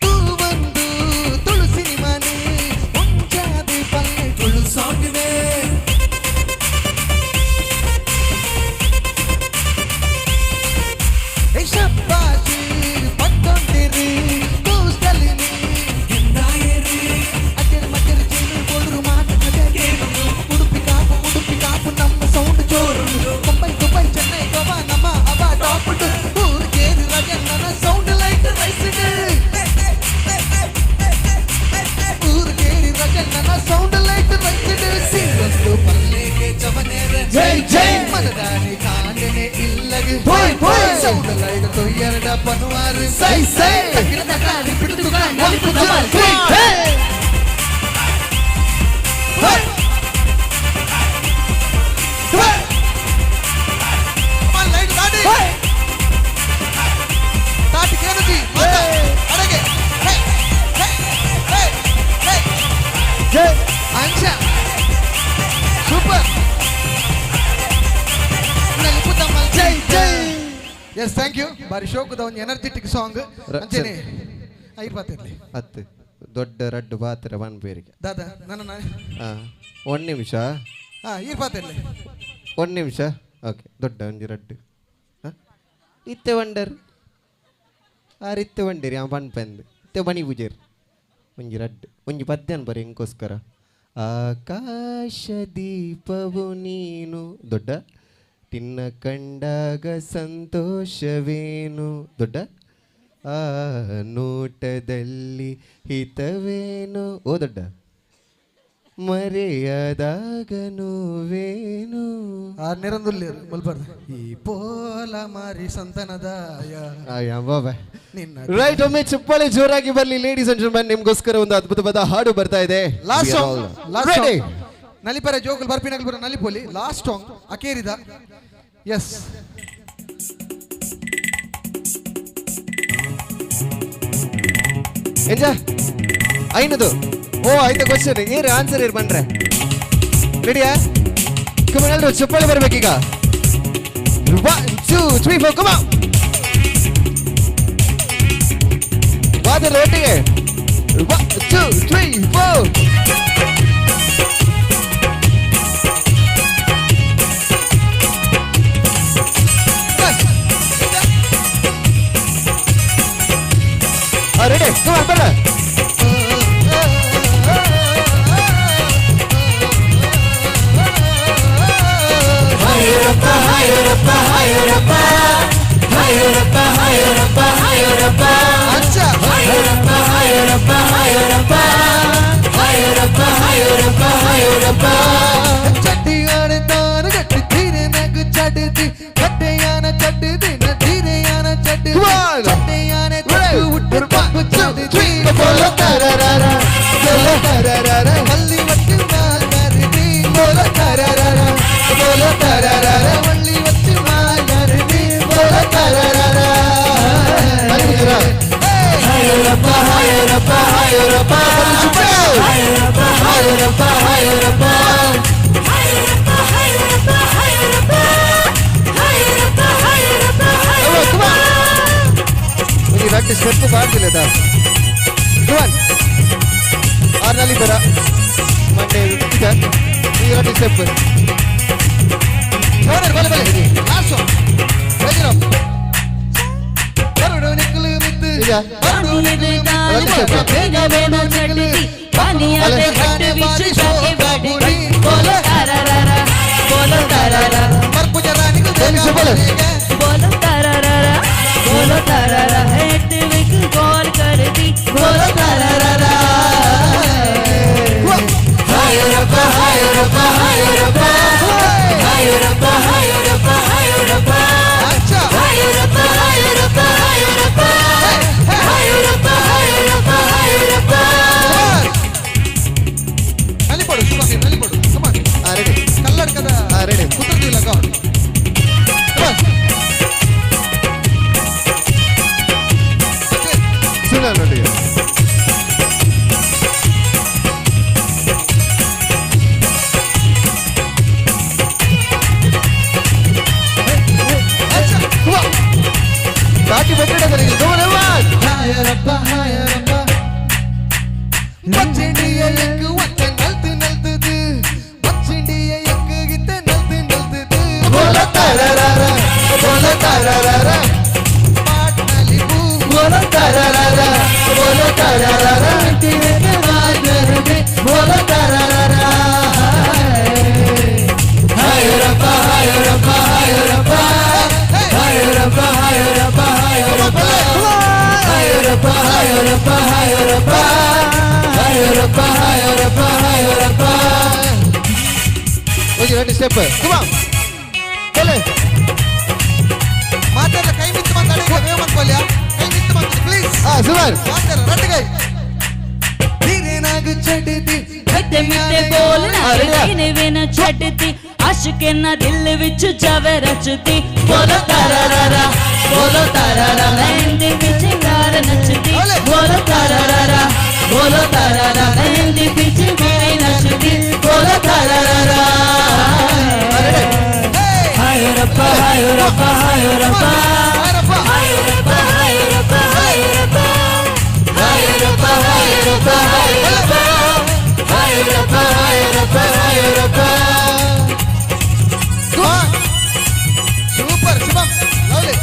V: ತೂವಂದು ತುಳು ಸಿನಿಮಾನೆ ಒಂಜಾದಿ ಪಲ್ಲೆ ತುಳು ಸಾಂಗ್ನೆ. ಏ ಶಬ್ಬಾಷಿ ಪಟ್ಟೊಂದಿರಿ ಕೂಸ್ಟಲಿನಿ ಎಂದಾಯರಿ ಅಜರ್ ಮಜರ್ ಜೇನು ಕೊಡರು ಮಾತು ಕತೆ ಕೇಳುನು. ಉಡುಪಿ ಕಾಪು ಉಡುಪಿ ಕಾಪು ನಮ್ಮ ಸೌಂಡ್ ಜೋರು. ಮುಂಬೈ ದುಬೈ ಚೆನ್ನೈ ಗೋವಾ ನಮ್ಮ ಅವ ಟಾಪ್. ಊರು ಕೇರಿ ರಜನ್ನನ ಸೌಂಡ್ ಲೈಟ್ ರೈಸಿಡ್. ಊರು ಕೇರಿ ರಜನ್ನನ ಸೌಂಡ್ ಲೈಟ್ ರೈಸಿಡ್. ಸಿಂಗಸ್ತು ಪಲ್ಲೆಗೆ ಜವನೇರ
B: ಜೈ ಜೈ.
V: ಮನದಾನಿ ಕಾಂಡನೆ ಇಲ್ಲಗೆ
B: ಪೋಯ್ ಪೋಯ್.
V: ಸೌಂಡ್ ಲೈಟ್ ತೊಯ್ಯರಡ ಪನುವಾರು
B: ಸೈ ಸೈ.
V: ಪಿಡಿದು
B: 1 2 3 hey. Hey. Hey.
V: Light ದಾಟಿ
B: Hey.
V: ತಾಟಿ ಕೇಳುಜಿ ಮಾತ ಅಡಗೆ ಹೇ ಹೇ ಹೇ ಹೇ.
B: ಜೈ.
V: ಅಂಶ ಸೂಪರ್
B: ಜೈ ಜೈ.
V: Yes, thank you. ಬಾರಿ ಶೋಕದ ಒಂದು ಎನರ್ಜೆಟಿಕ್ ಸಾಂಗ್ ಅಂಚೆನೆ ಐರ್ಪಾತಿರ್ಲಿ.
B: ಹತ್ತು ದೊಡ್ಡ ರಡ್ಡು ಪಾತ್ರ ಪನ್ಪೇರಿಗೆ.
V: ದಾದಾ ನನ್ನ
B: ಒಂದು ನಿಮಿಷ.
V: ಹಾ ಈರ್ಪಾತಿರ್ಲಿ.
B: ಒಂದು ನಿಮಿಷ. ಓಕೆ, ದೊಡ್ಡ ಒಂಜಿ ರಡ್ಡು ಇತ್ತೆ ವಂಡರ್ ಆರ್ ಇತ್ತೆ ವಂಡೇರಿ ಆ ಪನ್ಪೆಂದು ಇತ್ತೆ ಮಣಿ ಪೂಜೆರ್ ಒಂಜಿ ರಡ್ಡು ಒಂಜಿ ಪದ್ಯನ್ ಬರಿ ಎಂಕೋಸ್ಕರ. ಆಕಾಶ ದೀಪವು ನೀನು ದೊಡ್ಡ ತಿನ್ನ ಕಂಡಾಗ ಸಂತೋಷವೇನು ದೊಡ್ಡ ಆ ನೋಟದಲ್ಲಿ ಹಿತವೇನು ಓ ದೊಡ್ಡ ಮರೆಯದಾಗ ನೋವೇನು.
V: ಆ ನಿರಂದುಲ್ಲೇರು ಮುಲ್ಬರ್ದು ಈ ಪೋಲ ಮಾರಿ ಸಂತನದಾಯ ನಿನ್ನ.
B: ರೈಟ್, ಒಮ್ಮೆ ಚಪ್ಪಾಳೆ ಜೋರಾಗಿ ಬರಲಿ ಲೇಡೀಸ್ ಅಂಡ್ ಜೆಂಟಲ್ಮೆನ್. ನಿಮ್ಗೋಸ್ಕರ ಒಂದು ಅದ್ಭುತವಾದ ಹಾಡು ಬರ್ತಾ ಇದೆ.
V: Last
B: We are
V: song
B: all
V: last
B: ready.
V: Song ನಲಿಪರ ಜೋಕುಲ್ ಬರ್ಪಿನಗಲ್ ಬರ ನಲಿಪೋಲಿ ಲಾಸ್ಟ್ ಸಾಂಗ್ ಅಕೇರಿದ. ಎಸ್
B: ಎಂಜ ಐನದು ಓ ಆಯ್ತು ಕ್ವಶನ್ ಏರ್ ಆನ್ಸರ್ ಏರ್ ಬಂದ್ರೆ ರೆಡಿಯಾ? ಕಮನ್ ಎಲ್ರು ಚಪ್ಪಾಳೆ ಬರ್ಬೇಕೀಗ. 1 2 3 4 ಕಮ ಬಾದರ್ ಒಟ್ಟಿಗೆ. 1 2 3 4.
Q: Ready, come on, brother.
F: Hayrappa Hayrappa Hayrappa Hayrappa Hayrappa Hayrappa Hayrappa Hayrappa Hayrappa Hayrappa Hayrappa Hayrappa
B: ಚಟ್ಟಿಯಾನೆ ತಾನು ಗಟ್ಟಿ ಧೀರೆ ನಗು ಚಡ್ಡಿ ಕಟ್ಟೆಯಾನ ಚಡ್ಡಿ ನ ಧೀರೆಯಾನ ಚಡ್ಡಿ ಚಟ್ಟೆಯಾನೆ ತಪ್ಪು ಉಟ್ಟು ತಪ್ಪು ಚಡ್ಡಿ
Q: ಬೋಲೋ ತರರರ ಬೋಲೋ ತರರರ
B: ಮಲ್ಲಿ ಒಟ್ಟು ಮಾಲರ್ದಿ
Q: ಬೋಲೋ ತರರರ ಬೋಲೋ ತರರರ
B: ಮಲ್ಲಿ ಒಟ್ಟು ಮಾಲರ್ದಿ
Q: ಬೋಲೋ ತರರರ
F: ಹಾಯರಪ್ಪ ಹಾಯರಪ್ಪ ಹಾಯರಪ್ಪ ಹಾಯರಪ್ಪ ಹಾಯರಪ್ಪ ಹಾಯರಪ್ಪ
Q: ಈ ರಟ್ಟು ಸ್ಟೆಪ್ ಮಾಡ್ತಿಲ್ಲ ಕಮಾನ್ ಆರ್ನಲ್ಲಿ ಬರ ಮಂಡೆ ಈ ರಟ್ಟು ಸ್ಟೆಪ್
B: ಬಲೆ ಬಲೆ ಲಾಸ್ಟ್ ಒನ್ ಬರುಡು ನಿಕ್ಕಲು ಮಿತ್ತು ಬರುಡು ನಿಕ್ಕಲು
A: ಬೇಗ ಬೇಗ ಚಡ್ಡಿ ಪಾನಿಯ ಹಟ್ಟು ವಿಚ್ ಜಾಕೆ ಬಾಡಿ ಬೋಲೋ ತಾರಾರಾ ಬೋಲೋ ತಾರಾರಾ बोलो तारारा बोलो तारारा हेट विक कॉल कर दी बोलो तारारा
F: ಹಾಯರಪ್ಪ ಹಾಯರಪ್ಪ ಹಾಯರಪ್ಪ ಹಾಯರಪ್ಪ ಹಾಯರಪ್ಪ ಹಾಯರಪ್ಪ ಹಾಯರಪ್ಪ ಹಾಯರಪ್ಪ ಹಾಯರಪ್ಪ ಹಾಯರಪ್ಪ ಹಾಯರಪ್ಪ ಹಾಯರಪ್ಪ
B: ನಲಿಪಡು ಶುಭ ನಲಿಪಡು ಕಮಾನ್
Q: ರೆಡಿ
B: ಕಲ್ಲಡ್ಕದ
Q: ರೆಡಿ
B: ಕುತ್ರದಿಲ್ಲ
Q: ಸುಳ್ಳು ನೋಡಿ ದಾಟಿ ಬೆಟ್ಟಡ
B: ಹಾಯರಪ್ಪ ಹಾಯರಪ್ಪ பச்சண்டிய எக்கு வச்ச நல்து நல்துது பச்சண்டிய எக்கு கிட்ட நல்து நல்துது
Q: போல தரரர போல தரரர
B: பாட்னலி பூ
Q: போல தரரர போல தரரர போல தரரர
F: ಹಾಯರಪ್ಪ ಹಾಯರಪ್ಪ ಹಾಯರಪ್ಪ ಹಾಯರಪ್ಪ ಹಾಯರಪ್ಪ ಹಾಯರಪ್ಪ ಹಾಯರಪ್ಪ ಹಾಯರಪ್ಪ ಹಾಯರಪ್ಪ ಹಾಯರಪ್ಪ ಹಾಯರಪ್ಪ ಹಾಯರಪ್ಪ
Q: ಓಕೆ ರೆಡಿ ಸ್ಟೆಪ್ ಕಮಾನ್ ಬಲೆ
B: ಮಾತಾಡ ಕೈ ಮಿತ್ತು ಮಾತಾಡಿ ವೇವ್ ಮಾಡ್ಕೊಳ್ಳಿ ಕೈ ಮಿತ್ತು ಮಾತಾಡಿ ಪ್ಲೀಸ್
Q: ಹಾ ಸುಮಾರ್
B: ಮಾತಾಡ ರಟ್ಟು ಕೈ ಧೀರೇನಾಗು ಚಡ್ಡಿ
A: खट्टे मिठे बोल ना दीने वे ना छड्डी आशिके ना दिल विच जावे रचदी बोलो तारारा बोलो तारारा मेहंदी पीछे कार नचदी बोलो तारारा बोलो तारारा मेहंदी पीछे मैं नचदी बोलो तारारा
F: ಹಾಯರಪ್ಪ ಹಾಯರಪ್ಪ ಹಾಯರಪ್ಪ
A: हायरप्पा हायरप्पा हायरप्पा
F: ಹಾಯರಪ್ಪ ಹಾಯರಪ್ಪ ಹಾಯರಪ್ಪ ಹಾಯರಪ್ಪ ಹಾಯರಪ್ಪ ಹಾಯರಪ್ಪ
B: ಸೂಪರ್ ಶುಭಂ ಲವ್ಲಿ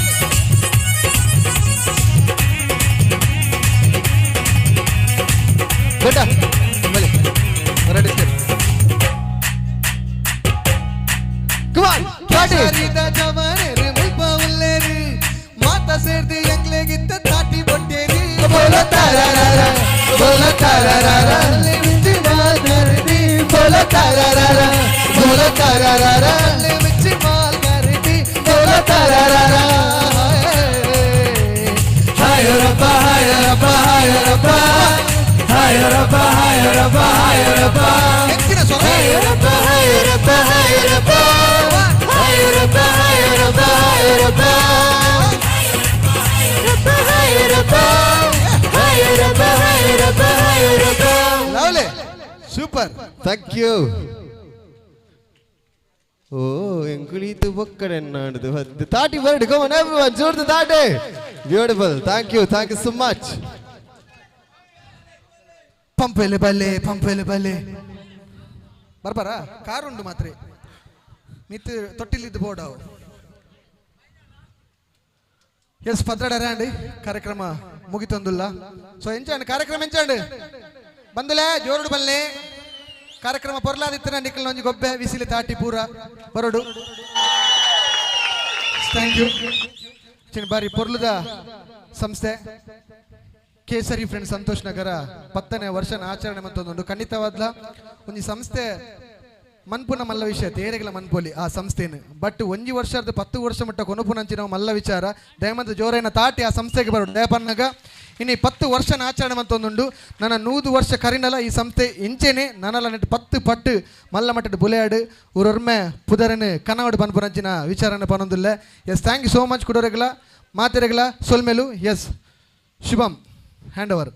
Q: ಬೇಟ ಬಲೆ ರೆಡಿ ಸ್ಟೆಪ್ ಕಮಾನ್ ದಾಟಿ
B: ಕೇಸರಿದ ಜವಾನರು ಮುಲ್ಪ ಉಲ್ಲೇರು ಮಾತ ಸೇರ್ದು ಎಂಗ್ಲೆಗಿತ್ತ ತಾಟಿ ಬೊಟ್ಟೇರಿ
Q: ಬೋಲೋ ತರರರ ಬೋಲೋ ತರರರ
B: ಅಲ್ಲಿ ಬಿಚ್ಚಿ ಮಾದರ್ದಿ
Q: ಬೋಲೋ ತರರರ ಬೋಲೋ ತರರರ
B: ಅಲ್ಲಿ ಬಿಚ್ಚಿ ಮಾಲ್ಗರ್ದಿ
Q: ಬೋಲೋ ತರರರ
F: ಹಾಯರಪ್ಪ ಹಾಯರಪ್ಪ ಹಾಯರಪ್ಪ ಹಾಯರಪ್ಪ ಹಾಯರಪ್ಪ ಹಾಯರಪ್ಪ
B: ಹೆಚ್ಚಿನ ಸ್ವರ
F: ಹಾಯರಪ್ಪ ಹಾಯರಪ್ಪ ಹಾಯರಪ್ಪ ಹಾಯರಪ್ಪ ಹಾಯರಪ್ಪ ಹಾಯರಪ್ಪ ಹಾಯರಪ್ಪ ಹಾಯರಪ್ಪ ಹಾಯರಪ್ಪ ಹಾಯರಪ್ಪ
B: ಲವ್ಲಿ ಸೂಪರ್
Q: thank you ಓ ಎಂಕುಳೀತು ಬೊಕ್ಕಡೆ ನಾಡುದು ಹತ್ತು ತಾಟಿ ಬರ್ಡ್ ಕಮನ್ ಎವ್ರಿವನ್ ಜೋರ್ದು ತಾಟೆ beautiful thank you thank you so much
V: ಪಂಪೆಲೆ ಬಲ್ಲೆ ಪಂಪೆಲೆ ಬಲ್ಲೆ ಬರ್ಬಾರ ಕಾರ್ ಉಂಡು ಮಾತ್ರೆ ಮಿತ್ ತೊಟ್ಟಿಲಿದ್ದು ಬೋರ್ಡ್ ಅವು ಎಸ್ ಪದ್ರಡರ ಅಂಡಿ ಕಾರ್ಯಕ್ರಮ. ಮುಗಿತೊಂದುಲ್ಲ. ಸೊ ಎಂಚಾಂಡ್ ಕಾರ್ಯಕ್ರಮ ಎಂಚಾಂಡ್ ಬಂದಲೇ ಜೋರುಡು ಬಲ್ಲೆ ಕಾರ್ಯಕ್ರಮ ಪೊರ್ಲಾದಿತ್ತಿನ ನಿಕ್ಕಲ್ ಒಂಜಿ ಗೊಬ್ಬೆ ವಿಸಿಲಿ ತಾಟಿ ಪೂರ ಬರೋಡು. Thank you. ಬಾರಿ ಪೊರ್ಲುದ ಸಂಸ್ಥೆ ಕೇಸರಿ ಫ್ರೆಂಡ್ಸ್ ಸಂತೋಷ್ ನಗರ 10ನೇ ವರ್ಷನ ಆಚರಣೆ ಮಂತೊಂದುಂಡು. ಖಂಡಿತವಾದ್ಲ ಒಂಜಿ ಸಂಸ್ಥೆ ಮನ್ಪುನ ಮಲ್ಲ ವಿಷಯ ತೇರೆಗಳ ಮನ್ಪೋಲಿ ಆ ಸಂಸ್ಥೆನು, ಬಟ್ ಒಂಜಿ ವರ್ಷದ 10 ವರ್ಷ ಮಟ್ಟ ಕೊನಪುನಂಚಿ ನಾವು ಮಲ್ಲ ವಿಚಾರ. ದಯಮಂತ ಜೋರೈನ ತಾಟಿ ಆ ಸಂಸ್ಥೆಗೆ ಬರೋಡು. ದಯಪನ್ನಾಗ ಇನ್ನು 10 ವರ್ಷನ ಆಚರಣೆ ಮಂತೊಂದುಂಡು. ನನ್ನ 100 ವರ್ಷ ಕರಿನಲ ಈ ಸಂಸ್ಥೆ ಇಂಚೆನೆ ನನಲ ನೆಟ್ 10 ಪಟ್ಟು ಮಲ್ಲ ಮಟ್ಟದ ಬುಲೆಯಾಡು ಊರೊರ್ಮೆ ಪುದರನು ಕನ್ನಡ ಪನ್ಪುನಂಚಿನ ವಿಚಾರನ ಪನೊಂದುಲ್ಲ. Yes, thank you so much. ಕುಡೋರೆಗಳ ಮಾತೆರೆಗಳ ಸೊಲ್ಮೆಲು. Yes, Shubham hand over.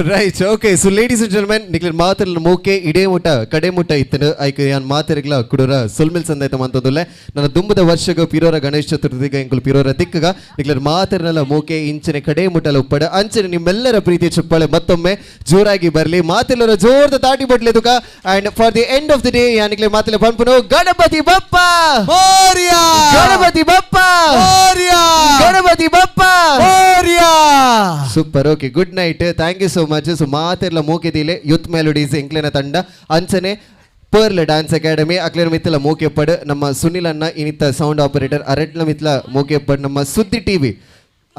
B: Right, okay. So ladies and gentlemen, ನಿಕ್ಲೆ ಮಾತೆಲ್ಲ ಮೋಕೆ ಇಡೇ ಮುಟ ಕಡೆ ಮುಟ ಇತ್ತನು ಐಕ್ ಯಾನ್ ಮಾತೆರೆಗ್ಲ ಕುಡೋರ ಸೊಲ್ಮೆಲ್ ಸಂದಾಯ್ತ ಮಂತೊಂದುಲ್ಲೆ. ನನ್ನ ದುಂಬದ ವರ್ಷಗ ಪಿರೋರ ಗಣೇಶ ಚತುರ್ಥಿಗ ಎಂಕುಲು ಪಿರೋರ ದಿಕ್ಕಗ ನಿಕ್ಲೆ ಮಾತೆರೆಲ್ಲ ಮೋಕೆ ಇಂಚನೆ ಕಡೆ ಮುಟಲ ಉಪ್ಪಡ ಅಂಚನೆ ನಿಮ್ಮೆಲ್ಲರ ಪ್ರೀತಿಯ ಚಪ್ಪಾಳೆ ಮತ್ತೊಮ್ಮೆ ಜೋರಾಗಿ ಬರಲಿ. ಮಾತೆಲ್ಲರ ಜೋರದ ತಾಟಿ ಬಟ್ಲೆ ತುಕ. And for the end of the day ಯಾನ್ ನಿಕ್ಲೆ ಮಾತೆಲ್ಲ ಪನ್ಪುನು ಗಣಪತಿ ಬಪ್ಪ
V: ಮೋರ್ಯಾ,
B: ಗಣಪತಿ ಬಪ್ಪ
V: ಮೋರ್ಯಾ,
B: ಗಣಪತಿ ಬಪ್ಪ
V: ಮೋರ್ಯಾ.
B: Super, okay, good night, thank you so much. So ಮಾತೆರ್ಲ ಮೋಕೆದಿಲೆ ಯೂತ್ ಮೆಲೋಡೀಸ್ ಎಂಕ್ಲೆನ ತಂಡ ಅಂಚನೆ ಪರ್ಲ್ ಡ್ಯಾನ್ಸ್ ಅಕಾಡೆಮಿ ಅಕ್ಲೆನ ಮಿತ್ತಲ ಮೋಕೆಪ್ಪಡ್ ನಮ್ಮ ಸುನಿಲ್ ಅನ್ನ ಇನ್ನಿತ್ತ ಸೌಂಡ್ ಆಪರೇಟರ್ ಅರೆಟ್ಲ ಮಿತ್ತಲ ಮೋಕೆಪ್ಪಡ್ ನಮ್ಮ ಸುದ್ದಿ ಟಿವಿ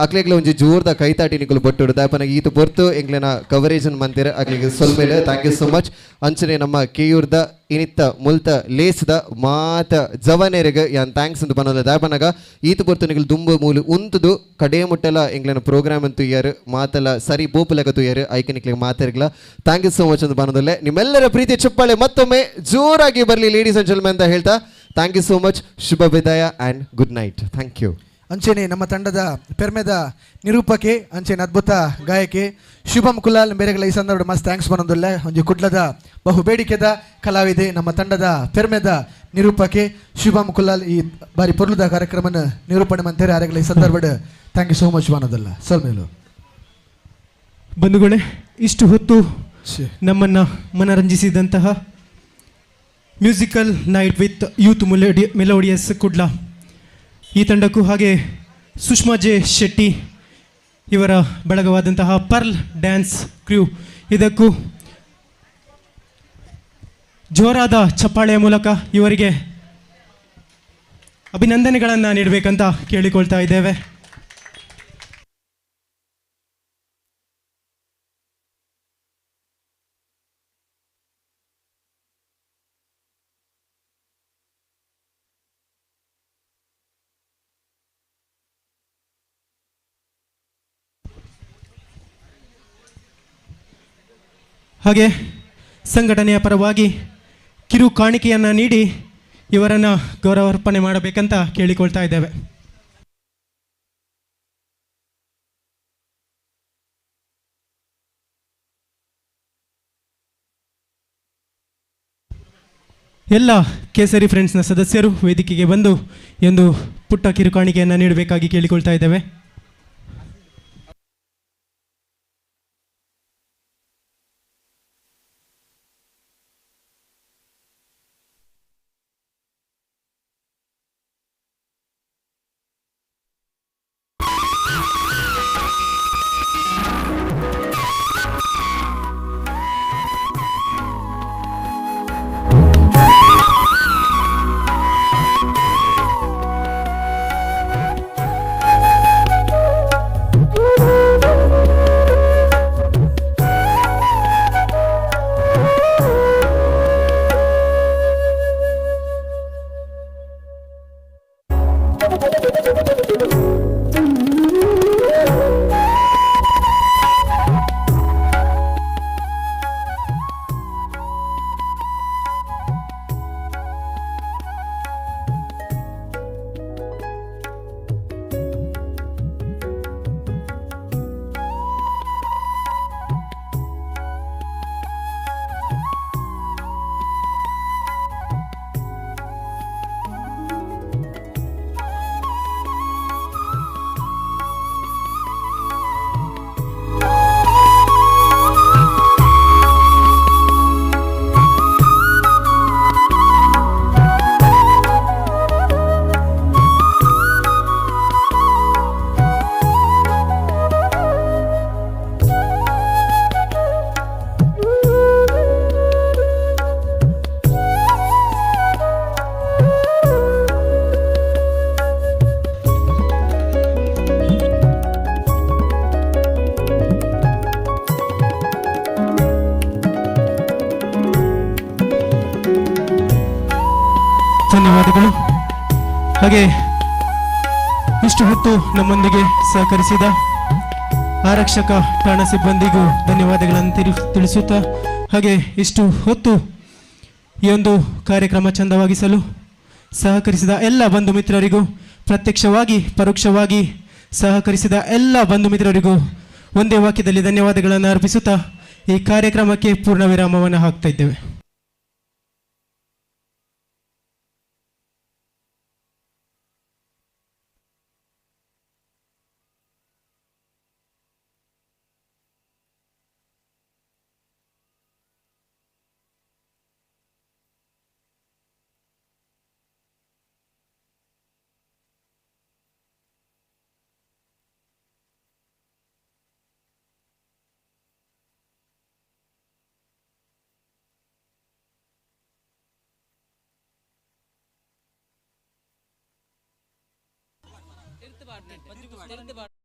B: ಅಕ್ಲೆಗ್ಲ ಒಂಜಿ ಜೋರ್ದ ಕೈತಾಟಿ ನಿಕುಲು ಬೊಟ್ಟುಡು ದಾಪನ ಈತ ಪೊರ್ತು ಎಂಕ್ಲೆನ coverage ಮಂತಿರ ಅಕ್ಲೆಗೆ ಸೊಲ್ಮೇಲೆ thank you so much. ಅಂಚನೆ ನಮ್ಮ ಕೇಯೂರ್ದ ಇನಿತ್ತ ಮುಲ್ತ ಲೇಸ್ದ ಮಾತ ಜವನೇರಿಗೆ ಯಾನ್ thanks ಅಂತ ಪನೋದ ದಾಪನಗ ಈತ ಪೊರ್ತು ನಿಕುಲು ದುಂಬು ಮೂಲು ಉಂತುದು ಕಡೆ ಮುಟ್ಟಲ ಎಂಕ್ಲೆನ ಪ್ರೋಗ್ರಾಮ್ ಅಂತೂ ಇಯರ್ ಮಾತಲ ಸರಿ ಬೋಪುಲಕ ತುಯ್ಯರು ಐಕೆ ನಿಕ್ಲೆಗೆ ಮಾತಾರ್ಗ್ಲ thank you so much ಅಂತ ಪನೋದಲ್ಲೇ. ನಿಮ್ಮೆಲ್ಲರ ಪ್ರೀತಿ ಚಪ್ಪಾಳೆ ಮತ್ತೊಮ್ಮೆ ಜೋರಾಗಿ ಬರಲಿ ಲೇಡೀಸ್ ಅಂಡ್ ಜೆಂಟಲ್ಮೆನ್ ಅಂತ ಹೇಳ್ತಾ thank you so much. ಶುಭ ವಿದಾಯ and good night. Thank you.
V: ಅಂಚೆನೆ ನಮ್ಮ ತಂಡದ ಪೆರ್ಮೆದ ನಿರೂಪಕೆ ಅಂಚೆನೆ ಅದ್ಭುತ ಗಾಯಕಿ ಶುಭಂ ಕುಲಾಲ್ ಬೇರೆಗಳ ಈ ಸಂದರ್ಭ ಮಸ್ತ್ thanks ಬನ್ನೊಂದುಲ್ಲ. ಒಂಜಿ ಕುಡ್ಲದ ಬಹು ಬೇಡಿಕೆದ ಕಲಾವಿದೆ ನಮ್ಮ ತಂಡದ ಪೆರ್ಮೆದ ನಿರೂಪಕೆ ಶುಭಂ ಕುಲಾಲ್ ಈ ಬಾರಿ ಪೊರ್ಲುದ ಕಾರ್ಯಕ್ರಮನ ನಿರೂಪಣೆ ಮಂತೇರಿ ಆರೆಗಳ ಈ ಸಂದರ್ಭ thank you so much ಬನ್ನೋದಲ್ಲ ಸೊಲ್ಮೇಲು.
I: ಬಂಧುಗಳೇ, ಇಷ್ಟು ಹೊತ್ತು ನಮ್ಮನ್ನು ಮನರಂಜಿಸಿದಂತಹ musical night with youth melodious Kudla ಈ ತಂಡಕ್ಕೂ ಹಾಗೆ ಸುಷ್ಮಾ ಜೆ ಶೆಟ್ಟಿ ಇವರ ಬಳಗವಾದಂತಹ ಪರ್ಲ್ ಡ್ಯಾನ್ಸ್ ಕ್ರ್ಯೂ ಇದಕ್ಕೂ ಜೋರಾದ ಚಪ್ಪಾಳೆಯ ಮೂಲಕ ಇವರಿಗೆ ಅಭಿನಂದನೆಗಳನ್ನು ನೀಡಬೇಕಂತ ಕೇಳಿಕೊಳ್ತಾ ಇದ್ದೇವೆ. ಹಾಗೆ ಸಂಘಟನೆಯ ಪರವಾಗಿ ಕಿರು ಕಾಣಿಕೆಯನ್ನು ನೀಡಿ ಇವರನ್ನು ಗೌರವಾರ್ಪಣೆ ಮಾಡಬೇಕಂತ ಕೇಳಿಕೊಳ್ತಾ ಇದ್ದೇವೆ. ಎಲ್ಲ ಕೇಸರಿ ಫ್ರೆಂಡ್ಸ್ನ ಸದಸ್ಯರು ವೇದಿಕೆಗೆ ಬಂದು ಎಂದು ಪುಟ್ಟ ಕಿರು ಕಾಣಿಕೆಯನ್ನು ನೀಡಬೇಕಾಗಿ ಕೇಳಿಕೊಳ್ತಾ ಇದ್ದೇವೆ. ಧನ್ಯವಾದಗಳು. ಹಾಗೆ ಇಷ್ಟು ಹೊತ್ತು ನಮ್ಮೊಂದಿಗೆ ಸಹಕರಿಸಿದ ಆರಕ್ಷಕ ಠಾಣಾ ಸಿಬ್ಬಂದಿಗೂ ಧನ್ಯವಾದಗಳನ್ನು ತಿಳಿಸುತ್ತಾ, ಹಾಗೆ ಇಷ್ಟು ಹೊತ್ತು ಈ ಒಂದು ಕಾರ್ಯಕ್ರಮ ಚಂದವಾಗಿಸಲು ಸಹಕರಿಸಿದ ಎಲ್ಲ ಬಂಧು ಮಿತ್ರರಿಗೂ, ಪ್ರತ್ಯಕ್ಷವಾಗಿ ಪರೋಕ್ಷವಾಗಿ ಸಹಕರಿಸಿದ ಎಲ್ಲ ಬಂಧು ಮಿತ್ರರಿಗೂ ಒಂದೇ ವಾಕ್ಯದಲ್ಲಿ ಧನ್ಯವಾದಗಳನ್ನು ಅರ್ಪಿಸುತ್ತಾ ಈ ಕಾರ್ಯಕ್ರಮಕ್ಕೆ ಪೂರ್ಣ ವಿರಾಮವನ್ನು ಹಾಕ್ತಾ ಇದ್ದೇವೆ.
P: ತಿರ್ತು.